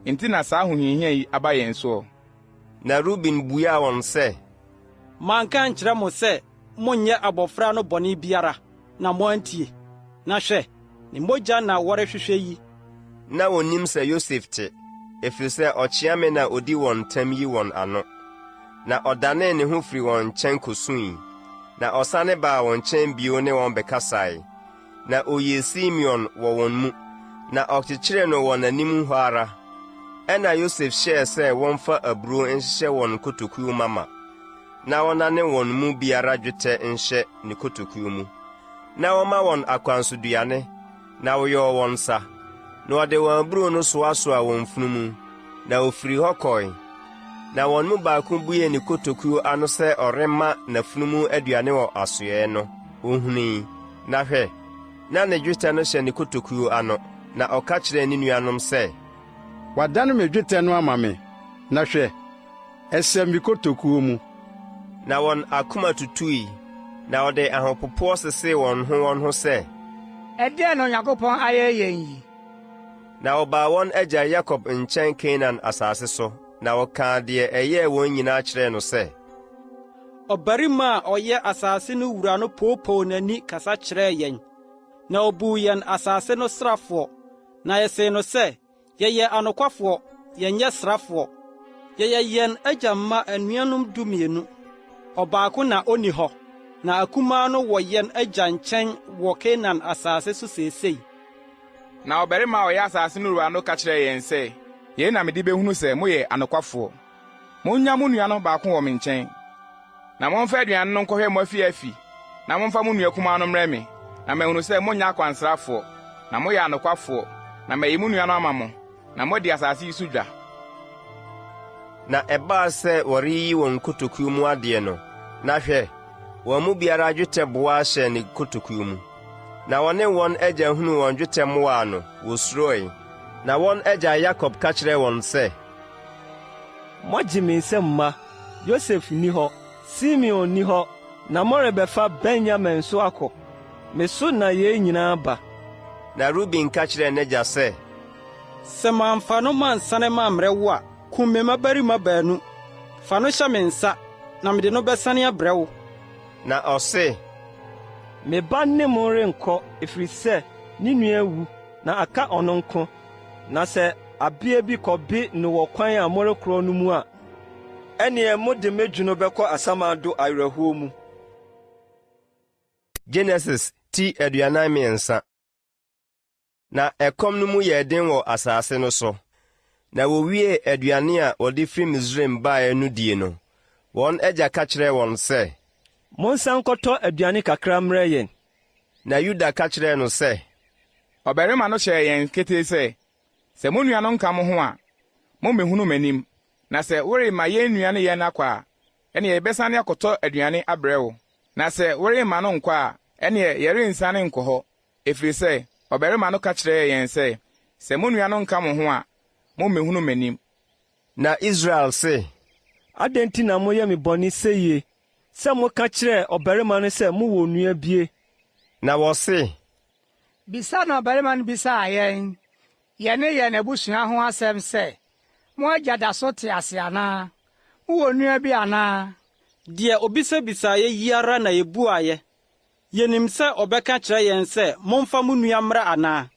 Enti na saa ahohiahia yi aba yɛn soɔ. Na Ruben buaa wɔn sɛ. Manka ankyerɛ mo sɛ monnyɛ abofra no bɔne biara, na moantie? Na hwɛ, ne mogya na wɔrehwehwɛ yi. Ná wonnim sɛ Yosef te, ɛfiri sɛ ɔkyeame na ɔdi wɔn ntam yi wɔn ano. Na ɔdanee ne ho firii wɔn nkyɛn kɔsui. Na ɔsane baa wɔn nkyɛn bio ne wɔn bɛkasae. Na oyii Simeon wɔ wɔn mu, na ɔkyekyeree no wɔ n'anim hɔ ara. Ɛnna Yosef hyɛɛ sɛ wɔmfa aburow nhyehyɛ wɔn nkotokuo mama, na wɔnnane wɔn mu biara dwetɛ nhyɛ ne kotokuo mu, na wɔmma wɔn akwansoduane, na wɔyɔɔ wɔn sa. Na wɔde wɔn aburow no soasoaa wɔn mfunumu, na wɔfirii hɔ kɔe. Na wɔn mu baako buee ne kotokuo ano sɛ ɔrema n'afunumu aduane wɔ asoɛe no, ohui, na hwɛ, na ne dwetɛ no hyɛ ne kotokuo ano, na ɔka kyerɛɛ ne nuanom sɛ, Wɔadane me dwetɛ no ama me, na hwɛ, ɛhyɛ me kotokuo mu. Na wɔn akoma tutui, na wɔde ahopopoɔ sesee wɔn ho wɔn ho sɛ, Ɛdeɛn na Onyankopɔn ayɛ yɛn yi? Na wɔbaa wɔn agya Yakob nkyɛn Kanaan asase so, na wɔkaa deɛ ɛyɛɛ wɔn nyinaa kyerɛɛ no sɛ. Ɔbarima a ɔyɛ asase no wura no poopoo n'ani kasa kyerɛɛ yɛn, na obuu yɛn asase no srafoɔ. Na yɛsee no sɛ, 'Yɛyɛ anokwafoɔ, yɛnyɛ srafoɔ. Yɛyɛ yɛn agya mma anuanom dumienu. Ɔbaako na onni hɔ, na akumaa no wɔ yɛn agya nkyɛn wɔ Kanaan asase so seesei. Na ɔbarima a ɔyɛ asase no wura no ka kyerɛɛ yɛn sɛ, 'Yei na mede behunu sɛ moyɛ anokwafoɔ. Munnya mo nua no baako wɔ me nkyɛn, na momfa aduane no nkɔhwɛ mo afi afi, na momfa mo nua kumaa no mmrɛ me, na mahunu sɛ monyɛ akwansrafoɔ, na moyɛ anokwafoɔ, na mayi mo nua no ama mo, na moadi asase yi so dwa. Na ɛbaa sɛ wɔreyiyi wɔn nkotokuo mu adeɛ no, na hwɛ, wɔn mu biara dwetɛ boaa hyɛɛ ne kotokuo mu. Na wɔne wɔn agya hunuu wɔn dwetɛ mmoaa no, wɔsuroe. Na wɔn agya Yakob ka kyerɛɛ wɔn sɛ, Moagye me nsam mma, Yosef nni hɔ, Simeon nni hɔ, na morebɛfa Benyamin nso akɔ. Me so na yei nyinaa ba. Na Ruben ka kyerɛɛ n'agya sɛ, Sɛ mamfa no mansane mammrɛ wo a, kum me mmabarima baanu. Fa no hyɛ me nsa, na mede no bɛsane abrɛ wo. Na ɔse, Me ba ne mo renkɔ, ɛfiri sɛ ne nua awu, na aka ɔno nko. Na sɛ abea bi kɔbe no wɔ kwan a morekorɔ no mu a, ɛnneɛ mode me dwono bɛkɔ asamando awerɛhoɔ mu. Genesis ti 43. Na ɛkɔm no mu yɛɛ den wɔ asase no so. Na wɔwiee aduane a wɔde firi Misraim baeɛ no die no, wɔn agya ka kyerɛɛ wɔn sɛ. Monsan nkɔtɔ aduane kakra mmrɛ yɛn. Na Yuda ka kyerɛɛ no sɛ. Ɔbarima no hyɛɛ yɛn ketee sɛ, 'Sɛ mo nua no nka mo ho a, mommmehunu m'anim. Na sɛ worema yɛn nua ne yɛn akɔ a, ɛnneɛ yɛbɛsane akɔtɔ aduane abrɛ wo. Na sɛ woremma no nkɔ a, ɛnneɛ yɛrensiane nkɔ hɔ, ɛfiri sɛ ɔbarima no ka kyerɛɛ yɛn sɛ, 'Sɛ mo nua no nka mo ho a, mommmehunu m'anim. Na Israel se, Adɛn nti na moyɛ me bɔne seyie, sɛ moka kyerɛɛ ɔbarima no sɛ mowɔ onua bie? Na wɔse, Bisa na ɔbarima no bisaa yɛn, yɛne yɛn abusua ho asɛm sɛ, 'Mo agya da so te ase anaa? Mowɔ onua bi anaa? Deɛ ɔbisabisaeɛ yi ara na yɛbuaeɛ. Yenim sɛ ɔbɛka akyerɛ yɛn sɛ, 'Momfa mo nua mmra' anaa?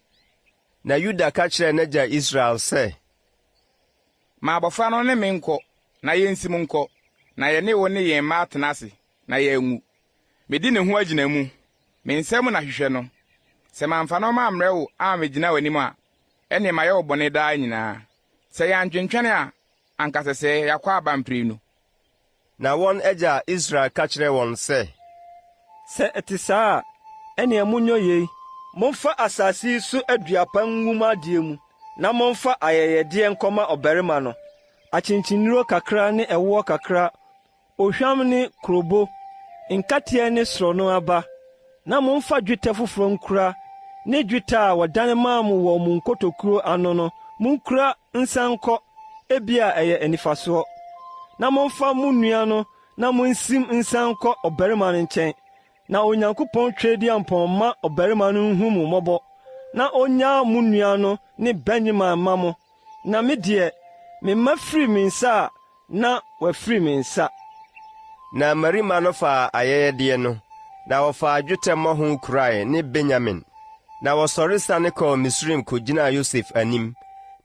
Na Yuda ka kyerɛɛ n'agya Israel sɛ. Ma abɔfra no ne me nkɔ, na yensim nkɔ, na yɛne wo ne yɛn mma atena ase, na yɛanwu. Medi ne ho agyinamu. Me nsam na hwehwɛ no. Sɛ mamfa no mammrɛ wo ammegyina w'anim a, ɛnneɛ mayɛ wo bɔne daa nyinaa. Sɛ yɛantwentwɛn a, anka sɛsɛɛ yɛakɔ aba mprenu. Na wɔn agya Israel ka kyerɛɛ wɔn sɛ. Sɛ ɛte saa a, ɛnneɛ monyɔ yei, Momfa asase yi so aduaba ngu mo adeɛ mu, na momfa ayɛyɛdeɛ nkɔma ɔbarima no, akyenkyennuro kakra ne ɛwoɔ kakra, ohwam ne kurobo, nkateɛ ne sorɔno aba, na momfa dwetɛ foforɔ nkura, ne dwetɛ a wɔdane maa mo wɔ mo nkotokuo ano no, monkura nsan nkɔ, ebia ɛyɛ anifasoɔ. Na momfa mo nua no na monsim nsan nkɔ ɔbarima no nkyɛn, na Onyankopɔn Tweaduampɔn mma ɔbarima no nhu mo mmɔbɔ, na ɔnnyaa mo nua no ne Benyamin mma mo. Na me deɛ, me mma firi me nsa a, na wɔafiri me nsa. Na mmarima no faa ayɛyɛdeɛ no, na wɔfaa dwetɛ mmɔho kurae ne Benyamin. Na wɔsɔre siane kɔɔ Misraim kɔgyinaa Yosef anim.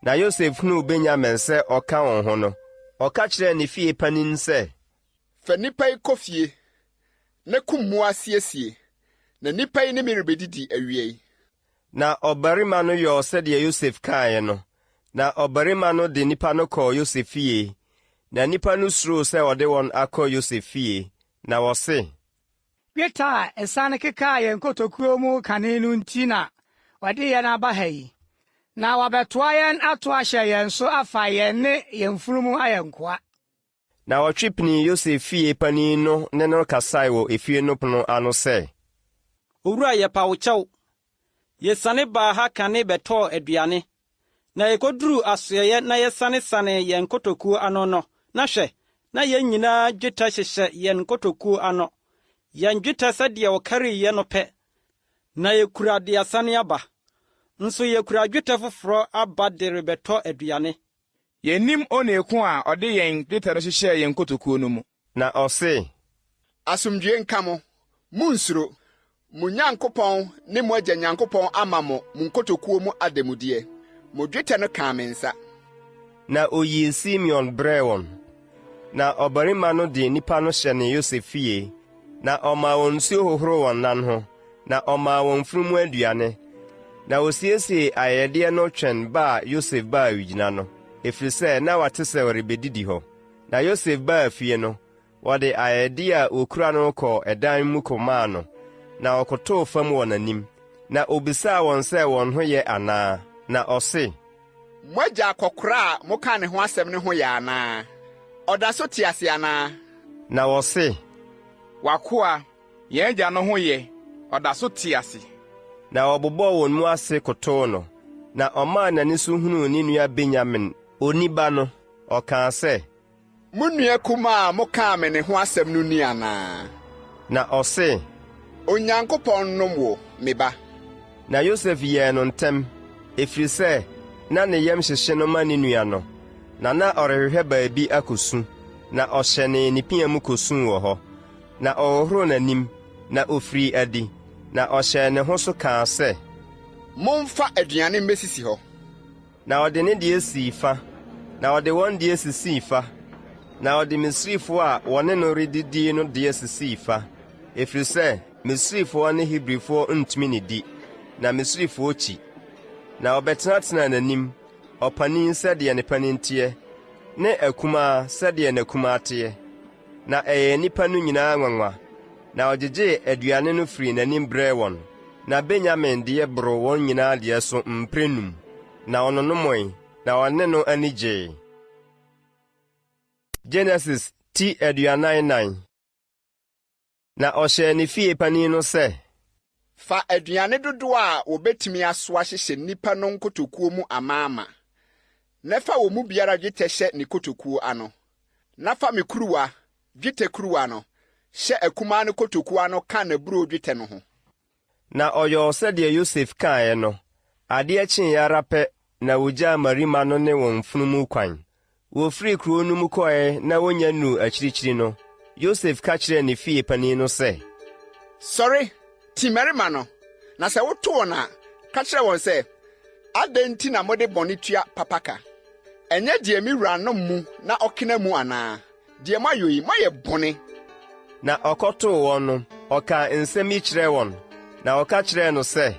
Na Yosef hunuu Benyamin sɛ ɔka wɔn ho no, ɔka kyerɛɛ ne fie panin sɛ. Fa nnipa yi kɔ fie, na kum mmoa siesie, na nnipa yi ne me rebedidi awia yi. Na ɔbarima no yɔɔ sɛdeɛ Yosef kaeɛ no, na ɔbarima no de nnipa no kɔɔ Yosef fie. Na nnipa no suroo sɛ ɔde wɔn akɔ Yosef fie, na wɔse. Dwetɛ a ɛsiane kekaa yɛn nkotokuo mu kane no nti na wɔde yɛn aba ha yi, na wɔabɛtoa yɛn ato ahyɛ yɛn so afa yɛn ne yɛn mfunumu ayɛ nkoa. Na wɔtwe pinii Yosef fie panin no ne no kasae wɔ efie no pono ano sɛ. Owura, yɛpa wo kyɛw. Yesiane baa ha kane bɛtɔɔ aduane, na yekoduruu asoɛeɛ na yɛsanesanee yɛn nkotokuo ano no, na hwɛ, na yɛn nyinaa dwetɛ hyehyɛ yɛn nkotokuo ano, yɛn dwetɛ sɛdeɛ wɔkariiɛ no pɛ, na yekura de asane aba. Nso yekura dwetɛ foforɔ aba de rebɛtɔ aduane. Yennim onii ko a ɔde yɛn dwetɛ no hyehyɛɛ yɛn nkotokuo no mu. Na ɔse. Asomdwoe nka mo! Munnsuro! Mo Nyankopɔn ne mo agya Nyankopɔn ama mo mo nkotokuo mu ademudeɛ. Mo dwetɛ no kaa me nsa. Na oyii Simeon brɛɛ wɔn. Na ɔbarima no de nnipa no hyɛnee Yosef fie, na ɔmaa wɔn nsuo hohoroo wɔn nan ho, na ɔmaa wɔn mfunumu aduane. Na ɔsiesiee ayɛyɛdeɛ no twɛn ba a Yosef baa awigyina no, ɛfiri sɛ na wate sɛ ɔrebɛdidi hɔ. Na Yosef baa fie no, wɔde ayɛyɛdeɛ a wɔkura no kɔɔ ɛdan mu kɔmaa no, na ɔkotoo fam wɔ n'anim. Na ɔbisaa wɔn sɛ wɔn ho yɛ anaa, na ɔse. Mo agya akɔkoraa a mokaa ne ho asɛm no ho yɛ anaa? Ɔda so te ase anaa? Na wɔse. W'akoa, yɛn agya no ho yɛ, ɔda so te ase. Na wɔbobɔɔ wɔn mu ase kotoo no. Na ɔmaa n'ani so hunuu ne nua Benyamin, oniba no, ɔkaa sɛ. Mo nua kumaa a mokaa me ne ho asɛm no ni anaa? Na ɔse. Onyankopɔn nnom wo, me ba. Na Yosef yɛɛ no ntɛm, ɛfiri sɛ na ne yam hyehye no ma ne nua no, na na ɔrehwehwɛ baabi akɔsu, na ɔhyɛnee ne pia mu kɔsuu wɔ hɔ. Na ɔhohoroo n'anim, na ɔfirii adi, na ɔhyɛɛ ne ho so kaa sɛ. Momfa aduane mmɛsisi hɔ. Na ɔde ne deɛ sii fa, na ɔde wɔn deɛ sisii fa, na ɔde Misrifoɔ a wɔne no redidi no deɛ sisii fa, ɛfiri sɛ Misrifoɔ ne Hebrifoɔ ntumi nnidi, na Misrifoɔ kyi. Na ɔbɛtenatenaa n'anim, ɔpanin sɛdeɛ ne panin teɛ, ne akumaa sɛdeɛ n'akumaa teɛ. Na ɛyɛɛ nnipa no nyinaa nwanwa, na ɔgyegyee aduane no firii n'anim brɛɛ wɔn. Na Benyamin deɛ boroo wɔn nyinaa deɛ so mprɛnum, na ɔnonomoe, na ɔne no ani gyee. Genesis ti 44. Na ɔhyɛɛ ne fie panin no sɛ. Fa aduane dodoɔ a wɔbɛtumi asoa hyehyɛ nnipa no nkotokuo mu amaama. Na fa wɔn mu biara dwetɛ hyɛ ne kotokuo ano, na fa me kuruwa, dwetɛ kuruwa no, hyɛ akumaa no kotokuo ano ka n'aburoo dwetɛ no ho. Na ɔyɔɔ sɛdeɛ Yosef kaeɛ no. Adeɛ kyeeɛ ara pɛ na wɔgyaa mmarima no ne wɔn mfunumu kwan. Wɔfirii kuro no mu kɔeɛ na wɔnnya nnuruu akyirikyiri no, Yosef ka kyerɛɛ ne fie panin no sɛ. Sɔre, ti mmarima no, na sɛ woto wɔn a, ka kyerɛ wɔn sɛ, 'Adɛn nti na mode bɔne tua papa ka? Ɛnyɛ deɛ me wura nom mu na ɔkena mu anaa? Deɛ moayɔ yi, moayɛ bɔne. Na ɔkɔtoo wɔn no, ɔkaa nsɛm yi kyerɛɛ wɔn, na ɔka kyerɛɛ no sɛ.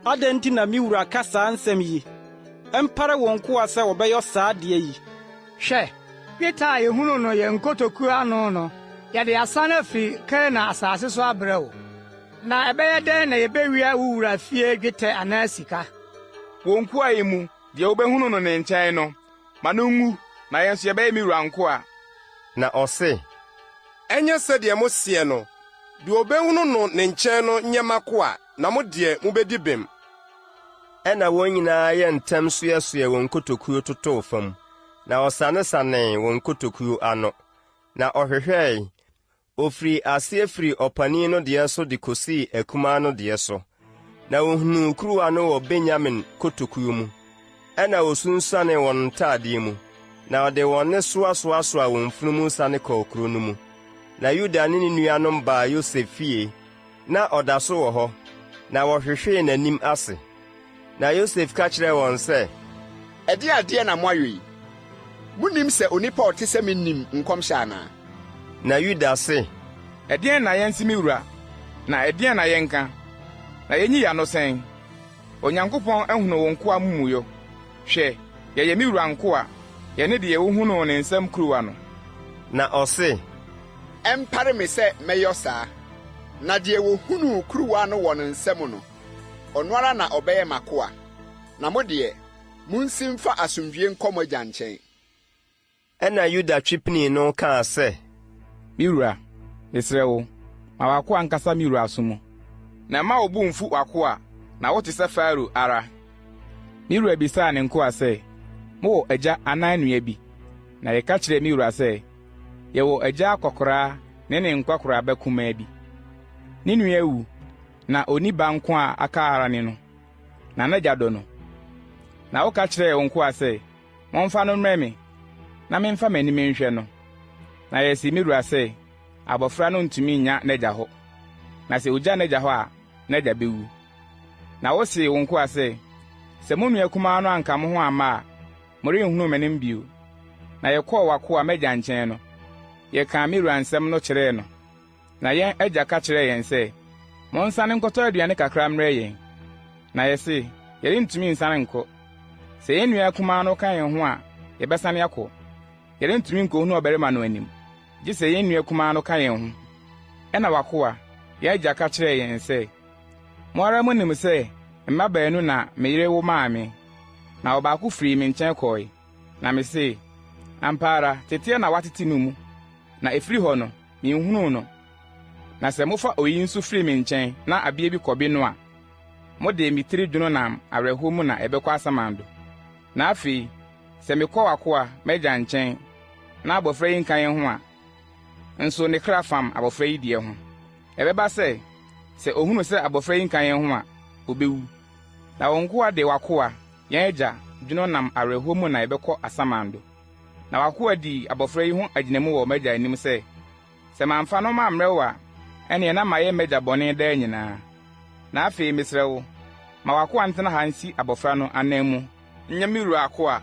Adɛn nti na me wura ka saa nsɛm yi? Ɛmpare wo nkoa sɛ wɔbɛyɔ saa adeɛ yi. Hwɛ, dwetɛ a yehunuu no yɛn nkotokuo ano no, yɛde asane afiri Kanaan asase so abrɛ wo. Na ɛbɛyɛ dɛn na yebewia wo wura fie dwetɛ anaa sika? Wo nkoa yi mu, deɛ wobɛhunu no ne nkyɛn no, Ma no nwu, na yɛn nso yɛbɛyɛ me wura nkoa. Na ɔse. Ɛnyɛ sɛdeɛ moseɛ no, deɛ ɔbɛhunu no ne nkyɛn no nyɛ m'akoa, na mo deɛ, mobɛdi bem. Ɛnna wɔn nyinaa yɛɛ ntɛm soɛsoɛɛ wɔn nkotokuo totoo fam, na wɔsanesanee wɔn nkotokuo ano, na ɔhwehwɛe, Ɔfirii aseɛ firii ɔpanin no deɛ so de kɔsii akumaa no deɛ so, na wɔhunuu kuruwa no wɔ Benyamin kotokuo mu. Ɛnna wɔsunsuanee wɔn ntadeɛ mu, na wɔde wɔn nnesoa soasoaa wɔn mfunumu sane kɔɔ kuro no mu. Na Yuda ne ne nuanom baa Yosef fie, na ɔda so wɔ hɔ, na wɔhwehwee n'anim ase. Na Yosef ka kyerɛɛ wɔn sɛ. Ɛdeɛn adeɛ na moayɔ yi? Monnim sɛ onipa a ɔte sɛ me nim nkɔmhyɛ anaa? Na Yuda se. Ɛdeɛn na yɛnse me wura, na ɛdeɛn na yɛnka? Na yɛnyi yɛn ano sɛn? Onyankopɔn ahunu wo nkoa amumuyɔ. Hwɛ, yɛyɛ me wura nkoa, yɛne deɛ wohunuu ne nsam kuruwa no. Na ɔse. Ɛmpare me sɛ mɛyɔ saa! Na deɛ wɔhunuu kuruwa no wɔ ne nsam no, ɔno ara na ɔbɛyɛ m'akoa, na mo deɛ, munsi mfa asomdwoe nkɔ mo agya nkyɛn. Ɛnna Yuda twe pinii no kaa sɛ. Me wura, mesrɛ wo, ma w'akoa nkasa me wura aso mu. Na mma wo bo mmfu w'akoa, na wote sɛ Farao ara. Me wura bisaa ne nkoa sɛ, 'Mowɔ agya anaa nua bi? Na yɛka kyerɛɛ me wura sɛ, 'Yɛwɔ agya akwakoraa ne ne nkwakoraaba kumaa bi. Ne nua awu, Na onni ba nko a aka ara ne no, na n'agya dɔ no. Na woka kyerɛɛ wo nkoa sɛ, 'Momfa no mmrɛ me, na memfa m'anim nhwɛ no. Na yɛsee me wura sɛ, 'Abofra no ntumi nnya n'agya hɔ, na sɛ ogya n'agya hɔ a, n'agya bewu. Na wosee wo nkoa sɛ, 'Sɛ mo nua kumaa no anka mo ho amma a, morenhunu m'anim bio. Na yɛkɔɔ w'akoa m'agya nkyɛn no, yɛkaa me wura nsɛm no kyerɛɛ no. Na yɛn agya ka kyerɛɛ yɛn sɛ, 'Monsane nkɔtɔ aduane kakra mmrɛ yɛn. Na yɛse, 'Yɛrentumi nsiane nkɔ. Sɛ yɛn nua kumaa no ka yɛn ho a, yɛbɛsane akɔ. Yɛrentumi nkohunu ɔbarima no anim, gye sɛ yɛn nua kumaa no ka yɛn ho. Ɛnna w'akoa, yɛn agya ka kyerɛɛ yɛn sɛ, 'Mo ara munim sɛ mma baanu na me yere wo maa me, na ɔbaako firii me nkyɛn kɔe. Na mise, 'Ampa ara, teteɛ na wɔatete no mu, na ɛfiri hɔ no, minhunuu no. Na sɛ mofa oyi nso firi me nkyɛn na abea bi kɔbe no a, mode me tiri dwono nam awerɛhow mu na ɛbɛkɔ asamando. Na afei, sɛ mekɔ w'akoa, m'agya nkyɛn, na abofra yi nka yɛn ho a, nso ne kra fam abofra yi deɛ ho. Ɛbɛba sɛ, sɛ ohunu sɛ abofra yi nka yɛn ho a, obewu. Na wo nkoa de w'akoa, yɛn agya, dwono nam awerɛhow mu na ɛbɛkɔ asamando. Na w'akoa dii abofra yi ho agyinamu wɔ m'agya anim sɛ, 'Sɛ mamfa no mammrɛ wo a, ɛnneɛ na mayɛ m'agya bɔne daa nyinaa. Na afei mesrɛ wo, ma w'akoa ntena ha nsi abofra no ananmu nyɛ me wura akoa,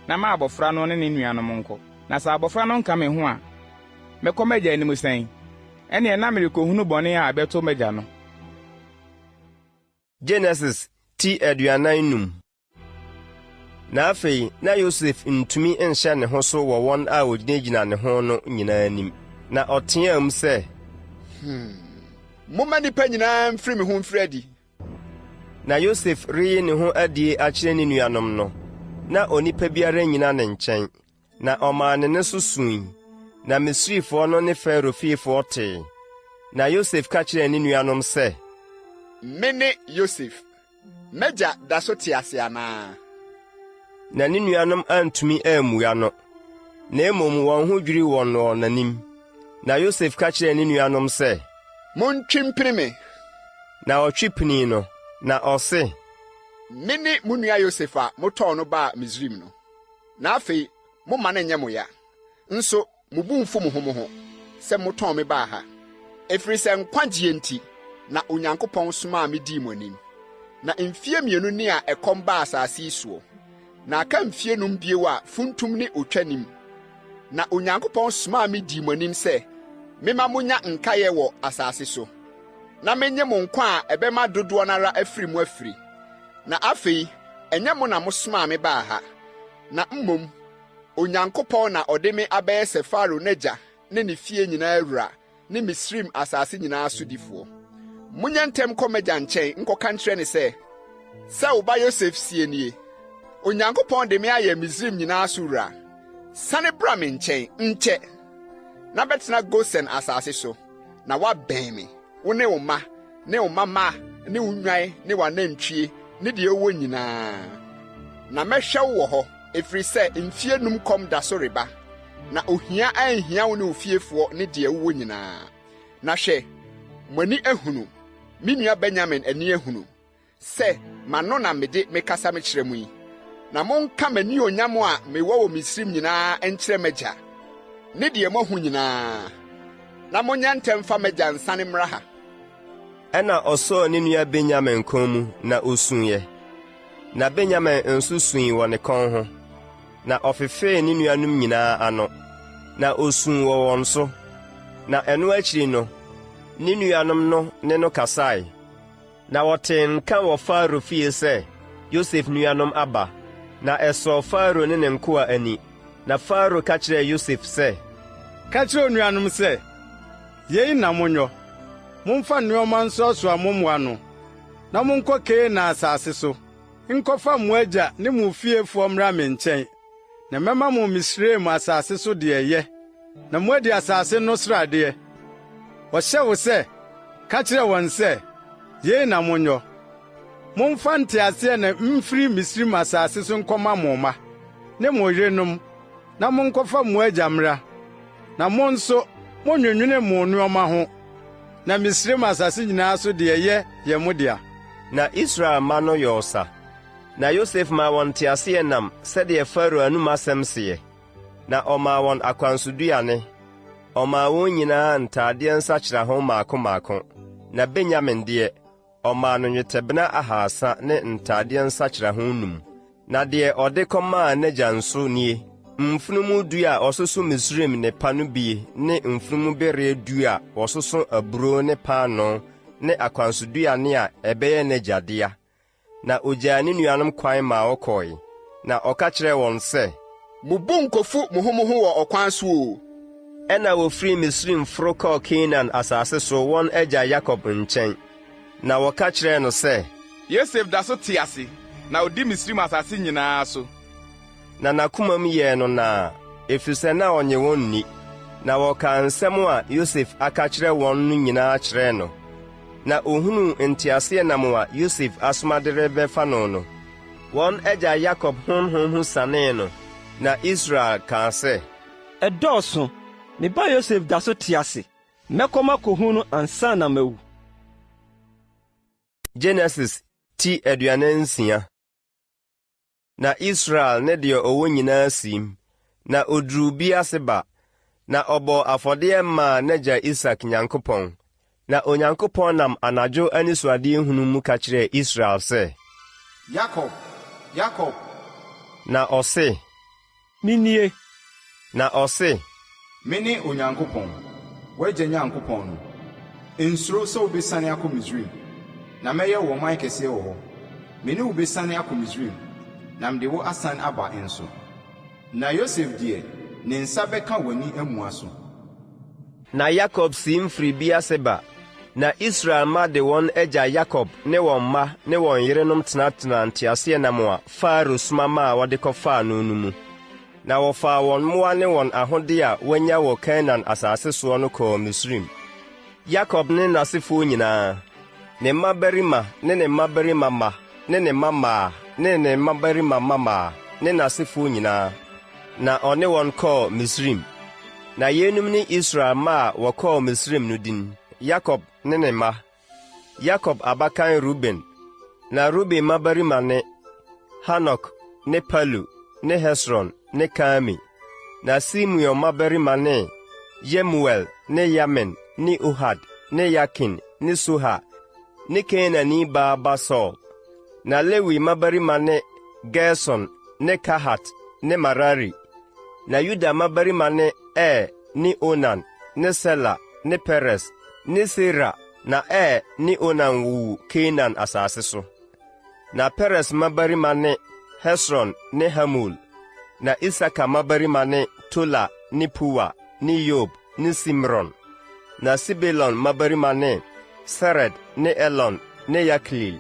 na ma abofra no ne ne nuanom nkɔ. Na sɛ abofra no nka me ho a, mɛkɔ m'agya anim sɛn? Ɛnneɛ na merekohunu bɔne a ɛbɛto m'agya no. Genesis ti 45. Na afei na Yosef ntumi nhyɛ ne ho so wɔ wɔn a wɔgyinagyina ne ho no nyinaa anim, na ɔteaam sɛ. Hmm. Momma nnipa nyinaa mfiri me ho mfiri adi. Na Yosef reyi ne ho adie akyerɛ ne nuanom no, na onipa biara nnyina ne nkyɛn. Na ɔmaa ne nne so sui, na Misrifoɔ no ne Farao fiefoɔ tee. Na Yosef ka kyerɛɛ ne nuanom sɛ. Mene Yosef. M'agya da so te ase anaa? Na ne nuanom antumi ammua no, na mmom wɔn ho dwirii wɔn wɔ n'anim. Na Yosef ka kyerɛɛ ne nuanom sɛ, Montwe mpini me. Na wɔtwe pinii no, na ɔse, Mene mo nua Yosef a motɔn no baa Misraim no. Na afei momma no nyɛ mo ya. Nso mo bo mfu mo ho mo ho sɛ motɔn me baa ha, ɛfiri sɛ nkwagyeɛ nti na Onyankopɔn somaa me dii mo anim. Na mfeɛ mmienu ni a ɛkɔm baa asase yi soɔ, na aka mfeɛ num bio a funtum ne otwa nnim. Na Onyankopɔn somaa me dii mo anim sɛ memma monnya nkaeɛ wɔ asase so, na mennye mo nkwa a ɛbɛma dodoɔ no ara afiri mu afiri. Na afei ɛnyɛ mo na mosomaa me baa ha, na mmom Onyankopɔn na ɔde me abɛyɛ sɛ Farao n'agya ne ne fie nyinaa wura ne Misraim asase nyinaa sodifoɔ. Monyɛ ntɛm nkɔ m'agya nkyɛn nkɔka nkyerɛ no sɛ, 'Sɛ wo ba Yosef seɛ nie, Onyankopɔn de me ayɛ Misraim nyinaa so wura. Sane bra me nkyɛn, nkyɛ, na bɛtena Gosen asase so, na woabɛn me, wo ne wo mma ne wo mma mma ne wo nnwan ne w'anantwie ne deɛ wowɔ nyinaa. Na mɛhwɛ wo wɔ hɔ. Ɛfiri sɛ mfeɛ num kɔm da so reba, na ohia anhia wo ne wo fiefoɔ ne deɛ wowɔ nyinaa. Na hwɛ, mo ani ahunu, me nua Benyamin ani ahunu, sɛ m'ano na mede mekasa mekyerɛ mo yi. Na monka m'animuonyam a mewɔ wɔ Misraim nyinaa nkyerɛ m'agya, ne deɛ moahu nyinaa, na monyɛ ntɛm mfa m'agya nsane mmra ha. Ɛnna ɔsɔɔ ne nua Benyamin kɔn mu na osuiɛ. Na Benyamin nso sui wɔ ne kɔn ho, na ɔfefee ne nuanom nyinaa ano, na osuu wɔ wɔn so. Na ɛno akyiri no, ne nuanom no ne no kasae. Na wɔtee nka wɔ Farao fie sɛ Yosef nuanom aba, na ɛsɔɔ Farao ne ne nkoa ani. Na Farao ka kyerɛɛ Yosef sɛ, Ka kyerɛ wo nuanom sɛ, 'Yei na monyɔ, Momfa nneɛma nsoasoa mo mmoa no, na monkɔ Kanaan asase so nkɔfa mo agya ne mo fiefoɔ mmra me nkyɛn, na mɛma mo Misraim asase so deɛ ɛyɛ, na moadi asase no sradeɛ. Wɔhyɛ wo sɛ, ka kyerɛ wɔn sɛ, 'Yei na monyɔ, Momfa nteaseɛnam mfiri Misraim asase so nkɔma mo mma ne mo yerenom, na monkɔfa mo agya mmra. Na mo nso, monnnwennwene mo nneɛma ho, na Misraim asase nyinaa so deɛ ɛyɛ yɛ mo dea. Na Israel mma no yɔɔ sa. Na Yosef maa wɔn nteaseɛnam sɛdeɛ Farao anom asɛm seɛ, na ɔmaa wɔn akwansoduane. Ɔmaa wɔn nyinaa ntadeɛ nsakyeraho mmaako mmaako, na Benyamin deɛ, ɔmaa no nnwetɛbena ahaasa ne ntadeɛ nsakyeraho num. Na deɛ ɔde kɔmaa n'agya nso nie, mfunumu du a wɔsoso Misraim nnepa no bie ne mfunumu bereɛ du a wɔsoso aburoo ne paanoo ne akwansoduane a ɛbɛyɛ n'agya dea. Na ogyaa ne nuanom kwan maa wɔkɔe, na ɔka kyerɛɛ wɔn sɛ, Mo bo nkofu mo ho mo ho wɔ ɔkwan so oo! Ɛnna wɔfirii Misraim foro kɔɔ Kanaan asase so wɔn agya Yakob nkyɛn, na wɔka kyerɛɛ no sɛ. Yosef da so te ase, na odi Misraim asase nyinaa so. Na n'akomam yɛɛ no naa, efisɛ na ɔnnye wɔn nni. Na wɔkaa nsɛm a Yosef aka akyerɛ wɔn no nyinaa kyerɛɛ no. Na ohunuu nteaseɛnam a Yosef asoma de rebɛfa no no, wɔn agya Yakob honhom ho sianee no, na Israel kaa sɛ. Ɛdɔɔso! Me ba Yosef da so te ase! Mɛkɔ makohu no ansa na mawu. Genesis ti 46. Na Israel ne deɛ ɔwɔ nyinaa siim, na ɔduruu Beer-seba, na ɔbɔɔ afɔdeɛ maa n'agya Isak Nyankopɔn. Na Onyankopɔn nam anadwo anisoadehunu mu ka kyerɛɛ Israel sɛ. Yakob, Yakob! Na ɔse. Menie! Na ɔse. Mene Onyankopɔn, w'agya Nyankopɔn no. Nsuro sɛ wobɛsiane akɔ Misraim, na mɛyɛ wo ɔman kɛseɛ wɔ hɔ. Me ne wo bɛsiane akɔ Misraim, na mede wo asane aba nso. Na Yosef deɛ, ne nsa bɛka w'ani amua so. Na Yakob siim firii Beer-seba, na Israel mma de wɔn agya Yakob ne wɔn mma ne wɔn yerenom tenatenaa nteaseɛnam a Farao soma maa wɔde kɔfaa no no mu. Na wɔfaa wɔn mmoa ne wɔn ahode a wɔanya wɔ Kanaan asase soɔ no kɔɔ Misraim. Yakob ne n'asefoɔ nyinaa, ne mmabarima ne ne mmabarima mma ne ne mmammaa ne ne mmabarima mmammaa, ne n'asefoɔ nyinaa, na ɔne wɔn kɔɔ Misraim. Na yeinom ne Israel mma a wɔkɔɔ Misraim no din, Yakob ne ne mma. Yakob abakan Ruben. Na Ruben mmabarima ne, Hanok ne Palu ne Hesron ne Karmi. Na Simeon mmabarima ne, Yemuel ne Yamin ne Ohad ne Yakin ne Sohar ne Kanaanni baa ba Saul. Na Lewi mmabarima ne, Gerson ne Kahat ne Merari. Na Yuda mmabarima ne Er ne Onan ne Sela ne Peres ne Sera na Er ne Onan wuu Kanaan asase so. Na Peres mmabarima ne Hesron ne Hamul. Na Isakar mmabarima ne Tola ne Puwa ne Yob ne Simron. Na Sebulon mmabarima ne Sered ne Elon ne Yakleel.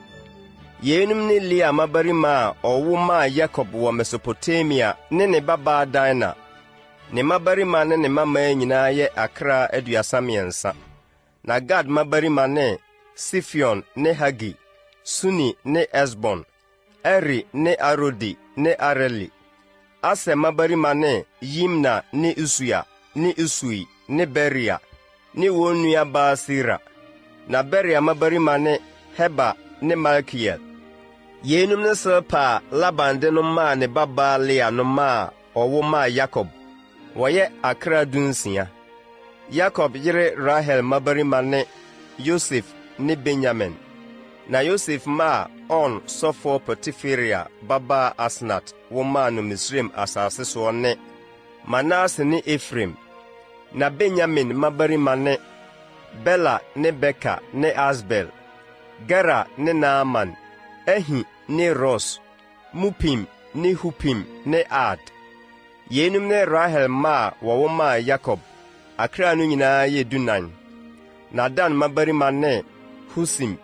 Yeinom ne Lea mmabarima a ɔwo maa Yakob wɔ Mesopotamia ne ne babaa Dina. Ne mmabarima ne ne mmammaa nyinaa yɛ akra 33. Na Gad mmabarima ne Sifion ne Hagi, Suni ne Esbon, Eri ne Arodi ne Areli. Aser mmabarima ne Yimna ne Isua ne Isui ne Beria ne wɔn nua baa Sera. Na Beria mmabarima ne Heber ne Malkiel. Yeinom ne Silpa a Laban de no maa ne babaa Lea no mma a ɔwo maa Yakob. Wɔyɛ akra dunsia. Yakob yere Rahel mmabarima ne Yosef ne Benyamin. Na Yosef mma a On sɔfoɔ Potifera babaa Asnat wo maa no Misraim asase soɔ ne Manase ne Efraim. Na Benyamin mmabarima ne Bela ne Beker ne Asbel, Gera ne Naaman, Ahi ne Ros, Mupim ne Hupim ne Ard. Yeinom ne Rahel mma a wɔwo maa Yakob, akra no nyinaa yɛ dunan. Na Dan mmabarima ne Husim.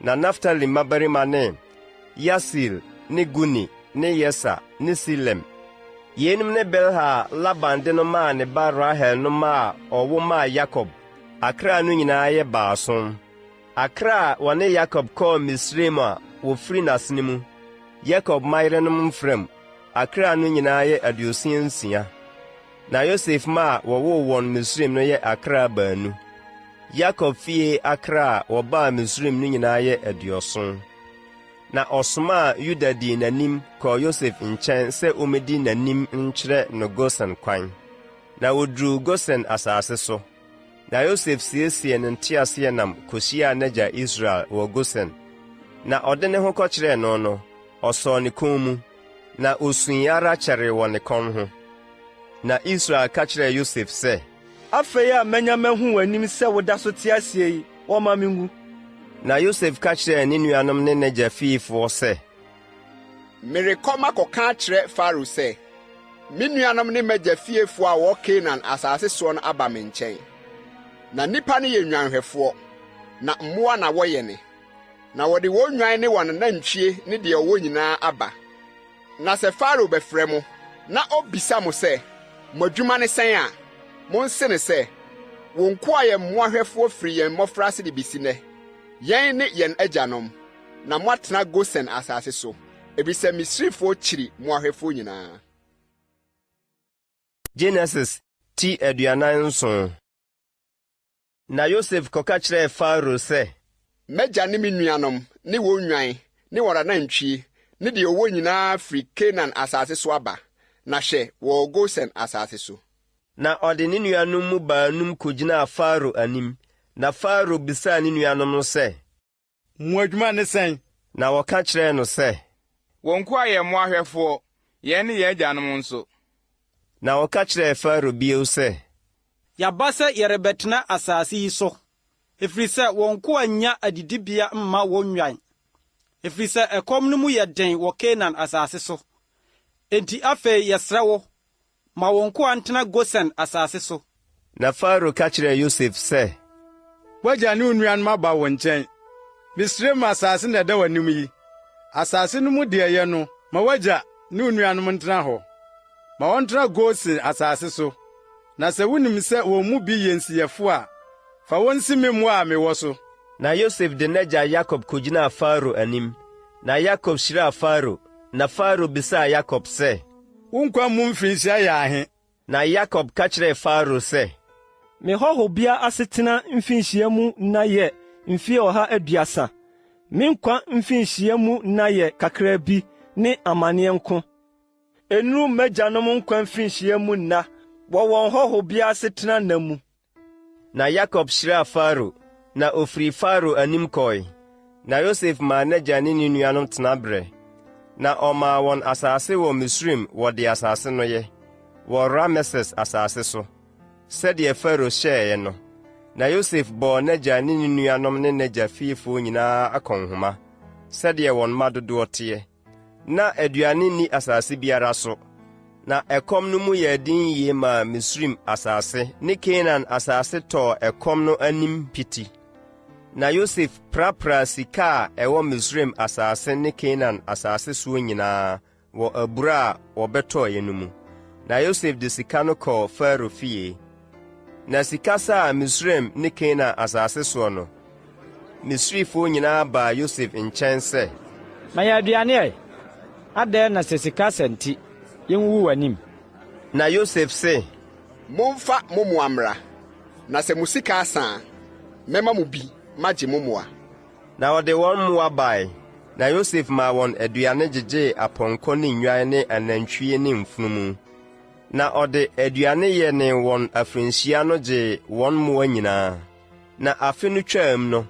Na Naftali mmabarima ne Yasil ne Guni ne Yeser ne Silem. Yeinom ne Bilha a Laban de no maa ne ba Rahel no mma a ɔwo maa Yakob, akra no nyinaa yɛ baason. Akra a wɔne Yakob kɔɔ Misraim a wɔfiri n'asene mu, Yakob mma yerenom mfram, akra no nyinaa yɛ 66. Na Yosef mma a wɔwoo wɔn Misraim no yɛ akra baanu. Yakob fie akra a wɔbaa Misraim no nyinaa yɛ 70. Na ɔsomaa Yuda dii n'anim kɔɔ Yosef nkyɛn sɛ ommedi n'anim nkyerɛ no Gosen kwan. Na woduruu Gosen asase so. Na Yosef siesiee ne nteaseɛnam kohyiaa n'agya Israel wɔ Gosen. Na ɔde ne ho kɔkyerɛɛ no no, ɔsɔɔ ne kɔn mu, na osui ara kyɛree wɔ ne kɔn ho. Na Israel ka kyerɛɛ Yosef sɛ. Afei a manya mahu w'anim sɛ woda so te ase yi, wɔmma minwu. Na Yosef ka kyerɛɛ ne nuanom ne n'agya fiefoɔ sɛ. Merekɔ makɔka akyerɛ Farao sɛ, 'Me nuanom ne m'agya fiefoɔ a wɔwɔ Kanaan asase soɔ no aba me nkyɛn. Na nnipa no yɛ nnwanhwɛfoɔ, na mmoa na wɔyɛne. Na wɔde wɔn nnwan ne wɔn anantwie ne deɛ wɔwɔ nyinaa aba. Na sɛ Farao bɛfrɛ mo, na obisa mo sɛ, Mo adwuma ne sɛn a, monse no sɛ, Wo nkoa yɛ mmoahwɛfoɔ firi yɛn mmɔfraase de besi nnɛ, yɛn ne yɛn agyanom. Na moatena Gosen asase so, efisɛ Misrifoɔ kyiri mmoahwɛfoɔ nyinaa. Genesis ti 47. Na Yosef kɔka kyerɛɛ Farao sɛ. M'agya ne me nuanom ne wɔn nnwan ne wɔn anantwie ne deɛ wɔwɔ nyinaa firi Kanaan asase so aba, na hwɛ, wɔwɔ Gosen asase so. Na ɔde ne nuanom mu baanum kogyinaa Farao anim, na Farao bisaa ne nuanom no sɛ. Mo adwuma ne sɛn? Na wɔka kyerɛɛ no sɛ. Wo nkoa yɛ mmoahwɛfoɔ, yɛn ne yɛn agyanom nso. Na wɔka kyerɛɛ Farao bio sɛ. Yɛaba sɛ yɛrebɛtena asase yi so, ɛfiri sɛ wo nkoa nnya adidibea mma wɔn nnwan, ɛfiri sɛ ɛkɔm no mu yɛ den wɔ Kanaan asase so. Enti afei yɛsrɛ wo, Ma wo nkoa ntena Gosen asase so. Na Farao ka kyerɛɛ Yosef sɛ. W'agya ne wo nuanom aba wo nkyɛn. Misraim asase na ɛda w'anim yi. Asase no mu deɛ ɛyɛ no, ma w'agya ne wo nuanom ntena hɔ. Ma wɔntena Gosen asase so. Na sɛ wunim sɛ wɔn mu bi yɛ nsiyɛfo a, fa wɔn si me mmoa a mewɔ so. Na Yosef de n'agya Yakob kogyinaa Farao anim, na Yakob hyiraa Farao. Na Farao bisaa Yakob sɛ, Wo nkwa mu mfirinhyia yɛ ahe? Na Yakob ka kyerɛɛ Farao sɛ, Me hɔhobea asetena mfinhyia mu nna yɛ mfe 130. Me nkwa mfinhyia mu nna yɛ kakraa bi ne amanneɛ nko. Ennuru m'agyanom nkwa mfinhyia mu nna wɔ wɔn hɔhobea asetena nna mu. Na Yakob hyiraa Farao, na ofirii Farao anim kɔe. Na Yosef maa n'agya ne ne nuanom tenaberɛ, na ɔmaa wɔn asase wɔ Misraim wɔ deɛ asase no yɛ, wɔ Rameses asase so, sɛdeɛ Farao hyɛeɛ no. Na Yosef bɔɔ n'agya ne ne nuanom ne n'agya fiefoɔ nyinaa akɔnhoma, sɛdeɛ wɔn mma dodoɔ teɛ. Na aduane nni asase biara so, na ɛkɔm no mu yɛɛ den yie maa Misraim asase ne Kanaan asase tɔɔ ɛkɔm no anim piti. Na Yosef prapraa sika a ɛwɔ Misraim asase ne Kanaan asase soɔ nyinaa wɔ abura a wɔbɛtɔeɛ no mu. Na Yosef de sika no kɔɔ Farao fie. Na sika saa Misraim ne Kanaan asase soɔ no, Misrifoɔ nyinaa baa Yosef nkyɛn sɛ. Ma yɛn aduane ɛ! Adɛn na sɛ sika asa nti, yenwuwu w'anim? Na Yosef se. Momfa mo mmoa mmra, na sɛ mo sika asa a, mɛma mo bi magye mo mmoa. Na wɔde wɔn mmoa bae, na Yosef maa wɔn aduane gyegyee apɔnkɔ ne nnwan ne anantwie ne mfunumu. Na ɔde aduane yɛnee wɔn afirinhyia no gyee wɔn mmoa nyinaa. Na afe no twaam no,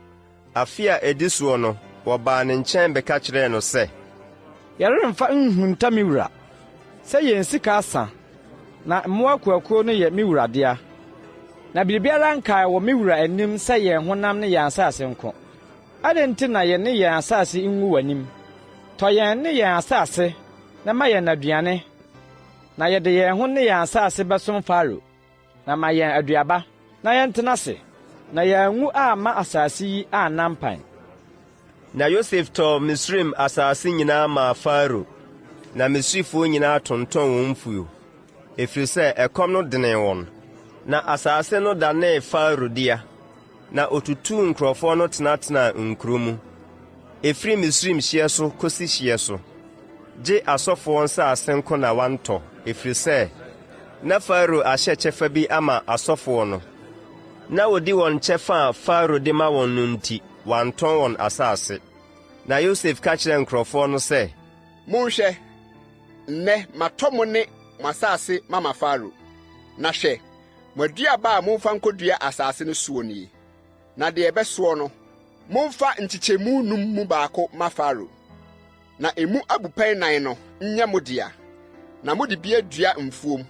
afe a edi soɔ no, wɔbaa ne nkyɛn bɛka kyerɛɛ no sɛ. Yɛremfa nhunta me wura, sɛ yɛn sika asa, na mmoa akuakuo no yɛ me wura dea. Na biribiara nkae wɔ me wura anim sɛ yɛn honam ne yɛn asase nko. Adɛn nti na yɛne yɛn asase nwu w'anim? Tɔ yɛn ne yɛn asase na ma yɛn aduane, na yɛde yɛn ho ne yɛn asase bɛsom Farao. Na ma yɛn aduaba, na yɛntena ase, na yɛanwu amma asase yi anna mpan. Na Yosef tɔɔ Misraim asase nyinaa maa Farao, na Misrifoɔ nyinaa tontɔn wɔn mfuo, ɛfiri sɛ ɛkɔm no denee wɔn. Na asase no danee Farao dea. Na ɔtutuu nkurɔfoɔ no tenatenaa nkuro mu, ɛfiri Misraim hyeɛ so kɔsi hyeɛ so, gye asɔfoɔ nsase nko na wantɔ, ɛfiri sɛ na Farao ahyɛ kyɛfa bi ama asɔfoɔ no. Na wɔdi wɔn kyɛfa a Farao de ma wɔn no nti, wantɔn wɔn asase. Na Yosef ka kyerɛɛ nkurɔfoɔ no sɛ, Monhwɛ, nnɛ matɔ mo ne mo asase mama Farao. Na hwɛ, Mo aduaba a momfa nkodua asase no soɔ nie, na deɛ ɛbɛsoɔ no, momfa nkyekyɛmu num mu baako ma Farao, na emu abupɛn nan no nyɛ mo dea, na mode bi adua mfuom,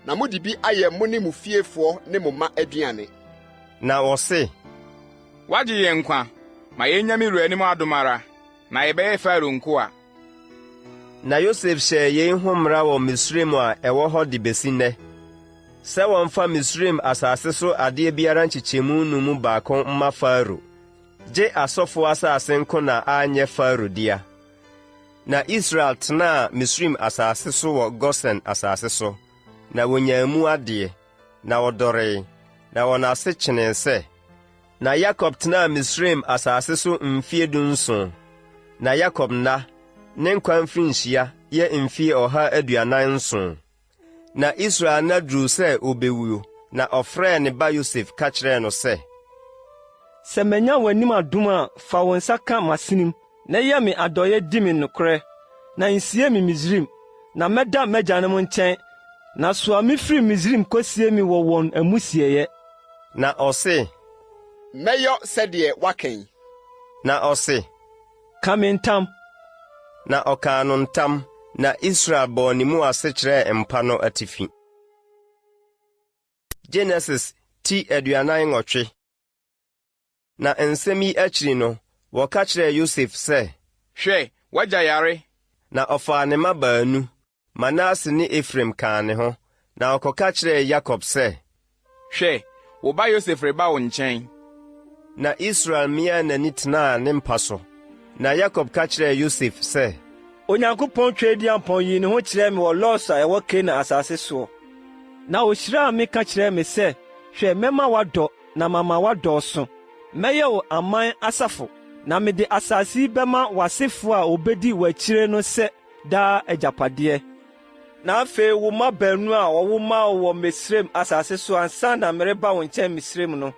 na mode bi ayɛ mo ne mo fiefoɔ ne mo mma aduane. Na wɔse, Woagye yɛn nkwa, ma yennya me wura anim adom ara, na yɛbɛyɛ Farao nkoa. Na Yosef hyɛɛ yei ho mmara wɔ Misraim a ɛwɔ hɔ de besi nnɛ, sɛ wɔmfa Misraim asase so adeɛ biara nkyekyɛmu no mu baako mma Farao, gye asɔfoɔ asase nko na anyɛ Farao dea. Na Israel tenaa Misraim asase so wɔ Gosen asase so, na wɔnyaa mu adeɛ, na wɔdɔree, na wɔn ase kyenee sɛ. Na Yakob tenaa Misraim asase so mfeɛ dunson. Na Yakob nna, ne nkwa mfirinhyia, yɛ mfeɛ 147. Na Israel nna duruu sɛ ɔbɛwuo, na ɔfrɛɛ ne ba Yosef ka kyerɛɛ no sɛ. Sɛ manya w'anim adom a, fa wo nsa ka m'asenem, na yɛ me adɔeɛ di me nokorɛ, na nsie me Misraim, na mɛda m'agyanom nkyɛn, na soa me firi Misraim kɔsie me wɔ wɔn amusieeɛ. Na ɔse. Mɛyɔ sɛdeɛ woaka yi. Na ɔse. Ka me ntam. Na ɔkaa no ntam, na Israel bɔɔ ne mu ase kyerɛɛ mpa no atifi. Genesis ti 48. Na nsɛm yi akyiri no, wɔka kyerɛɛ Yosef sɛ. Hwɛ, w'agya yare. Na ɔfaa ne mma baanu, Manase ne Efraim kaa ne ho, na ɔkɔka kyerɛɛ Yakob sɛ. Hwɛ, wo ba Yosef reba wo nkyɛn. Na Israel miaa n'ani tenaa ne mpa so. Na Yakob ka kyerɛɛ Yosef sɛ. Onyankopɔn Tweaduampɔn yii ne ho kyerɛɛ me wɔ Lus a ɛwɔ Kanaan asase soɔ, na ɔhyiraa me ka kyerɛɛ me sɛ, 'Hwɛ, mɛma woadɔ na mama woadɔɔso. Mɛyɛ wo aman asafo, na mede asase yi bɛma w'asefo a wobedi w'akyire no sɛ. daa agyapadeɛ. Na afei wo mma baanu a wɔwo maa wo wɔ Misraim asase so ansa na mereba wo nkyɛn Misraim no,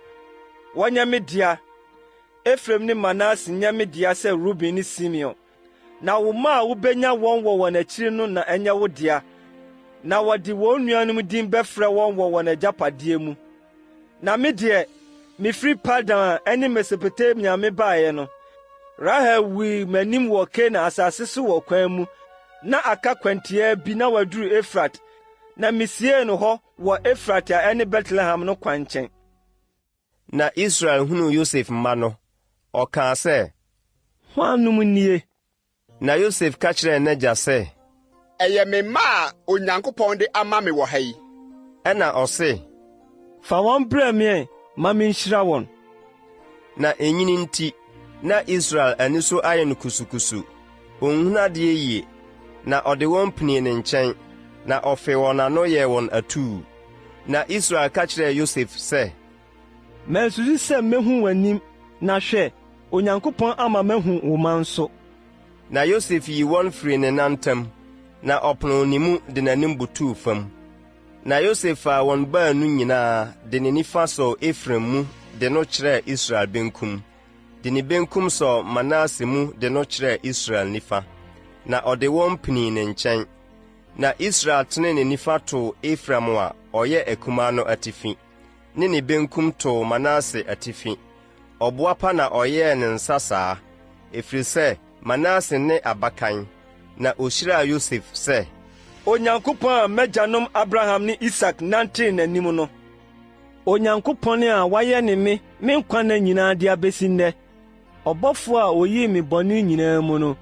wɔnyɛ me dea. Efraim ne Manase nyɛ me dea sɛ Ruben ne Simeon. Na wo mma a wubenya wɔn wɔ wɔn akyiri no na ɛnyɛ wo dea, na wɔde wɔn nuanom din bɛfrɛ wɔn wɔ wɔn agyapadeɛ mu. Na me deɛ, mefiri Padan a ɛne Mesopotamia mebaeɛ no, Rahel wui m'anim wɔ Kanaan asase so wɔ kwan mu, na aka kwantiaa bi na waduru Efrat, na misiee no hɔ wɔ Efrat a ɛne Betlehem no kwankyɛn. Na Israel hunuu Yosef mma no, ɔkaa sɛ, Hwannom nie? Na Yosef ka kyerɛɛ n'agya sɛ, Ɛyɛ me mma a Onyankopɔn de ama me wɔ ha yi. Ɛnna ɔse, Fa wɔn brɛ me ɛ ma minhyira wɔn. Na enyini nti, na Israel ani so ayɛ no kusukusu, onhunu adeɛ yie. Na ɔde wɔn pinii ne nkyɛn, na ɔfee wɔn ano yɛɛ wɔn atuu. Na Israel ka kyerɛɛ Yosef sɛ. Mansusu sɛ mehu w'anim, na hwɛ, Onyankopɔn ama mahu wo mma nso. Na Yosef yii wɔn firii ne nan ntam, na ɔponoo ne mu de n'anim butuu fam. Na Yosef faa wɔn baanu nyinaa de ne nifa sɔɔ Efraim mu de no kyerɛɛ Israel benkum, de ne benkum sɔɔ Manase mu de no kyerɛɛ Israel nifa, na ɔde wɔn pinii ne nkyɛn. Na Israel tenee ne nifa too Efraim a ɔyɛ akumaa no atifi, ne ne benkum too Manase atifi. Ɔboapa na ɔyɛɛ ne nsa saa, ɛfiri sɛ Manase ne abakan. Na ɔhyiraa Yosef sɛ. Onyankopɔn a m'agyanom Abraham ne Isak nantee n'anim no. Onyankopɔn a wayɛne me me nkwa nna nyinaa de abesi nnɛ, ɔbɔfo a oyii me bɔne nyinaa mu no,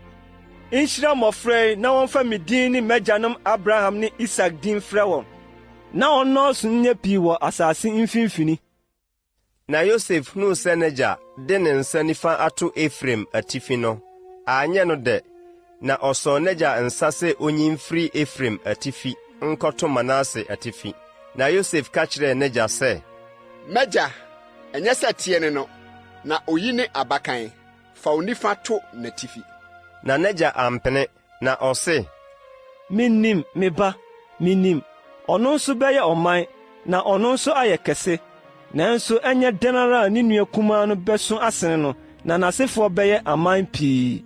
nhyira mmofra yi na wɔmfa me din ne m'agyanom Abraham ne Isak din mfrɛ wɔn, na wɔnnɔɔso nyɛ pii wɔ asase mfimfini. Na Yosef hunuu sɛ n'agya de ne nsa nifa ato Efraim atifi no, anyɛ no dɛ, na ɔsɔɔ n'agya nsa sɛ onyi mfiri Efraim atifi nkɔto Manase atifi. Na Yosef ka kyerɛɛ n'agya sɛ. M'agya, ɛnyɛ sɛ teɛ ne no, na oyi ne abakan, fa wo nifa to n'atifi. Na n'agya ampene, Na ɔse. Minim, me ba, minim. Ɔno nso bɛyɛ ɔman, na ɔno nso ayɛ kɛse. Nanso ɛnyɛ dɛn ara a ne nua kumaa no bɛso asene no, na n'asefoɔ bɛyɛ aman pii.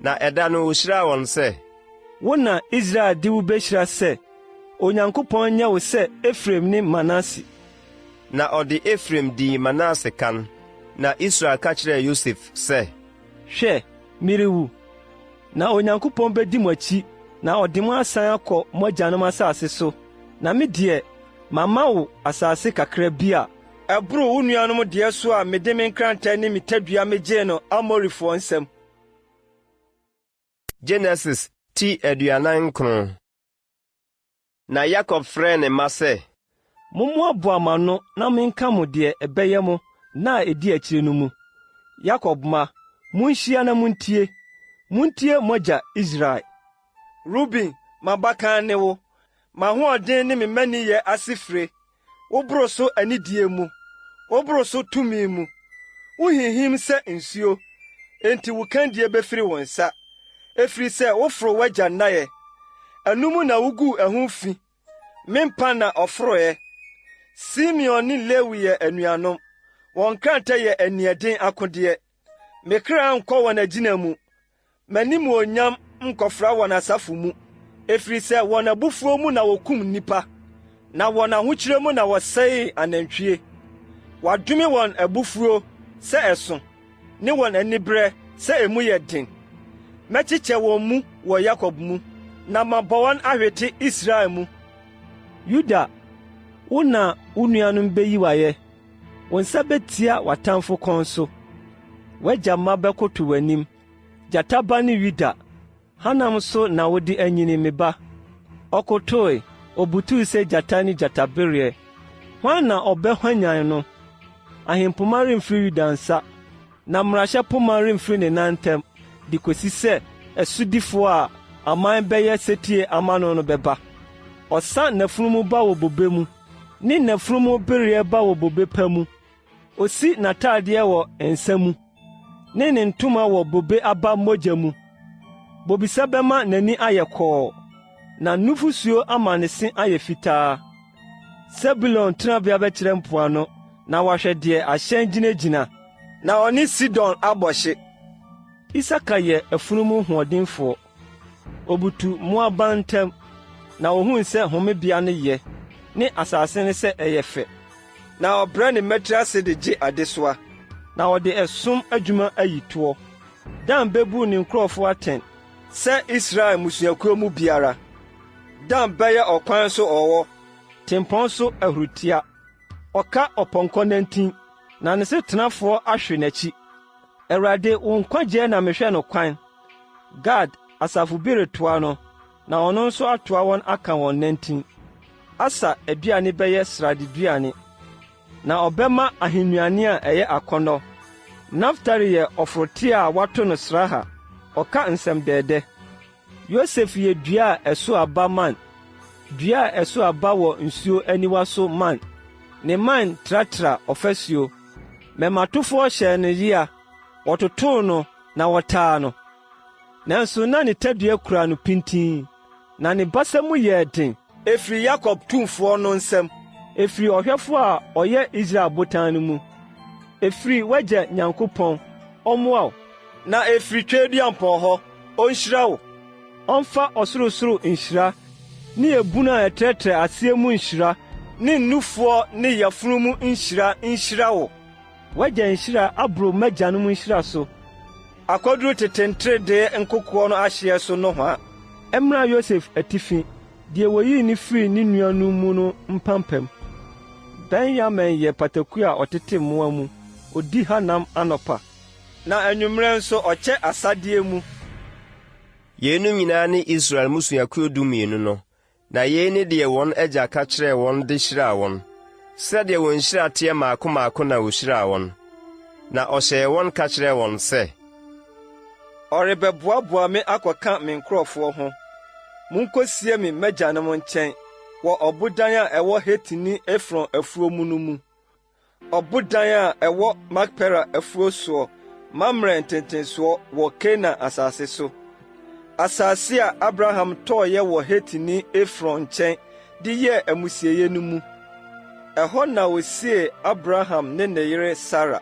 Na ɛda no ohyiraa wɔn sɛ. Wo na Israel de wo behyira sɛ, 'Onyankopɔn nyɛ wo sɛ Efraim ne Manase. Na ɔde Efraim dii Manase kan. Na Israel ka kyerɛɛ Yosef sɛ. Hwɛ, merewu, na Onyankopɔn bedi mo akyi na ɔde mo asan akɔ mo agyanom asase so, na me deɛ, mama wo asase kakra bi a ɛboro wo nuanom deɛ so a mede me nkrantɛ ne me tadua megyee no Amorifoɔ nsam. Genesis ti 49. Na Yakob frɛɛ ne mma sɛ. Mommoaboa mo ano na menka mo deɛ ɛbɛyɛ mo nna a ɛdi akyire no mu. Yakob mma, monhyia na montie, montie mo agya Israel. Ruben, m'abakan ne wo, m'ahoɔden ne me mmaninyɛ asefire, woboro so anidie mu, woboro so tumi mu. Wohinhim sɛ nsuo, enti wo kandie bɛfiri wo nsa, ɛfiri sɛ woforoo w'agya nnaeɛ. Ɛno mu na woguu ɛho fi, me mpa na ɔforoeɛ. Simeon ne Lewi yɛ anuanom, wɔn nkrantɛ yɛ aniɛden akodeɛ. Me kra nkɔ wɔn agyina mu, M'animuonyam nkɔfra wɔn asafo mu, ɛfiri sɛ wɔn abufuo mu na wɔkum nnipa, na wɔn ahokyerɛ mu na wɔsɛee anantwie. Wɔadome wɔn abufuo sɛ ɛso, ne wɔn aniberɛ sɛ emu yɛ den. Mɛkyekyɛ wɔn mu wɔ Yakob mu, na mabɔ wɔn ahwete Israel mu. Yuda, wo na wo nuanom beyi wo ayɛ. Wo nsa betia w'atamfo kɔn so. W'agya mma bɛkotow w'anim. Gyata ba ne Yuda, hanam so na wode anyini, me ba. Ɔkotoe, obutuw sɛ gyata ne gyatabereɛ. Hwan na ɔbɛhwanyan no? Ahempoma remfiri Yuda nsa, na mmarahyɛ poma remfiri ne nan ntam, de kosi sɛ ɛsodifo a aman bɛyɛ setie ama no no bɛba. Ɔsa n'afunumu ba wɔ bobe mu, ne n'afunumu bereɛ ba wɔ bobe pa mu. Osi n'atadeɛ wɔ nsa mu, ne ne ntoma wɔ bobe aba mogya mu. Bobesa bɛma n'ani ayɛ kɔɔ, na nufusuo ama ne se ayɛ fitaa. Sebulon tenabea bɛkyerɛ mpoano, na wahwɛ deɛ ahyɛn gyinagyina, na ɔne Sidon abɔ hye. Isakar yɛ afunumu hoɔdenfoɔ. Obutu mmoaban ntam, na ohuu sɛ homebea no yɛ, ne asase no sɛ ɛyɛ fɛ. Na ɔbrɛ ne mmatiri ase de gye adesoa, na ɔde ɛsom adwuma ayi toɔ. Dan bebu ne nkurɔfo atɛn sɛ Israel mmusuakuo mu biara. Dan bɛyɛ ɔkwan so ɔwɔ, tempɔn so ahuritia. Ɔka ɔpɔnkɔ nantin, na ne so tenafoɔ ahwe n'akyi. Awurade, wo nkwagyeɛ na mehwɛ no kwan. Gad, asafo bi retoa no, na ɔno nso atoa wɔn aka wɔn nantin. Aser aduane bɛyɛ sradeduane, na ɔbɛma ahennuane a ɛyɛ akɔnnɔ. Naftali yɛ ɔforoteɛ a wɔato no sraha, ɔka nsɛm dɛɛdɛ. Yosef yɛ dua a ɛso aba mman, dua a ɛso aba wɔ nsuo aniwa so mman. Ne mman tratra ɔfasuo. Mmɛmmatofoɔ hyɛɛ no yea, wɔtotoo no na wɔtaa no. Nanso na ne tadua kura no pintinn, na ne basa mu yɛɛ den. Ɛfiri Yakob Tumfoɔ no nsam. Ɛfiri ɔhwɛfoɔ a ɔyɛ Israel Botan no mu. Ɛfiri w'agya Nyankopɔn, ɔmmoa wo. Na ɛfiri Tweaduampɔn hɔ, ɔnhyira wo. Ɔmfa ɔsorosoro nhyira, ne ebunu a ɛtrɛtrɛ aseɛ mu nhyira, ne nufoɔ ne yafunu mu nhyira nhyira wo. W'agya nhyira aboro m'agyanom nhyira so akɔduru tete nteredee nkokoɔ no ahyeɛ so nohoa. Ɛmmra Yosef atifi, deɛ wɔyii no firii ne nuanom mu no mpampam. Benyamin yɛ pataku a ɔtete mmoa mu, ɔdi hanam anɔpa. Na anwummerɛ nso ɔkyɛ asadeɛ mu. Yeinom nyinaa ne Israel mmusuakuo dumienu no, Na yei ne deɛ wɔn agya ka kyerɛɛ wɔn de hyiraa wɔn. Sɛdeɛ wɔn nhyira teɛ mmaako mmaako na ɔhyiraa wɔn. Na ɔhyɛɛ wɔn ka kyerɛɛ wɔn sɛ. Ɔrebɛboaboa me akɔka me nkurɔfoɔ ho. Monkɔsie me m'agyanom nkyɛn wɔ ɔbodan a ɛwɔ Hetini Efron afuo mu no mu. Ɔbodan a ɛwɔ Makpela afuo soɔ, Mamrɛ ntentensoɔ wɔ Kanaan asase so, asase a Abraham tɔeɛ wɔ Hetini Efron nkyɛn de yɛɛ amusieeɛ no mu. Ɛhɔ na wɔsiee Abraham ne ne yere Sara.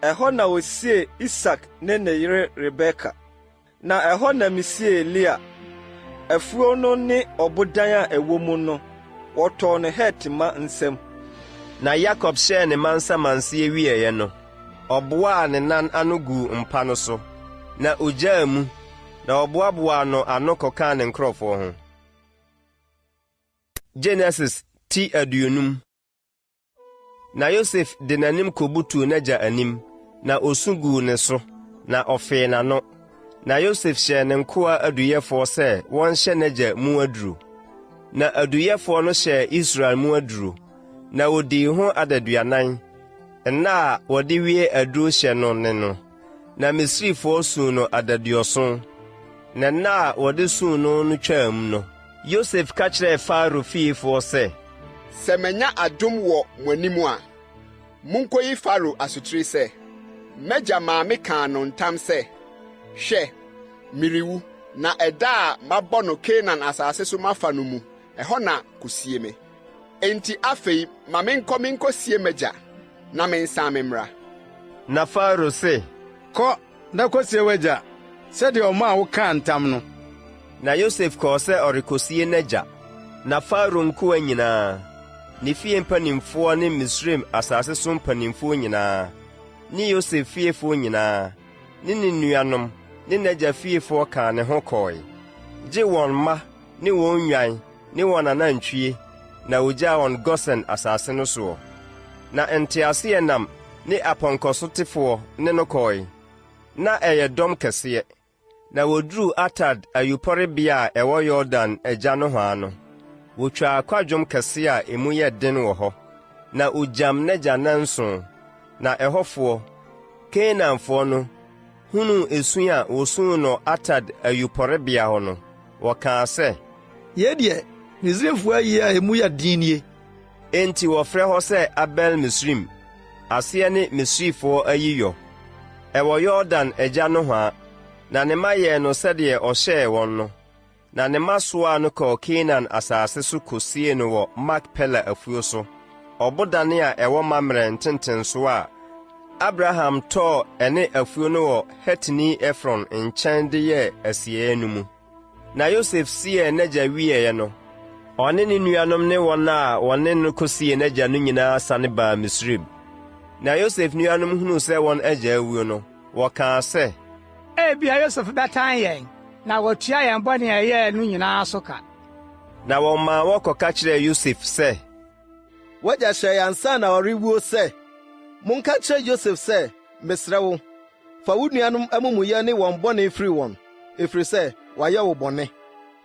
Ɛhɔ na wɔsiee Isak ne ne yere Rebeka. Na ɛhɔ na misiee Lea. Afuo no ne ɔbodan a ɛwɔ mu no, wɔtɔɔ no Het mma nsam. Na Yakob hyɛɛ ne mma nsamanseɛ wieeɛ no, ɔboaa ne nan ano guu mpa no so, na ɔgyaa mu, na ɔboaboaa no ano kɔkaa ne nkurɔfoɔ ho. Genesis ti 50. Na Yosef de n'anim kobutuu n'agya anim, na osu guu ne so, na ɔfee n'ano. Na Yosef hyɛɛ ne nkoa aduyɛfoɔ sɛ wɔnhyɛ n'agya mu aduro. Na aduyɛfoɔ no hyɛɛ Israel mu aduro, na wɔdii ho adaduanan, nna a wɔde wie aduro hyɛ no ne no. Na Misrifoɔ suu no adaduɔson. Na nna a wɔde suu no no twaam no, Yosef ka kyerɛɛ Farao fiefoɔ sɛ, Sɛ manya adom wɔ mo anim a, munkoyi Farao asotiri sɛ, 'M'agya maa mekaa no ntam sɛ, Hwɛ, merewu, na ɛda a mabɔ no Kanaan asase so mafa no mu, ɛhɔ na kosie me. Enti afei ma menkɔ minkosie m'agya, na mensan memmra. Na Farao se, Kɔ, na kosie w'agya, sɛdeɛ ɔmaa wokaa ntam no. Na Yosef kɔɔ sɛ ɔrekosie n'agya. Na Farao nkoa nyinaa, ne fie mpanimfoɔ ne Misraim asase so mpanimfoɔ nyinaa, ne Yosef fiefoɔ nyinaa, ne ne nuanom, ne n'agya fiefoɔ kaa ne ho kɔe, gye wɔn mma ne wɔn nnwan ne wɔn anantwie na wɔgyaa wɔn Gosen asase no soɔ. Na nteaseɛnam ne apɔnkɔsotefoɔ ne no kɔe. Na ɛyɛ dɔm kɛseɛ. Na wɔduruu Atad ayuporebea a ɛwɔ Yordan agya nohoa no, wɔtwaa kwadwom kɛseɛ a emu yɛ den wɔ hɔ, na ɔgyam n'agya nnanson. Na ɛhɔfoɔ, Kanaanfoɔ no, hunuu esu a wɔsuu no Atad ayuporebea hɔ no, wɔkaa sɛ, Yei deɛ, Misraimfoɔ ayie a emu yɛ den nie. Enti wɔfrɛ hɔ sɛ Abel-Misraim, aseɛ ne Misrifoɔ ayiyɔ. Ɛwɔ Yordan agya nohoa. Na ne mma yɛɛ no sɛdeɛ ɔhyɛɛ wɔn no. Na ne mma soaa no kɔɔ Kanaan asase so kɔsiee no wɔ Makpela afuo so, ɔbodan a ɛwɔ Mamre ntentensoɔ a Abraham tɔɔ ɛne afuo no wɔ Hetini Efron nkyɛn de yɛɛ asieeɛ no mu. Na Yosef siee n'agya wieeɛ no, ɔne ne nuanom ne wɔn a wɔne no kɔsiee n'agya no nyinaa sane baa Misraim. Na Yosef nuanom hunuu sɛ wɔn agya awuo no, wɔkaa sɛ, Ebia Yosef bɛtan yɛn na watua yɛn bɔne a yɛyɛɛ no nyinaa so ka. Na wɔmaa wɔkɔka kyerɛɛ Yosef sɛ, W'agya hyɛe ansa na ɔrewuo sɛ, 'Monka nkyerɛ Yosef sɛ, Mesrɛ wo, fa wo nuanom amumuyɛ ne wɔn bɔne firi wɔn, ɛfiri sɛ wɔayɛ wo bɔne.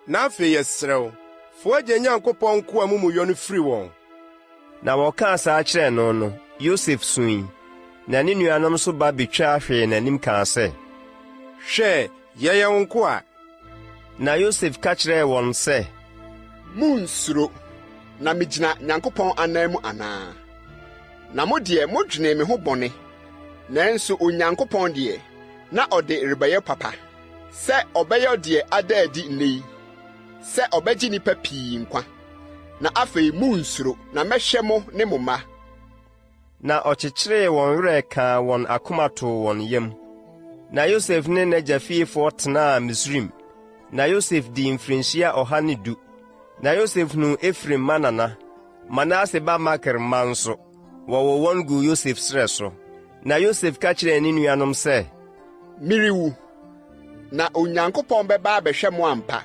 Na afei yɛsrɛ wo, fa w'agya Nyankopɔn nkoa amumuyɔ no firi wɔn. Na wɔkaa saa kyerɛɛ no no, Yosef sui. Na ne nuanom nso ba betwaa hwee n'anim kaa sɛ, Hwɛ, yɛyɛ wo nkoa. Na Yosef ka kyerɛɛ wɔn sɛ, Munnsuro, na migyina Nyankopɔn ananmu anaa? Na mo deɛ, modwenee me ho bɔne, nanso Onyankopɔn deɛ, na ɔde rebɛyɛ papa, sɛ ɔbɛyɛ deɛ ada adi nnɛ yi, sɛ ɔbɛgye nnipa pii nkwa. Na afei munnsuro, na mɛhwɛ mo ne mo mma. Na ɔkyekyeree wɔn werɛ kaa wɔn akoma too wɔn yam. Na Yosef ne n'agya fiefoɔ tenaa Misraim. Na Yosef dii mfirinhyia 110. Na Yosef hunuu Efraim mma nana, Manase ba Makir mma nso, wɔwoo wɔn guu Yosef srɛ so. Na Yosef ka kyerɛɛ ne nuanom sɛ, Merewu, na Onyankopɔn bɛba abɛhwɛ mo ampa,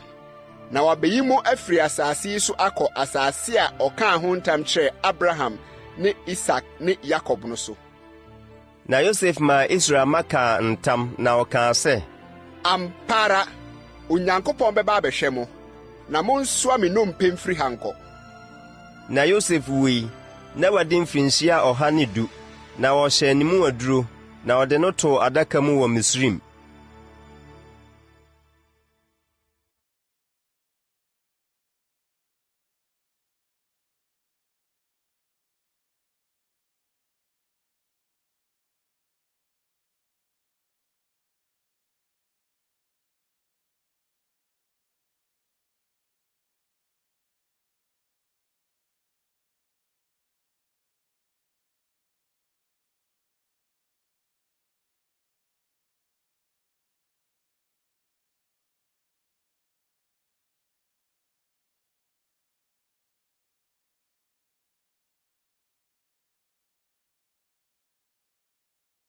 na wabeyi mo afiri asase yi so akɔ asase a ɔkaa ho ntam kyerɛɛ Abraham ne Isak ne Yakob no so. Na Yosef maa Israel mma kaa ntam, na ɔkaa sɛ. Ampa ara, Onyankopɔn bɛba abɛhwɛ mo, na monsoa me nnompe mfiri ha nkɔ. Na Yosef wui, na wadi mfirinhyia 110, na wɔhyɛɛ ne mu aduro, na wɔde no too adaka mu wɔ Misraim.